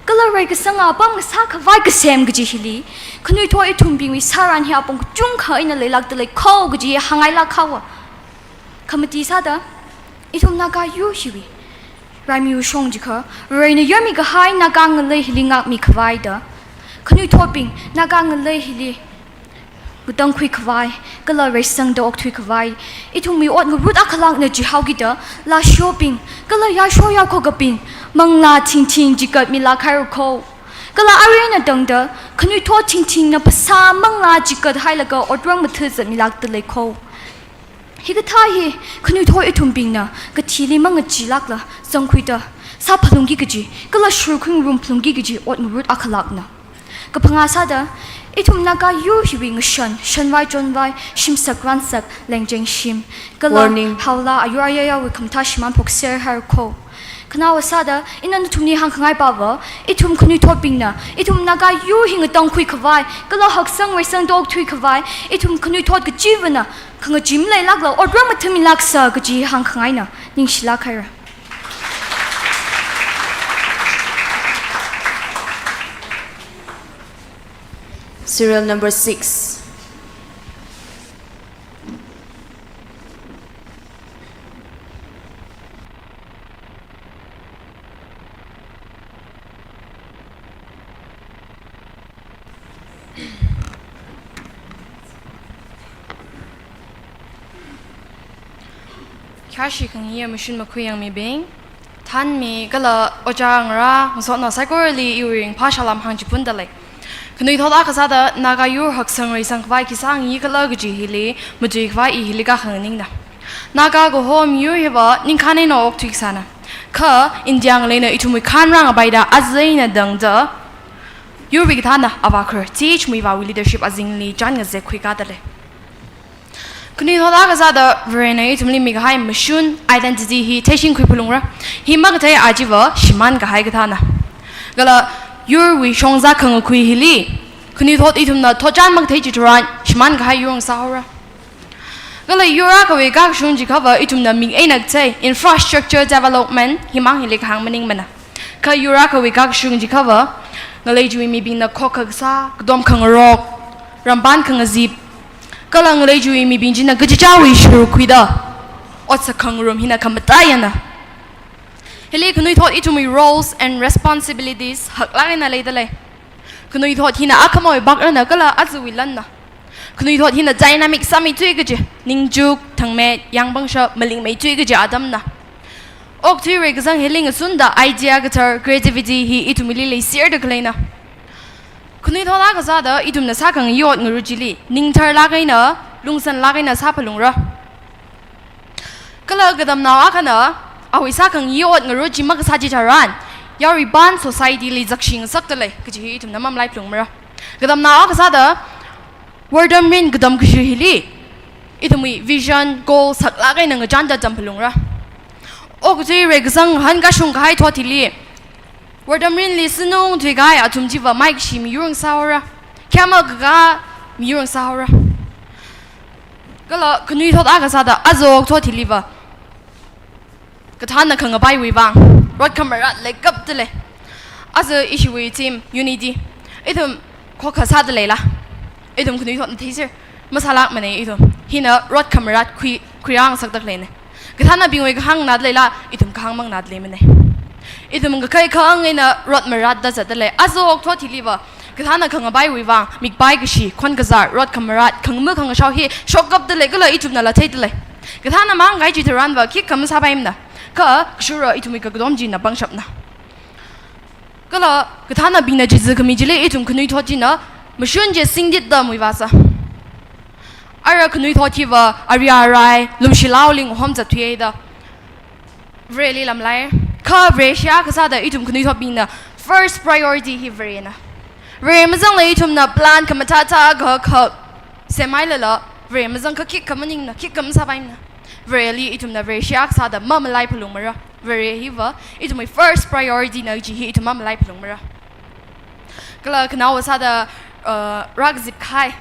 Kala reikasanga apam ngasākhavai kasem kaji hili, khanuithot ithumbingwui sāran hi apong kachungkha eina leilākdalei kho kaji hāngngailāk haowa. Khamati sāda, ithum Naga yur hiwui raimiwui shong jiakha, Varena yarmikahai Naga ngalei hili ngākmikhavaida, khanuithotbing Naga ngalei hili ngatangkhuikhavai, kala reisangda okthuikhavai, ithumwui ot ngarut akhalākna jihaokida, lashobing, kala yasho yakhokabing, manglā thingthing chikatmilāk haira kho. Kala arui eina tangda, khanuithot thingthingna phasā manglā chikathailaga otram mathāzatmilākdalei kho. Hikathā hi khanuithot ithumbingna kathili mangacheelākla zangkhuida, sāphalungki kaji, kala shurkhui ngarumphalungki kaji ot ngarut akhalākna. Kaphangā sāda, ithum Naga yur hiwui ngashan, shanvai chonvai, shimsak ransak, lengcheng shim, kala Warning. Haola ayur ayāyāwui khamathā shimān phokser haira kho. Khanaowa sāda, ina nathumli hāngkhangai pava, ithum khanuithotbingna, ithum Naga yur hi ngatangkhui khavai, kala haksang reisang okthui khavai, ithum khanuithot kachivana, khangachee maleilākla, otram mathāmilāksa kaji hāngkhangaina, ningshilāk haira. Serial number six. Khayāshi khangayā mashun makhuiyang mibing, thanmi kala ojā ngarā, ngasotnao saikorali iwui ringphā salām hāngchipunda lei. Khanuithot akha sāda Naga yur haksang reisang khavai khi sāngayi khala kaji hili, matui khavai i hili kakhanganingna. Naga kaho miyur hiva ningkhān eina okthui kasāna. Kha India ngaleina ithumwui khān rāngapaida aja eina tangda, yurwui kathāna avākhur, Th. Muivahwui leadership azingli chān ngazek khuikāda lei. Khanuithot akha sāda Varena ithumli mikahai mashun, identity hi theishingkhui phalungra. Hi makathei achiva shimānkahai kathāna. Kala yurwui shongza khangakhui hili, khanuithot ithumna thotchan makathei chitharan, shimānkahai yur ngasāhaora. Kala yur akhawui kakashung jiakhava ithumna mik eina kathei infrastructure development, himang hili kahāng maningmana. Kha yur akhawui kakashung jiakhava, ngalei chiwui mibingna khokkha kasā, katom khangarok, rampan khangazip, kala ngalei chiwui mibing china kachichāwui sharuk khuida otsak khangarum hina khamataiyana. Hili khanuithot ithumwui roles and responsibilities haklāk eina leida lei. Khanuithot hina akhamawui bakrana kala ajawui lanna. Khanuithot hina dynamic sāmeithui kaji, ningchuk, thangmet, yāngpangshap, malingmeithui kaji atamna. Okathui reikasang hili ngasunda idea kathar, creativity hi ithumli leiserda khaleina. Khanuithot akha sāda ithumna sākhangayi ot ngarut chili, ningtharlāk eina, lungsanlāk eina sāphalungra. Kala katamnao akhana, awui sākhangayi ot ngarut chi makasā chitharan, yaruipan society li zakshi ngasakta lei, kaji hi ithumna mamalai phalungmara. Katamnao akha sāda, wortam rin katam kashi hili, ithumwui vision, goal, saklāk eina ngachānda tamphalungra. Okathui reikasang hān kashung kahai thot hili, wortam rinli sānung thuikahai athum chiva maikashi miyur ngasāhaora. Khayāma kakā miyur ngasāhaora. Kala khanuithot akha sāda aja okathui hiliva, kathāna khangapaiwui vang, rot khamarat leikapta lei. Aja ishiwui theme, unity. Ithum khokkha sāda leila? Ithum khanuithotna theiser. Masālākmana ithum. Hina rot khamarat khui, khuirāngasakta khaleina. Kathānabingwui kahāng nganāda leila, ithum kahāng manganādalemana. Ithum kakhai kahāng eina rot maratda zatda lei. Aja okathui hiliva, kathāna khangapaiwui vang, mikpai kashi, khon kazar, rot khamarat, khangama khangashao hi shokkapta lei kala ithumnala theida lei. Kathāna mang kahai chitharanva khikha masāpaimana. Kha kashura ithumwui kakatom china pangshapna. Kala kathānabingna chizi khami chili ithum khanuithot china mashun chi singtitda muivāsa. Ara khanuithot hiva ari arai, lumshilao ling homzat thuihaida Vareli lamlai. Kha Vare shia kasāda ithum khanuithotbingna first priority hi Varena. Vare mazangla ithumna plan khamathāthā kha kha semhailala, Vare mazang kha khikha maningna, khikha masāpaimana. Vareli ithumna Vare shia kasāda mamalai phalungmara. Vare hiva ithumwui first priority na kaji hi ithum mamalai phalungmara. Kala khanaowa sāda, uh, rākazip kahai,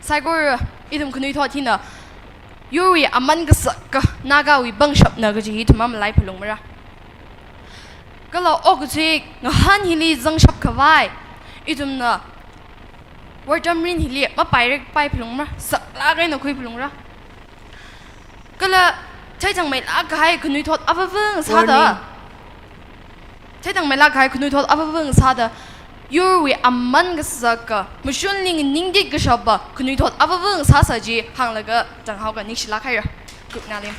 saikora ithum khanuithot hina yurwui aman kasaka, Nagawui pangshapna kaji hi ithum mamalai phalungmara. Kala okathui ngahān hili zangshap khavai, ithumna wortam rin hili mapairekpai phalungmara, saklāk eina khui phalungra. Kala theithangmeilāk kahai khanuithot avāva ngasāda. Warning. Theithangmeilāk kahai khanuithot avāva ngasāda, yurwui aman kasaka, mashunli nganingtit kashapa khanuithot avāva ngasāsa chi hānglaga tanghaoga, ningshilāk haira. Kupngalim.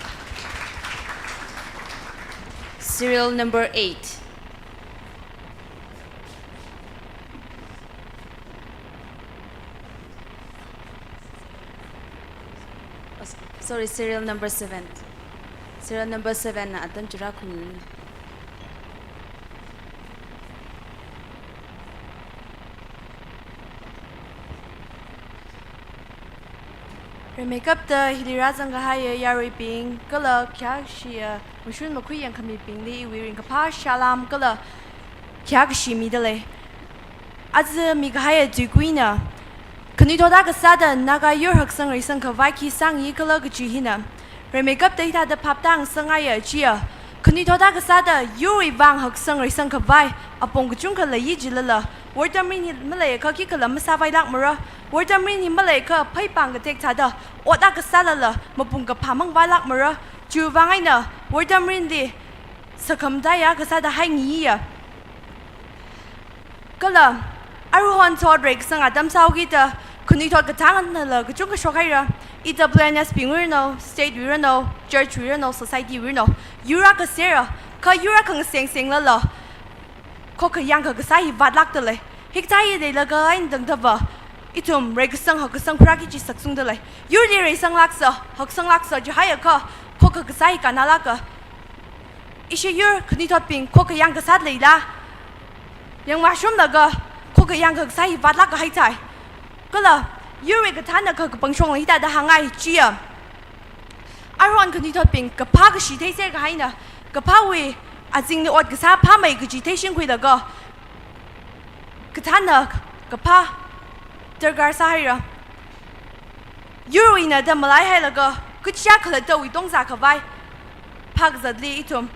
Serial number eight. Oh, s-, sorry, serial number seven. Serial number seven na atam chi rākhuining. Rimeikapta hili rāzangkahaiya yaruibing, kala khayāshiya Mashun makhui yangkhamibingli iwui ringkaphā salam kala khayākashi midalei. Aja mikahaiya tuikuina, khanuithot akha sāda Naga yur haksang reisang khavai khi sāngayi khala kachi hina, rimeikapta hithāda phaptāngasakngaiya chiya, khanuithot akha sāda yurwui vang haksang reisang khavai apong kachungkha leiya jilala, wortamrin hi maleiakha khikhala masāvailākmara, wortamrin hi maleiakha pheipāng katek thāda ot akha sālala mapung kaphā mang vailākmara. Chiwui vang eina wortamrinli sakhamdaya kasāda haingayiya. Kala aruihon thot reikasang atam sāhaokida khanuithot kathānala kachungkha shokhaira. E W N S bingwui ranu, state wui ranu, church wui ranu, society wui ranu, yur akha sera, kha yur akha ngasengsenglala khokkha yangkha kasā hi vātlākdalei. Hikathā hi leilaga eina tangdava ithum reikasang haksang khuirāki chi saksungdalei. Yurli reisanglāksa, haksanglāksa jihaiakha khokkha kasā hi kannālāka. Ishi yur khanuithotbing khokkha yangkha sāda leila? Yangmashunglaga khokkha yangkha kasā hi vātlāk kahai thai. Kala yurwui kathānna kha kapangshongla hithāda hāngngai chiya, aruihon khanuithotbing kaphā kashi theiser kahaina, kaphāwui azingli ot kasā phāmei kaji theishingkhuilaga kathānna kaphā darkar sāhaira. Yurwuina da malaihailaga kachichā khalattawui tongzā khavai phākazatli ithum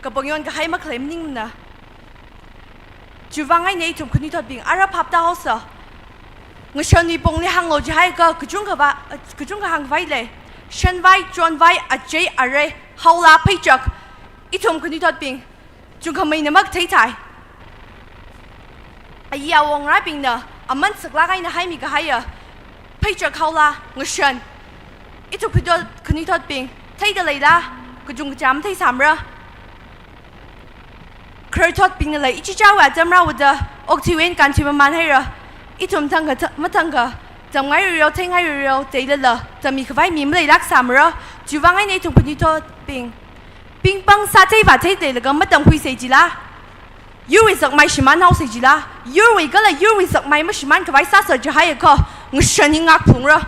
kapangyon kahai makhalei maningmana. Chiwui vang eina ithum khanuithotbing ara phaptāhaosa. Ngashanwui pongli hānglu jihaiakha kachungkha va, kachungkha hāngkhavai lei. Shanvai, chonvai, achei, arei, haola, pheichak. Ithum khanuithotbing chungkhameina makathei thai. Ayi awui ngarābingna aman saklāk eina haimi kahaiya pheichak, haola, ngashan, ithum khanuithot, khanuithotbing theida leila? Kachung kachā matheisāmara. Khararthotbingnala ichichāwui atam rāhaoda okthuiwui eina kānthui mamānhaira. Ithum thangkha tha-, mathangkha tamngairareo, theingairareo, theilala tammi khavai mi maleilāksāmara. Chiwui vang eina ithum khanuithotbing pingpang sāthei vāthei leilaga matamkhuisei jila? Yurwui zakmai shimānhaosei jila? Yurwui kala yurwui zakmai mashimān khavai sāsa jihaiakha ngashan hi ngakphungra.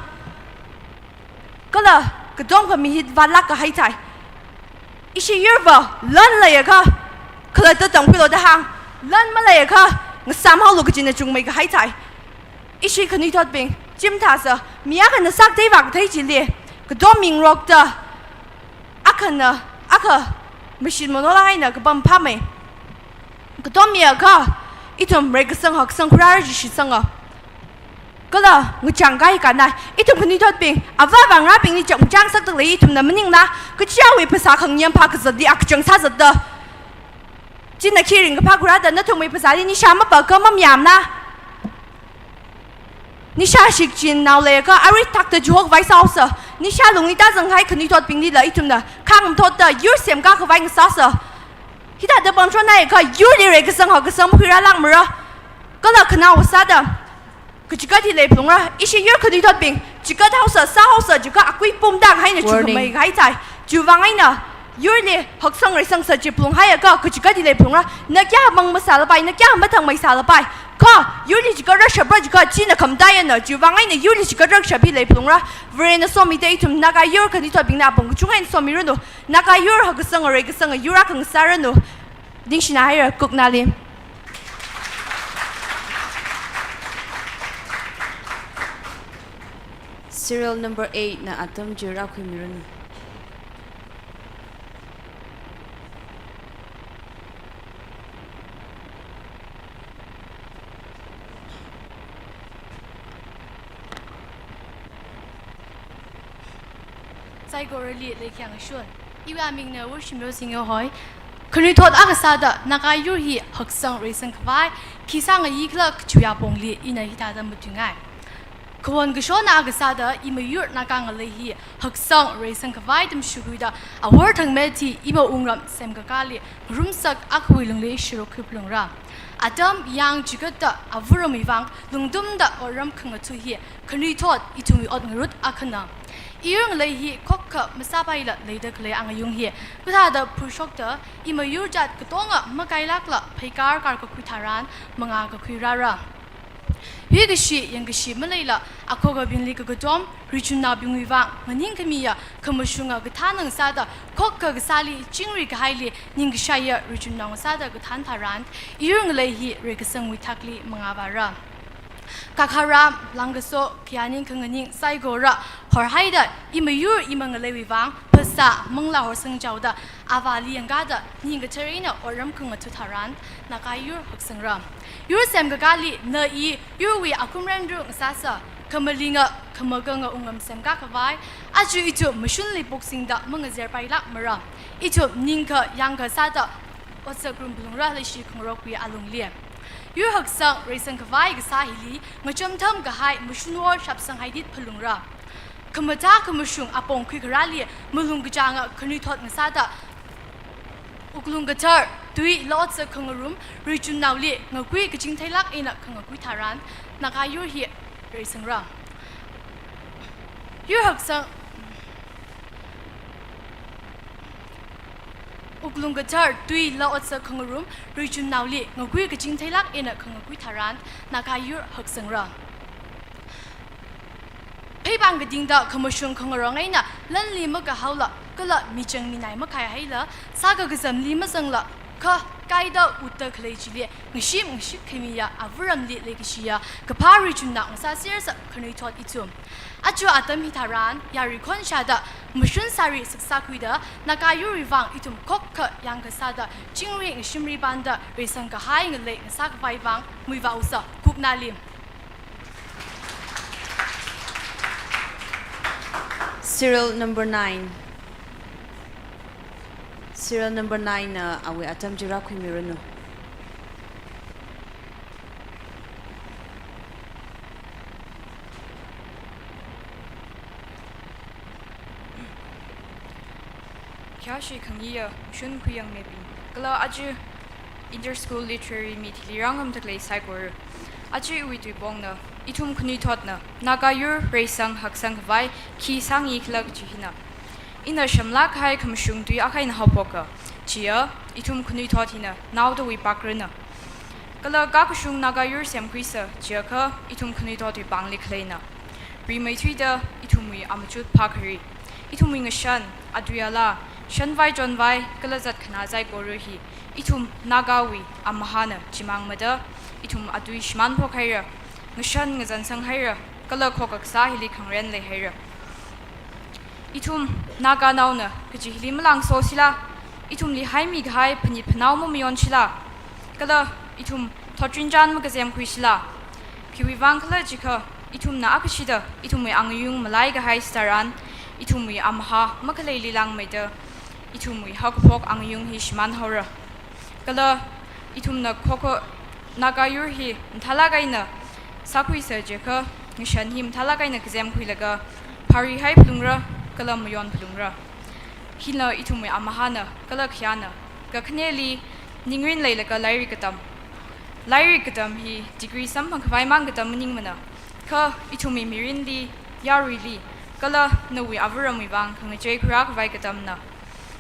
Kala katom khami hi vātlāk kahai thai. Ishi yurva lan leiakha khalatta tamkhuilu da hāng, lan maleiakha ngasāmhaolu kajina chungmei kahai thai. Ishi khanuithotbing chimthāsa, mi akhana sākathei vākathei chili katom mingarokta akhana akha machine monola eina kapam phāmei. Katom miakha ithum reikasang haksang khuirāra jishitsanga. Kala ngachang kahai kannai. Ithum khanuithotbing, avā avā ngarābingli chapchang ngasakda lei ithumna maningla? Kachichāwui phasā khangayam phākazatli akachang sāzatda, china khi ringkaphā khuirāda nathumwui phasāli nisha mapakha mamayāmana? Nisha shikchin nao leiakha arui thakta chihokhavai sāhaosa. Nisha lungli tāzanghai khanuithotbinglila ithumna khangam thotda yur semkā khavai ngasāsa. Hithāda pamshonhaiakha yurli reikasang haksang makhuirālākmara. Kala khanaowa sāda kachikat hi leiphalungra. Ishi yur khanuithotbing chikathaosa, sāhaosa jiakha akui pumda haina chungkhamei kahai thai. Chiwui vang eina yurli haksang reisangsa chi phalunghaiakha kachikat hi leiphalungra. Na kayākha mang masālapai, na kayākha mathangmei sālapai, kha yurli chikat rāshapra jiakha china khamataiya na. Chiwui vang eina yurli chikat rākashap hi leiphalungra. Varena somida ithum Naga yur khanuithotbingna apong kachungkha eina somiranu. Naga yur haksanga reikasanga yur akha ngasāranu. Ningshina haira kuknali. Serial number eight na atam chi rākhuimiranu. Saikorali leikhyang shun. Iwui amingna Worshimyo Singyo hoi. Khanuithot akha sāda Naga yur hi haksang reisang khavai khi sāngayi khala kachiwui apongli ina hithāda matuingai. Khawon kashona akha sāda imayur Naga ngalei hi haksang reisang khavai tamshukhuida awor thangmet hi iwui wungram semkakāli ngarumsak akhawui lungli shuruk khuiphalungra. Atam yang chikatta avāramwui vang lungtumda otram khangatha hi khanuithot ithumwui ot ngarut akhana. Iyur ngalei hi khokkha masāpaila leida khalei angayung hi kathāda phurshokta imayur jat katonga makailākla pheikar karkakhui tharan mangā kakhui rāra. Yuikashi, yangkashi maleila, akhokabingli kakatom, ruichumnaobingwui vang nganingkhamiya khamashunga kathāna sāda, khokkha kasāli, chingri kahaili ningkashaiya ruichumnao sāda kathān tharan, iyur ngalei hi reikasangwui thakli mangāvāra. Kakharam, langkaso, khayāning khanganing saikora horhaida, imayur imangaleiwui vang phasā manglā horsangchaoda, avāli yangkāda, ning kathar eina otram khangatha tharan, Naga yur haksangra. Yur semkakāli na i, yurwui akhum renru ngasāsa, khamalinga, khamakanga wungram semkā khavai, aja ithum mashunli poksingda mangazerpailākmara. Ithum ningkha yangkha sāda otsak rumphalungra leishi khangarokwui alungli. Yur haksang reisang khavai kasā hili, ngacham tham kahai mashunwui shapsang haidit phalungra. Khamathā khamashung apong khuikharāli, malung kachānga khanuithot ngasāda, wuklung kathar, tui, otsak khangarum, ruichumnaoli ngakui kaching theilāk eina khangakui tharan, Naga yur hi reisangra. Yur haksang, wuklung kathar, tui, otsak khangarum, ruichumnaoli ngakui kaching theilāk eina khangakui tharan, Naga yur haksangra. Pheipāng kadingda khamashung khangarong eina lanli makahaola, kala michang minai makhaihaila, sākakazamli mazangla, kha kaida utta khalei chili, ngashim ngashit khamiya, avaramli leikashiya, kaphā ruichumnao ngasāsersa khanuithot ithum. Aja atam hitharan, yarui khonshada, mashun sāri saksākhuida, Naga yurwui vang ithum khokkha yangkha sāda, chingri ngashimri panda, reisang kahai ngalei ngasā khavai vang, muivāusa, kuknali. Serial number nine. Serial number nine na awui atam chi rākhuimiranu. Khayāshi khangayiya mashun khuiyangmeibing, kala aja Inter-School Literary Meet hili rāngarumda khalei saikora. Aja iwui tuipongna, ithum khanuithotna, Naga yur reisang haksang khavai khi sāngaikhala kaji hina. Ina shāmlāk kahai khamashung tui akha eina haophoka, chiya, ithum khanuithot hina naodawui pakrana. Kala kakashung Naga yur semkhuisa, chiakha ithum khanuithotwui pāngli khaleina. Rimeithuida ithumwui amachut phākhari, ithumwui ngashan, atui alā, shanvai chonvai, kala zatkhanā saikora hi, ithum Nagawui amahāna chimang mada, ithum atui shimān phokhaira, ngashan ngazansanghaira, kala khokakasā hili khangren leihaira. Ithum Naganaona kaji hili malāngsosila, ithumli haimi kahai phanit phanao mamayonshila, kala ithum thotrinchān makazemkhuishila. Khiwui vang khala jiakha, ithumna akhashida ithumwui angayung malai kahai tharan, ithumwui amahā makhaleili langmeida, ithumwui haokaphok angayung hi shimānhaora. Kala ithumna khokha Naga yur hi mathālāk eina sākhuisa jiakha, ngashan hi mathālāk eina kazemkhuilaga, phārihai phalungra, kala mayon phalungra. Hina ithumwui amahāna, kala khayāna, kakhaneli ningrin leilaga lairik katam. Lairik katam hi degree samphang khavai mang katam maningmana. Kha ithumwui mirinli, yaruili, kala nawui avaramwui vang khangachei khuirā khavai katamna.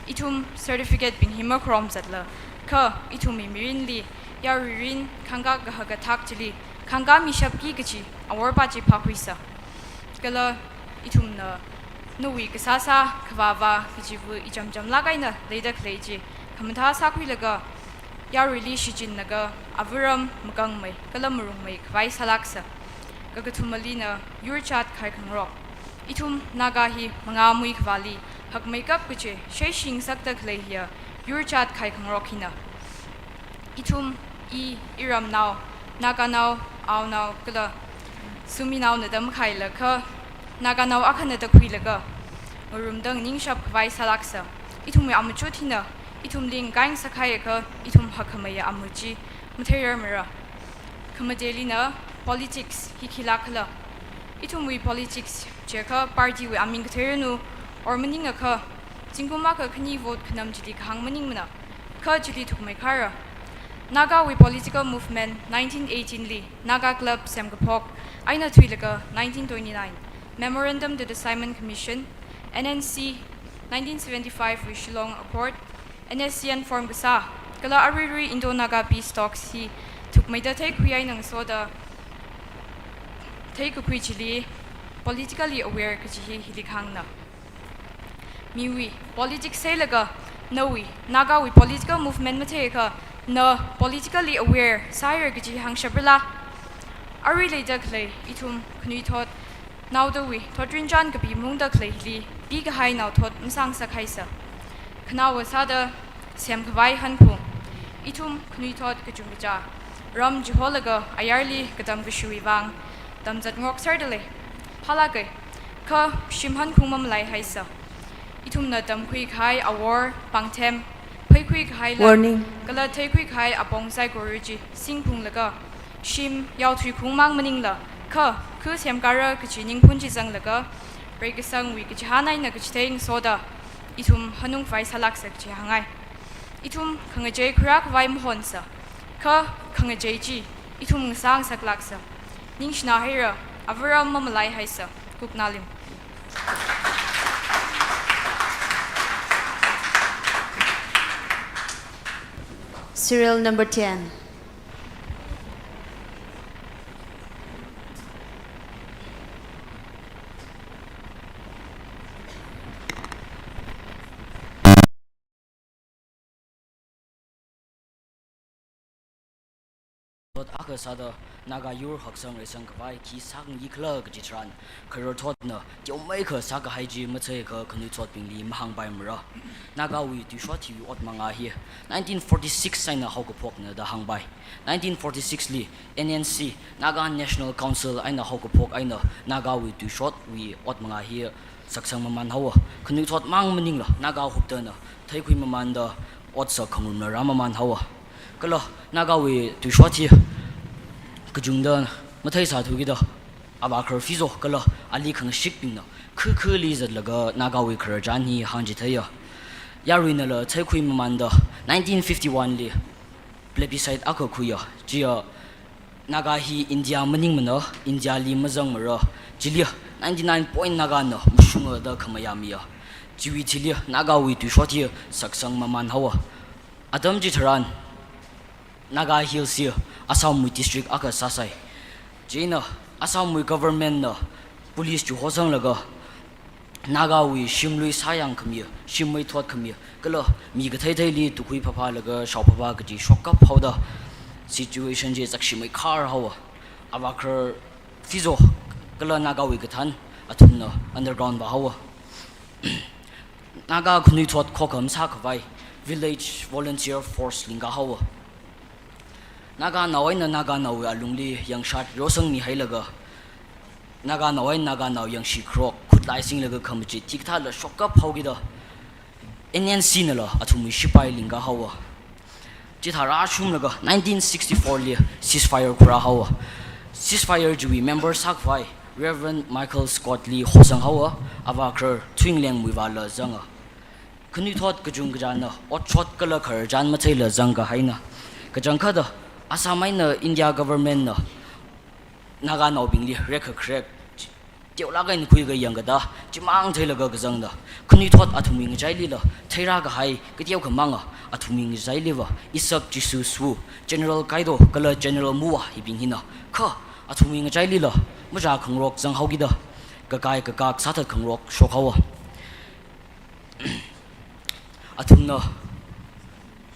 Ithum certificate bing hi makharom zatla, kha ithumwui mirinli, yarui rin, khangkā kahaka thak chili, khangkā mishapki kachi, aworpa chi phākhuisa. Kala ithumna nawui kasāsā, khavāvā kachiva ichamchamlāk eina leida khalei chi khamathā sākhuilaga, yaruili shichinlaga, avaram makangmei, kala marungmei khavai sālāksa. Kakathuma lina, yur chat khai khangarok. Ithum Naga hi mangāmui khavāli hakmeikap kachi, shei shing sakta khalei hiya, yur chat khai khangarok hina. Ithum i, iramnao, Naganao, aonao, kala suminaona da makhaila kha, Naganao akhana da khuilaga, ngarumda nganingshap khavai sālāksa. Ithumwui amachut hina, ithumli ngakaingasak haiakha, ithum hakkhameiya ama chi matheirarmara. Khamadelina, politics hi khilākhala. Ithumwui politics jiakha party wui aming katheiranu, or maningakha, zingkum akha khani vote khanam chili kahāng maningmana. Kha chili thukmeikhara. Nagawui political movement nineteen eighteen li Naga Club semkaphok eina thuilaga nineteen twenty-nine, Memorandum to the Simon Commission, N N C, nineteen seventy-five wui Shillong Accord, N S C N form kasā, kala aruirui Indo-Naga peace talks hi thukmeida theikhui eina ngasoda, theikakhui chili politically aware kachi hi hili kahāngna. Miwui politics sālaga nawui, Nagawui political movement matheiakha na politically aware sāhaira kachi hāngshapra la? Arui leida khalei ithum khanuithot naodawui thotrinchān kapi maungda khalei hili pikahai naothot masāngasakhaisa. Khanaowa sāda semkhavai hanphung, ithum khanuithot kachungkachā ram chiholaga ayarli katam kashuiwui vang tamzat ngokserda lei. Phālāka, kha shim hanphung mamalaihaisa. Ithumna tamkhuikahai awor, pāngthem, pheikhuikahai lat, Warning. Kala theikhuikahai apong saikora chi singphunglaga, shim yaothuikhung mang maningla, kha khu semkāra kachi ningphun chi zanglaga, reikasangwui kachihān eina kachithei ngasoda ithum hanungkhavai sālāksa kachi hāngngai. Ithum khangachei khuirākhavai mahonsa, kha khangachei chi ithum ngasāngasaklāksa. Ningshināhaira, avāra mamalaihaisa. Kuknalim. Serial number ten. Thot akha sāda Naga yur haksang reisang khavai khi sāngayi khala kaji tharan, khararthotna teomeikha sākahai chi matheiakha khanuithotbingli mahāngpaimara. Nagawui tuishot hiwui ot mangā hi nineteen forty-six eina haokaphokna da hāngpai. Nineteen forty-six li N N C, Naga National Council eina haokaphok eina Nagawui tuishotwui ot mangā hi saksang mamānhaowa. Khanuithot mang maningla Naga huptana theikhui mamānda otsak khangarumla rāmamānhaowa. Kala Nagawui tuishot hi kachungda matheisāthukida, Avākharar Phizo kala ali khangashikbingna khukhuli zatlaga Nagawui khararchān hi hāngchitheiya. Yaruinala theikhui mamānda nineteen fifty-one li plebiscite akha khuiya. Chiya Naga hi India maningmana, Indiali mazangmara, chili ninety-nine point Nagana mashunga da khamayā miya. Chiwui thili Nagawui tuishot hi saksang mamānhaowa. Atam chitharan Naga Hills hi Assamwui district akha sāsai. Chieina Assamwui governmentna police chihosanglaga Nagawui shimlui sāyangkhami, shim meithotkhami, kala mi katheitheili tukhui phaphalaga shao phapha kaji shokkaphaoda situation chi zakshimeikhar haowa. Avākharar Phizo kala Nagawui kathān athumna underground vāhaowa. Naga khanuithot khokha masākhavai Village Volunteer Force lingkahaowa. Naganao eina Naganaowui alungli yangshat rosangmihailaga, Naganao eina Naganao yangshi kharok khutlai singlaga khamachit hikathāla shokkaphaokida N N C nala athumwui shipai lingkahaowa. Chithā rāshunglaga nineteen sixty-four li ceasefire khuirāhaowa. Ceasefire chiwui member sākhavai Reverend Michael Scott li hosanghaowa, Avākharar Thuingalengwui vāla zanga. Khanuithot kachungkachāna otshot kala khararchān matheila zangkahaina. Kachangkhatta Assam eina India governmentna Naganaobingli rekkharek teolāk eina khuikayang kathā chimang theilaga kazangda, khanuithot athumwui ngachailila theirākahai kateokha manga athumwui ngachailiva Isaac Jesu Swu, General Kaido kala General Muwa hibing hina. Kha athumwui ngachailila machā khangarok zanghaokida kakai kakak sāthat khangarok shokhaowa. Athumna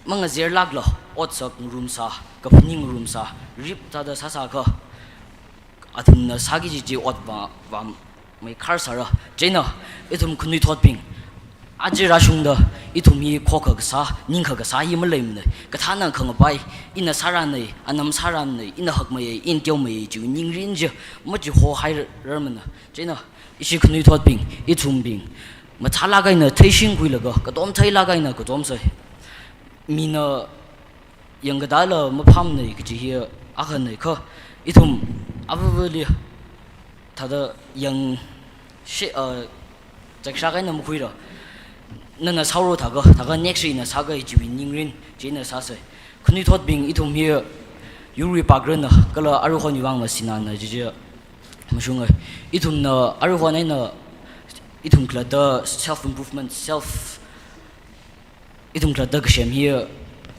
mangazerlākla otsak ngarumsā, kaphaning ngarumsā, rip thāda sāsākha, athumna sāki kaji chi ot vā, vāmeikhar sāra. Chieina ithum khanuithotbing aja rāshungda ithum hi khokha kasā, ningkha kasā hi maleimana. Kathāna khangapai, ina sārāna, anam sārāna, ina hakmeiya, ina teomeiya chiwui ningrin chi machihohairarmana. Chieina ishi khanuithotbing, ithumbing mathālāk eina theishingkhuilaga katom theilāk eina katomsai. Mina yangkatāla maphāmana kaji hi akhana kha, ithum avāvali thāda yangshi, uh, zakshak eina makhuira. Nana sāhaora thākha, thākha next ina sāki kajiwui ningrin chieina sāsai. Khanuithotbing, ithum hi yurwui pākrana kala aruihonwui vang mashinana kaji chi mashunga. Ithumna aruihon eina ithum khalatta self improvement, self, ithum khalatta kasem hi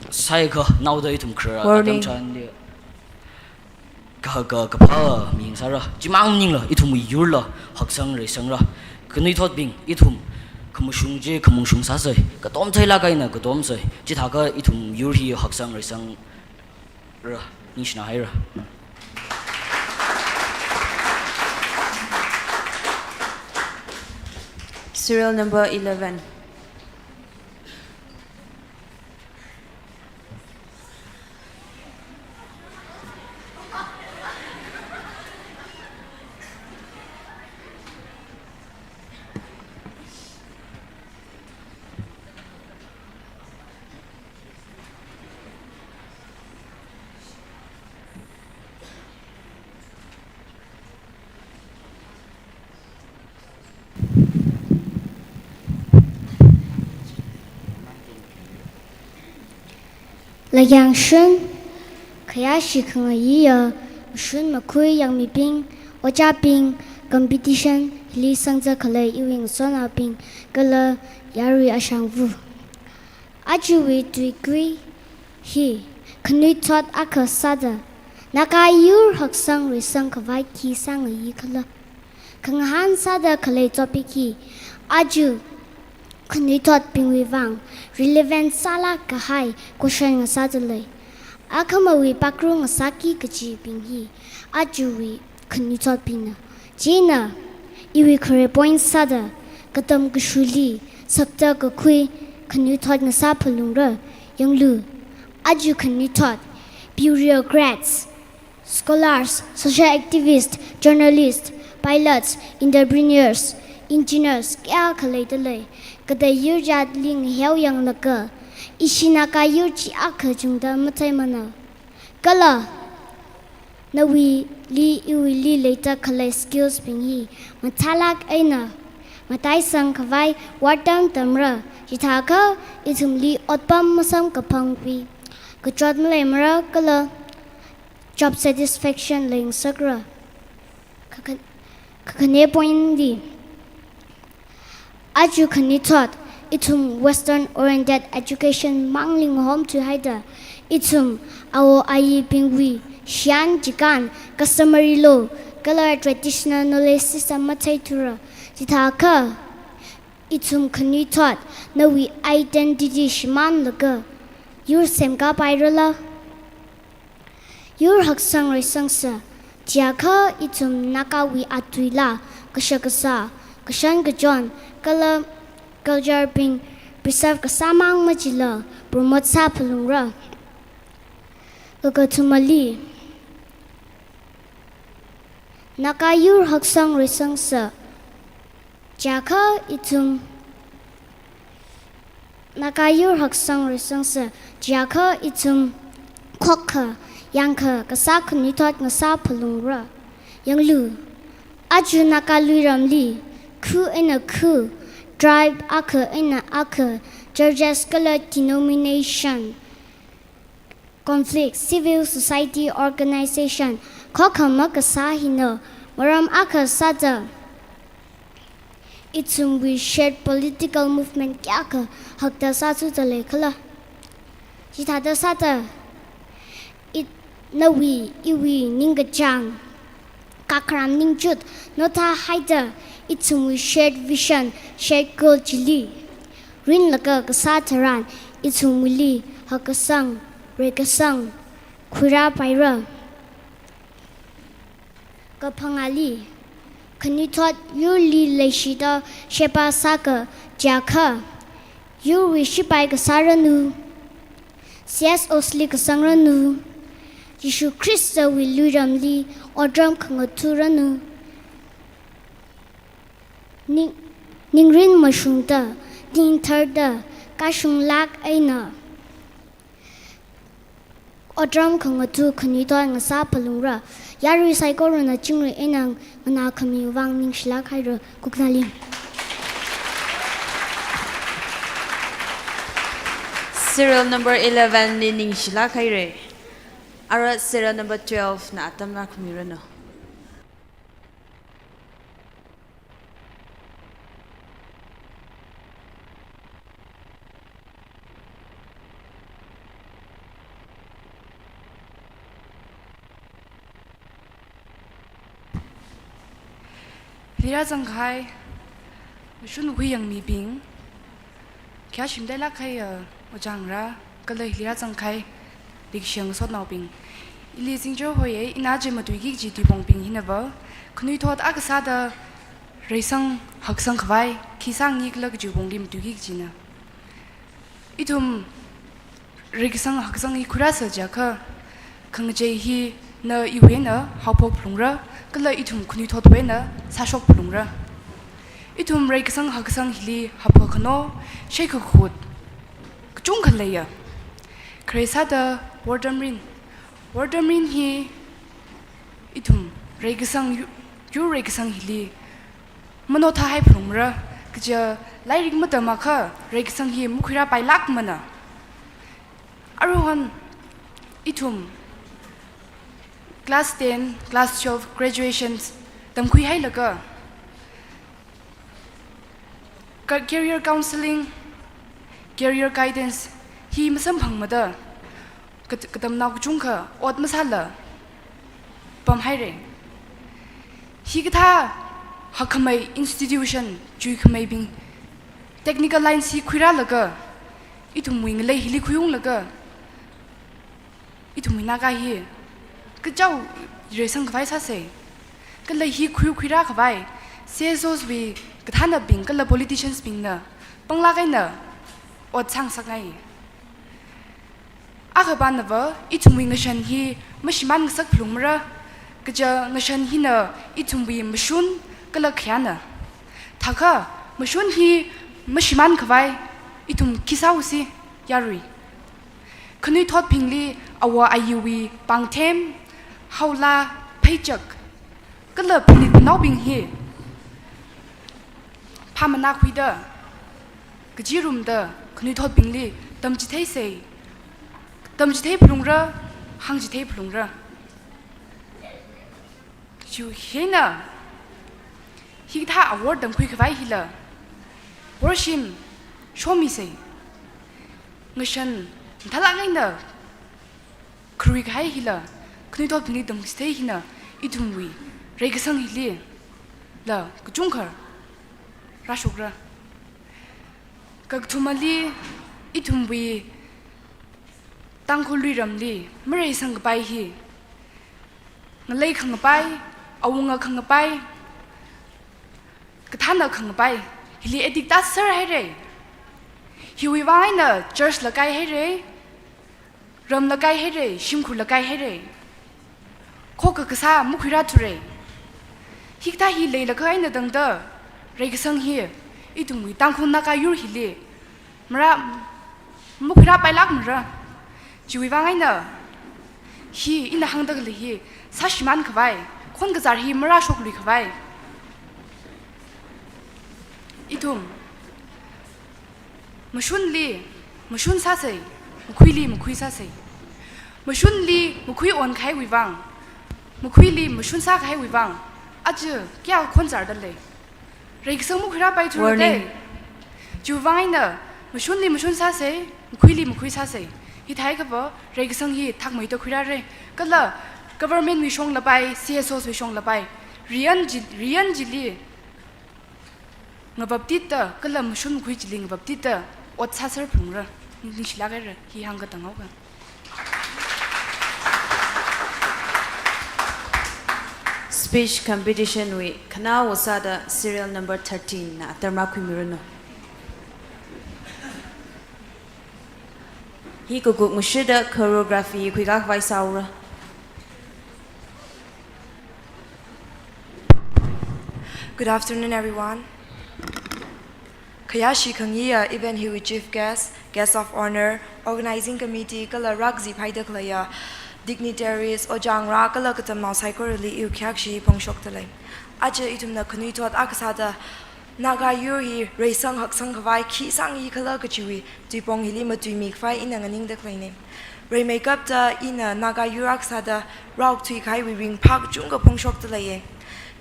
sāakha naoda ithum kharar atam Warning. Chānli Ka, ka, kaphā mi ngasāra. Chimang maningla, ithumwui yurla haksang reisangra. Khanuithotbing, ithum khamashung chi khamashung sāsei. Katom theilāk eina katom sāsei. Chithākha ithum yur hi haksang reisangra. Ningshina haira. Serial number eleven. Lakyangshun, khayāshi khangaiya, shun makhui yangmibing, ojābing, competition hili sangza khalei iwui ngasotnaobing, kala yarui ashangva. Ajawui tuikui hi khanuithot akha sāda, Naga yur haksang reisang khavai khi sāngayi khala. Khangahān sāda khalei topic hi, aja khanuithotbingwui vang relevant sālāk kahai question ngasāda lei. Akhamawui pakru ngasāki kajibing hi, ajawui khanuithotbingna. Chieina, iwui khare point sāda, katam kashuli, sakta kakhui, khanuithot ngasā phalungra, yanglu. Aja khanuithot, bureaucrats, scholars, social activists, journalists, pilots, entrepreneurs, engineers, kayākha leida lei. Katei yur jatli ngaheo yanglaga, ishi Naga yur chi akha chungda matheimana. Kala, nawuili, iwuili leida khalei skills bing hi, mathālāk eina mataisang khavai vātam tamra, chithākha ithumli otpam masamkaphangwui kachot maleimara kala job satisfaction leingasakra. Kakhan-, kakhane point li, aja khanuithot, ithum Western oriented education mangli ngahomthuihaida, ithum awo ayibingwui shiyan chikān, customary law, kala traditional knowledge system matheithura. Chithākha, ithum khanuithot, nawui identity shimānlaga, yur semkapairala. Yur haksang reisangsa, chiyākha ithum Nagawui atuila, kashakazā, kashan kachon, kala culture bing preserve kasāmang machila, promote sā phalungra. Kakathumali, Naga yur haksang reisangsa, chiyākha ithum, Naga yur haksang reisangsa, chiyākha ithum, khokkha, yangkha, kasā khanuithot ngasā phalungra. Yanglu, aja Naga luiramli, khu eina khu, tribe akha eina akha, churches kala denomination, conflict, civil society organization, khokkha makasā hina, maram akha sāda, ithumwui shared political movement kayākha hakta sāthuda lei khala. Chithāda sāda, it-, nawui, iwui ningkachāng, kakharam ningchut, nothāhaida, ithumwui shared vision, shared goal chili rinlaga kasā tharan, ithumwuili hakkasang, reikasang khuirāpaira. Kaphangāli, khanuithot yurli leishida sheba sāka, chiyākha, yurwui shipai kasāranu, C S Os li kasangranu, Jishu Khristawui luiramli otram khangathāranu. Ning, ningrin mashungda, ningtharda, kashunglāk eina otram khangatha khanuithot ngasā phalungra. Yarui saikorana chingri eina nganākhami vang ningshilāk haira. Kuknalim. Serial number eleven li ningshilāk haira. Ara serial number twelve na atam lākhamiranu. Hili rāzangkahai, shun hui yangmibing, khayāshi matailāk kahai, uh, ojāngarā, kala hili rāzangkahai, leikashi ngasotnaobing. Ili Zingchar hoiya, ina aja matuiki kaji tuipongbing hinava, khanuithot akha sāda reisang haksang khavai, khi sāngaikhala kaji pongli matuiki kajina. Ithum reikasang haksang hi khuirāsa jiakha, khangachei hina iwui eina haophok phalungra, kala ithum khanuithotwui eina sāshok phalungra. Ithum reikasang haksang hili haphakhano, sheikhakhut kachungkha leiya. Khare sāda wortamrin. Wortamrin hi ithum reikasang yu-, yur reikasang hili mano thāhai phalungra, kaja lairik matam akha reikasang hi makhuirāpailākmana. Aruihon ithum class ten, class twelve, graduations tamkhuihailaga, ka-, career counseling, career guidance hi masamphangmada, kat-, katamnao kachungkha ot masāla pamhaira. Hikathā hakkhamei institution, chuikhameibing, technical lines hi khuirālaga, ithumwui ngalei hili khuiunglaga, ithumwui Naga hi kachao reisang khavai sāsa. Kala hi khuikhuirā khavai, C S Os wui kathānabing kala politicians bingna panglāk eina ot sāngasakngai. Akhapanava, ithumwui ngashan hi mashimān ngasak phalungmara, kaja ngashan hina ithumwui mashun kala khayāna. Thākha, mashun hi mashimān khavai, ithum khi sāusi, yarui. Khanuithotbingli awo ayiwui pāngthem, haola, pheichak, kala phanit phanaobing hi phāmana khuida, kachirumda, khanuithotbingli tamchitheisa, tamchithei phalungra, hāngchithei phalungra. Chiwui eina, hikathā award tamkhui khavai hila, worshim shomisa. Ngashan mathālāk eina kharui kahai hila, khanuithotbingli tamchithei hina, ithumwui reikasang hilila kachungkha rāshokra. Kakathumali, ithumwui Tangkhul luiramli mareisang kapai hi, ngalei khangapai, awunga khangapai, kathāna khangapai, hili addict tāserhaira. Hiwui vang eina church la kaihaira, ram la kaihaira, shimkhur la kaihaira. Khokkha kasā makhuirāthura. Hikathā hi leilakha eina tangda, reikasang hi, ithumwui Tangkhul Naga yur hili, mara, makhuirāpailākmara. Chiwui vang eina, hi ina hāngda khalei hi, sāshimān khavai, khon kazār hi marāshoklui khavai, ithum mashunli mashun sāsa, makhuili makhui sāsa. Mashunli makhui onkahaiwui vang, makhuili mashun sākahaiwui vang, aja kayākha khonzārdalei. Reikasang makhuirāpaithura. Warning. Dei. Chiwui vang eina, mashunli mashun sāsa, makhuili makhui sāsa. Hithākha va, reikasang hi thakmeida khuirāra. Kala government wui shong lapai, C S Os wui shong lapai, riyan chi, riyan chili ngavaptitda, kala mashun makhui chili ngavaptitda, ot sāser phalungra. Ningshilāk haira, hi hāngkatang haowa. Speech competition wui khanaowa sāda serial number thirteen na term rākhuimiranu. Hi kakuk mashida choreography khuikā khavai sāura. Good afternoon, everyone. Khayāshi khangayi, uh, event hiwui chief guest, guest of honour, organizing committee, kala rākazip haida khalei, uh, dignitaries, ojāngarā, kala katamnao saikorali iwui khayākshi phongshokdalei. Aja ithumna khanuithot akha sāda Naga yur hi reisang haksang khavai khi sāngaikhala kajiwui tuipong hili matuimi khavai ina nganingda khaleina. Rimeikapta ina Naga yur akha sāda rāokthui kahaiwui ringphā kachungkha phongshokdaleiya.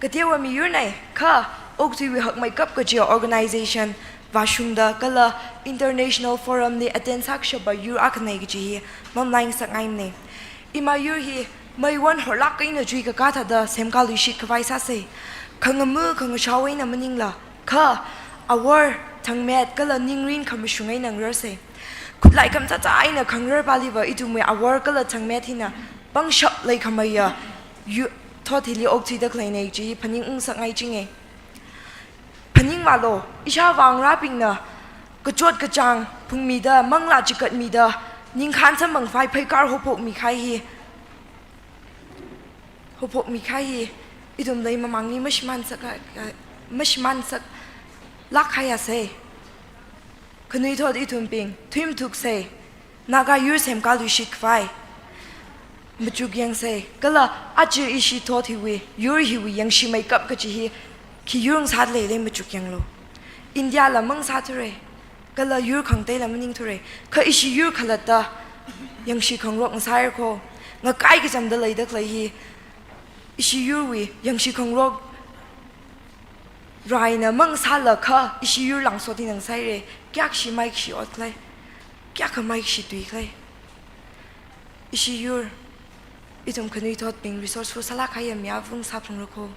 Kateowa miyurna, kha okathuiwui hakmeikap kaji organization vāshungda kala international forum li attend sākashapa yur akhana kaji hi mamalai ngasakngaimana. Ima yur hi Meiwon horlāk eina chuikakā thāda semkāluishit khavai sāsei. Khangamu khangashao eina maningla, kha awor, thangmet kala ningrin khamashung eina ngarersei. Khutlai khamchacha eina khangarar paliva ithumwui awor kala thangmet hina pangshap leikhameiya yu-, thot hili okthuida khaleina chi phaningung ngasakngai chinge. Phaningvālu, ishāvā ngarābingna kachot kachāng phungmida, manglā chikatmida, ningkhān samphangkhavai pheikar haophokmikahai hi, haophokmikahai hi, ithum leimamangli mashimān saka, mashimān saklāk kahai sāsei. Khanuithot ithumbing, thuimthuksei, Naga yur semkāluishit khavai machuk yangsei, kala aja ishi thot hiwui, yur hiwui yangshi meikap kachi hi khi yur ngasāda leilei machuk yanglu. India la mangasāthurei, kala yur khangateila maningthurei, kha ishi yur khalatta yangshi khangarok ngasāhaira kho, ngakai kachamda leida khalei hi, ishi yurwui yangshi khangarok raina mangasāla kha ishi yur langsot hina ngasāhairei, kayākha shi maikha shi otkhalei, kayākha maikha shi tuikhalei. Ishi yur, ithum khanuithotbing resourceful sālāk kahaiya mi avung sāphalungra kho.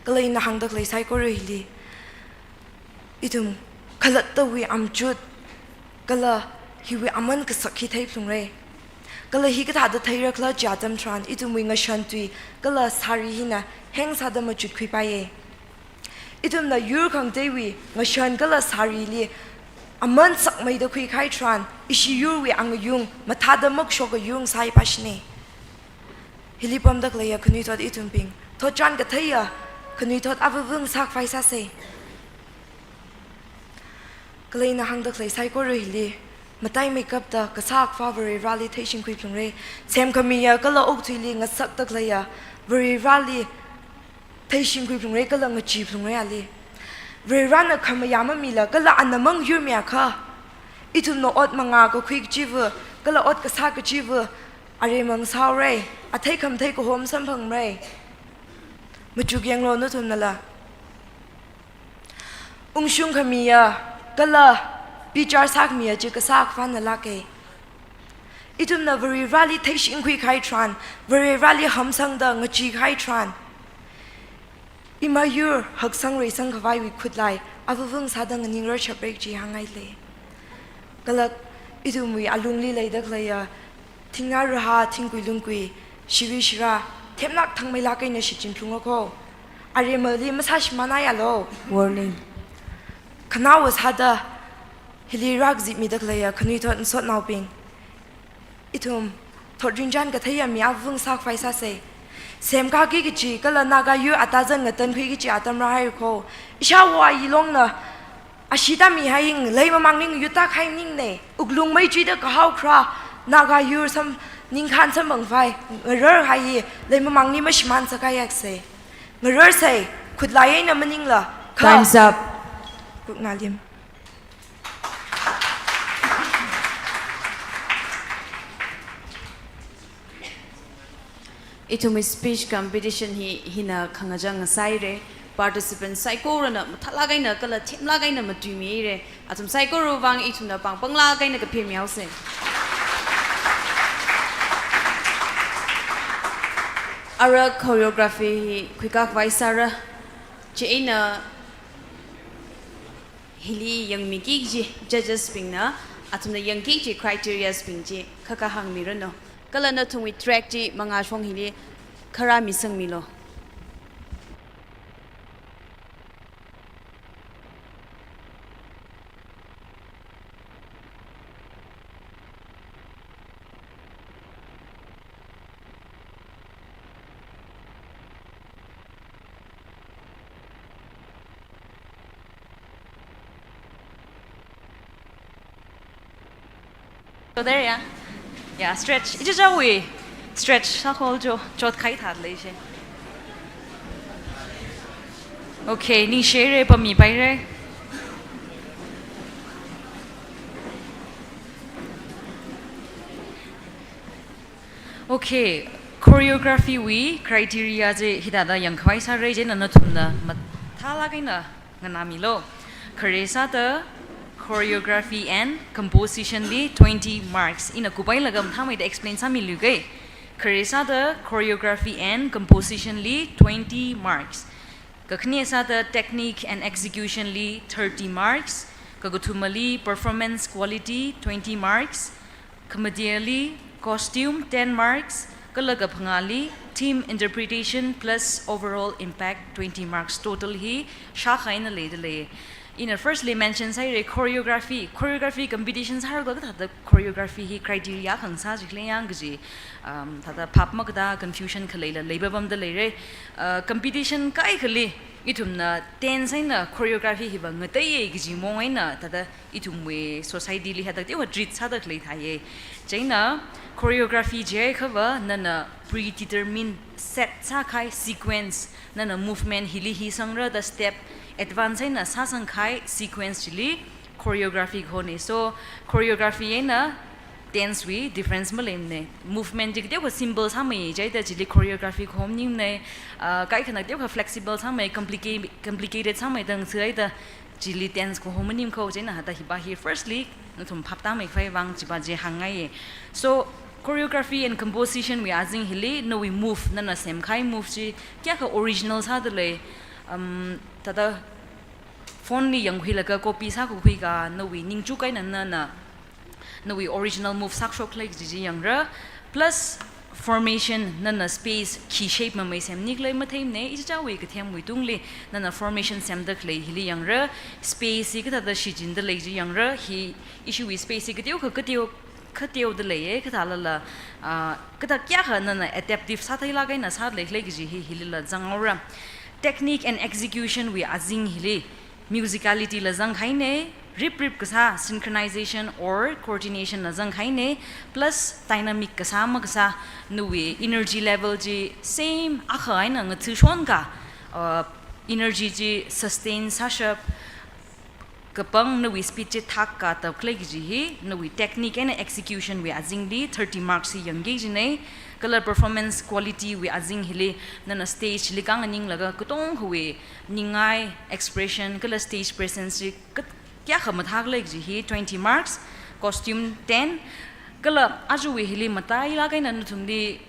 Kala ina hāngda khalei saikora hili, ithum khalattawui amchut, kala hiwui aman kasak hi theiphalungrei. Kala hi kathāda theira khala chi atam tharan, ithumwui ngashan tui kala sari hina heng sāda machutkhuipaiye. Ithumna yur khangateiwui ngashan kala sarili aman sakmeida khuikahai tharan, ishi yurwui angayung mathāda makashoka yur ngasāhaipashine. Hili pamda khaleiya khanuithot ithumbing, thotchan katheiya khanuithot avuvung sākhavai sāsei. Kala ina hāngda khalei saikora hili, mataimeikapta kasā Akhava Varivarāli theishingkhuiphalungrei. Semkhamiya kala okathuili ngasakda khaleiya Varivarāli theishingkhuiphalungrei kala ngacheephalungrei ali. Varivarāna khamayā mamila kala ana mangyurmiakha, ithumna ot mangā kakhui kachiva, kala ot kasā kachiva, aremma ngasāhaorei, athei khamathei kahom samphangrei. Machuk yanglu nathumnala. Ungshung khamiya, kala bichar sākhamiya chi kasā Akhavana lāke. Ithumna Varivarāli theishingkhuikahai tharan, Varivarāli hamsangda ngacheekahai tharan, ima yur haksang reisang khavaiwui khutlai avuvung sāda nganingrarshapra kachi hāngngailei. Kala ithumwui alungli leida khaleiya thingnā rahā, thingkui lungkui, shiri shira, themlāk thangmeilāk eina shichinphalungra kho. Aremmali masāshimānhaialu. Warning. Khanaowa sāda hili rākazipmida khaleiya khanuithot ngasotnaobing, ithum thot rinchān katheiya mi avung sākhavai sāsei. Semkāki kachi kala Naga yur atazan ngatankhui kachi atam rāhaira kho. Ishāwo ayi longna ashee tāmihai hi leimamangli ngayut tākahai maningne. Wuklung meichuida kahao kharā Naga yur sam, ningkhān samphangkhavai ngararhai hi leimamangli mashimān sākahai aksei. Ngararsei, khutlai eina maningla, kha Time's up. Kuknalim. Ithumwui speech competition hi hina khangachang ngasāhaire. Participant saikorana mathālāk eina kala themlāk eina matuimihaire. Athum saikora vang ithumna pāng panglāk eina kaphemihaosei. Ara choreography hi khuikakhavai sāra. Chieina hili yangmiki kaji judges bingna athumna yangki kaji criterias bing chi khakha hāngmiranu. Kala nathumwui track chi mangāshong hili kharā misangmilu. So there, yeah. Yeah, stretch. Ichichāwui stretch sākhuilu, chotkahai thāda leishi. Okay, ningshihaire, pammipaire. Okay, choreography wui criteria chi hithāda yangkhavai sāra, chieina nathumna mathālāk eina nganāmilu. Khare sāda choreography and composition li twenty marks. Ina kupailaga mathāmeida explain sāmiluge. Khare sāda choreography and composition li twenty marks. Kakhane sāda technique and execution li thirty marks. Kakathumali performance quality twenty marks. Khamateli costume ten marks. Kala kaphangali theme interpretation plus overall impact twenty marks. Total hi shākha eina leidalei. Ina firstly mention sāhaira choreography. Choreography competition sālaga kathāda choreography hi criteria khangasā chi khalei yang kaji, um, thāda phap makatā confusion khaleila leipapamda leira. Uh, competition kaikhali ithumna dance eina choreography hiva ngateiya kaji mong eina thāda ithumwui society li hithāda teokha treat sāda khalei thāya. Chieina choreography jiakhava nana predetermine set sākahai sequence, nana movement hili hi sangra da step advance eina sāsangkahai sequence chili choreography kahona. So choreography eina dance wui difference maleimana. Movement chi kateokha simple sāmei chieina chili choreography kaho maningmana. Uh, kaikhana kateokha flexible sāmei, complica-, complicated sāmei dang chieina chili dance kaho maning kho. Chieina hithāda hiva hi firstly nathum phaptāmeikhavai vang chiva chi hāngngaiya. So choreography and composition wui azing hili nawui move, nana semkahai move chi kayākha original sādalei, um, thāda phone li yangkhuilaga copy sākakhui ka, nawui ningchuk eina nana nawui original move sākashok khalei kaji chi yangra. Plus formation, nana space khi shape mamei semni khalei matheimana. Ichichāwui kathemwui tungli nana formation semda khalei hili yangra. Space hi kathāda shichinda lei chi yangra. Hi ishiwui space hi kateokha kateo, kateoda leiya, kathālala, ah, kathā kayākha nana adaptive sātheilāk eina sāda lei khalei kaji hi hilila zanghaora. Technique and execution wui azing hili musicality la zangkahaina, riprip kasā synchronization or coordination la zangkahaina, plus dynamic kasā makasā, nawui energy level chi same akha eina ngathuishon ka, uh, energy chi sustain sāshap, kapang nawui speed chi thak ka tap khalei kaji hi, nawui technique eina execution wui azingli thirty marks hi yangki kajina. Kala performance quality wui azing hili, nana stage li kanganinglaga katongkhawui ningai, expression, kala stage presence chi kat-, kayākha mathā khalei kaji hi twenty marks, costume ten, kala aruiwui hili matailāk eina nathumli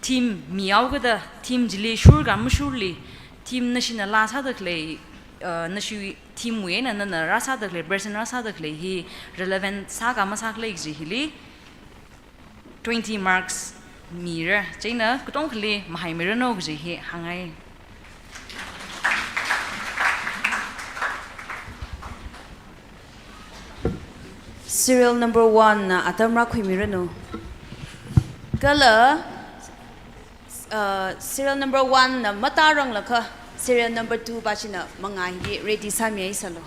theme mihaokada, theme chili shurka mashurli, theme nashina laa sāda khalei, uh, nashi theme wui eina nana rāsāda khalei, present rāsāda khalei hi relevant sāka masā khalei kaji hili twenty marks mira. Chieina katongkhali mahaimiranu kaji hi hāngngai. Serial number one na atam rākhuimiranu. Kala, uh, serial number one na matāranglakha, serial number two pa china mangā hi ready sāmihaisālu.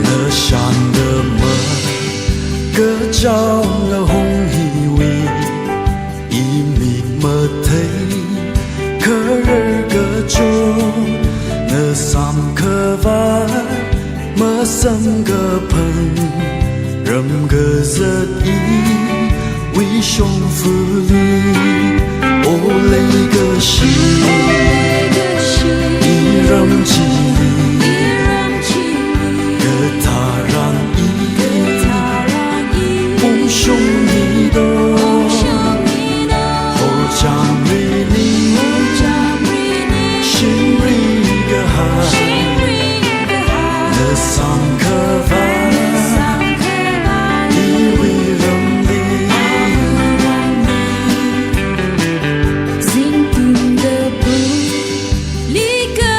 Nashānda makachao nahong hiwui imik mathei kharar kachot, nasamkhavai masamkaphang ram kazat iwui shongfali, o leikashi iram chili, katharan i ungshungmido, hochang rini, shimri kahai, nasamkhavai iwui ramli. Zingkum kapung, lika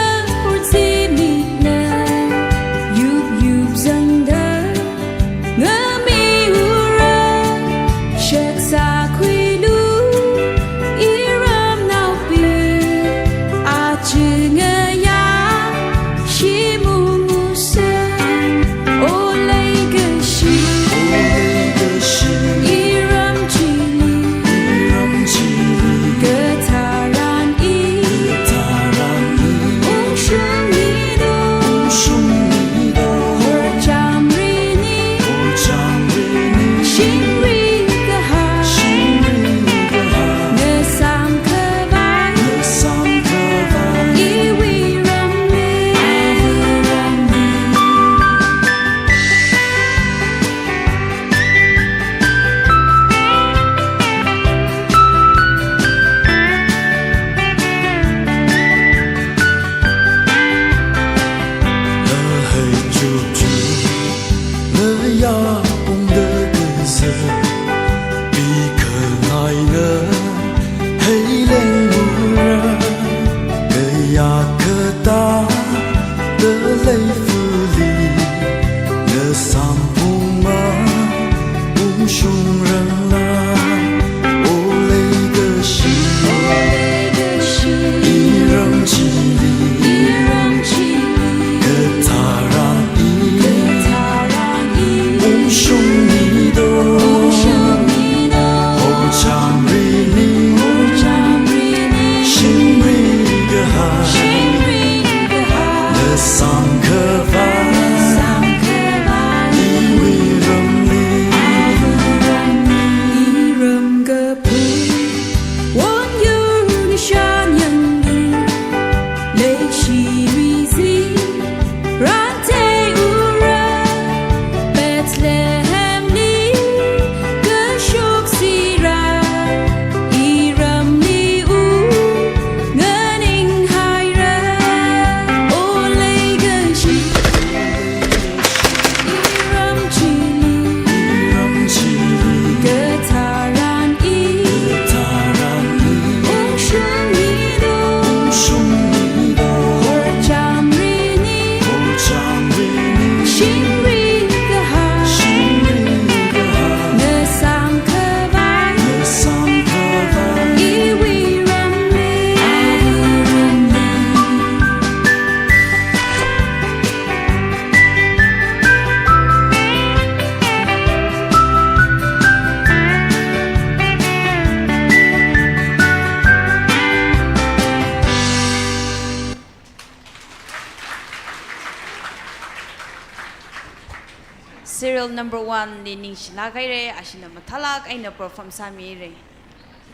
Serial number one li ningshilāk haira, ashina mathālāk eina perform sāmira.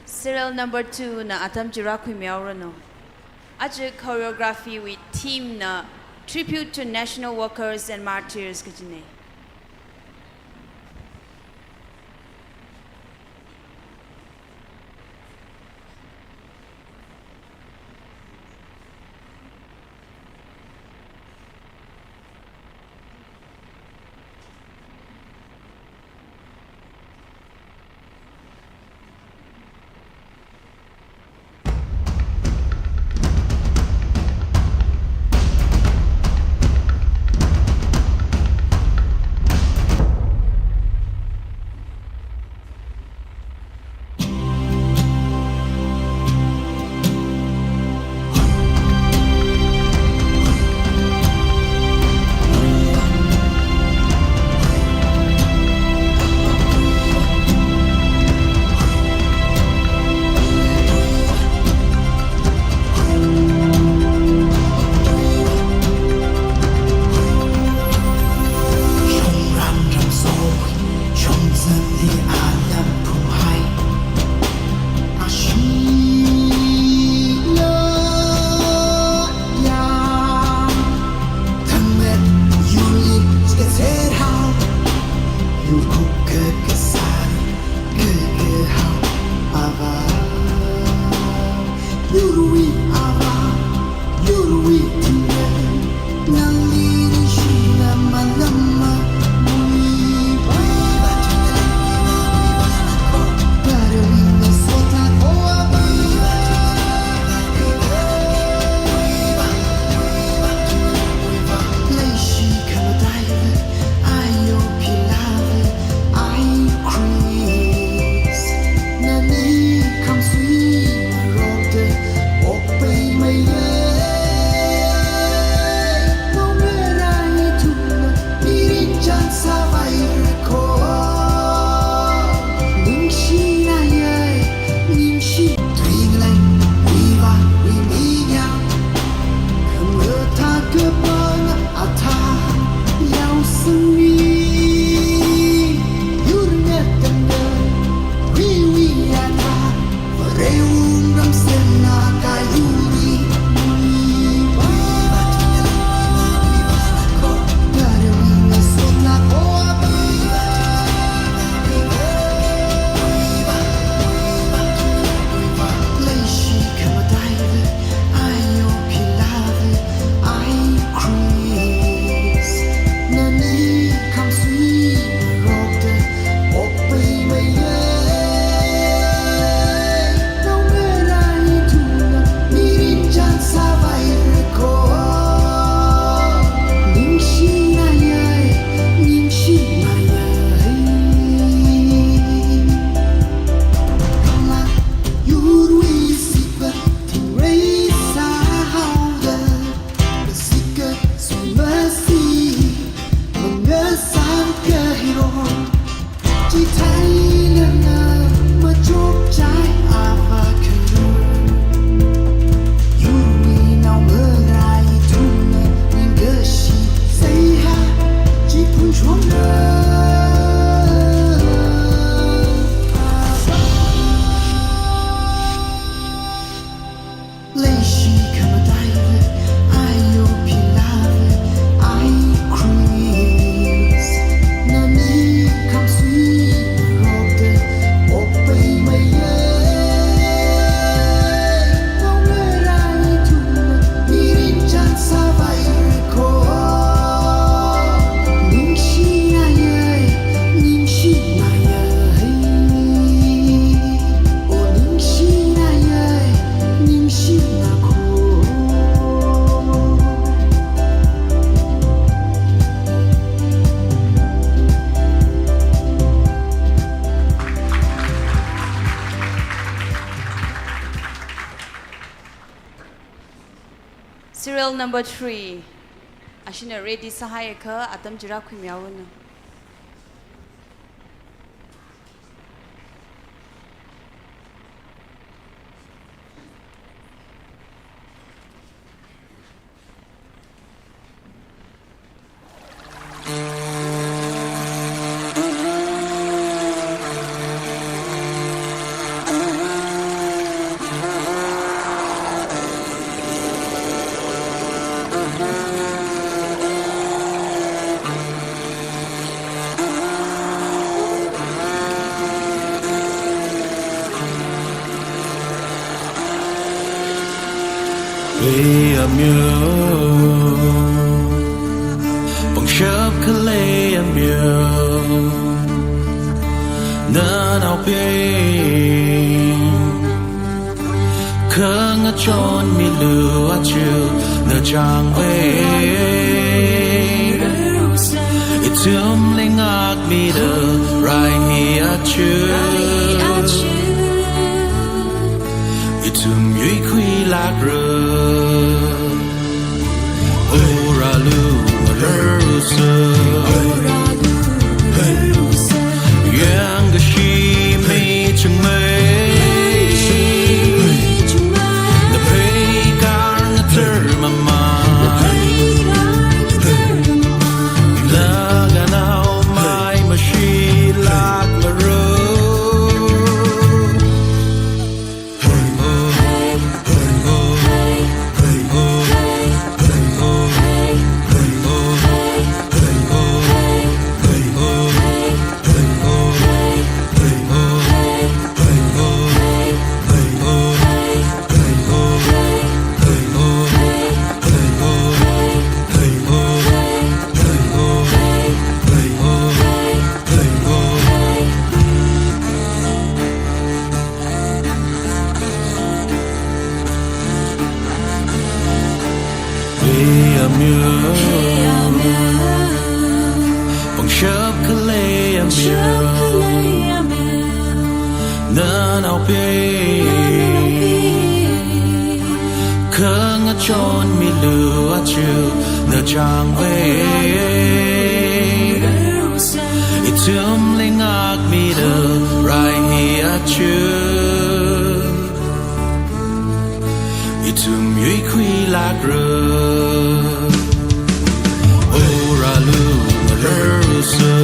Serial number two na atam chi rākhuimihaoranu. Aja choreography wui theme na Tribute to National Workers and Martyrs kajina. Serial number three. Ashina ready sāhaiakha atam chi rākhuimihaoranu. Amyo, pangshap khalei amyo, nanaobing, khangachon milu aja nachangvei. Ithumli ngākmida rai hi aja, ithum yuikhuilākra. Ora lu, ora lu sa, yangkashi mi chungmei, naphei kar ngatharmamei, naganaomei mashilākmara. Amyo, pangshap khalei amyo, nanaobing, khangachon milu aja nachangvei. Ithumli ngākmida rai hi aja, ithum yuikhuilākra. Ora lu, ora lu sa,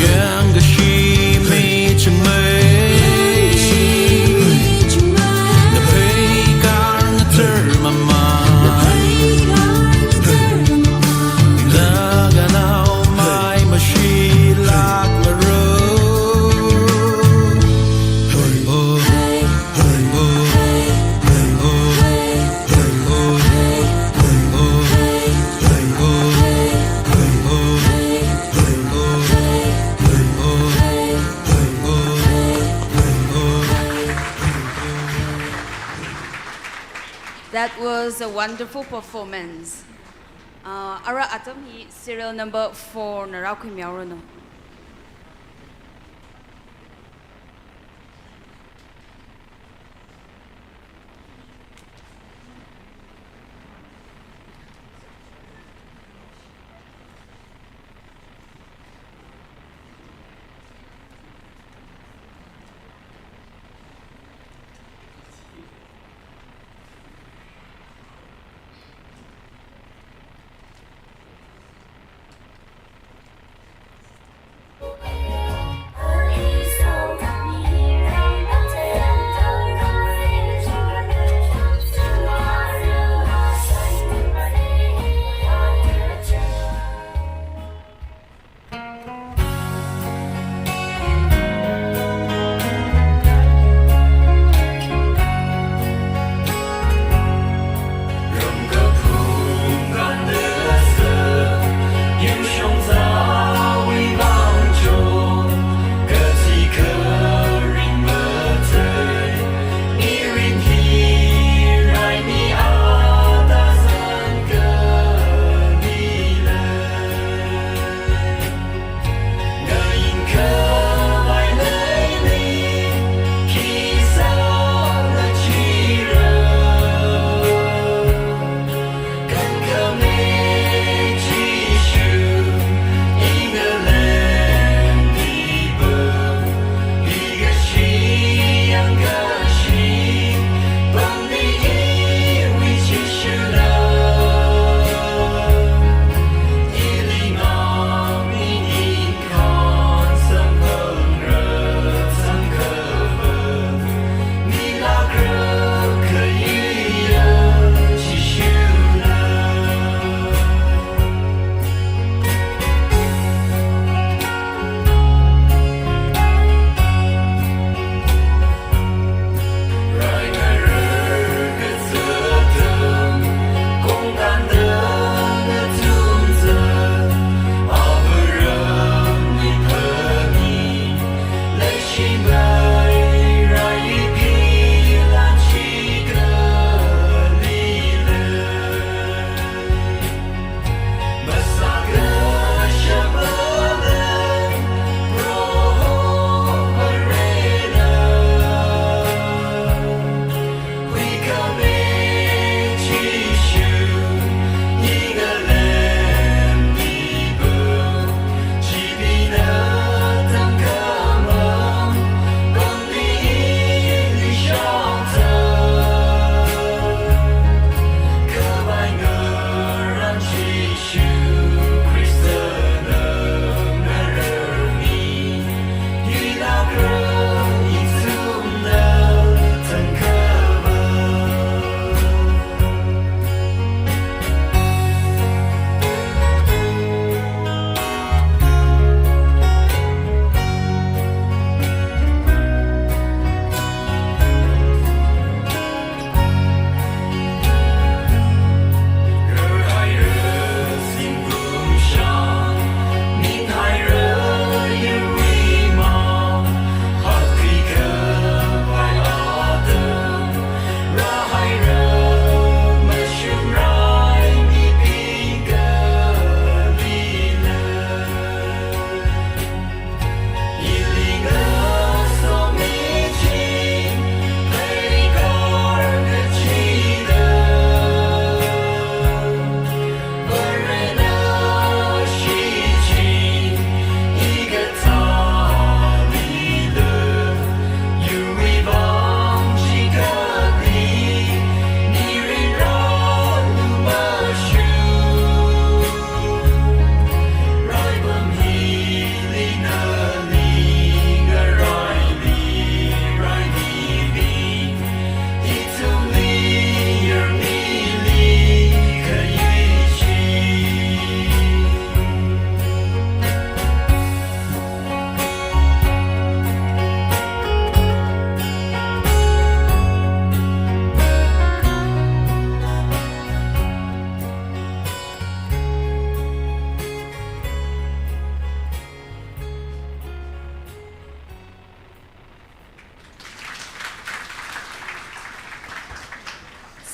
yangkashi mi chungmei, naphei kar ngatharmamei, naganaomei mashilākmara. That was a wonderful performance. Uh, ara atam hi serial number four na rākhuimihaoranu.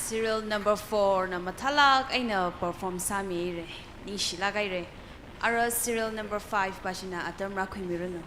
Serial number four na mathālāk eina perform sāmihaira, ningshilāk haira. Ara serial number five pāshina atam rākhuimiranu.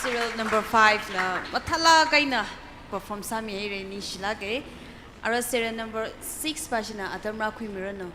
Serial number five na mathālāk eina perform sāmihaira, ningshilāka. Ara serial number six pāshina atam rākhuimiranu.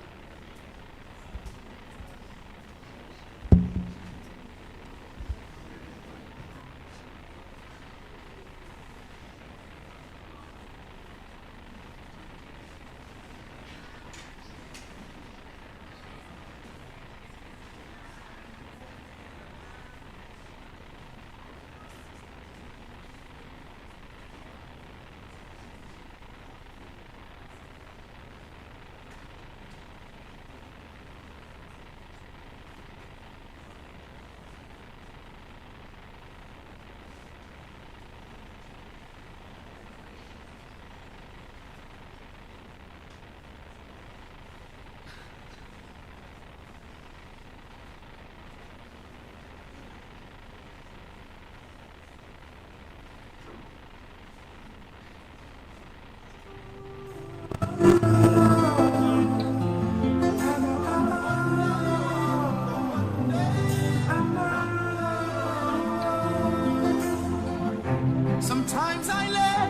Sometimes I lay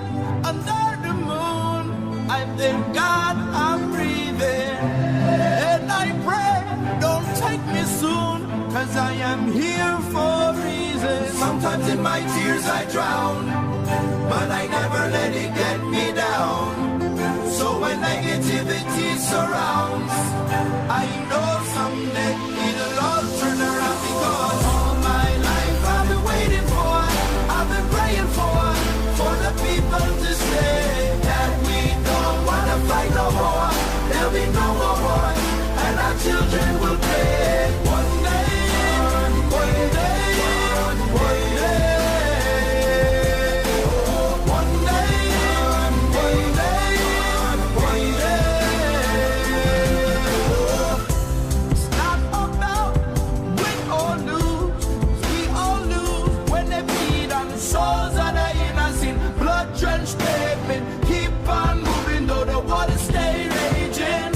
under the moon. I thank God I'm breathing. And I pray, don't take me soon, 'cause I am here for a reason. Sometimes in my tears I drown, but I never let it get me down. So when negativity surrounds, I know someday it'll all turn around, because all my life I've been waiting for, I've been praying for, for the people to say that we don't wanna fight no more. There'll be no more wars, and our children will play. One day, one day, one day, one day, one day, one day. It's not about win or lose. We all lose when they bleed on the souls of the innocent. Blood-drenched pavement. Keep on moving though the waters stay raging.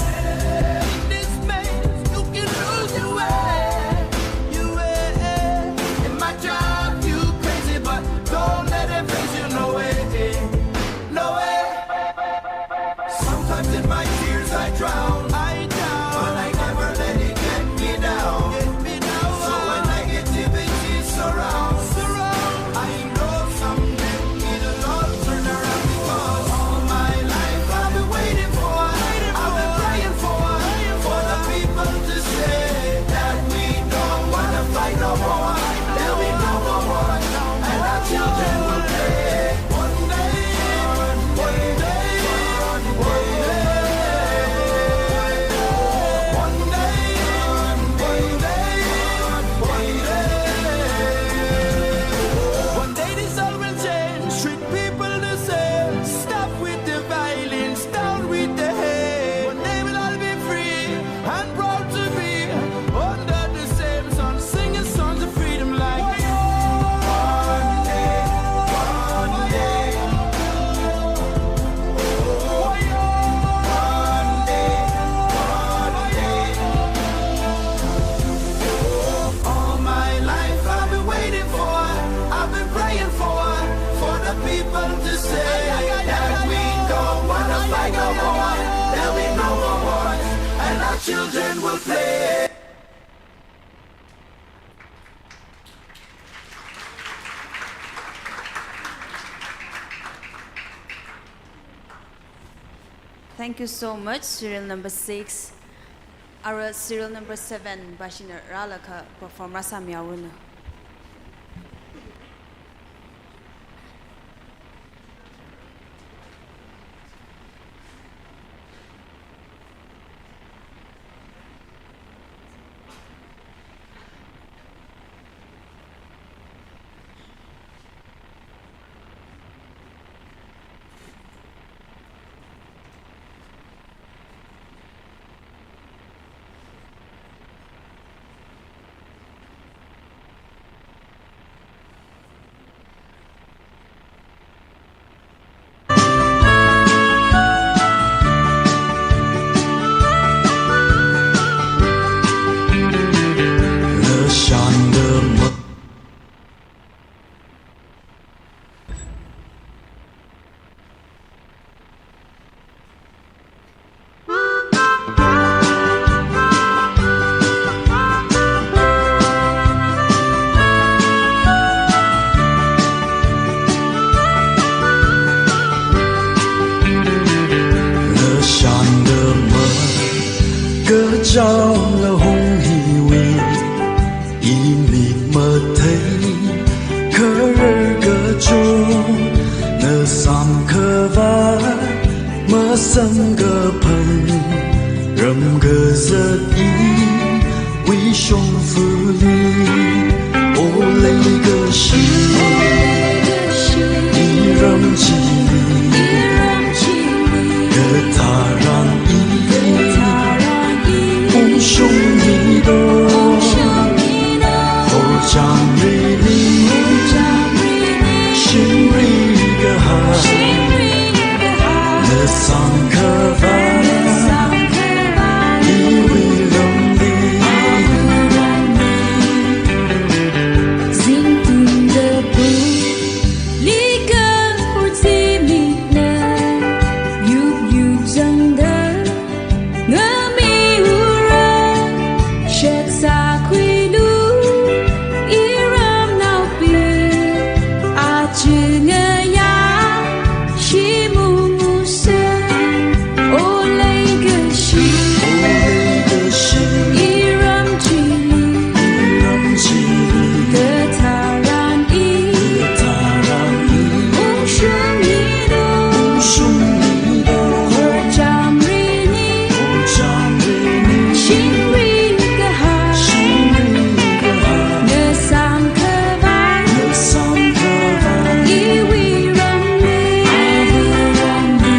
In this maze, you can lose your way, your way. It might drive you crazy, but don't let it phase you, no way. No way. Sometimes in my tears I drown. I drown. But I never let it get me down. Get me down. So when negativity surrounds, surrounds, I know someday it'll all turn around, because all my life I've been waiting for, waiting I've been for, praying for, praying for the people to say that we don't wanna fight no more. There'll be no more wars, and our children will play. One day, one day, one day, one day, one day, one day. One day this all will change. Treat people the same. Stop with the violence, down with the hate. One day we'll all be free and proud to be under the same sun, singing songs of freedom like, one day, one day, one day, one day. All my life I've been waiting for, I've been praying for, for the people to say that we don't wanna fight no more. There'll be no more wars, and our children will play. Thank you so much, serial number six. Ara serial number seven, Bashina Ralaka, perform rāsāmihaoranu. Ngashan dama kachao la hung hiwui, imik mathei kharar kachung, na samkhavai masamkaphang, ram kazat iwui shongfali, o leikashi iram chili, katharan i ung Chingaya shimunguse, o leikashi, o leikashi, iram chili, iram chili, katharan i, katharan i, ungshungmilu, ungshungmilu, horchamrini, horchamrini, shimri kahai, shimri kahai, ngasangkhavai, ngasangkhavai, iwui ramli, iwui ramli.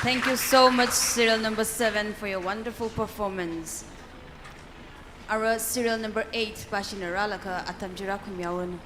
Thank you so much, serial number seven, for your wonderful performance. Ara serial number eight pāshina rālaga atam chi rākhuimihaoranu.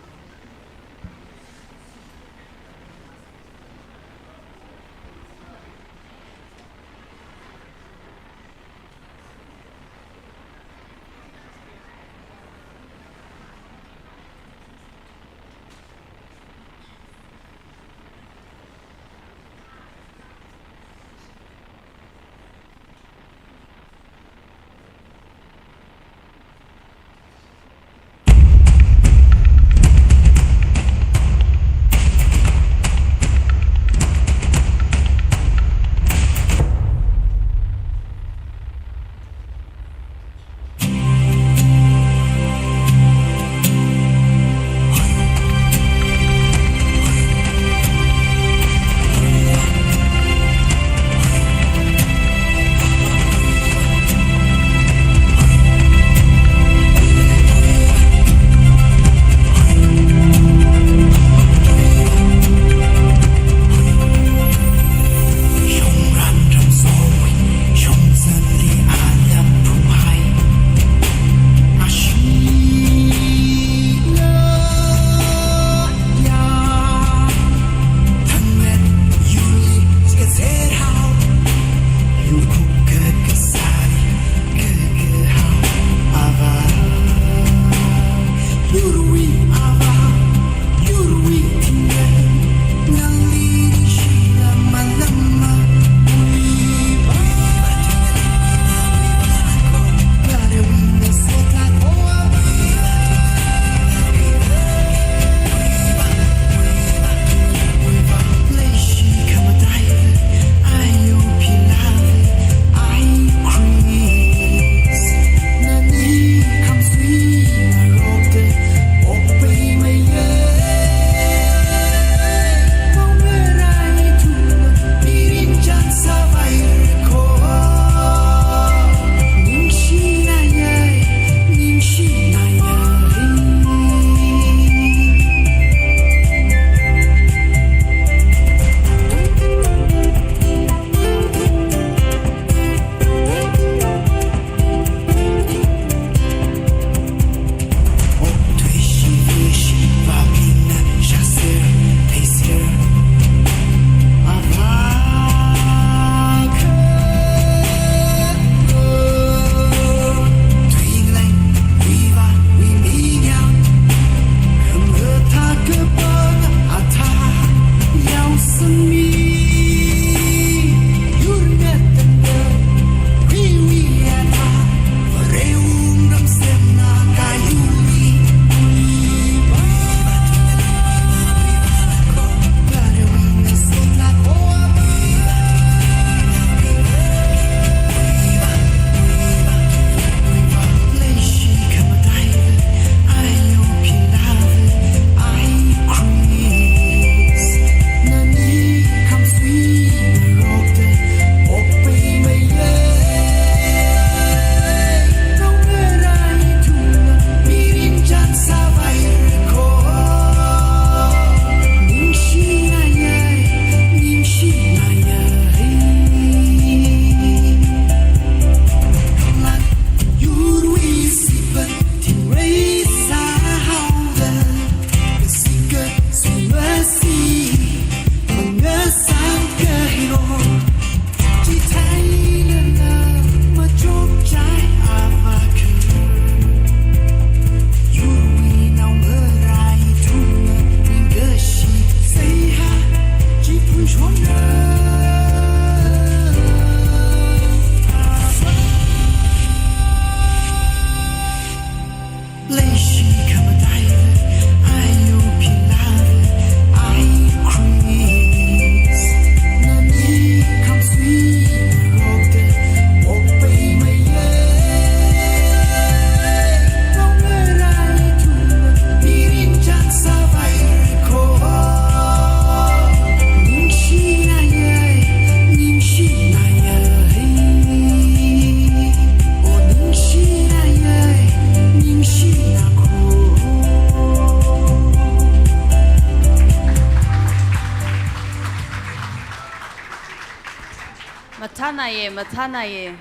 Mathānāye, mathānāye.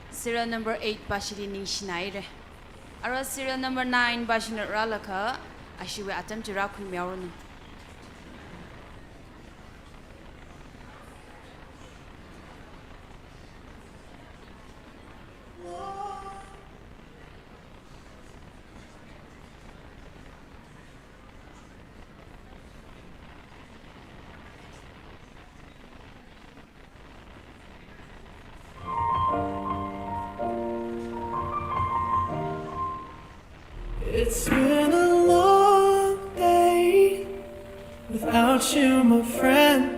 Serial number eight pāshili ningshinaire. Ara serial number nine pāshina rālaga, ashiwui atam chi rākhuimihaoranu. It's been a long day without you, my friend,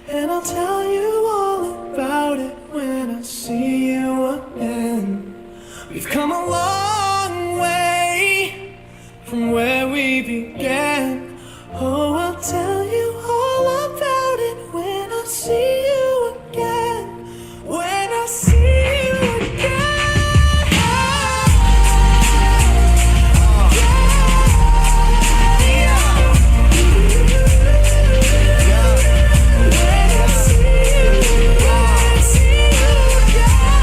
and I'll tell you all about it when I see you again. We've come a long way from where we began. Oh, I'll tell you all about it when I see you again. When I see you again. When I see you, when I see you again.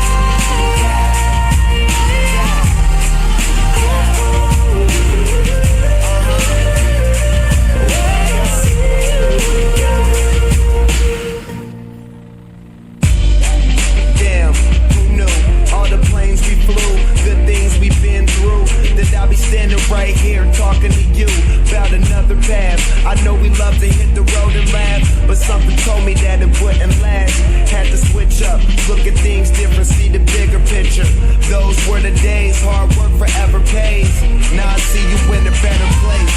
Damn, who knew? All the planes we flew, good things we've been through. That I'll be standing right here talking to you about another path. I know we love to hit the road and laugh, but something told me that it wouldn't last. Had to switch up, look at things different, see the bigger picture. Those were the days, hard work forever pays. Now I see you in a better place.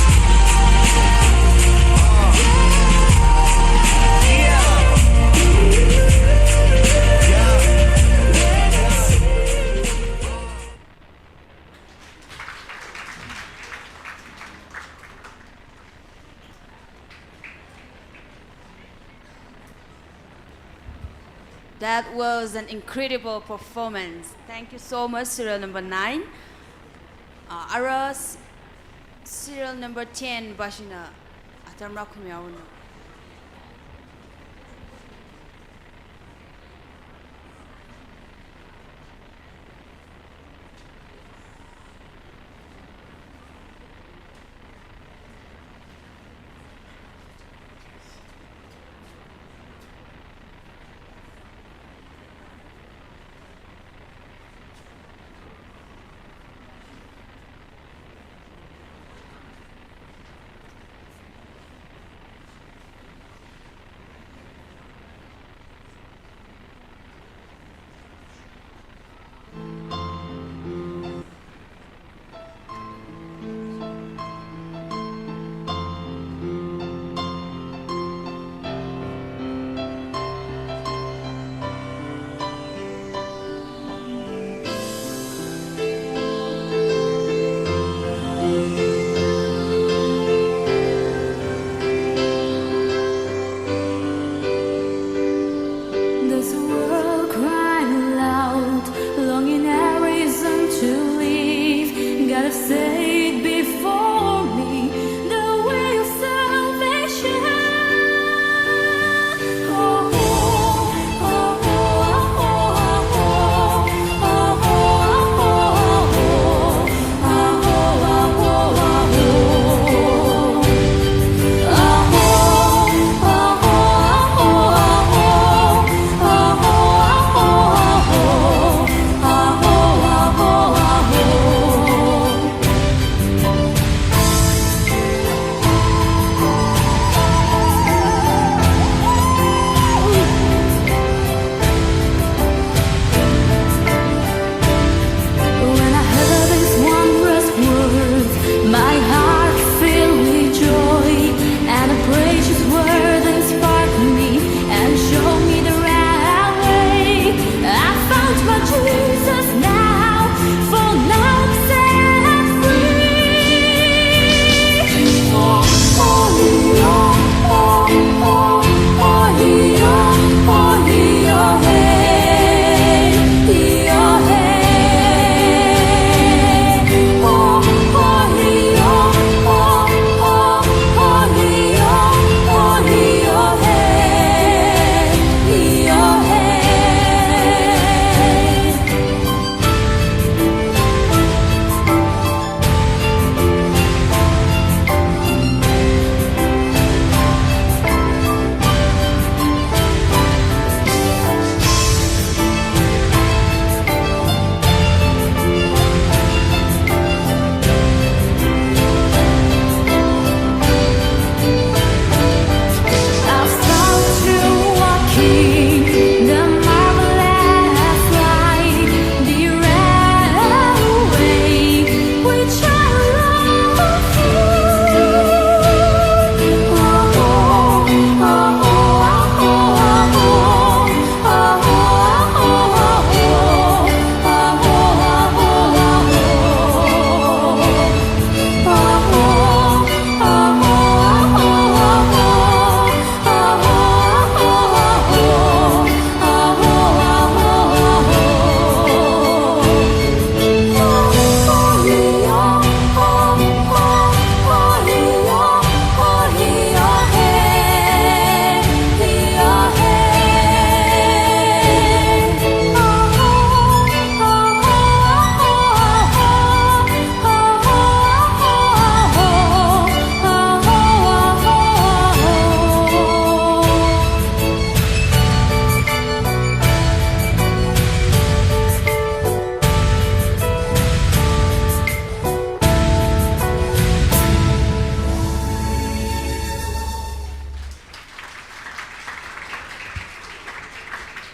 Uh, yeah. Yeah. That was an incredible performance. Thank you so much, serial number nine. Uh, ara s-, serial number ten pāshina atam rākhuimihaoranu.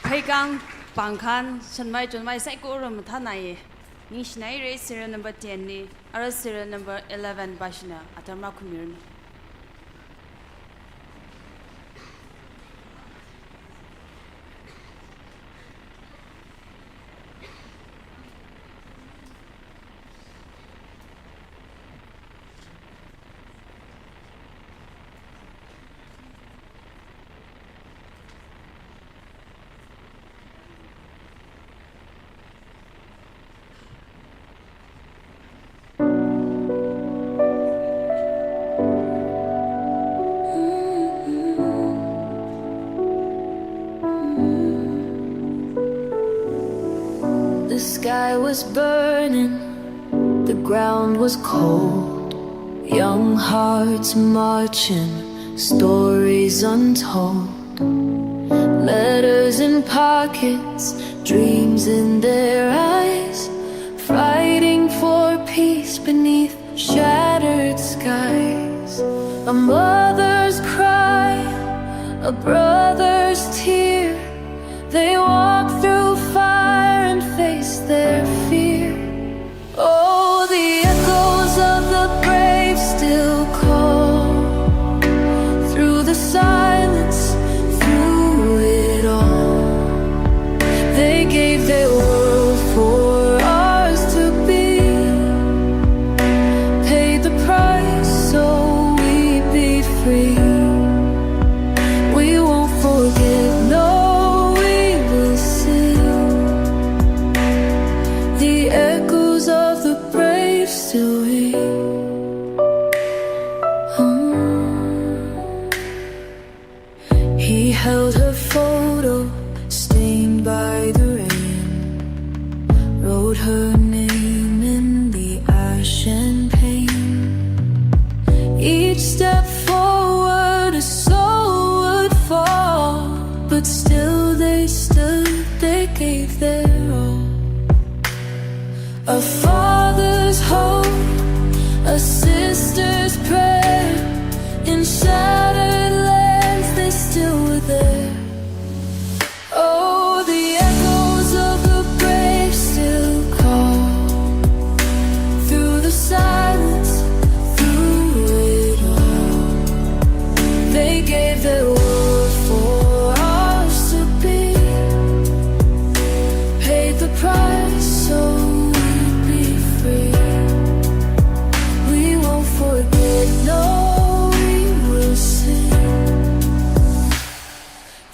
Pheikang, Pangkhan, Shanmai, Chonmai, saikora mathānāya. Ningshinaira serial number ten li, ara serial number eleven pāshina atam rākhuimiranu. The sky was burning, the ground was cold. Young hearts marching, stories untold. Letters in pockets, dreams in their eyes, fighting for peace beneath shattered skies. A mother's cry, a brother's tear. They walk through fire and face their fear. Oh, the echoes of the brave still call. Through the silence, through it all, they gave their world for ours to be. Paid the price so we'd be free. We won't forget, no, we will sing. The echoes of the brave still ring. Mm. He held her photo, stained by the rain, wrote her name in the ash and pain. Each step forward, a soul would fall, but still they stood, they gave their all. A father's hope, a sister's prayer. In shattered lands, they still were there. Oh, the echoes of the brave still call. Through the silence, through it all, they gave their world for ours to be. Paid the price so we'd be free. We won't forget, no, we will sing.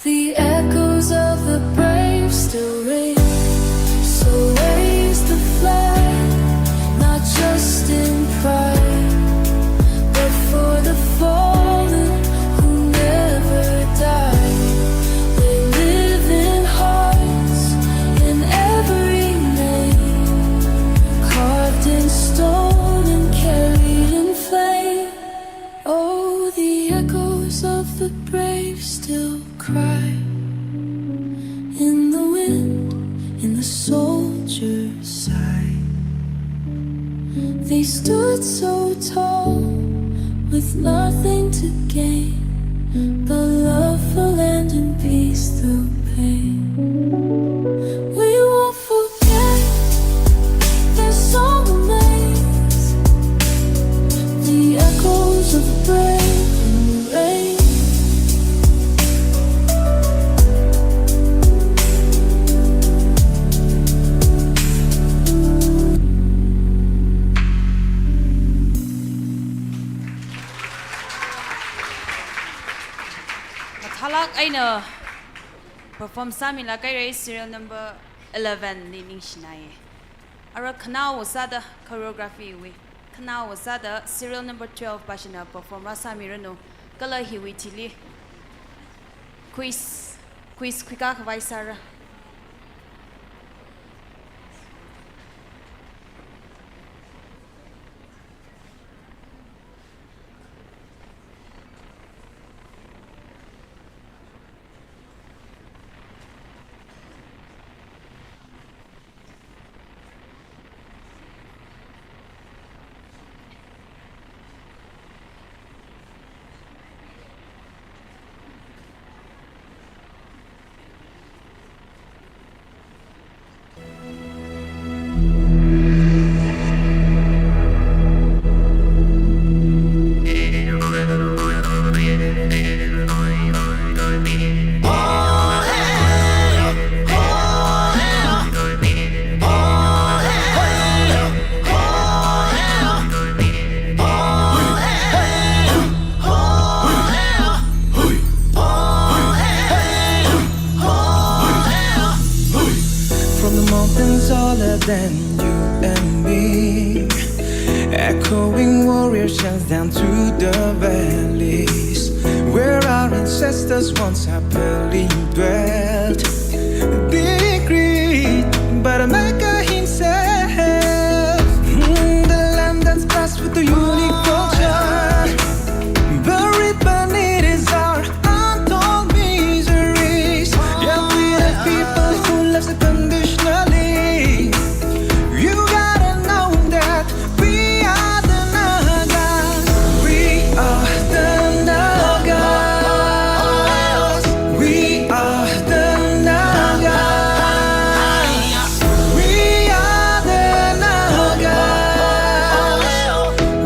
The echoes of the brave still ring. So raise the flag, not just in pride, but for the fallen who never died. They live in hearts, in every name, carved in stone and carried in flame. Oh, the echoes of the brave still cry in the wind, in the soldier's side. They stood so tall, with nothing to gain but love for land and peace through pain. We won't forget, their song remains, the echoes of the brave in the rain. Mathālāk eina perform sāmilāk haira serial number eleven li ningshinai. Ara khanaowa sāda choreography wui, khanaowa sāda serial number twelve pāshina perform rāsāmiranu, kala hiwui thili quiz, quiz khuikā khavai sāra. Then you and me, echoing warrior chants down through the valleys, where our ancestors once happily dwelt. Decreed by the Maker himself. Mm, the land that's blessed with the unique culture, buried beneath is our untold miseries. Yet we the people who loves unconditionally. You gotta know that we are the Nagas. We are the Nagas. We are the Nagas. We are the Nagas.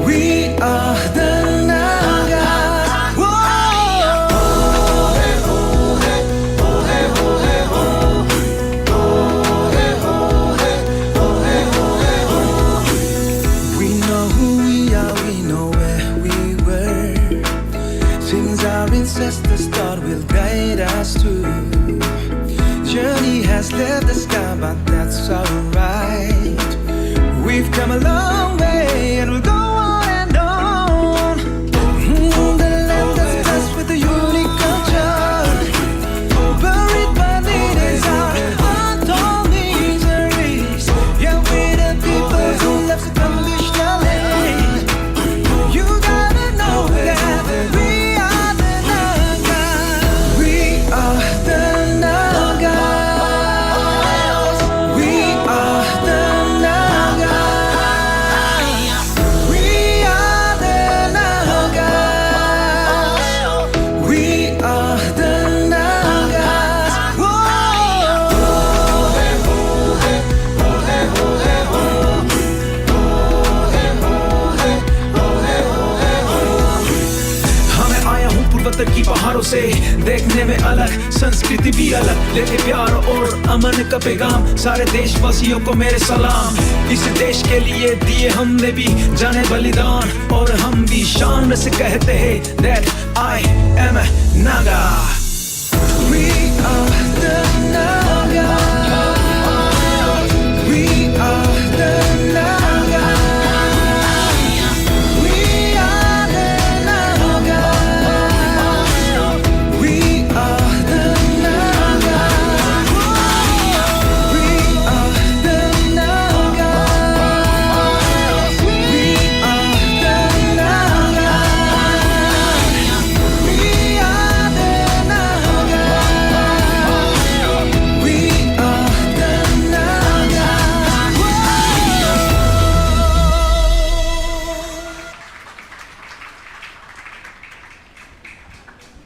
We are the Nagas. Whoa. We know who we are, we know where we were. Since our ancestors thought will guide us through. Journey has left the sky, but that's alright. We've come a long way and we'll go on and on. Mm, the land that's blessed with a unique culture. Buried beneath is our untold miseries. Yeah, we the people who loves unconditionally. You gotta know that we are the Nagas. We are the Nagas. We are the Nagas. We are the Nagas. We are the Nagas. Whoa. हमें आया हूँ पूर्वोत्तर की पहाड़ों से, देखने में अलग, संस्कृति भी अलग, लेके प्यार और अमन का पैगाम। सारे देशवासियों को मेरे सलाम। इस देश के लिए दिए हमने भी जाने बलिदान, और हम भी शान से कहते हैं that I am a Naga. We are the Nagas. We are the Nagas. We are the Nagas. We are the Nagas. We are the Nagas. We are the Nagas. We are the Nagas. We are the Nagas. Whoa.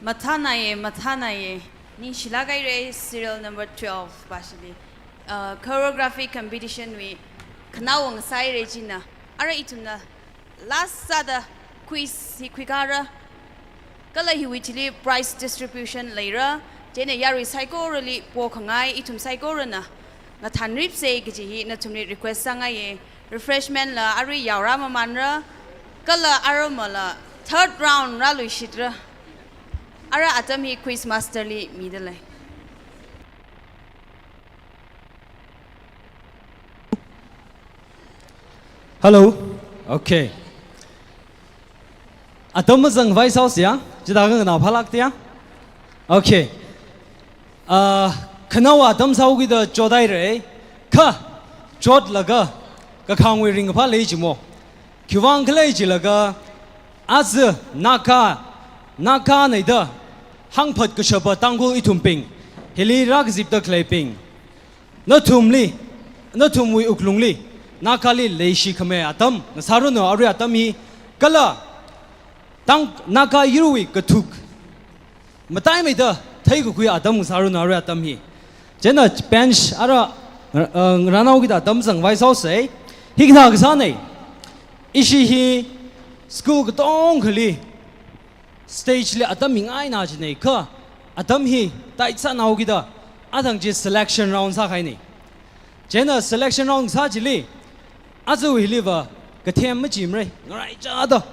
Mathānāya, mathānāya. Ningshilāk haira, serial number twelve pāshili. Uh, choreography competition wui khanaowa ngasāhaira china. Ara ithumna last sāda quiz hi khuikāra. Kala hiwui thili prize distribution leira. Chieina yarui saikorali pokhangai, ithum saikorana ngathānripsa kaji hi nathumli request sāngaiya. Refreshment la arui yaora mamānra. Kala arumala third round rāluishitra. Ara atam hi quiz master li midalei. Hello. Okay. Atam mazangvai sāhaosa ya? Chithākha nganāphālākta ya? Okay. Ah, khanaowa atam sāhaokida chothaira. Kha, chotlaga kakhangwui ringkaphā lei chimo. Khiwuivang khala jilaga, aja Naga, Nagana da hāngphat kashapa Tangkhul ithumbing, hili rākazipda khaleibing, nathumli, nathumwui wuklungli Nagali leishi khamei atam ngasāranu arui atam hi. Kala Tang-, Naga yaruiwui kathuk mataimeida theikakhui atam ngasāranu arui atam hi. Chieina bench ara, uh, ngarānhaokida atam zangvai sāhaosa. Hikathā kasāna. Ishi hi school katongkhali stage li atam mingaina jina kha atam hi taitsānhaokida athang chi selection round sākahaina. Chieina selection round sā chili, aja hiliva kathem machimara, ngaraichāda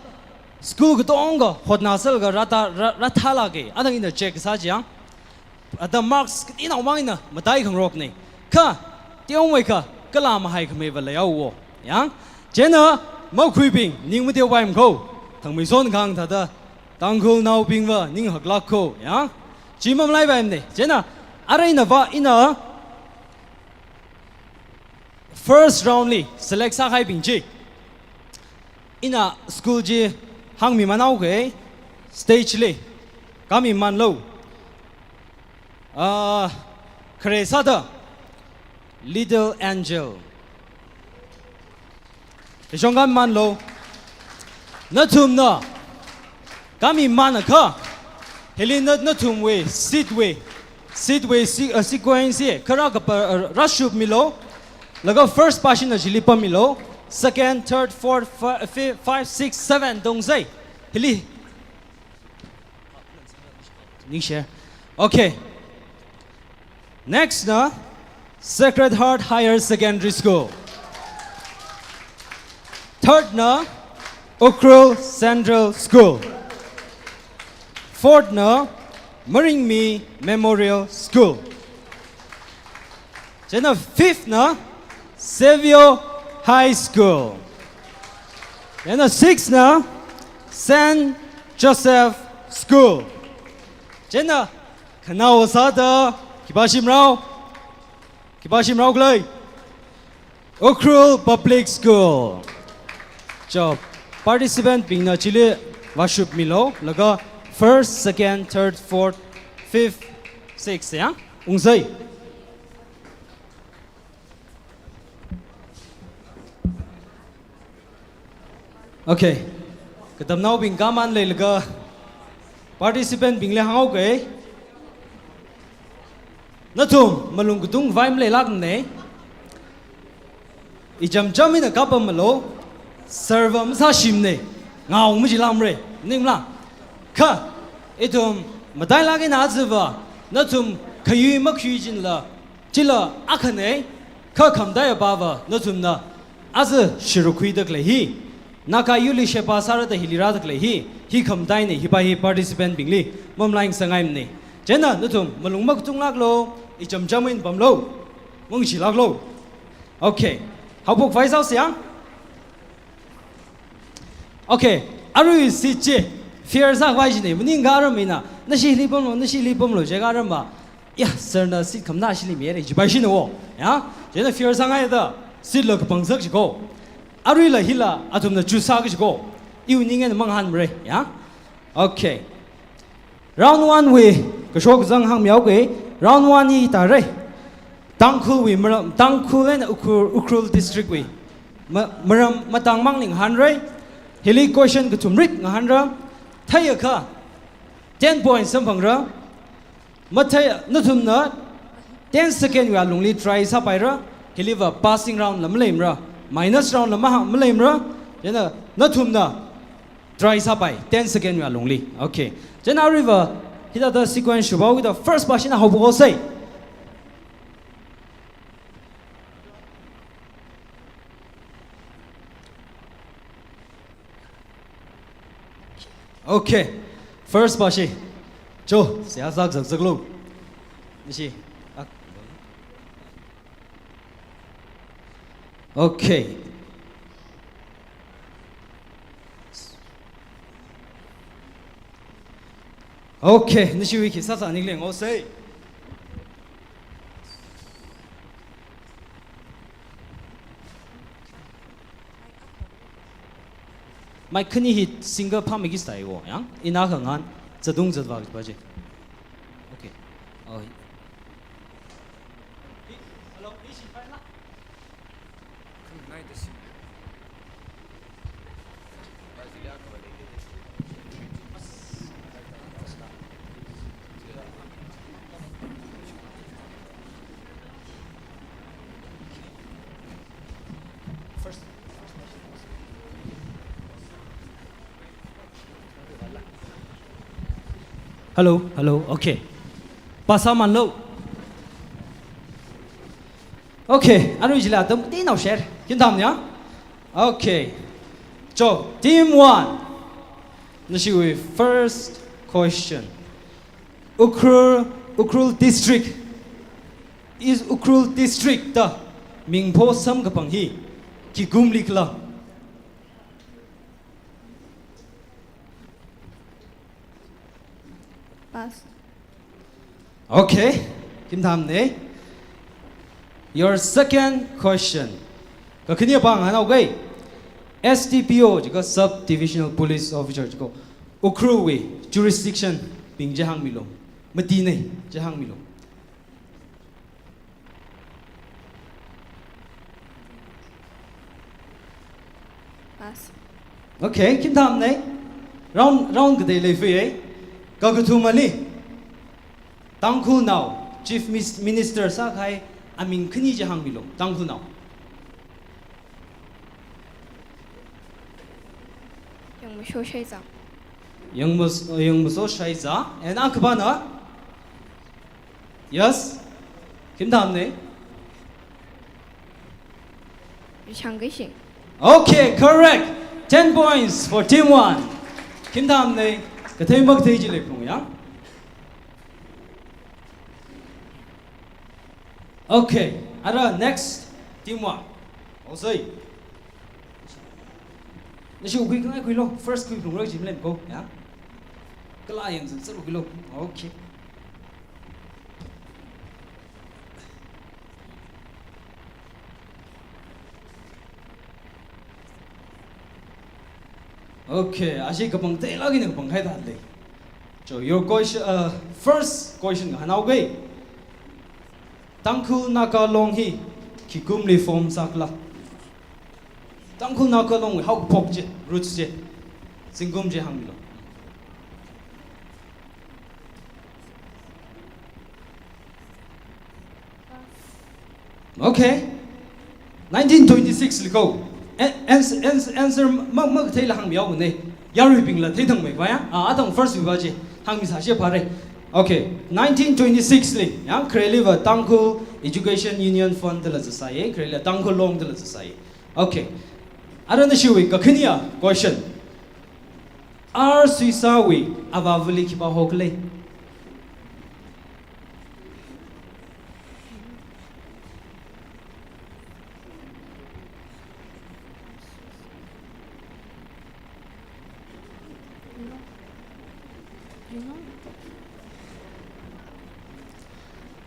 school katonga hotnāsālaga rātā, rā-, rāthālāka. Athang ina check sā chiya, athang marks katinao mang ina mataikhangarokna. Kha, teomeikha, kala mahaikhameiva leihaowa, ya. Chieina makhuibing ning mateopaimana ko, thangmeisonkhang thāda Tangkhulnaobingva ning haklāk ko, ya. Chi mamalaipaimana. Chieina aruinava ina first round li select sākahaibing chi, ina school chi hāngmimanhaoke, stage li kāmimanlu. Ah, khare sāda Little Angel. Kachungkha manlu. Nathumna kāmimanakha, hili na, nathumwui seat wui, seat wui se-, uh, sequence hi khara kapa, uh, rāshupmilu. Laga first pāshina chili pammilu. Second, third, fourth, fi-, fi-, five, six, seven tungsai. Hili. Ningshi. Okay. Next na Sacred Heart Higher Secondary School. Third na Ukhrul Central School. Fourth na Maringmi Memorial School. Chieina fifth na Xavier High School. Chieina sixth na Saint Joseph School. Chieina khanao sāda khipā shimrao? Khipā shimrao khalei? Ukhrul Public School. Cho, participant bingna chili vāshupmilu, laga first, second, third, fourth, fifth, sixth, ya? Ungsai. Okay. Katamnaobing kaman leilaga participant bingli hānghaoke. Nathum malung katung vai maleilākmana. Ichamcham eina kapammalu, serve masāshimana, ngao majilamre, ningla. Kha, ithum matailāk eina aja va, nathum khayui makhui chinla, chila akhana, kha khamataiya pava, nathumna aja shirukhuida khalei hi. Naga yurli sheba sārada hili rāda khalei hi, hi khamataina, hi pa hi participant bingli mamalai ngasangaimana. Chieina nathum malung makatunglāklu, ichamcham eina pamlu, mangshilāklu. Okay. Haophok vai sāosa ya? Okay. Arui seat chi fear sākhavai china, maningakha aram eina, nashi hili pamlu, nashi hili pamlu, jiakha aram va, ya, sir na seat khamatā ashili mire, jipaishina wo, ya? Chieina fear sāngaida, seat la kapangsak jiko. Aruila hila, athumna choose sāki jiko. Iwui ning eina mangahānmare, ya? Okay. Round one wui kashok kazang hāngmihaoke. Round one hi tare. Tangkhulwui maram, Tangkhul eina Ukhrul, Ukhrul district wui ma-, maram matangmang ning hānre. Hili question kathum rit ngahānra. Theiakha ten points samphangra. Mathei, nathumna ten second wui alungli try sāpaira. Hiliva passing round la maleimara, minus round la maha-, maleimara. Chieina nathumna try sāpai, ten second wui alungli. Okay. Chieina aruiva, hithāda sequence shuphaokida first pāshina haophok haosai. Okay. First pāshi. Cho, seihā sākazakzaklu. Nashi. Okay. Okay, nashiwui khi sāsā ning leng haosai. Mic khani hi single phāmeikida wo, ya? Ina khangan, zatung zatvā kaji pa chi. Okay. Oh. Hello, hello, okay. Pāsāmanlu. Okay, arui chila atam tinao share. Kin tham ya? Okay. Cho, team one. Nashiwui first question. Ukhrul, Ukhrul district. Is Ukhrul district da Mingpho samkaphang hi khikumli khala? Pass. Okay, khim thamne. Your second question. Kakhane pāng hānghaoke. S D P O jiakha Sub Divisional Police Officer jiakha Ukhrulwui jurisdiction bing chi hāngmilu. Matine chi hāngmilu. Pass. Okay, khim thamne. Round, round katei leifai. Kakathumali Tangkhulnao Chief Mis-, Minister sākahai aming khani chi hāngmilu. Tangkhulnao. Yangmasho Shaiza. Yangmas-, uh, Yangmasho Shaiza. And akhabana? Yes? Khim thamne? Rishang Keishing. Okay, correct. Ten points for team one. Khim thamne? Kathei makathei chi leiphung ya. Okay, ara next team one. Osei. Nashi khui khangai khuilu, first khuiphalungra chi malem ko, ya? Kala yang zan sar khuilu. Okay. Okay, ashi kapang teilāk eina kapang kahai thāda lei. So your question, uh, first question hānghaoke. Tangkhul Naga Long hi khikumli form sākhala? Tangkhul Naga Long haophok chi, roots chi, zingkum chi hāngmilu. Okay. Nineteen twenty-six li ko. An-, ans-, ans-, answer ma, makatheila hāngmihaowa ne. Yaruibingla theithangmei vaya. Ah, atang first vaya chi. Hāngmisāshi phare. Okay. Nineteen twenty-six li. Ya, khareliva Tangkhul Education Union Fund dala zasai. Khareli Tangkhul Long dala zasai. Okay. Ara nashiwui kakhanea question. R Suisāwui avāvali khipā hokhala?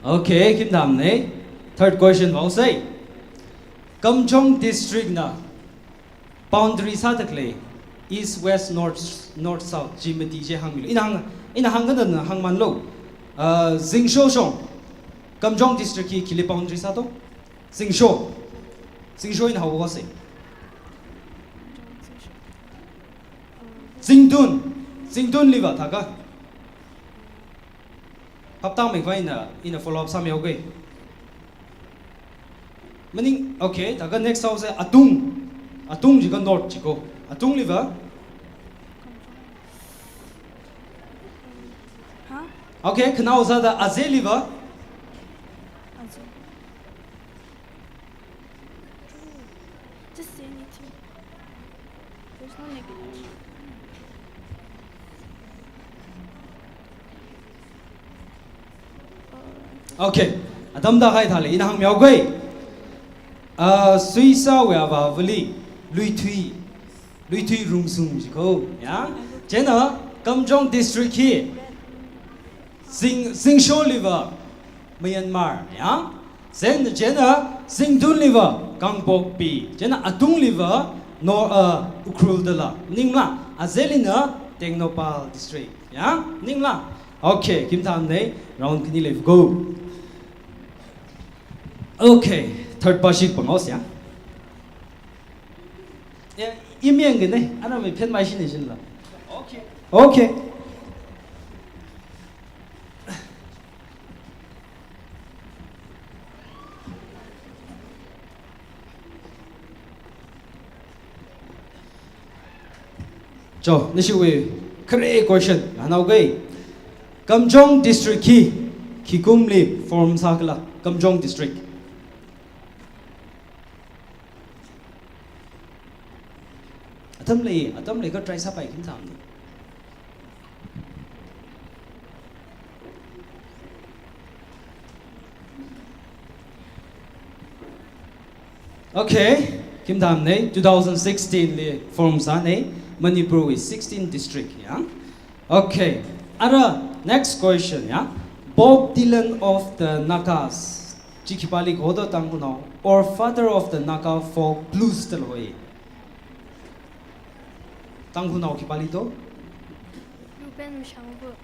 Okay, khim thamne. Third question vāosei. Kamjong District na boundary sāda khalei East, West, North, North, South, chi mati chi hāngmilu. Ina hāng, ina hāngkhanang hāngmanlu. Uh, Zingsho shong Kamjong District hi khili boundary sāto? Zingsho. Zingsho eina haowa sei. Zingtun. Zingtunliva thākha. Phaptāmei vang ina, ina follow up sāmihaoke. Maning, okay, thākha next haosei Atung. Atung jiakha North chi ko. Atungliva? Huh? Okay, khanao sāda Azeliva? Aze. Just say anything. There's no negative. Okay. Atam tākahai thāli, ina hāngmihaoke. Ah, Suisāwui avāvali Luithui, Luithui Rungsung chi ko, ya. Chieina Kamjong District hi Zing, Zingsholiva Myanmar, ya. Zen, chieina Zingtunliva Kangpokpi, chieina Atungliva no, uh, Ukhrul dala. Maningla, Azelina Tengnoupal District, ya. Maningla. Okay, khim thamne, round khani leiva ko. Okay, third pa shik pangos ya. Eh, imyang gene, ana me phen mai shine shinla. Okay. Okay. Cho, nashiwui khare question, hānghaoke. Kamjong District hi khikumli form sākhala, Kamjong District. Atam lei, atam lei ka try sāpai khim thamne. Okay, khim tamnei, two thousand sixteen li form sānei, Manipur wui sixteen district ya. Okay, ara next question ya. Bob Dylan of the Nagas chi khipāli kaho do Tangkhulnao, or father of the Naga folk blues da loi. Tangkhulnao khipāli do? Reuben Mashangvu.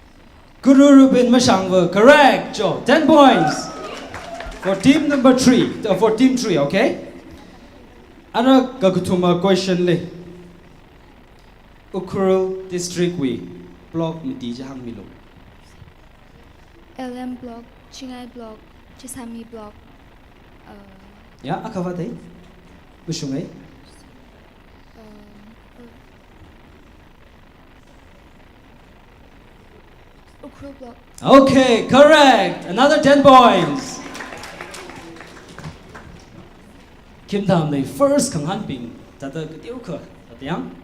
Guru Reuben Mashangvu, correct, jo. Ten points for team number three, uh, for team three, okay? Ara kakathuma question li. Ukhrul district wui block mati chi hāngmilu. L M block, Chingai block, Jessami block, uh, ya, akhavā dei. Mashungai. Um, Ukhrul block. Okay, correct. Another ten points. Khim tamnei first khangahānbing, thāda kateokha, thāda yang.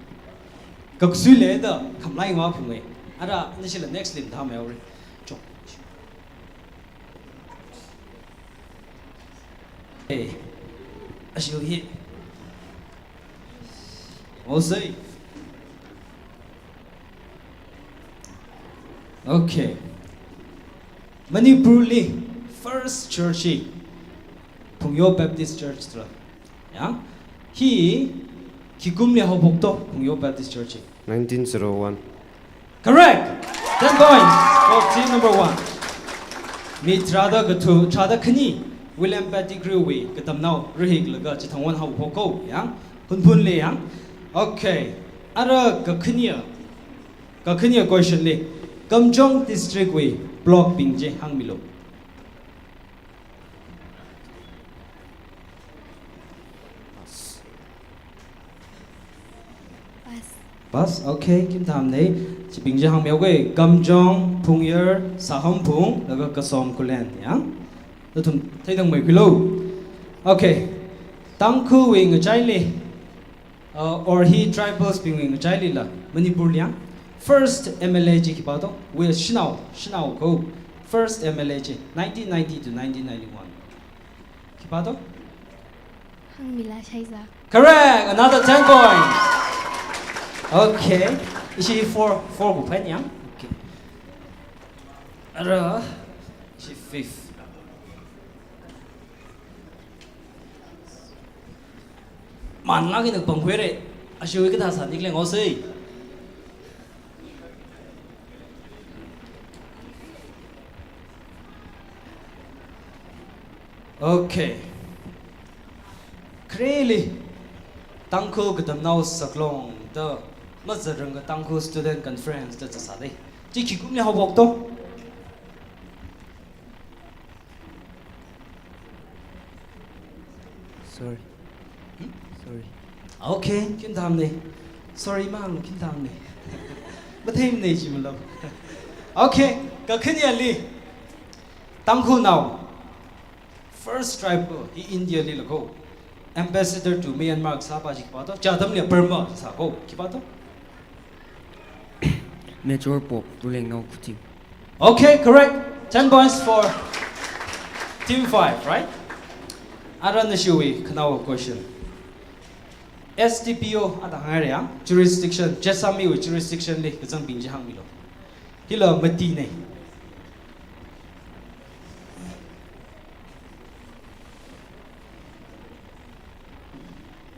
Kaksui le da, khamlai ngwa phungai. Ara, nishila next lim tamei ore. Chok. Hey, ashiu hi. Osei. Okay. Manipur li first church hi Phungyo Baptist Church da lei. Ya. Hi, khikumli haophok do Phungyo Baptist Church hi? Nineteen zero one. Correct! Ten points for team number one. Mi tharāda kathu, tharāda khani, William Pettigrew wui katamnao rahik laga chithang won haophok ko, ya. Hunphun le ya. Okay. Ara kakhaniya. Kakhaniya question li. Kamjong district wui block bing chi hāngmilu. Pass. Pass, okay, khim tamnei. Chibing chi hāngmihaoga, Kamjong, Phungyar, Sahamphung, laga Kasom Khullen, ya. Nathum theidang meikhuilu. Okay. Tangkhul wui ngachaili, uh, or hi tribals bing wui ngachailila, Manipur li ya. First M L A chi khipā do? Wui shanao, shanao ko. First M L A chi, nineteen ninety to nineteen ninety-one. Khipā do? Hangmila Shaiza. Correct! Another ten points. Okay. Ishi four, four ku pen yang. Okay. Ara, ishi fifth. Manlak ina pangkhuire. Ashiu kathā sāni khaleng osei. Okay. Khareli Tangkhul Katamnao Saklong da mazaranga Tangkhul Student Conference da zatsā dei. Chi khikumli haophok do? Sorry. Hmm? Sorry. Okay, khim tamnei. Sorry, mang khim tamnei. Mathei manei chi malam. Okay, kakhaneli. Tangkhulnao. First tribe ko, hi India lila ko. Ambassador to Myanmar sāpa chi khipā do? Chi atamli Burma sā ko, khipā do? Major Pope Rulengnao Khuting. Okay, correct. Ten points for team five, right? Ara nashiwui khanao question. S D P O ada hāngra ya, jurisdiction, Jessami wui jurisdiction li kazangbing chi hāngmilu. Hila mati nei.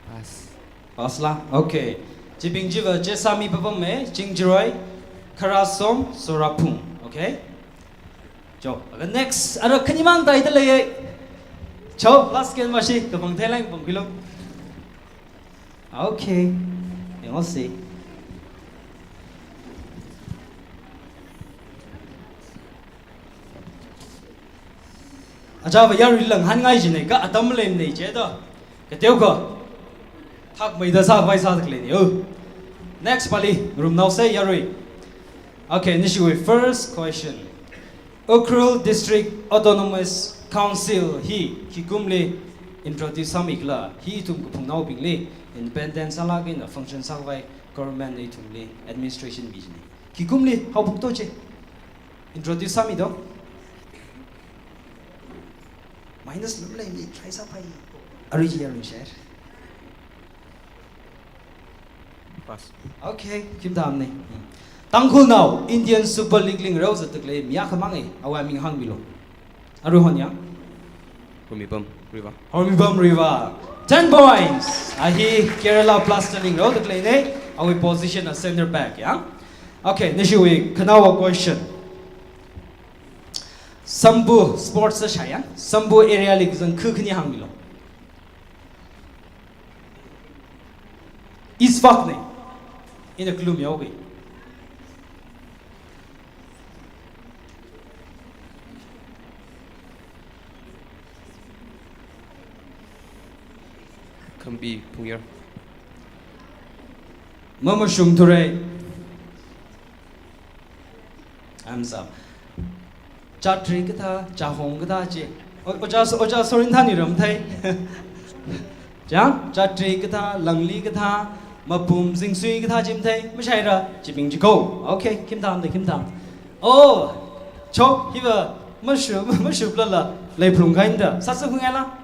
Pass. Pass la? Okay. Chibing chiva Jessami papam me, Chingjiroi, Kharasom, Soraphung. Okay? Jo, aga next, ara khanimang taida lei. Jo, last game mashi, kapang theilang pang kilo. Okay. Yang osi. Achāva yaruilang hāngngai jinei ka atam lem nei che do. Kateokha. Thakmeida sāvai sāda khalei ni o. Next pali, ngarumnao sei yarui. Okay, nashiwui first question. Ukhrul District Autonomous Council hi, khikumli introduce sāmikhala, hi ithum kaphungnaobingli, independent sālaga ina function sāvai government ithumli administration mi jinei. Khikumli haophok do che. Introduce sāmi do. Minus lam lei ni try sāpai. Arui chi yaruishai. Pass. Okay, khim tamne. Tangkhulnao Indian Super League li ngarao zatda khalei mi akha mang e, awui aming hāngmilu. Arui hon ya? Hormipam Riva. Hormipam Riva. Ten points. A hi Kerala Blasters li ngarao zatda khaleine, awui position na center back ya. Okay, nashiwui khanaowa question. Sambu sports sāshai ya. Sambu area li kazang khu khani hāngmilu. Isvak ne. Ina clue mihaoki. Khambi Phungyar. Mamashung Thurai. Time's up. Chatri kathā, Chahong kathā chi. O-, Oja, Oja Sorin thani ramthei. Chang, Chatri kathā, Langli kathā, Mapum Zingsui kathā chi mathei. Mashaira, chibing chiko. Okay, khim tamne, khim tam. Oh, chok, hiva, mashu, mashuplala, lei phlung kainda. Sāsa khungaila.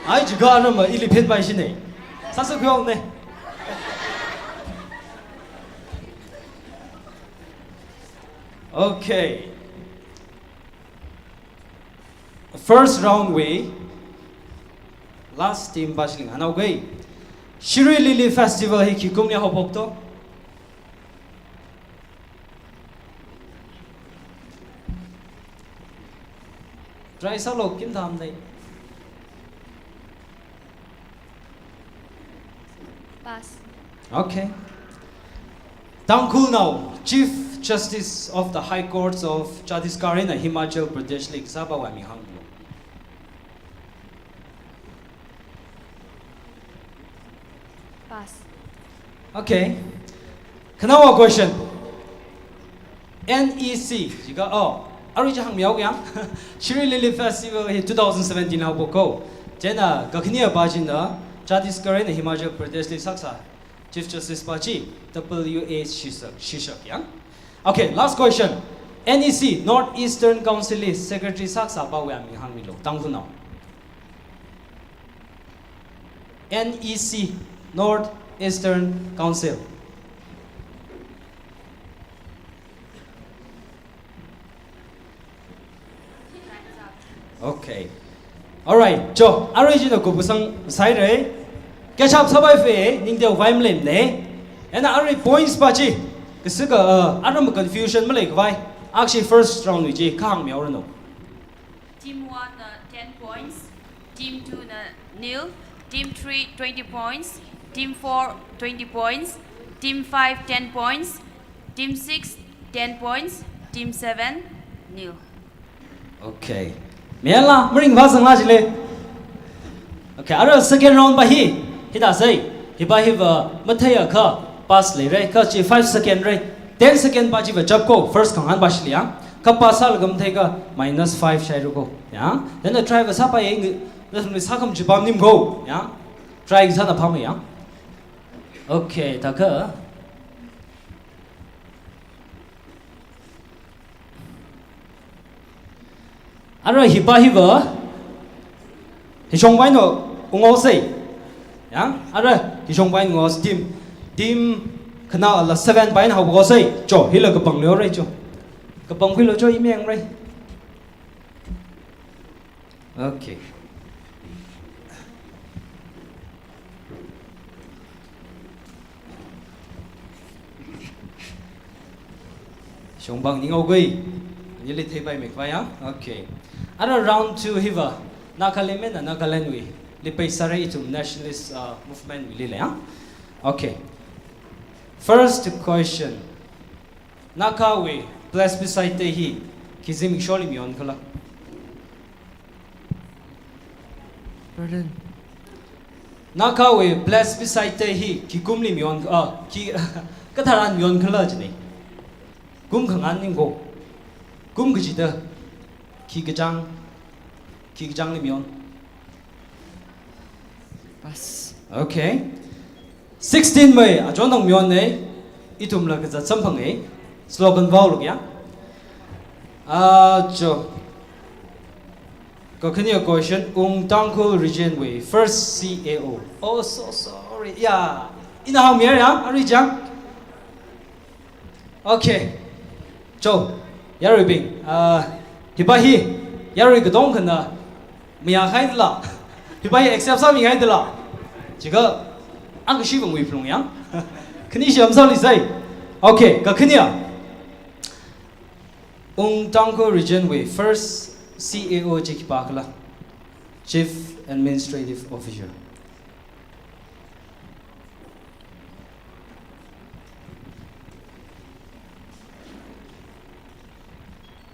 Ai, jiga rama, ili phen bai shine. Sāsa khuyong ne. Okay. First round wui last team pa shilinghanao gai. Shirui Lily Festival hi khi kumli haophokto? Try sālu, khim tamne. Pass. Okay. Tangkhulnao Chief Justice of the High Courts of Chhattisgarh eina Himachal Pradesh li kasāpawui aming hānglu. Pass. Okay. Khanaowa question. N E C, jiga, oh, arui chi hāngmihaoki ya. Shirui Lily Festival hi two thousand seventeen haophokko. Chieina kakhane pa china Chhattisgarh eina Himachal Pradesh li sākasā Chief Justice pa chi W H Shishak, Shishak ya. Okay, last question. N E C, North Eastern Council li Secretary sākasāpawui aming hāngmilu, Tangkhulnao. N E C, North Eastern Council. Okay. Alright, cho, arui china kupsang saire. Catch up sāpai fe, ningteo vai mlen ne. Eina arui points pa chi. Kasika, uh, aram confusion malei khavai. Actually, first round wui chi, kahāng mihaoranu. Team one na ten points, team two na nil, team three twenty points, team four twenty points, team five ten points, team six ten points, team seven nil. Okay. Mihaola, maringva sangla jile. Okay, ara second round pa hi, hithāsai, hipa hiva matheiakha pass leire, kha chi five second re, ten second pa chiva chapko, first khangahān pa shili ya, kha pass sālaga matheikha minus five shairuko, ya, then the try va sāpai, ngasākham chipam nimko, ya, try sāna phāmei ya. Okay, thākha. Ara hipa hiva, hishong paina unghaosei. Ya, ara hishong paina unghaosei team. Team khanaola seven paina haophokhaosei. Cho, hila kapang leore cho. Kapangkhuilu cho, imengrei. Okay. Shongpang ning aogui. Nili theipaimei khavai ya. Okay. Ara round two hiva, Nagaland eina Nagaland wui, li paisāra ithum nationalist, uh, movement wuili ya. Okay. First question. Nagawui plebiscite hi khi zimiksholi mayonkhalo? Pardon. Nagawui plebiscite hi khi kumli mayon, ah, khi, katharan mayonkhalo jine. Kum khangahān ningko. Kum kachida. Khi kachāng, khi kachāngli mayon. Pass. Okay. Sixteen May, achon thang mayonne, ithumla kazat samphange. Slogan vaoluiya. Ah, cho. Kakhane question, Ung Tangkhul Region wui first C A O. Oh, so sorry. Yeah. Ina hāngmiya ya, ari jang. Okay. Cho, yaruibing. Uh, hipa hi, yarui katongkhana mayākhaidala. Hipa hi accept sāmikhaidala. Chikha, ang kashi bangwui phalung yang. Khani shi amsāli sai. Okay, kakhane. Ung Tangkhul Region wui first C A O chi khipākhala. Chief Administrative Officer.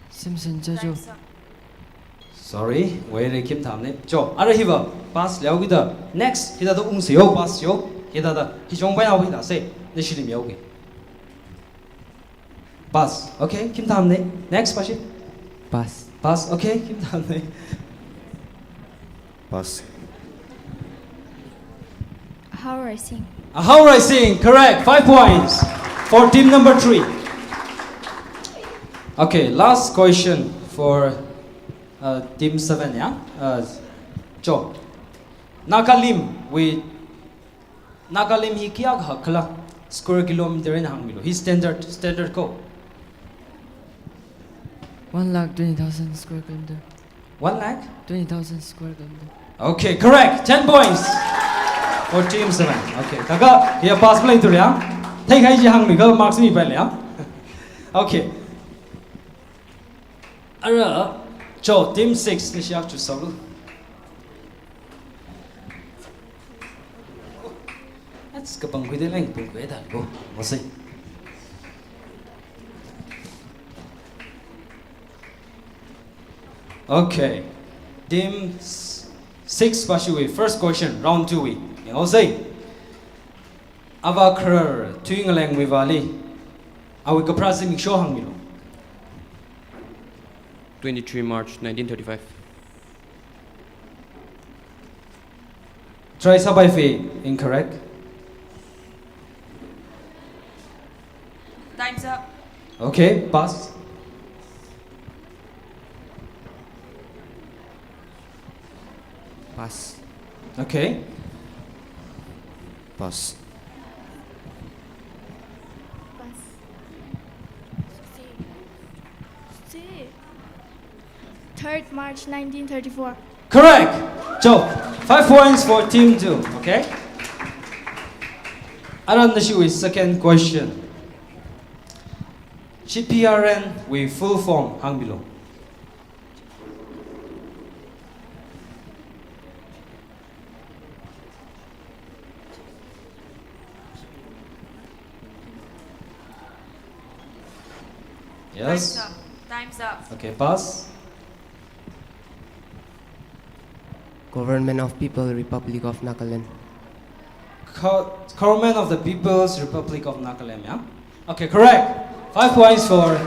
Simpson Jajo. Sorry, where kim tham ne. Cho, ara hiva pass liao kida. Next, hithāda ungsa yo, pass yo. Hithāda, hi chong bai hao hithā se. Ne shilim yo ke. Pass. Okay, kim tham ne. Next, pass. Pass. Pass. Okay, kim tham ne. Pass. How I sing. Uh, how I sing. Correct. Five points for team number three. Okay, last question for uh, team seven, yeah? Uh, Cho. Nagalim wui Nagalim hi kayākha khala square kilometer eina hāngmilu. Hi standard, standard ko. One lakh twenty thousand square kilometer. One lakh? Twenty thousand square kilometer. Okay, correct. Ten points for team seven. Okay, kaka, hiya pass malei turi ya. Theikhai chi hāngmi ka marks mipaile ya. Okay. Ara, Cho, team six, ni shiak chu solu. That's kapangkhui de leng pangkhui dan ko. Mosei. Okay. Team s- six pa shiwui first question, round two wui. Yang osei. Ava Kharar Thuingaleng wui vāli. Awui kapharā zimiksho hāngmilu. Twenty-three March nineteen thirty-five. Try sāpai fi incorrect. Time's up. Okay, pass. Pass. Okay. Pass. Pass. Third March nineteen thirty-four. Correct. Cho, five points for team two. Okay. Ara nashiwui second question. G P R N wui full form hāngmilu. Yes. Time's up. Time's up. Okay, pass. Government of People Republic of Nagaland. Co- Government of the People's Republic of Nagaland, yeah? Okay, correct. Five points for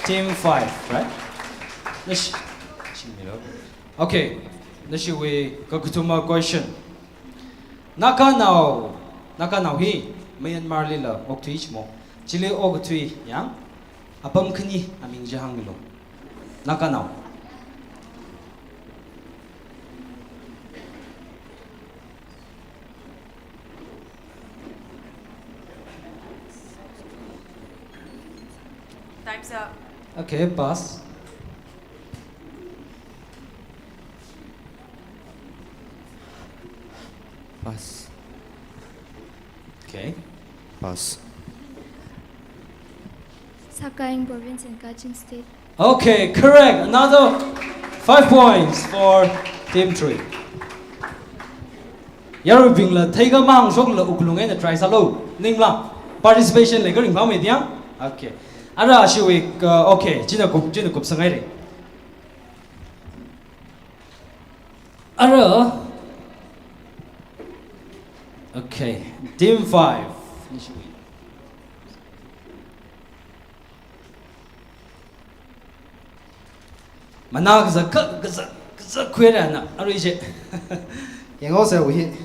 team five, right? Nashi- Okay, nashiwui kakathuma question. Naganao, Naganao hi Myanmar lila okthui chimo. Chili okathui yang apam khani aming chi hāngmilu. Naganao. Time's up. Okay, pass. Pass. Okay. Pass. Sagaing Province and Kachin State. Okay, correct. Another five points for team three. Yaruibingla theikha mahāngshokla wuklung eina try sālu. Ningla participation leikha ringphāmei diya. Okay. Ara shiwui, uh, okay, china kup, china kupsangaire. Ara. Okay, team five. Mana kaza ka, kaza, kaza khuira na, arui je. Yang also we.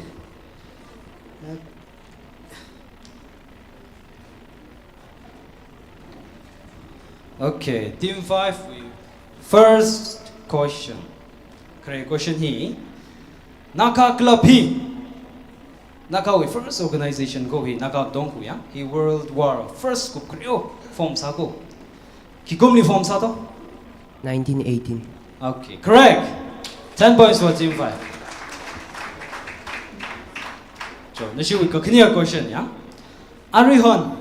Okay, team five, we first question. Khare question hi, Naga Club hi, Nagawui first organization ko hi, Naga Katong ko ya, hi World War first kupkhareo form sā ko. Khi kumli form sā to? Nineteen eighteen. Okay, correct. Ten points for team five. Cho, nashiwui kakhane question ya. Aruihon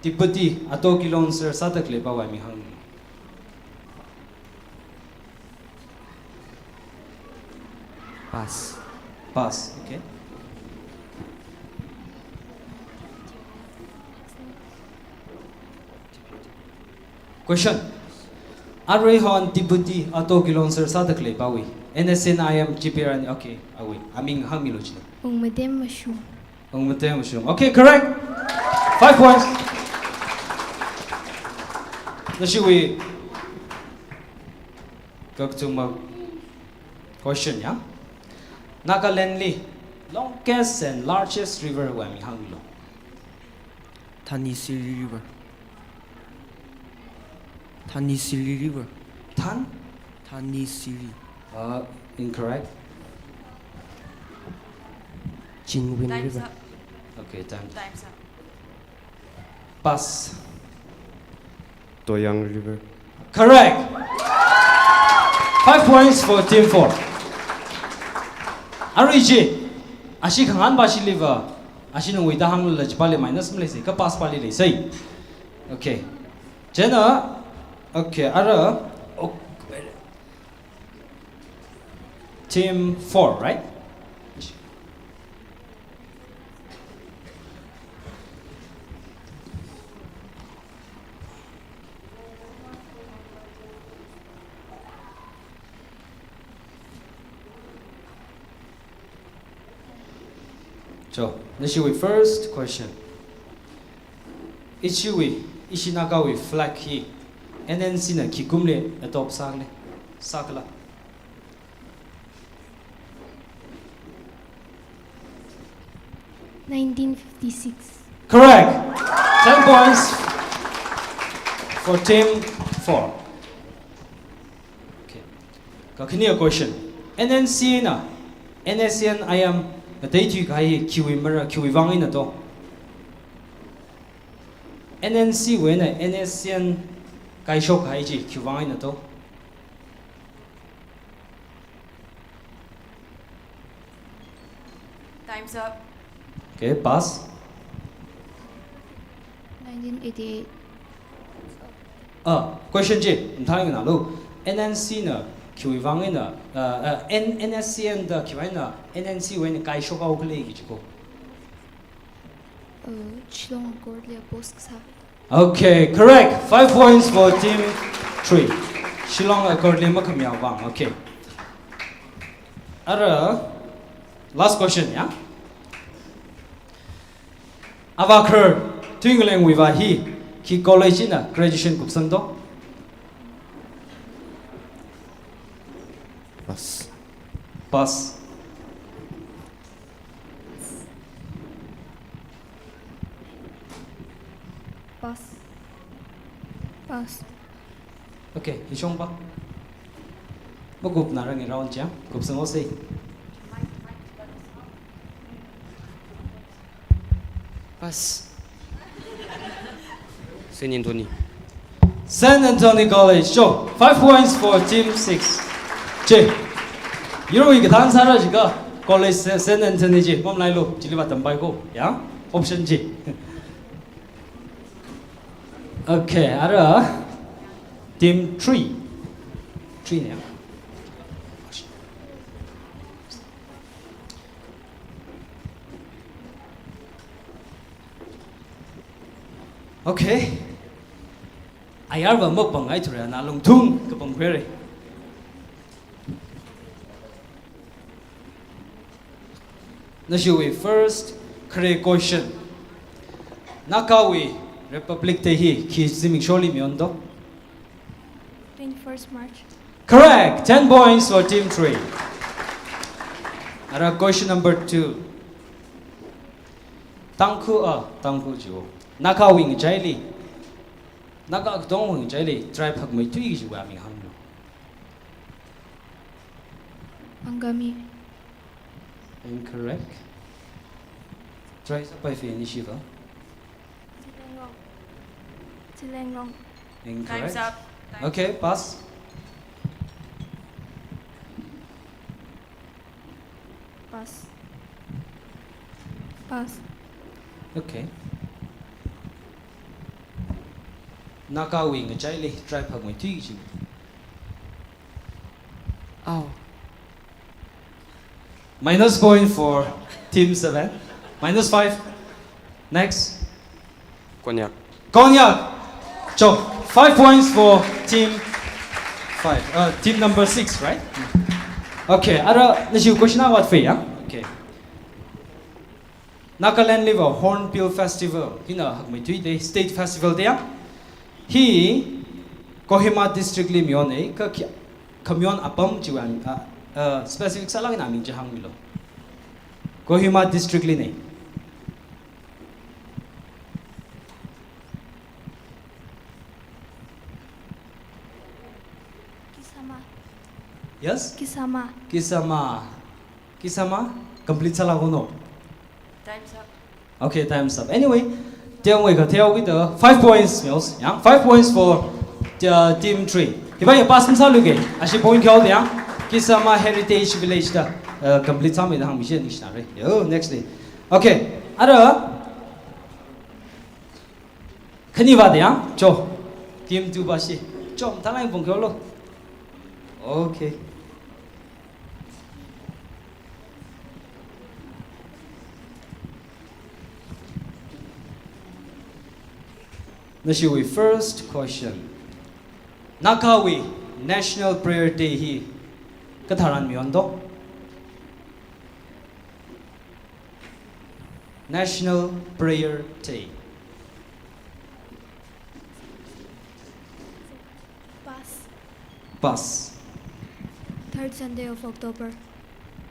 Deputy Ato Kilonser sāda khalei pāwui aming hāng. Pass. Pass, okay. Question. Aruihon Deputy Ato Kilonser sāda khalei pāwui N S C N I M G P R N, okay, awui aming hāngmilu china. Ungmatem Mashung. Ungmatem Mashung. Okay, correct. Five points. Nashiwui kathuma question ya. Nagaland li longest and largest river wui aming hānglu. Thanisiri River. Thanisiri River. Than? Thanisiri. Uh, incorrect. Chindwin Time's River. Up. Okay, time. Time's up. Pass. Toyang River. Correct. Five points for team four. Arui chi, ashi khangan pā shiliva, ashi nungwui da hānglu la chi pāli minus maleisei, ka pass pāli leisei. Okay. Chieina, okay, ara, oh, team four, right? Cho, nashiwui first question. Ishiwui, ishi Nagawui flag hi N N C na khi kumli adopt sākhala? Sākhala? Nineteen fifty-six. Correct. Ten points for team four. Okay. Kakhane question. N N C na N S C N I M ngateithui kahai hi khiwui mara, khiwui vang eina to? N N C wui eina N S C N kaishok kahai chi khiwui vang eina to? Time's up. Okay, pass. Nineteen eighty-eight. Ah, question chi, mathālāk eina hānglu. N N C na khiwui vang eina, uh, uh, N-, N S C N da khiwui vang eina N N C wui eina kaishok haokhala kaji ko? Uh, Shillong Accord li oppose kasā. Okay, correct. Five points for team three. Shillong Accord li makhamayā vang. Okay. Ara, last question ya. Avākharar Tuingalengwui vā hi khi college eina graduation kupsang to? Pass. Pass. Pass. Pass. Okay, hishong pa. Makupna rang round chi, kupsang haosei. Pass. Saint Anthony. Saint Anthony College. Cho, five points for team six. Che. Yurui kathān sāra jiakha college Sa-, Saint Anthony chi, mamalailu, chili vātampai ko, ya? Option chi. Okay, ara team three. Three ne. Okay. Ayarva mapāngngaithura, na lungthung kapāng khuire. Nashiwui first khare question. Nagawui Republic Day hi khi zimiksholi mion to? Twenty-first March. Correct. Ten points for team three. Ara question number two. Tangkhul, ah, Tangkhul jiwo. Nagawui ngachaili, Naga Katongwui ngachaili tribe hakmeithui kajiwui aming hānglu. Angami. Incorrect. Try sāpai finish va. Zelianglong. Zelianglong. Incorrect. Time's up. Okay, pass. Pass. Pass. Okay. Nagawui ngachaili tribe hakmeithui chi. Oh. Minus point for team seven. Minus five. Next. Konyak. Konyak. Cho, five points for team five. Uh, team number six, right? Okay, ara nashi question awat fe ya. Okay. Nagaland liva Hornbill Festival hina hakmeithui de state festival de ya. Hi Kohima district li mayonei ka kya, kamayon apam chiwui, uh, uh, specific sālāk eina aming chi hāngmilu. Kohima district li nei. Kisama. Yes? Kisama. Kisama. Kisama. Complete sālāko no? Time's up. Okay, time's up. Anyway, team wui katheo kita five points, Mios. Yang, five points for uh, team three. Hiva ya pass sāluge. Ashi point kyo yang. Kisama Heritage Village da uh, complete sāmida hāngmishi nishna re. Yo, next day. Okay. Ara. Khani va de ya. Cho. Team two va shi. Cho, thalai pong kyo lo. Okay. Nashiwui first question. Nagawui National Prayer Day hi katharan mayon do? National Prayer Day. Pass. Pass. Third Sunday of October.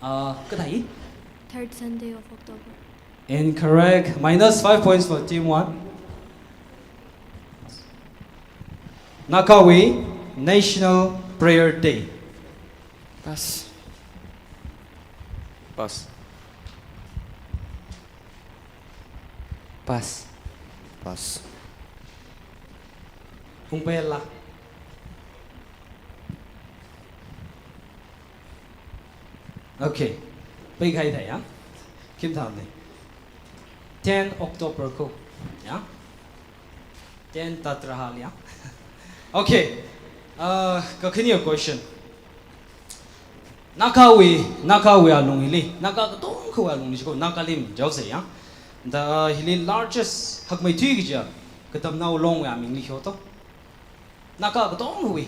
Uh, kathai? Third Sunday of October. Incorrect. Minus five points for team one. Nagawui National Prayer Day. Pass. Pass. Pass. Pass. Hungpela. Okay. Peikhai thai ya. Kim tham ne. Ten October ko. Ya. Ten Tatrahal ya. Okay. Uh, kakhani question. Nagawui, Nagawui alung hili, Naga katongkhawui alungli shiko, Naga lim jaose ya. Da hili largest hakmeithui kaja, katamnao longwui aming li kyo to. Naga katongkhawui.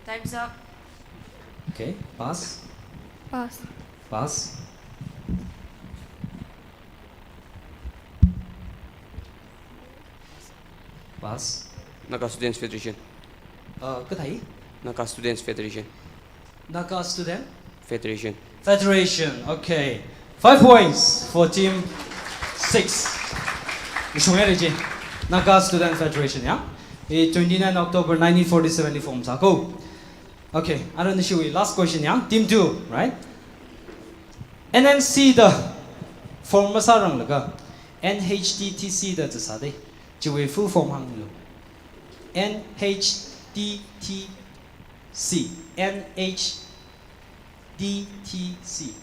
Time's up. Okay, pass. Pass. Pass. Pass. Naga Students Federation. Uh, kathai? Naga Students Federation. Naga Student Federation. Federation. Okay. Five points for team six. Ishungere ji. Naga Student Federation, ya. E twenty-nine October nineteen forty-seven li form sāko. Okay. Ara nashiwui last question, ya. Team two, right? N N C da form masāranglaga N H T T C da zasa de. Chiwui full form hānglu. N H T T C. N H T T C.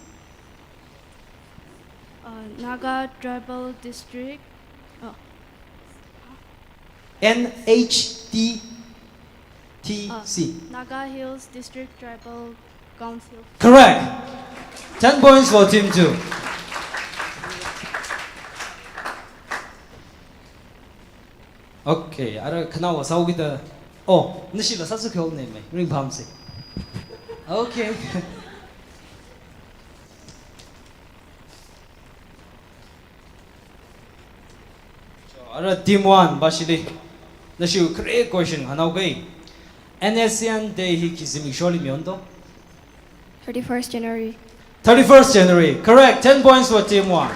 Uh, Naga Tribal District. Oh, N H T T C. Naga Hills District Tribal Council. Correct. Ten points for team two. Okay, ara khanao sāhaokida. Oh, nishila sāsa kyo ne me. Ringphāmse. Okay. Ara team one, Bashili. Nashiwui khare question hānghaoke. N S C N Day hi khi zimiksholi mayon to? Thirty-first January. Thirty-first January. Correct. Ten points for team one.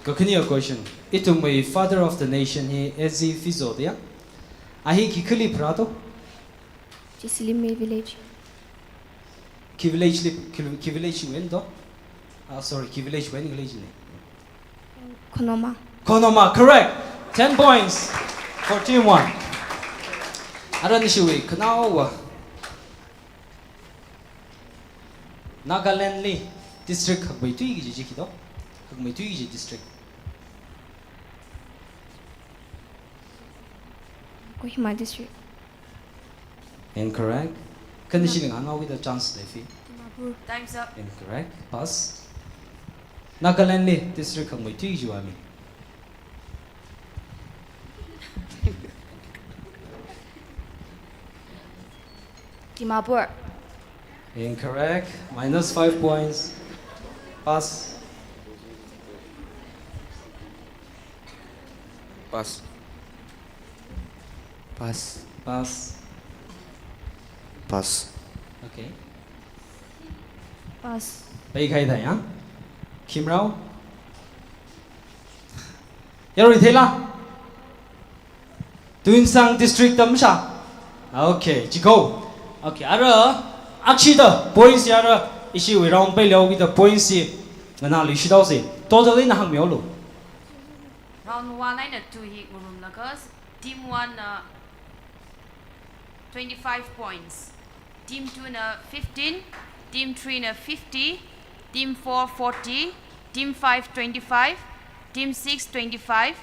Kakhane question. Ithumwui Father of the Nation hi Ezzy Fizzo da ya. A hi khi khali pharāto? Chisilime village. Khi village li, khi, khi village wui eina to? Ah, sorry, khi village wui eina khalei chine. Konoma. Konoma, correct. Ten points for team one. Ara nashiwui khanaowa. Nagaland li district hakmeithui kaji chi khi to? Hakmeithui kaji district. Kohima district. Incorrect. Kha nashi ngahānhaokida chance lei phi. Dimapur. Time's up. Incorrect. Pass. Nagaland li district hakmeithui chiwui aming. Dimapur. Incorrect. Minus five points. Pass. Pass. Pass. Pass. Pass. Okay. Pass. Peikhai thai ya. Khimrao. Yarui theila. Tuensang district tamsha. Okay, chiko. Okay, ara akshida points hi ara ishiwui round peileokida points hi nganāluishithaose. Total eina hāngmihaolu. Round one eina two hi ngarumlaga, team one na twenty-five points, team two na fifteen, team three na fifty, team four forty, team five twenty-five, team six twenty-five,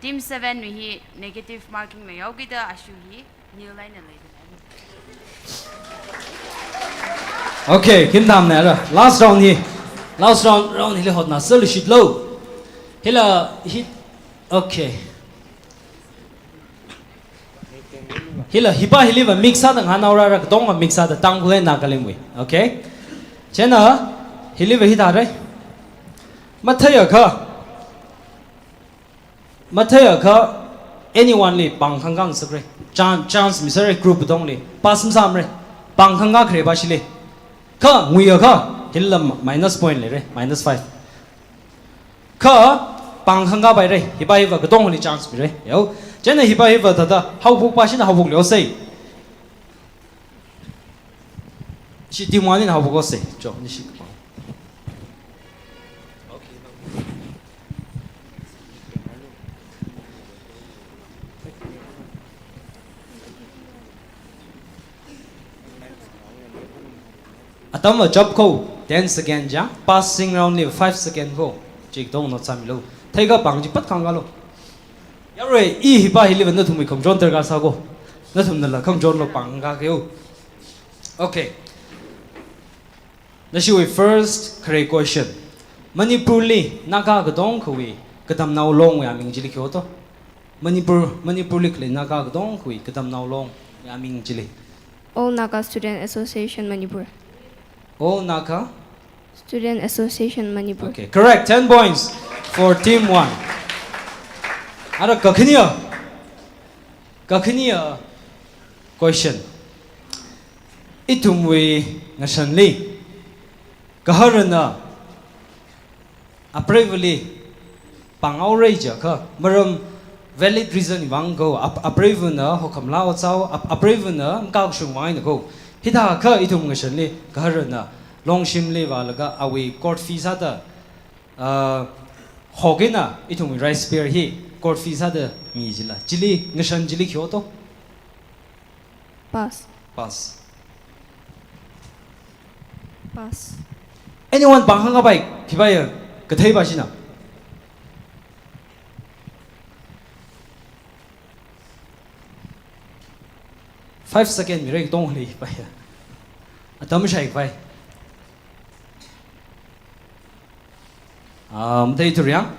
team seven wui hi negative marking leihaokida ashi hi nil eina leida lei. Okay, khim tamna ra. Last round hi. Last round, round hili hotnā sāluishitlu. Hila hi. Okay. Hila hipa hiliva mix sāda ngahānhaora, katonga mix sāda, Tangkhul eina Nagaland wui. Okay? Chieina hiliva hithāra. Matheiakha. Matheiakha anyone li pāng khangkā ngasakra. Chan-, chance misāra group katongli. Pass masāmara. Pāng khangkā khare pa shili. Kha nguiakha hila minus point leira. Minus five. Kha pāng khangkā paira, hipa hiva katongali chance mira. Yo. Chieina hipa hiva thāda haophok pa shina haophokluihaosa. Shi team one na haophokhaosa. Cho, nishi kapāng. Atam achap ko, ten second ja, passing round li five second ko, chikatonga note sāmilu. Theikha pāng chi pat khangkālu. Yarui, i hipa hiliva nathumwui khangachon darkar sāko. Nathumnala khangachonlo pāng khangkākeo. Okay. Nashiwui first khare question. Manipur li Naga katongkhawui katamnao longwui aming chili khi hoto? Manipur, Manipur li khalei Naga katongkhawui katamnao longwui aming chili. All Naga Student Association Manipur. All Naga Student Association Manipur. Okay, correct. Ten points for team one. Ara kakhaneya. Kakhaneya question. Ithumwui ngashanli gaharana apreivali pānghaora jiakha, maram valid reason vang ko, ap-, apreivana hokham laa ot sāo, ap-, apreivana makashung vang eina ko. Hithākha ithum ngashanli gaharana longshimli vālaga awui court fee sāda, ah, hok eina ithumwui rice beer hi court fee sāda mi jila. Chili, ngashan chili khi hoto? Pass. Pass. Pass. Anyone pāng khangkāpai, khipaiya, kathei pa shina. Five second mira katongali paiya. Atam shaipai. Um, theithura ya.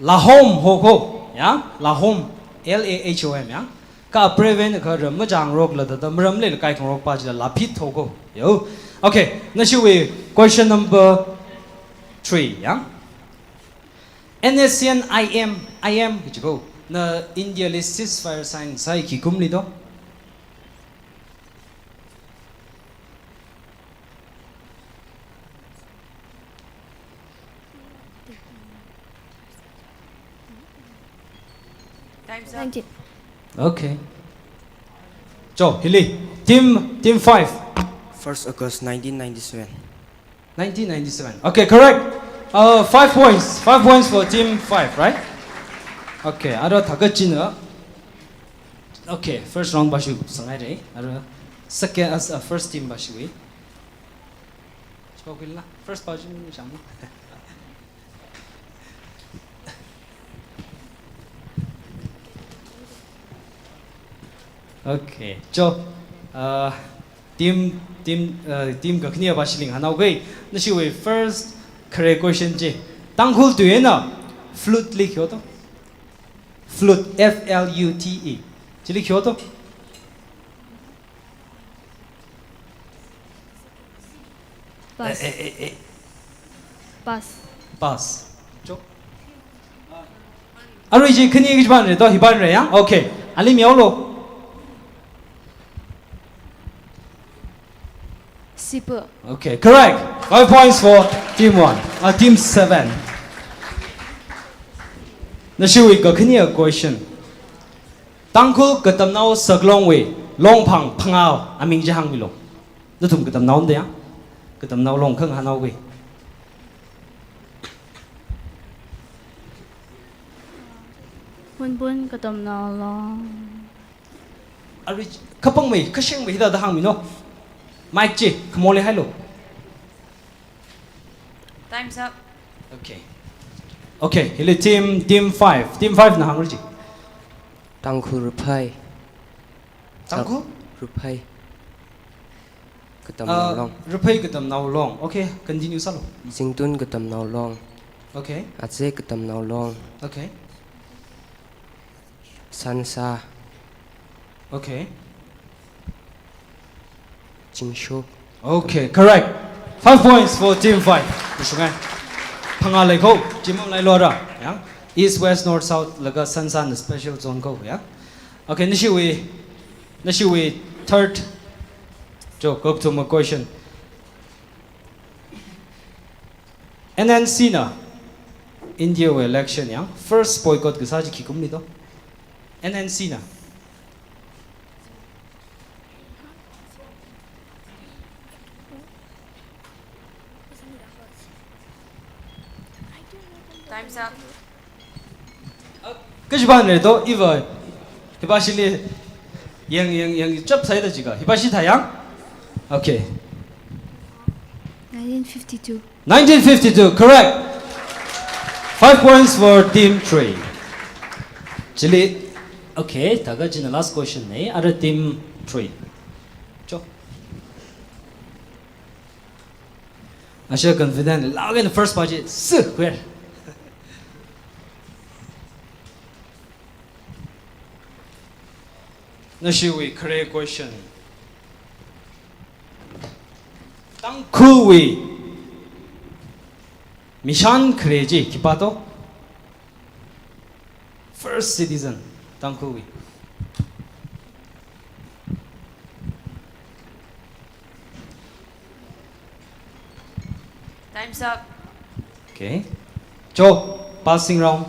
Lahom hoko, ya. Lahom, L A H O M, ya. Kha apreivana kha ram machāngarokla thāda, maram leila kaikhangarok pa chila laphit hoko. Yo. Okay, nashiwui question number three, ya. N S C N I M, I M kaji ko, na India li ceasefire sign sāi khi kumli to? Time's up. Nineteen. Okay. Cho, hili. Team, team five. First August nineteen ninety-seven. Nineteen ninety-seven. Okay, correct. Uh, five points. Five points for team five, right? Okay, ara thākachina. Okay, first round pāshu sāngaire. Ara second, as, uh, first team pāshuwui. Chipao kuila. First pāshu ni shamu. Okay, cho, uh, team, team, uh, team kakhane pāshili ngahānhaoke. Nashiwui first khare question chi. Tangkhul tui eina flute li khi hoto. Flute, F L U T E. Chili khi hoto. Pass. Eh, eh, eh, eh. Pass. Pass. Cho. Arui chi khani kachipānre to, hipānre ya? Okay. Ali miaolo. Sipa. Okay, correct. Five points for team one. Uh, team seven. Nashiwui kakhane question. Tangkhul Katamnao Saklongwui longphang phangā aming chi hāngmilu. Nathum katamnao da ya? Katamnao long kha ngahānhaoke. Phunphun Katamnao Long. Arui, kapangmei, kashengmei hithāda hāngmino. Mic chi, khamole hailo. Time's up. Okay. Okay, hili team, team five. Team five na hānglu chi. Tangkhul Ruphei. Tangkhul? Ruphei. Katamnao Long. Uh, Ruphei Katamnao Long. Okay, continue sālu. Zingtun Katamnao Long. Okay. Aze Katamnao Long. Okay. Sansa. Okay. Chingshok. Okay, correct. Five points for team five. Mashungai. Phangā lei ko, chimam lei lora. Ya. East, west, north, south, laga Sansa na special zone ko, ya. Okay, nashiwui, nashiwui third. Cho, kathuma question. N N C na India wui election ya first boycott kasā chi khi kumli to? N N C na. Time's up. Kachipānre to, iva. Hipāshili. Yang, yang, yang, chap saida jiakha. Hipāshi thā yang? Okay. Nineteen fifty-two. Nineteen fifty-two, correct. Five points for team three. Chili, okay, thākachina last question ne, ara team three. Cho. Asha confident, lāga in the first budget, sir, where? Nashiwui khare question. Tangkhulwui mishan khare chi khipā to? First citizen, Tangkhulwui. Time's up. Okay. Cho, passing round.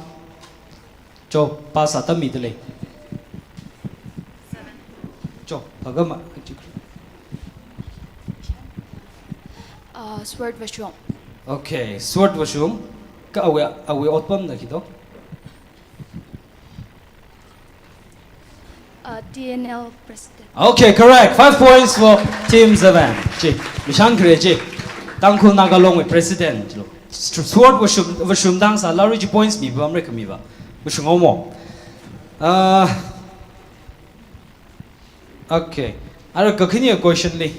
Cho, pass atam mida lei. Cho, phagama. Uh, Sword Vashum. Okay, Sword Vashum. Kha awui, awui otpam na khi to? Uh, T N L president. Okay, correct. Five points for team seven. Chi, mishan khare chi. Tangkhul Naga Long wui president lo. Sword Vashum, Vashum dang sālala arui chi points mipamre khami va. Vashum omo. Uh, okay. Ara kakhane question li.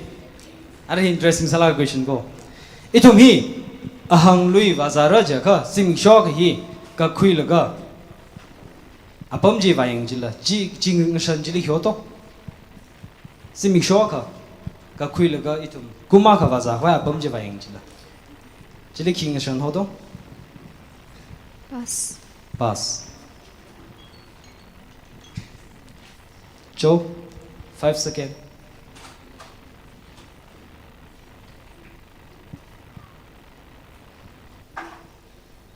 Ara interesting sālala question ko. Ithum hi ahang lui vāzāra jiakha, zimiksho akha hi kakhuilaga apam chi vāyang chila, chi, chi ngashan chili khi hoto? Zimiksho akha kakhuilaga ithum kum akha vāzākhavai apam chi vāyang chila, chili khi ngashan hoto? Pass. Pass. Cho, five second.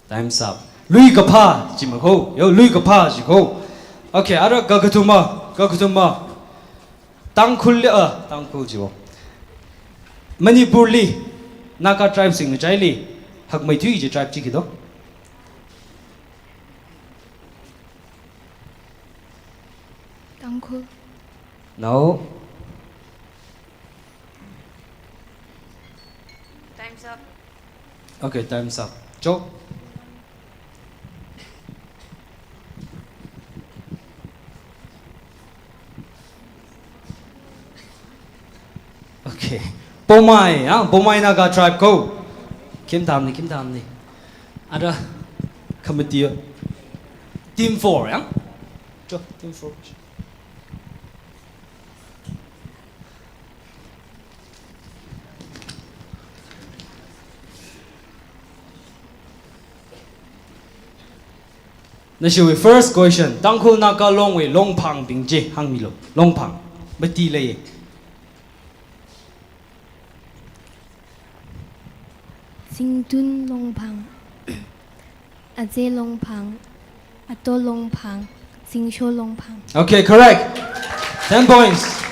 Time's up. Lui kaphā, chi makho. Yo, lui kaphā, chi kho. Okay, ara kakathuma, kakathuma. Tangkhulli, ah, Tangkhul jiwo. Manipurli, Naga tribe singna chaili, hakmeithui kaji tribe chi khi to? Tangkhul. No. Time's up. Okay, time's up. Jo. Okay. Poumai, ah, Poumai Naga tribe ko. Khim tamni, khim tamni. Ara committee. Team four, ya? Jo, team four. Nashiwui first question, Tangkhul Naga Longwui longphang bing chi hāngmilu. Longphang. Mati lei. Zingtun Longphang, Aze Longphang, Ato Longphang, Zingsho Longphang. Okay, correct. Ten points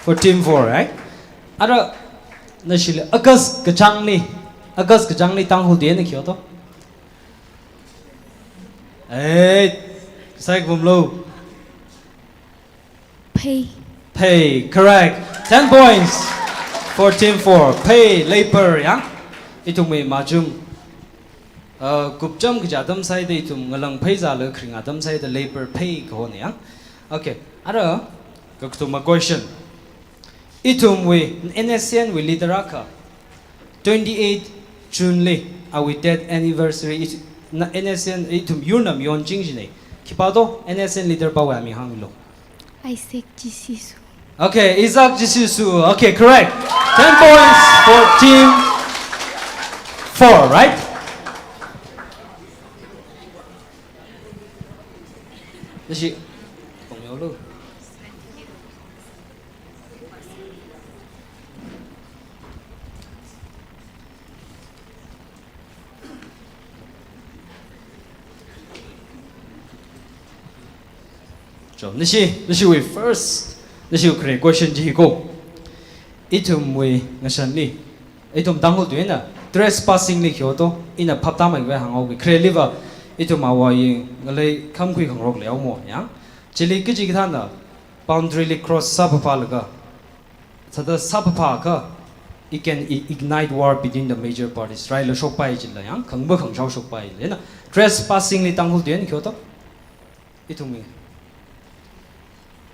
for team four, right? Ara, nashili August kachāngli, August kachāngli Tangkhul Day na khi to? Hey, sai kumlo. Phei. Phei, correct. Ten points for team four. Phei, Leiper, ya? Ithumwui machum. Uh, kupcham kaja atam sāhaida ithum ngalang phei zālaga kharing atam sāhaida Leiper Phei kahona, ya? Okay. Ara, kakathuma question. Ithumwui N S C N wui leader akha twenty-eight June li awui death anniversary, it-, na-, N S C N ithum yurnam yonching jine. Khipā to, N S C N leader pāwui aming hānglu. Isaac Jisisu. Okay, Isaac Jisisu. Okay, correct. Ten points for team four, right? Nashi, pongyo lu. Jo, nashi, nashiwui first, nashiwui khare question chi ko. Ithumwui ngashanli, ithum Tangkhul tuina, trespassing li khi to, ina phaptāmei khavai hānghaoki. Khareli va, ithum awui ngalei khamkhui khangarok leihaomo, ya? Chili kaji kathāna, boundary li cross sāphaphalaga, sāda sāphaphakha, it can i-, ignite war between the major parties. Raila shokpai jila, ya? Khangba khangshao shokpai jila. Na, trespassing li Tangkhul tuina khi to? Ithumwui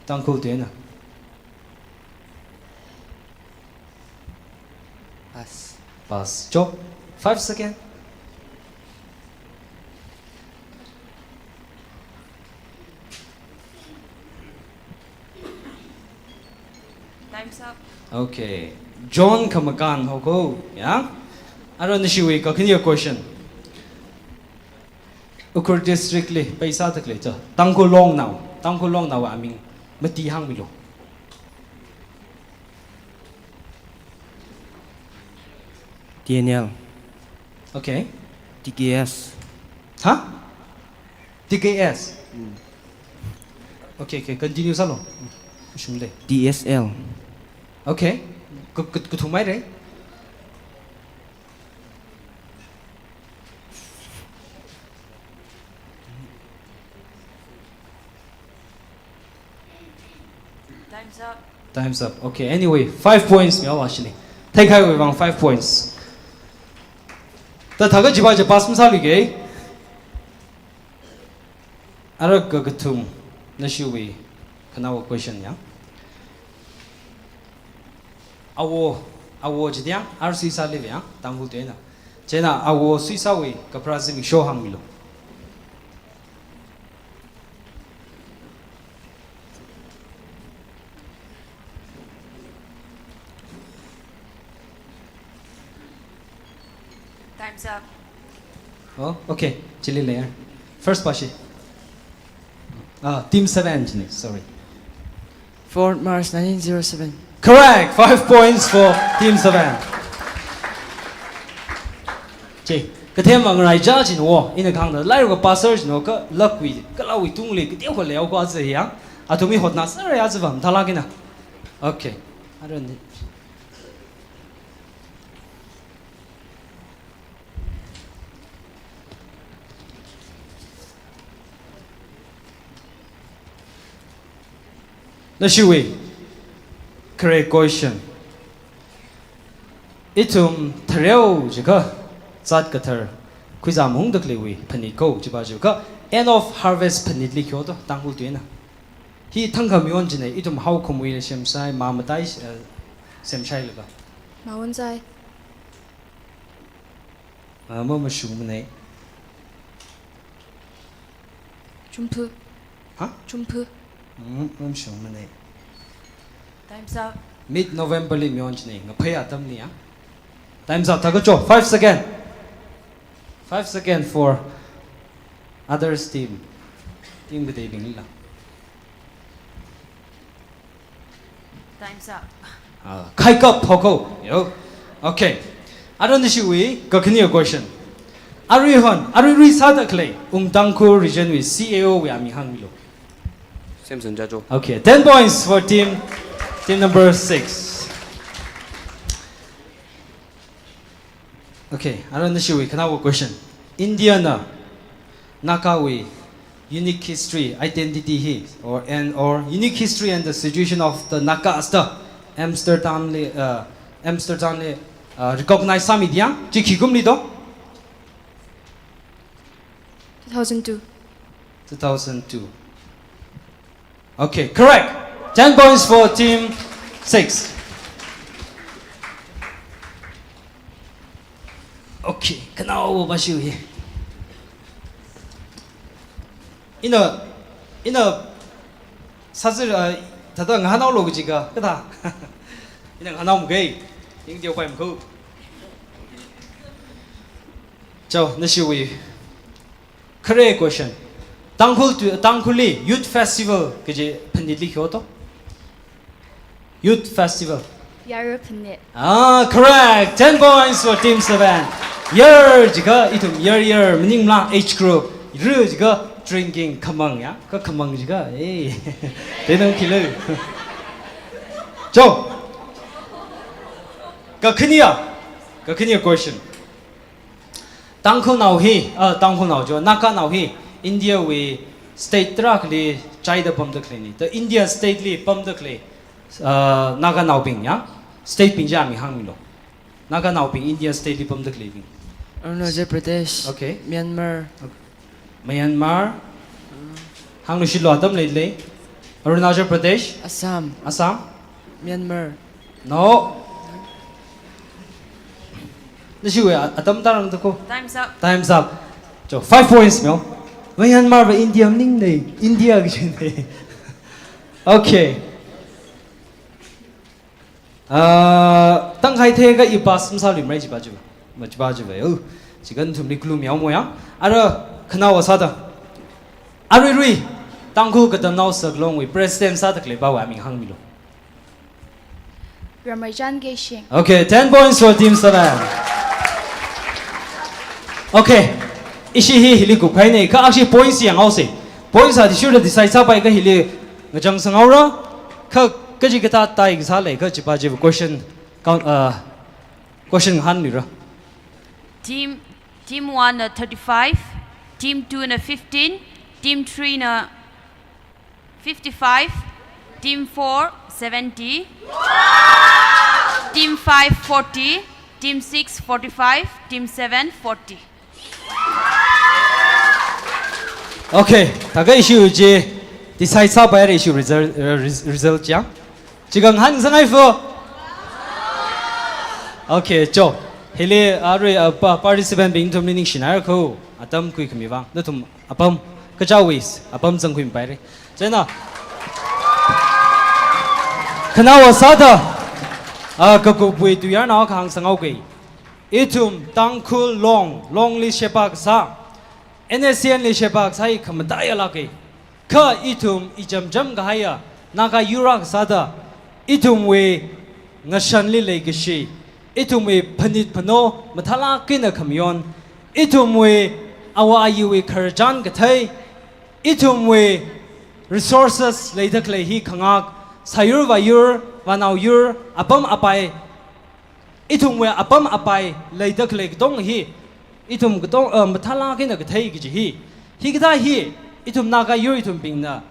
Tangkhul tuina. Pass. Pass. Jo. Five second. Time's up. Okay. John Khamakan hoko, ya? Ara nashiwui kakhane question. Ukhrul district li pheisā tak lei cha. Tangkhul Longnao. Tangkhul Longnao aming mati hāngmilu. T N L. Okay. T K S. Ha? T K S. Mm. Okay, okay, continue sālu. Shungde. T S L. Okay. Ku, ku, kathumai re. Time's up. Time's up. Okay, anyway, five points mi awashili. Theikahaiwui vang five points. Ta thākha chiva chi pass masāluike. Ara kakathum, nashiwui khanaowa question ya. Awo, awo chida R C sāli ya, Tangkhul tuina. Chieina awo suisāwui kapharā zimiksho hāngmilu. Time's up. Oh, okay. Chili lei. First pashi. Ah, team seven chini, sorry. Fourth March nineteen zero seven. Correct. Five points for team seven. Chi. Kathema ngaraichā china wo, ina kahāngda, lairukva pastor china wo, kha lakwui, kha lakwui tungli, kateokha leihaowa aja ya. Athumwui hotnasera aja va mathālāk eina. Okay. Arui nashiwui khare question. Ithum thareo jiakha zat kathar khuizā mahungda khaleiwui phanit ko, chiva jiakha end of harvest phanitli khi haoto, Tangkhul tuina. Hi thangkha mayon china, ithum haokhumwuili semsai, mamatai, eh, semshailaga. Mawunsai. Ah, mamashungmanei. Chumphu. Ha? Chumphu. Mm, mamashungmanei. Time's up. Mid November li mayon chinei, ngaphei atamli ya. Time's up, thākha cho, five second. Five second for others team. Team kateibinglila. Time's up. Ah, khai kap phoko. Yo. Okay. Arui nashiwui kakhane question. Aruihon, aruirui sāda khalei, Ungtangkhul region wui C A O wui aming hāngmilu. Samson Jajo. Okay, ten points for team, team number six. Okay, arui nashiwui khanaowa question. India na Nagawui unique history, identity hi, or, and, or unique history and the situation of the Nagas da Amsterdam li, uh, Amsterdam li, uh, recognize sāmi diang, chi khi kumli to? Two thousand two. Two thousand two. Okay, correct. Ten points for team six. Okay, khanaowa bashiu hi. Ina, ina, sazir, uh, thāda ngahānhaolu kaji ka, kathā. Ina ngahānhao mukei, ning teo pai muku. Cho, nashiwui. Khare question. Tangkhul tu, Tangkhulli Youth Festival kaji phanitli khi haoto? Youth Festival. Yar phanit. Ah, correct. Ten points for team seven. Yar jiakha ithum yar yar maningla age group. Ru jiakha drinking khamang ya. Kha khamang jiakha, eh. Tenang kilu. Cho. Kakhanea. Kakhanea question. Tangkhulnao hi, ah, Tangkhulnao jo, Naganao hi, India wui state tarākhali chaida pamda khaleina. The India state li pamda khalei, ah, Naganaobing ya, state bing chi aming hāngmilu. Naganaobing India state li pamda khaleibing. Arunachal Pradesh. Okay. Myanmar. Okay. Myanmar. Hānglu shilu atam leilei. Arunachal Pradesh. Assam. Assam. Myanmar. No. Nashiwui a-, atam tarang tako. Time's up. Time's up. Cho, five points meo. Myanmar va India maningnei. India kajinei. Okay. Ah, tangkhai theka i pass masāluimara chiva chiva. Ma chiva chiva. Oh, chikan thumli kulu miao moya. Ara khanaowa sāda. Aruirui, Tangkhul Katamnao Saklongwui president sāda khaleiva wui aming hāngmilu. Ramreichan Keishing. Okay, ten points for team seven. Okay. Ishi hi hili kupkahainei, kha ashi points yanghaosei. Points athishurda decide sāpai kha hili ngachang sanghaora. Kha kaji kathā tai kasā lei kha chiva chiva question count, uh, question ngahānmira. Team, team one na thirty-five, team two na fifteen, team three na fifty-five, team four, seventy, team five, forty, team six, forty-five, team seven, forty. Okay, thākha issue chi decide sāpaira issue result, uh, res-, result ya. Chigang han zangai fo. Okay, cho. Hili arui, uh, pa-, participant bing ithumli ningshinaira ko. Atam khuikhami vang. Nathum apam, kachāwui apam zangkhuipaira. Chieina. Khanaowa sāda, ah, kakupwui tuiyarnao kahāng sanghaokei. Ithum Tangkhul Long, Longli sheba kasā, N S C N li sheba kasā hi khamataiya lākei. Kha ithum ichamcham kahaiya, Naga yur akha sāda, ithumwui ngashanli leikashi, ithumwui phanit phano mathālāk eina khamayon, Ithumwui āwo āyiwui khararchan kathei, ithumwui resources leida khalei hi khangak, sāyur vāyur, vānaoyur, apam apai, ithumwui apam apai leida khalei katonga hi, ithum katong, uh, mathālāk eina kathei kaji hi. Hikathā hi, ithum Naga yur ithumbingna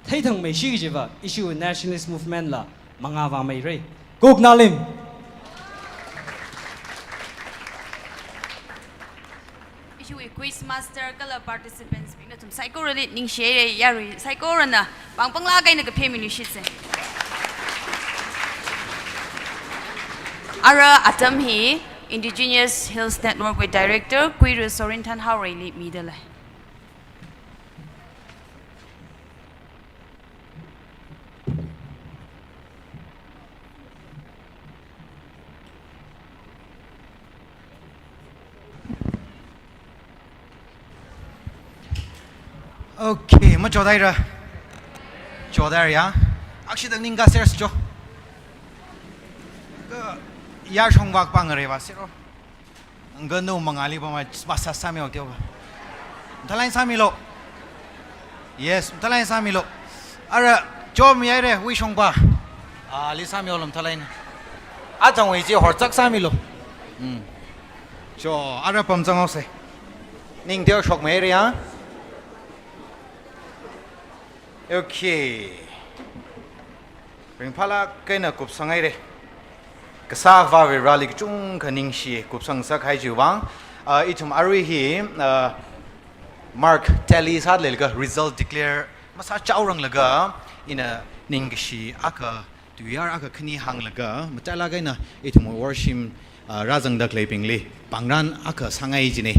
theithangmeishi kajiva, ishiwui nationalist movement la mangā vāmeira. Kuknalim. Ishiwui quiz master kala participants bing nathum saikorali ningshihaira, yarui saikorana pāng pānglāk eina kaphā miluishitsa. Ara atam hi Indigenous Hills Network wui director Kuira Sorinthan Haoreili midalei. Okay, machodaira. Chodaira ya. Akshidang ningka sers cho. Ka ya shongwak pāngare ba sero. Nganu mangali pamai basa sāmihaotiba. Mathālāk eina sāmilu. Yes, mathālāk eina sāmilu. Ara, chomihaira, wui shongpa. Ah, ali sāmihaolu mathālāk eina. Atangwui chi horchak sāmilu. Hmm. Cho, ara pamzanghaosa. Ningteo shokmihaira ya. Okay. Ringphālāk eina kupsanghaira. Kasā Avāva Vareli kachungkha ningshi kupsang sākahai chiwui vang, ah, ithum arui hi, ah, mark tally sāda leilaga result declare masāchaoranglaga ina ningkashi akha tuiyār akha khani hānglaga, matailāk eina ithum worship, ah, rāzangda khaleibingli pāngran akha sāngai jina.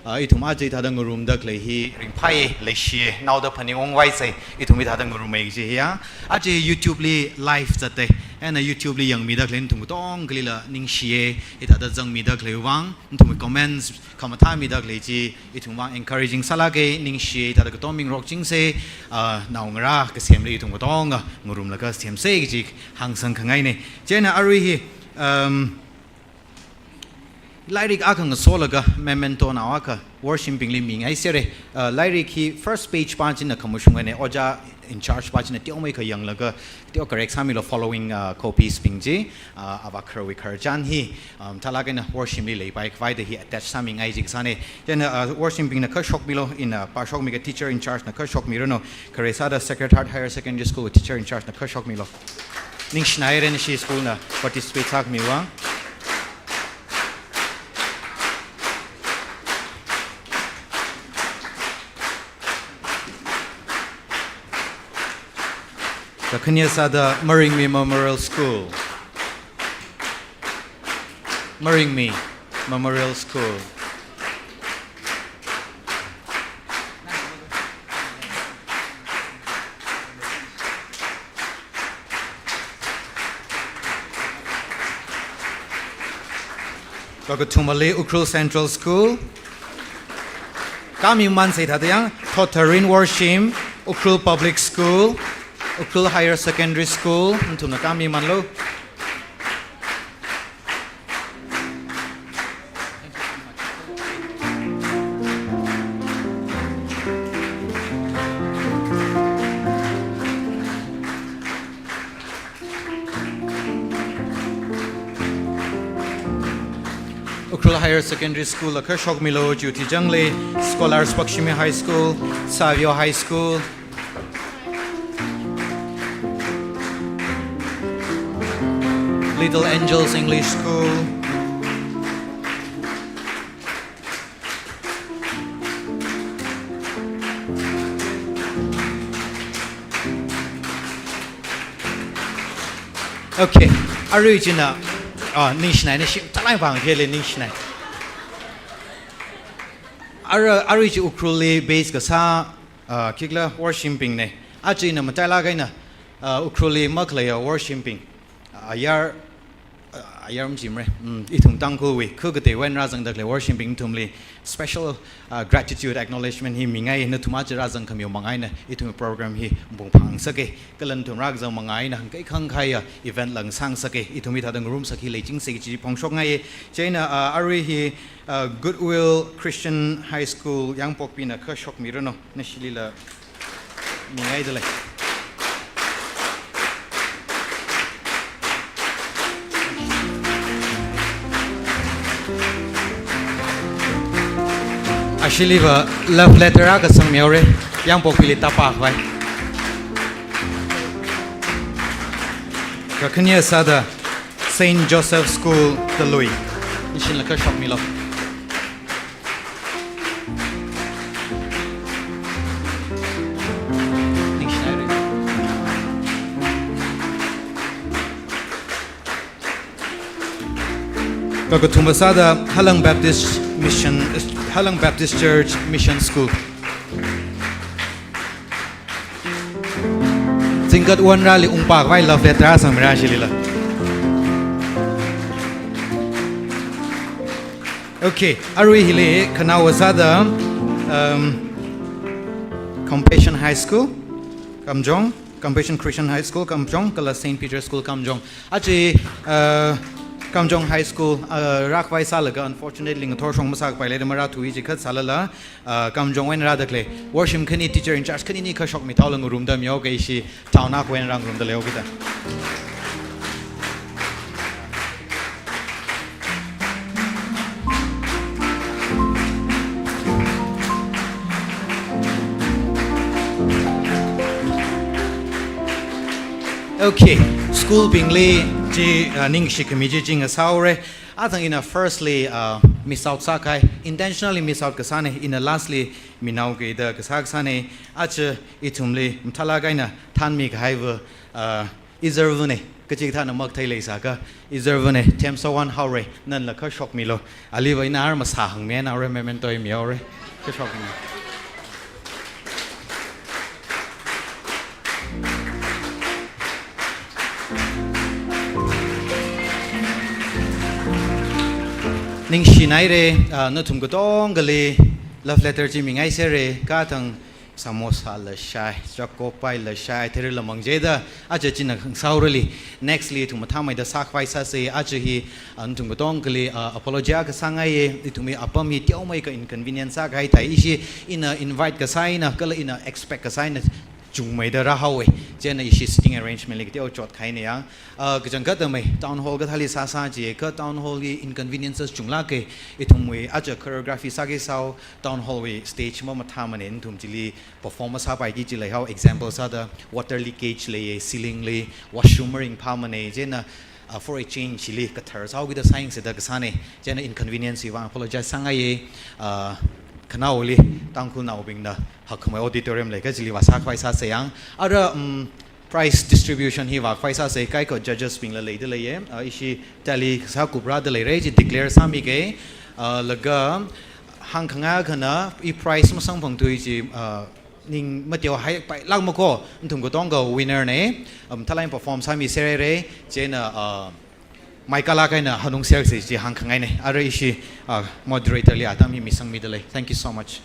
Ah, ithum aja hithāda ngarumda khalei hi ringphāya, leishiya, naoda phaningungvaisa, ithum hithāda ngarumai kaji hiya. Aja YouTube li live zatta, eina YouTube li yangmida khalei nathum katongalila ningshiya, hithāda zangmida khaleiwui vang, nathum comments khamathā mida khalei chi ithumwui vang encouraging sālāka, ningshiya, hithāda katonga mingarok chingsa, ah, naongarā kasemli ithum katonga ngarumlaga semsa kaji hāngsang khangaina. Chieina arui hi, um, lairik akha ngasolaga memento nao akha worship bingli mingaisera. Ah, lairik hi first page pa china khamashungaina, ojā in charge pa china teomeikha yanglaga teo correct sāmilu following, ah, copies bing chi, ah, avākharwui khararchan hi, um, mathālāk eina worship li leipai khavai da hi attach sāmingai ji kasāna. Then, uh, worship bingna kha shokmilu, ina, uh, pāshokmiga teacher in charge na kha shokmiranu. Khare sāda Sacred Heart Higher Secondary School teacher in charge na kha shokmilu. Ningshinaira nashi school na participate sākhamiwui vang. Kakhane sāda Maringmi Memorial School. Maringmi Memorial School. Kakathumali Ukhrul Central School. Kami mansei thāda yang, Thotharin Worshim, Ukhrul Public School, Ukhrul Higher Secondary School, nathumna kami manlu. Ukhrul Higher Secondary School la kha shokmilu, Juti Jangle, Scholars Pakshimi High School, Savio High School, Little Angels English School. Okay, arui china, ah, ningshinai, ningshi, talai bang hele ningshinai. Ara, arui chi Ukhrulli base kasā, ah, khikhala worship bing ne. Aja ina matailāk eina, ah, Ukhrulli makhalei worship bing. Ah, ayar, ah, ayar machimre. Mm, ithum Tangkhulwui kha kateiwui eina rāzangda khalei worshipbing ithumli special, uh, gratitude acknowledgement hi mingai, nathum aja rāzangkhamiwui manga eina ithumwui program hi mapung phāngasaka. Kala nathum rākazang manga eina hangkai khangkhaiya event la ngasāngasaka. Ithum hithāda ngarumsak hi leichingsa kaji phongshokngaiya. Chieina, uh, arui hi, uh, Goodwill Christian High School Yangpokpina kha shokmiranu, nashilila mingaida lei. Ashiliva love letter akha sangmihaora, Yangpokpili tāpākhavai. Kakhane sāda Saint Joseph School Talui. Nashilila kha shokmilu. Kakathuma sāda Halang Baptist Mission, Halang Baptist Church Mission School. Zingkat wanrali ungpākhavai love letter sangmira shilila. Okay, arui hili khanaowa sāda, um, Compassion High School, Kamjong, Compassion Christian High School, Kamjong, kala Saint Peter School, Kamjong. Aja, uh, Kamjong High School, uh, rākhavai sālaga, unfortunately, ngathor shong masākapai leida marāthuwa chi khat sālala, uh, Kamjongwui eina rāda khalei worship khani, teacher in charge khani ni kha shokmithaolu, ngarumda mihaoka, ishi town akhawui eina rāngarumda leihaokida. Okay, school bingli chi, uh, ningshi khami chi chi ngasāhaora. Athang ina firstly, uh, miss out sākahai, intentionally miss out kasāna, ina lastly minaoki da kasā kasāna. Aja ithumli mathālāk eina thanmikahaiva, uh, izarvana, kachikathāna makathei leisākha, izarvana, Themsowan Haore, nala kha shokmilu. Aliva ina arma sāhāngmi eina haora, memento mihaora. Kha shokmilu. Ningshinaira, ah, nathum katongali love letter chi mingaisera, kathang samosa lashai, choco pie lashai, therila mang jida, aja china khangsāhaorali. Nextli ithum mathāmeida sākhavai sāsa, aja hi, ah, nathum katongali, ah, apology akha sāngaiya, ithumwui apam hi teomeikha inconvenience sākahai thāi, ishi ina invite kasā eina, kala ina expect kasā eina chungmeida rāhaowa. Chieina ishi sitting arrangement li kateo chotkahaina ya. Ah, kachangkhatta mai, town hall kathāli sāsā chiakha town hall li inconveniences chunglāka, ithumwui aja choreography sāki sāo, town hall wui stage mamathāmana, nathum chili perform masāpaiki chi leihao, example sāda water leakage leiya, ceiling li, washroom maringphāmana, chieina, ah, for a change chili kathar sāhaokida sāyangsa da kasāna, chieina inconvenience hiwui vang apologize sāngaiya, ah, khanaoli, Tangkhulnaobingna hakkhamei auditorium leiakha chili vāsākhavai sāsa yang. Ara, um, prize distribution hi vākhavai sāsa, kaikho judges bingla leida leiya, ah, ishi tally sākuprāda leira, chi declare sāmika, ah, laga hāngkhangai akhana, i prize masangphangthui chi, ah, ning mateohaipailāk makho, nathum katonga winner na, um, mathālāk eina perform sāmiserhaira, chieina, ah, maikala kaina hanungsersa chi hāngkhangaina, ara ishi, ah, moderator li atam hi misangmida lei. Thank you so much.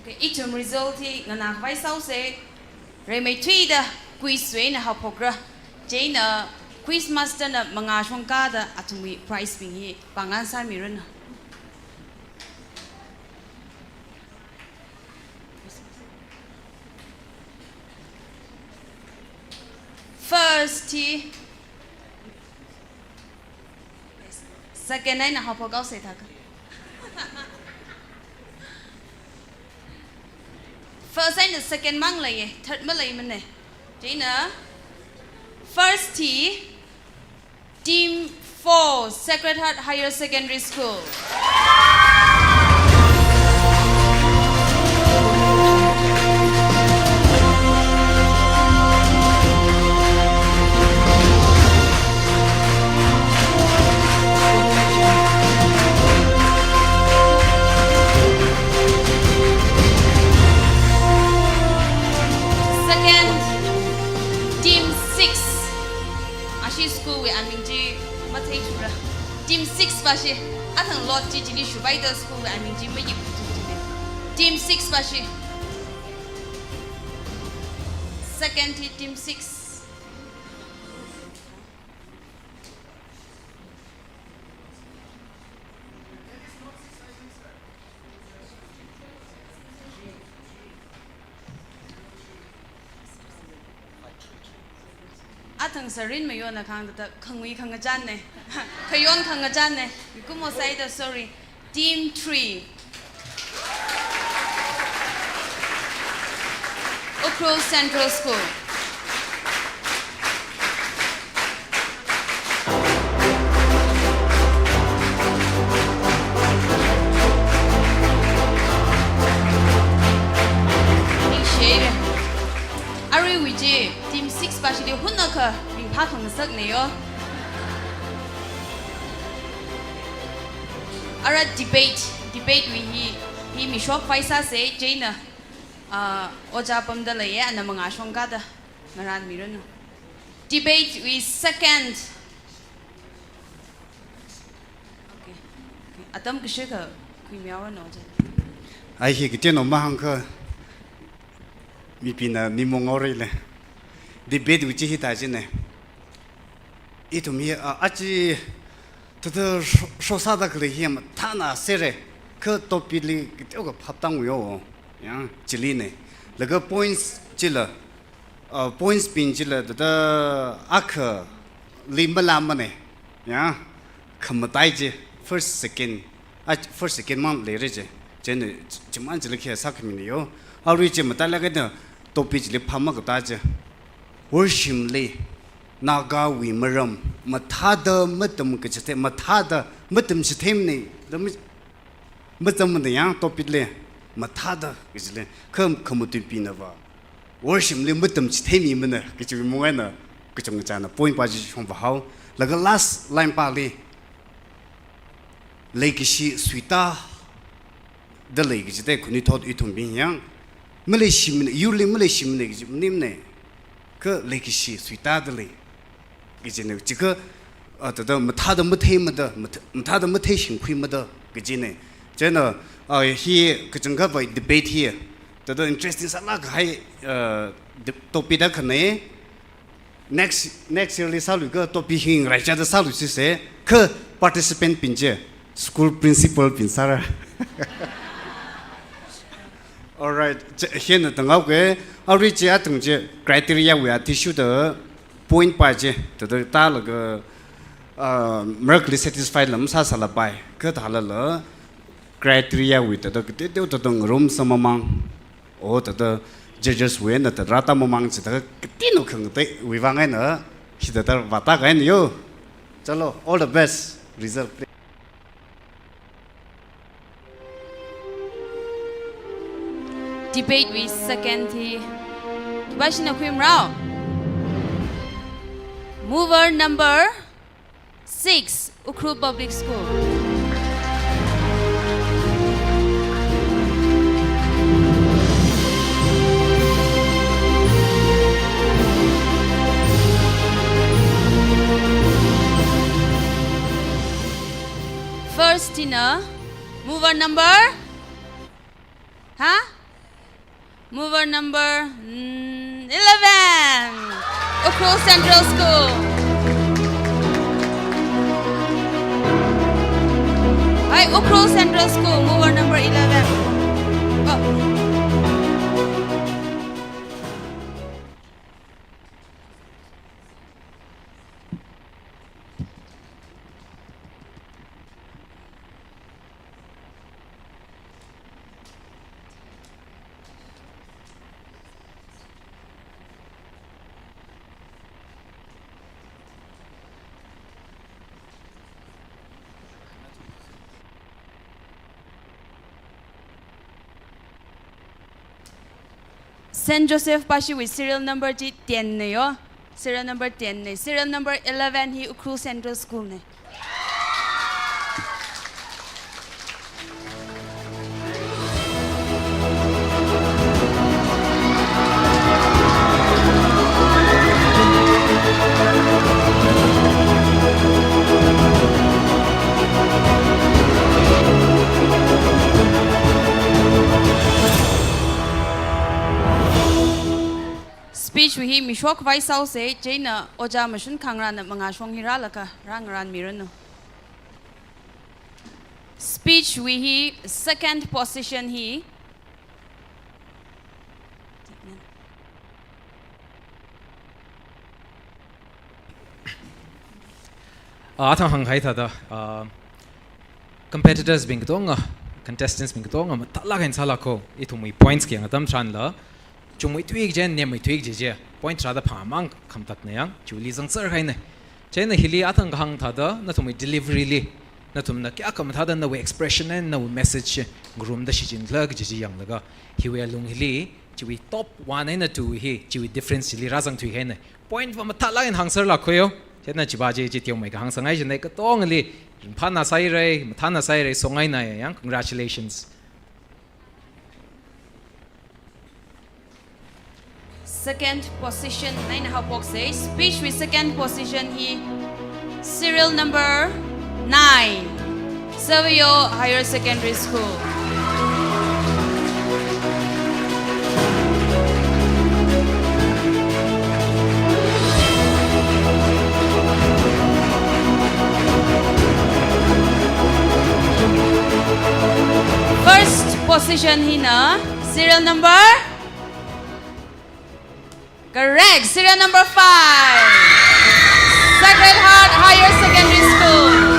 Okay, ithum result hi nganākhavai sāhaosa, rimeithuida quiz wui eina haophokra. Chieina quiz master na mangā shongkāda athumwui prize bing hi pānglan sāmiranu. First hi, second eina haophokhaosa thākha. First eina second mang leiya, third maleimana. Chieina first hi, Team four, Sacred Heart Higher Secondary School. And Team six. Ashi school wui aming chi matheithura. Team six pa shi, athang lot chi chili shupaida school wui aming chi mayip. Team six pa shi. Second hi Team six. Athang sarin mayona khangda khangui khangachan ne. Khayon khangachan ne. Mikumo saida, sorry. Team three. Ukhrul Central School. Ningshiya. Aruiwui chi Team six pa shili hunakha ringphā khangasakne yo. Ara debate, debate wui hi, hi mishok phaisāse, chieina, ah, ojā pamda leiya, ana mangā shongkada ngaranmiranu. Debate wui second. Okay. Okay. Atam kashikha khuimihaoranu ojā. Ai hi kateonao mahāngkha mibingna nimong ngaoreile. Debate wui chi hithā chine. Ithum hi, ah, achi thāda sho-, shosāda khalei hi mathāna sere. Kha topic li kateokha phaptānguiyo. Ya, chili ne. Laga points chila, ah, points bing chila thāda akhali malāmane. Ya, khamatai chi first, second. Ah, first, second mang leire chi. Chieina chimang chili khi sākhamine yo. Arui chi matailāk eina topic chili phāmakathā chi. Worshimli Nagawui maram, mathāda matam kachithei, mathāda matam chitheimane, da ma-, matamane yang topic li, mathāda kachile, kham khamatuibingna va worshimli matam chitheimimana, kachi mung eina, kachungkachāna point pa chi shongfa hao, laga last line pali, leikashi suitāda lei kachithei khanuithot ithumbing yang, maleishimane, yurli maleishimane kachi maningmane, kha leikashi suitāda lei kachine, chikha, ah, thāda mathāda matheimada, math-, mathāda matheishingkhuimada kachine. Chieina, ah, hi kachangkhat va debate hi, thāda interesting sālāk kahai, ah, de-, topic akhane. Next, next year li sāluikha topic hi ngaraichāda sāluisise, kha participant bing chi school principal bing sāra. Alright, chi, hina tangau ke, arui chi athang chi criteria wui athishurda point pa chi, thāda tālaga, ah, mark li satisfy lam sāsālapai, kha thālala criteria wui thāda kateoteo thāda ngarumsa mamang. O, thāda judges wui eina thāda rātā mamang chithāda kateonao khangateiwui vang eina, hithāda vātā kahaina yo. Chalo, all the best. Result, please. Debate wui second hi. Khipāshina khuimarao? Mover number six, Ukhrul Public School. First hina, mover number? Ha? Mover number, mm, eleven. Ukhrul Central School. Hi, Ukhrul Central School, mover number eleven. Oh. Saint Joseph pashiwui serial number chi ten ne yo. Serial number ten ne. Serial number eleven hi Ukhrul Central School ne. Speech wui hi mishok vai saose, chieina ojā Mashun Khangrana mangāshong hi rālaga rāngarānmiranu. Speech wui hi second position hi Ah, athang hāngkahai thāda, ah, competitors bing katonga, contestants bing katonga, mathālāk eina sālāka, ithumwui points kayang atam tharanla, chungmeithui kaji, nemmeithui kaji chi, point tharāda phāmang khamtakna yang, chili zangser kahaina. Chieina hili athang kahāng thāda, nathumwui delivery li, nathumna kayākha mathāda nawui expression eina nawui message chi ngarumda shichinla kaji chi yanglaga, hiwui alung hili, chiwui top one eina two hi, chiwui difference chili rāzangthui kahaina. Point va mathālāk eina hāngserlāka yo. Chieina chiva chi, chi teomeikha hāngsanghaishinei, katongali ringphāna sāhaira, mathāna sāhaira, songaina yang, congratulations. Second position eina haophoksa, speech wui second position hi serial number nine, Savio Higher Secondary School. First position hina serial number Correct. Serial number five. Sacred Heart Higher Secondary School.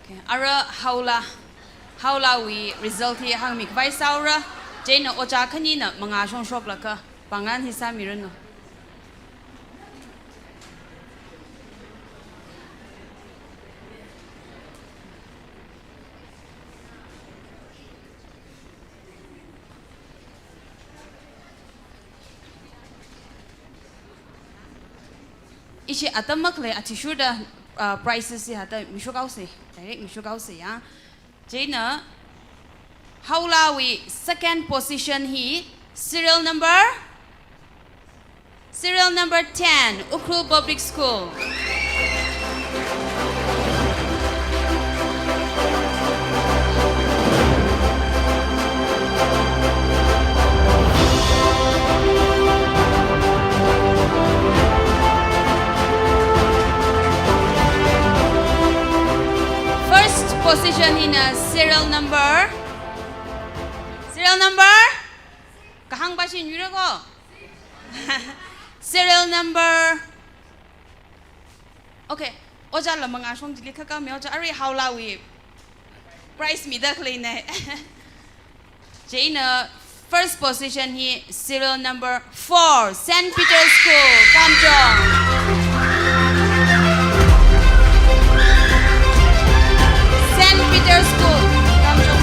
Okay, ara haola, haolawui result hi hāngmikhavai sāura, chieina ojā khanina mangāshong shoklaga pāngran hi sāmiranu. Ishi atam makhalei athishurda, ah, prizes hi hithāda mishok haosa, direct mishok haosa ya. Chieina, haolawui second position hi serial number, serial number ten, Ukhrul Public School. First position hina serial number. Serial number? Kahāng pāshing yurako. Serial number. Okay. Ojā la mangāshong chili khakame ojā, arui haolawui prize mida khaleinei. Chieina first position hi serial number four, Saint Peter's School, Kamjong. Saint Peter's School, Kamjong.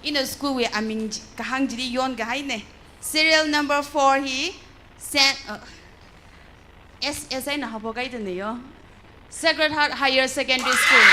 Ina school wui aming chi, kahāng chili yonkahainei. Serial number four hi Saint, uh, S S eina haophok kahaidane yo. Sacred Heart Higher Secondary School.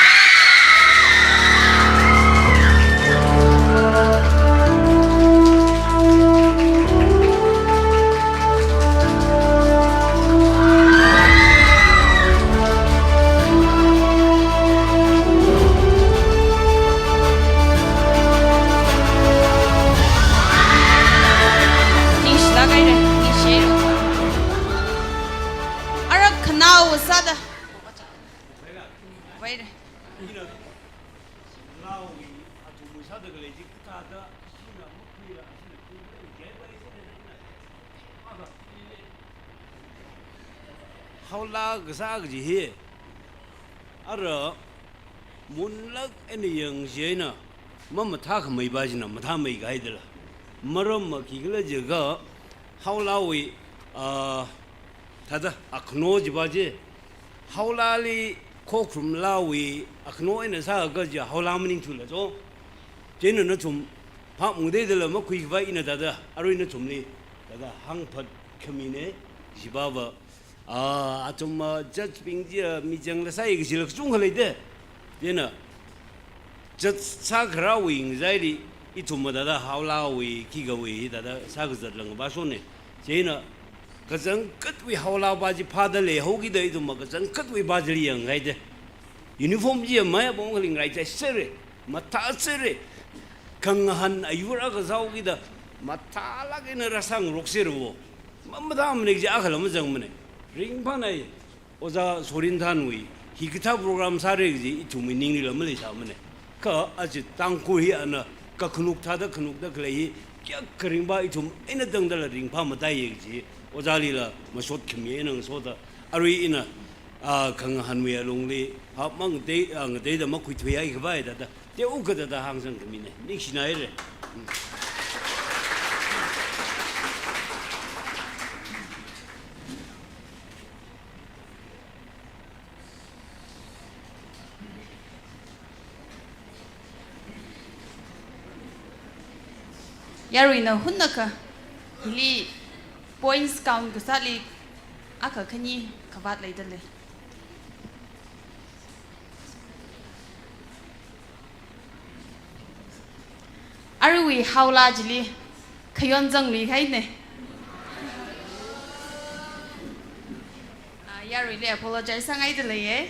Haolā kasā kaji hi, ara munlāk eina yangchieina, mamathākhamei pā china mathāmeikahai dala. Maramva khikhala jiakha, haolāwui, ah, thāda akhano chi pā chi, haolāli khokharum lāwui akhano eina sāakha chi haolā maningthula cho. Chieina nathum phap ngateidala makhuikhavai ina thāda, arui nathumli thāda hāngphat khamina, chi pāva. Ah, athum, ah, judge bing chi, ah, michangla sāi kajila kachungkha leida. Chieina judge sākharāwui ngachaili ithum thāda haolāwui khikawui thāda sākazatla ngapāshona. Chieina kachangkhatwui haolā pā chi phāda leihaokida ithum kachangkhatwui pā chili yanghaida. Uniform chi maya pong khaling rai chai sere, mathā sere. Khangahān ayur akha sāhaokida mathālāk eina rāsāngarok sere wo. Mamathāmana kaji akhala mazangmana. Ringphānai, Ojā Sorinthanwui hikathā program sāra kaji ithumwui ninglila maleisāmana. Kha aja Tangkhul hi ana kakhanuk thāda khanukda khalei hi kayākha ringphā, ithum eina tangdala ringphā mataiya kaji ojālila mashot khami eina ngasoda, arui ina, ah, khangahānwui alungli phap mangatei, ah, ngateida makhuithuihai khavai thāda, teokha thāda hāngsang khamina. Ningshinaira. Yaruina hunakha hili points count kasāli akha khani khavāt leidalei. Aruiwui haolā chili khayon zangluihaina. Ah, yaruili apologize sāngaidalei ye.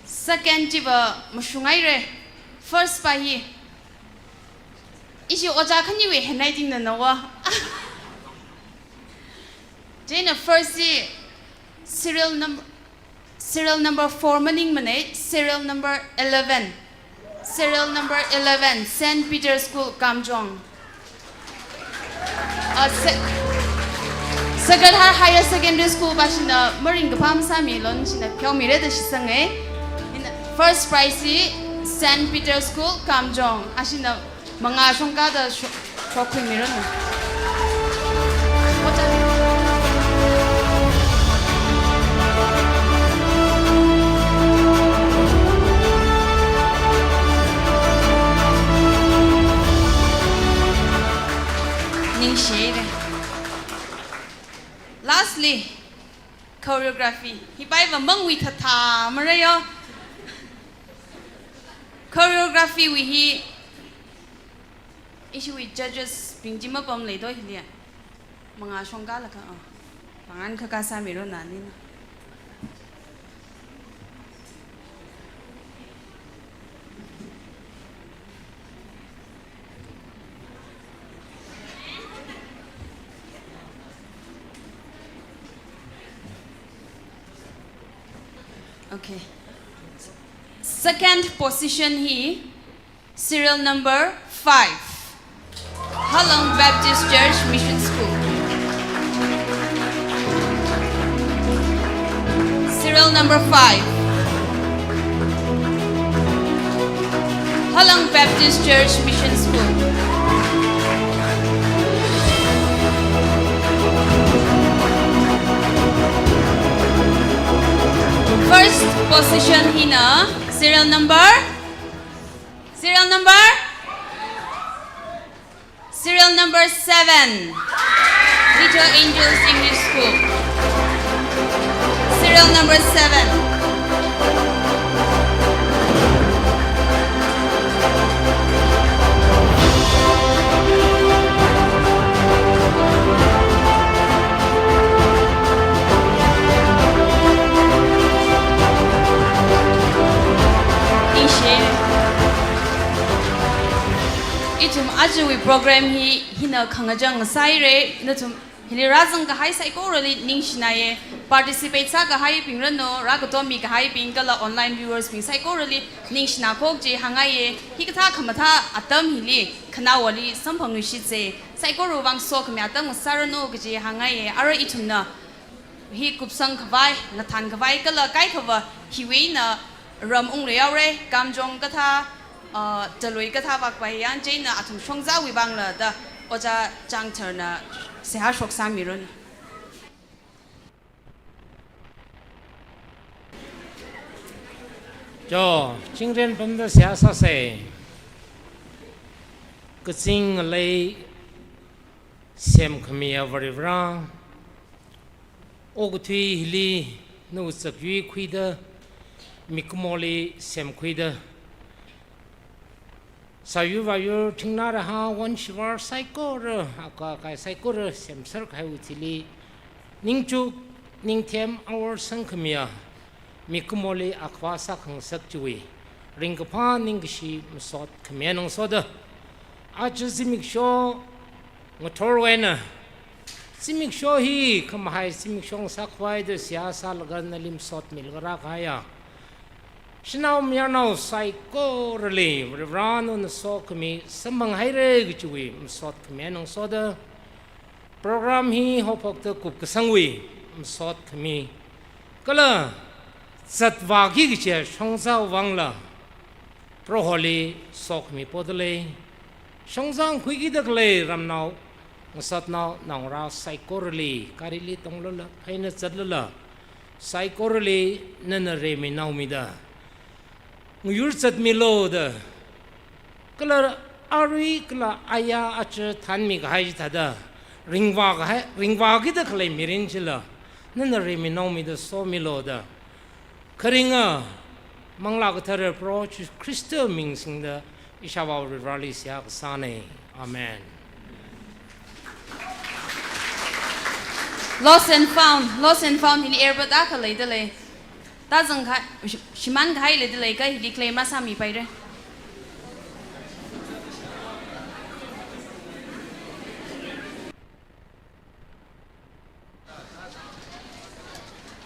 Second chiva mashungaira. First pā hi ishi ojā khaniwui handwriting na nawa. Chieina first hi serial num-, serial number four maningmana, serial number eleven. Serial number eleven, Saint Peter School, Kamjong. Ah, se-, Sagarthar Higher Secondary School pā shina maringkaphā masāmilon shina pheomira da shitsanga. Ina first prize hi Saint Peter School, Kamjong. Ashina mangā shongkāda sho-, shokhuimiranu. Ningshire. Lastly, choreography. Hi pā iva mangui thatha marayo. Choreography wui hi ishiwui judges bing chi mapamlei do hili. Mangā shongkālakha, ah, pāngān khakā sāmiro nanina. Okay. Second position hi serial number five, Halong Baptist Church Mission School. Serial number five, Halong Baptist Church Mission School. First position hina serial number, serial number, serial number seven, Little Angels English School. Serial number seven. Ningshi. Ithum ajawui program hi hina khangachang sāhaira, nathum Hili rāzang kahai saikorali ningshinaiye, participate sākahaibing ranu, rākatom mikahaibing kala online viewers bing saikorali ningshina kho kaji hāngngaiye, hikathā khamathā atam hili khanaowali samphangluishitse, saikorawui vang sokhami atam ngasāranu kaji hāngngaiye, ara ithumna hi kupsang khavai, ngathan khavai kala kaikhava hiwui eina ram ungluihaore, Kamjong kathā, uh, Talui kathā vākpai yang chieina athum Shongzawui vangla da Ojā Changtharna seihā shoksāmiranu. Jo, chingrin pamda seihā sāsei. Kazing ngalei semkhamiya Varivara, okathui hili nawui zakyui khuida, mikumoli semkhuida, sāyur vāyur, thingnā rahā, won shivar saikora, akha akhai saikora semser kahaiwui thili, ningchuk, ningthem, awor sangkhamiya mikumoli akhava sākhangasak chiwui ringkaphā ningkashi masot khamiya ngasoda, aja zimiksho ngathorwui eina, zimiksho hi khamahai zimiksho ngasākhavai da seihā sālaga nali masotmilaga rākahaiya shanao mayarnao saikorali Varivara nana sokhami samphanghaire kajiwui masot khamiya ngasoda, program hi haophokta kupkasangwui masot khami kala zatvāki kajiya Shongzawui vangla Proholi sokhami podalei. Shongza ngakhuikida khalei ramnao, ngasotnao, naongarā saikorali, garili tonglala, pheina zatlala, saikorali nana rimeinaomida, ngayur zatmilu da, kala arui kala aya aja thanmi kahai chithāda, ringvā kahai, ringvākida khalei mirin chila nana rimeinaomida somilu da, kharinga Manglā Kathara Proho Jishu Khrista ming singda ishāvā Varivarali seihā kasānei. Amen. Lost and found, lost and found hili earbird akha leidalei. Tāzang kha, shi-, shimān kahai leidalei kha hili claim masāmipaire.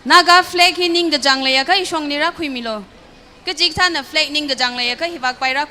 Naga flag hi ningkachāng leiakha ishongli rākhuimilu. Kachikathāna flag ningkachāng leiakha hi vākpai rākhu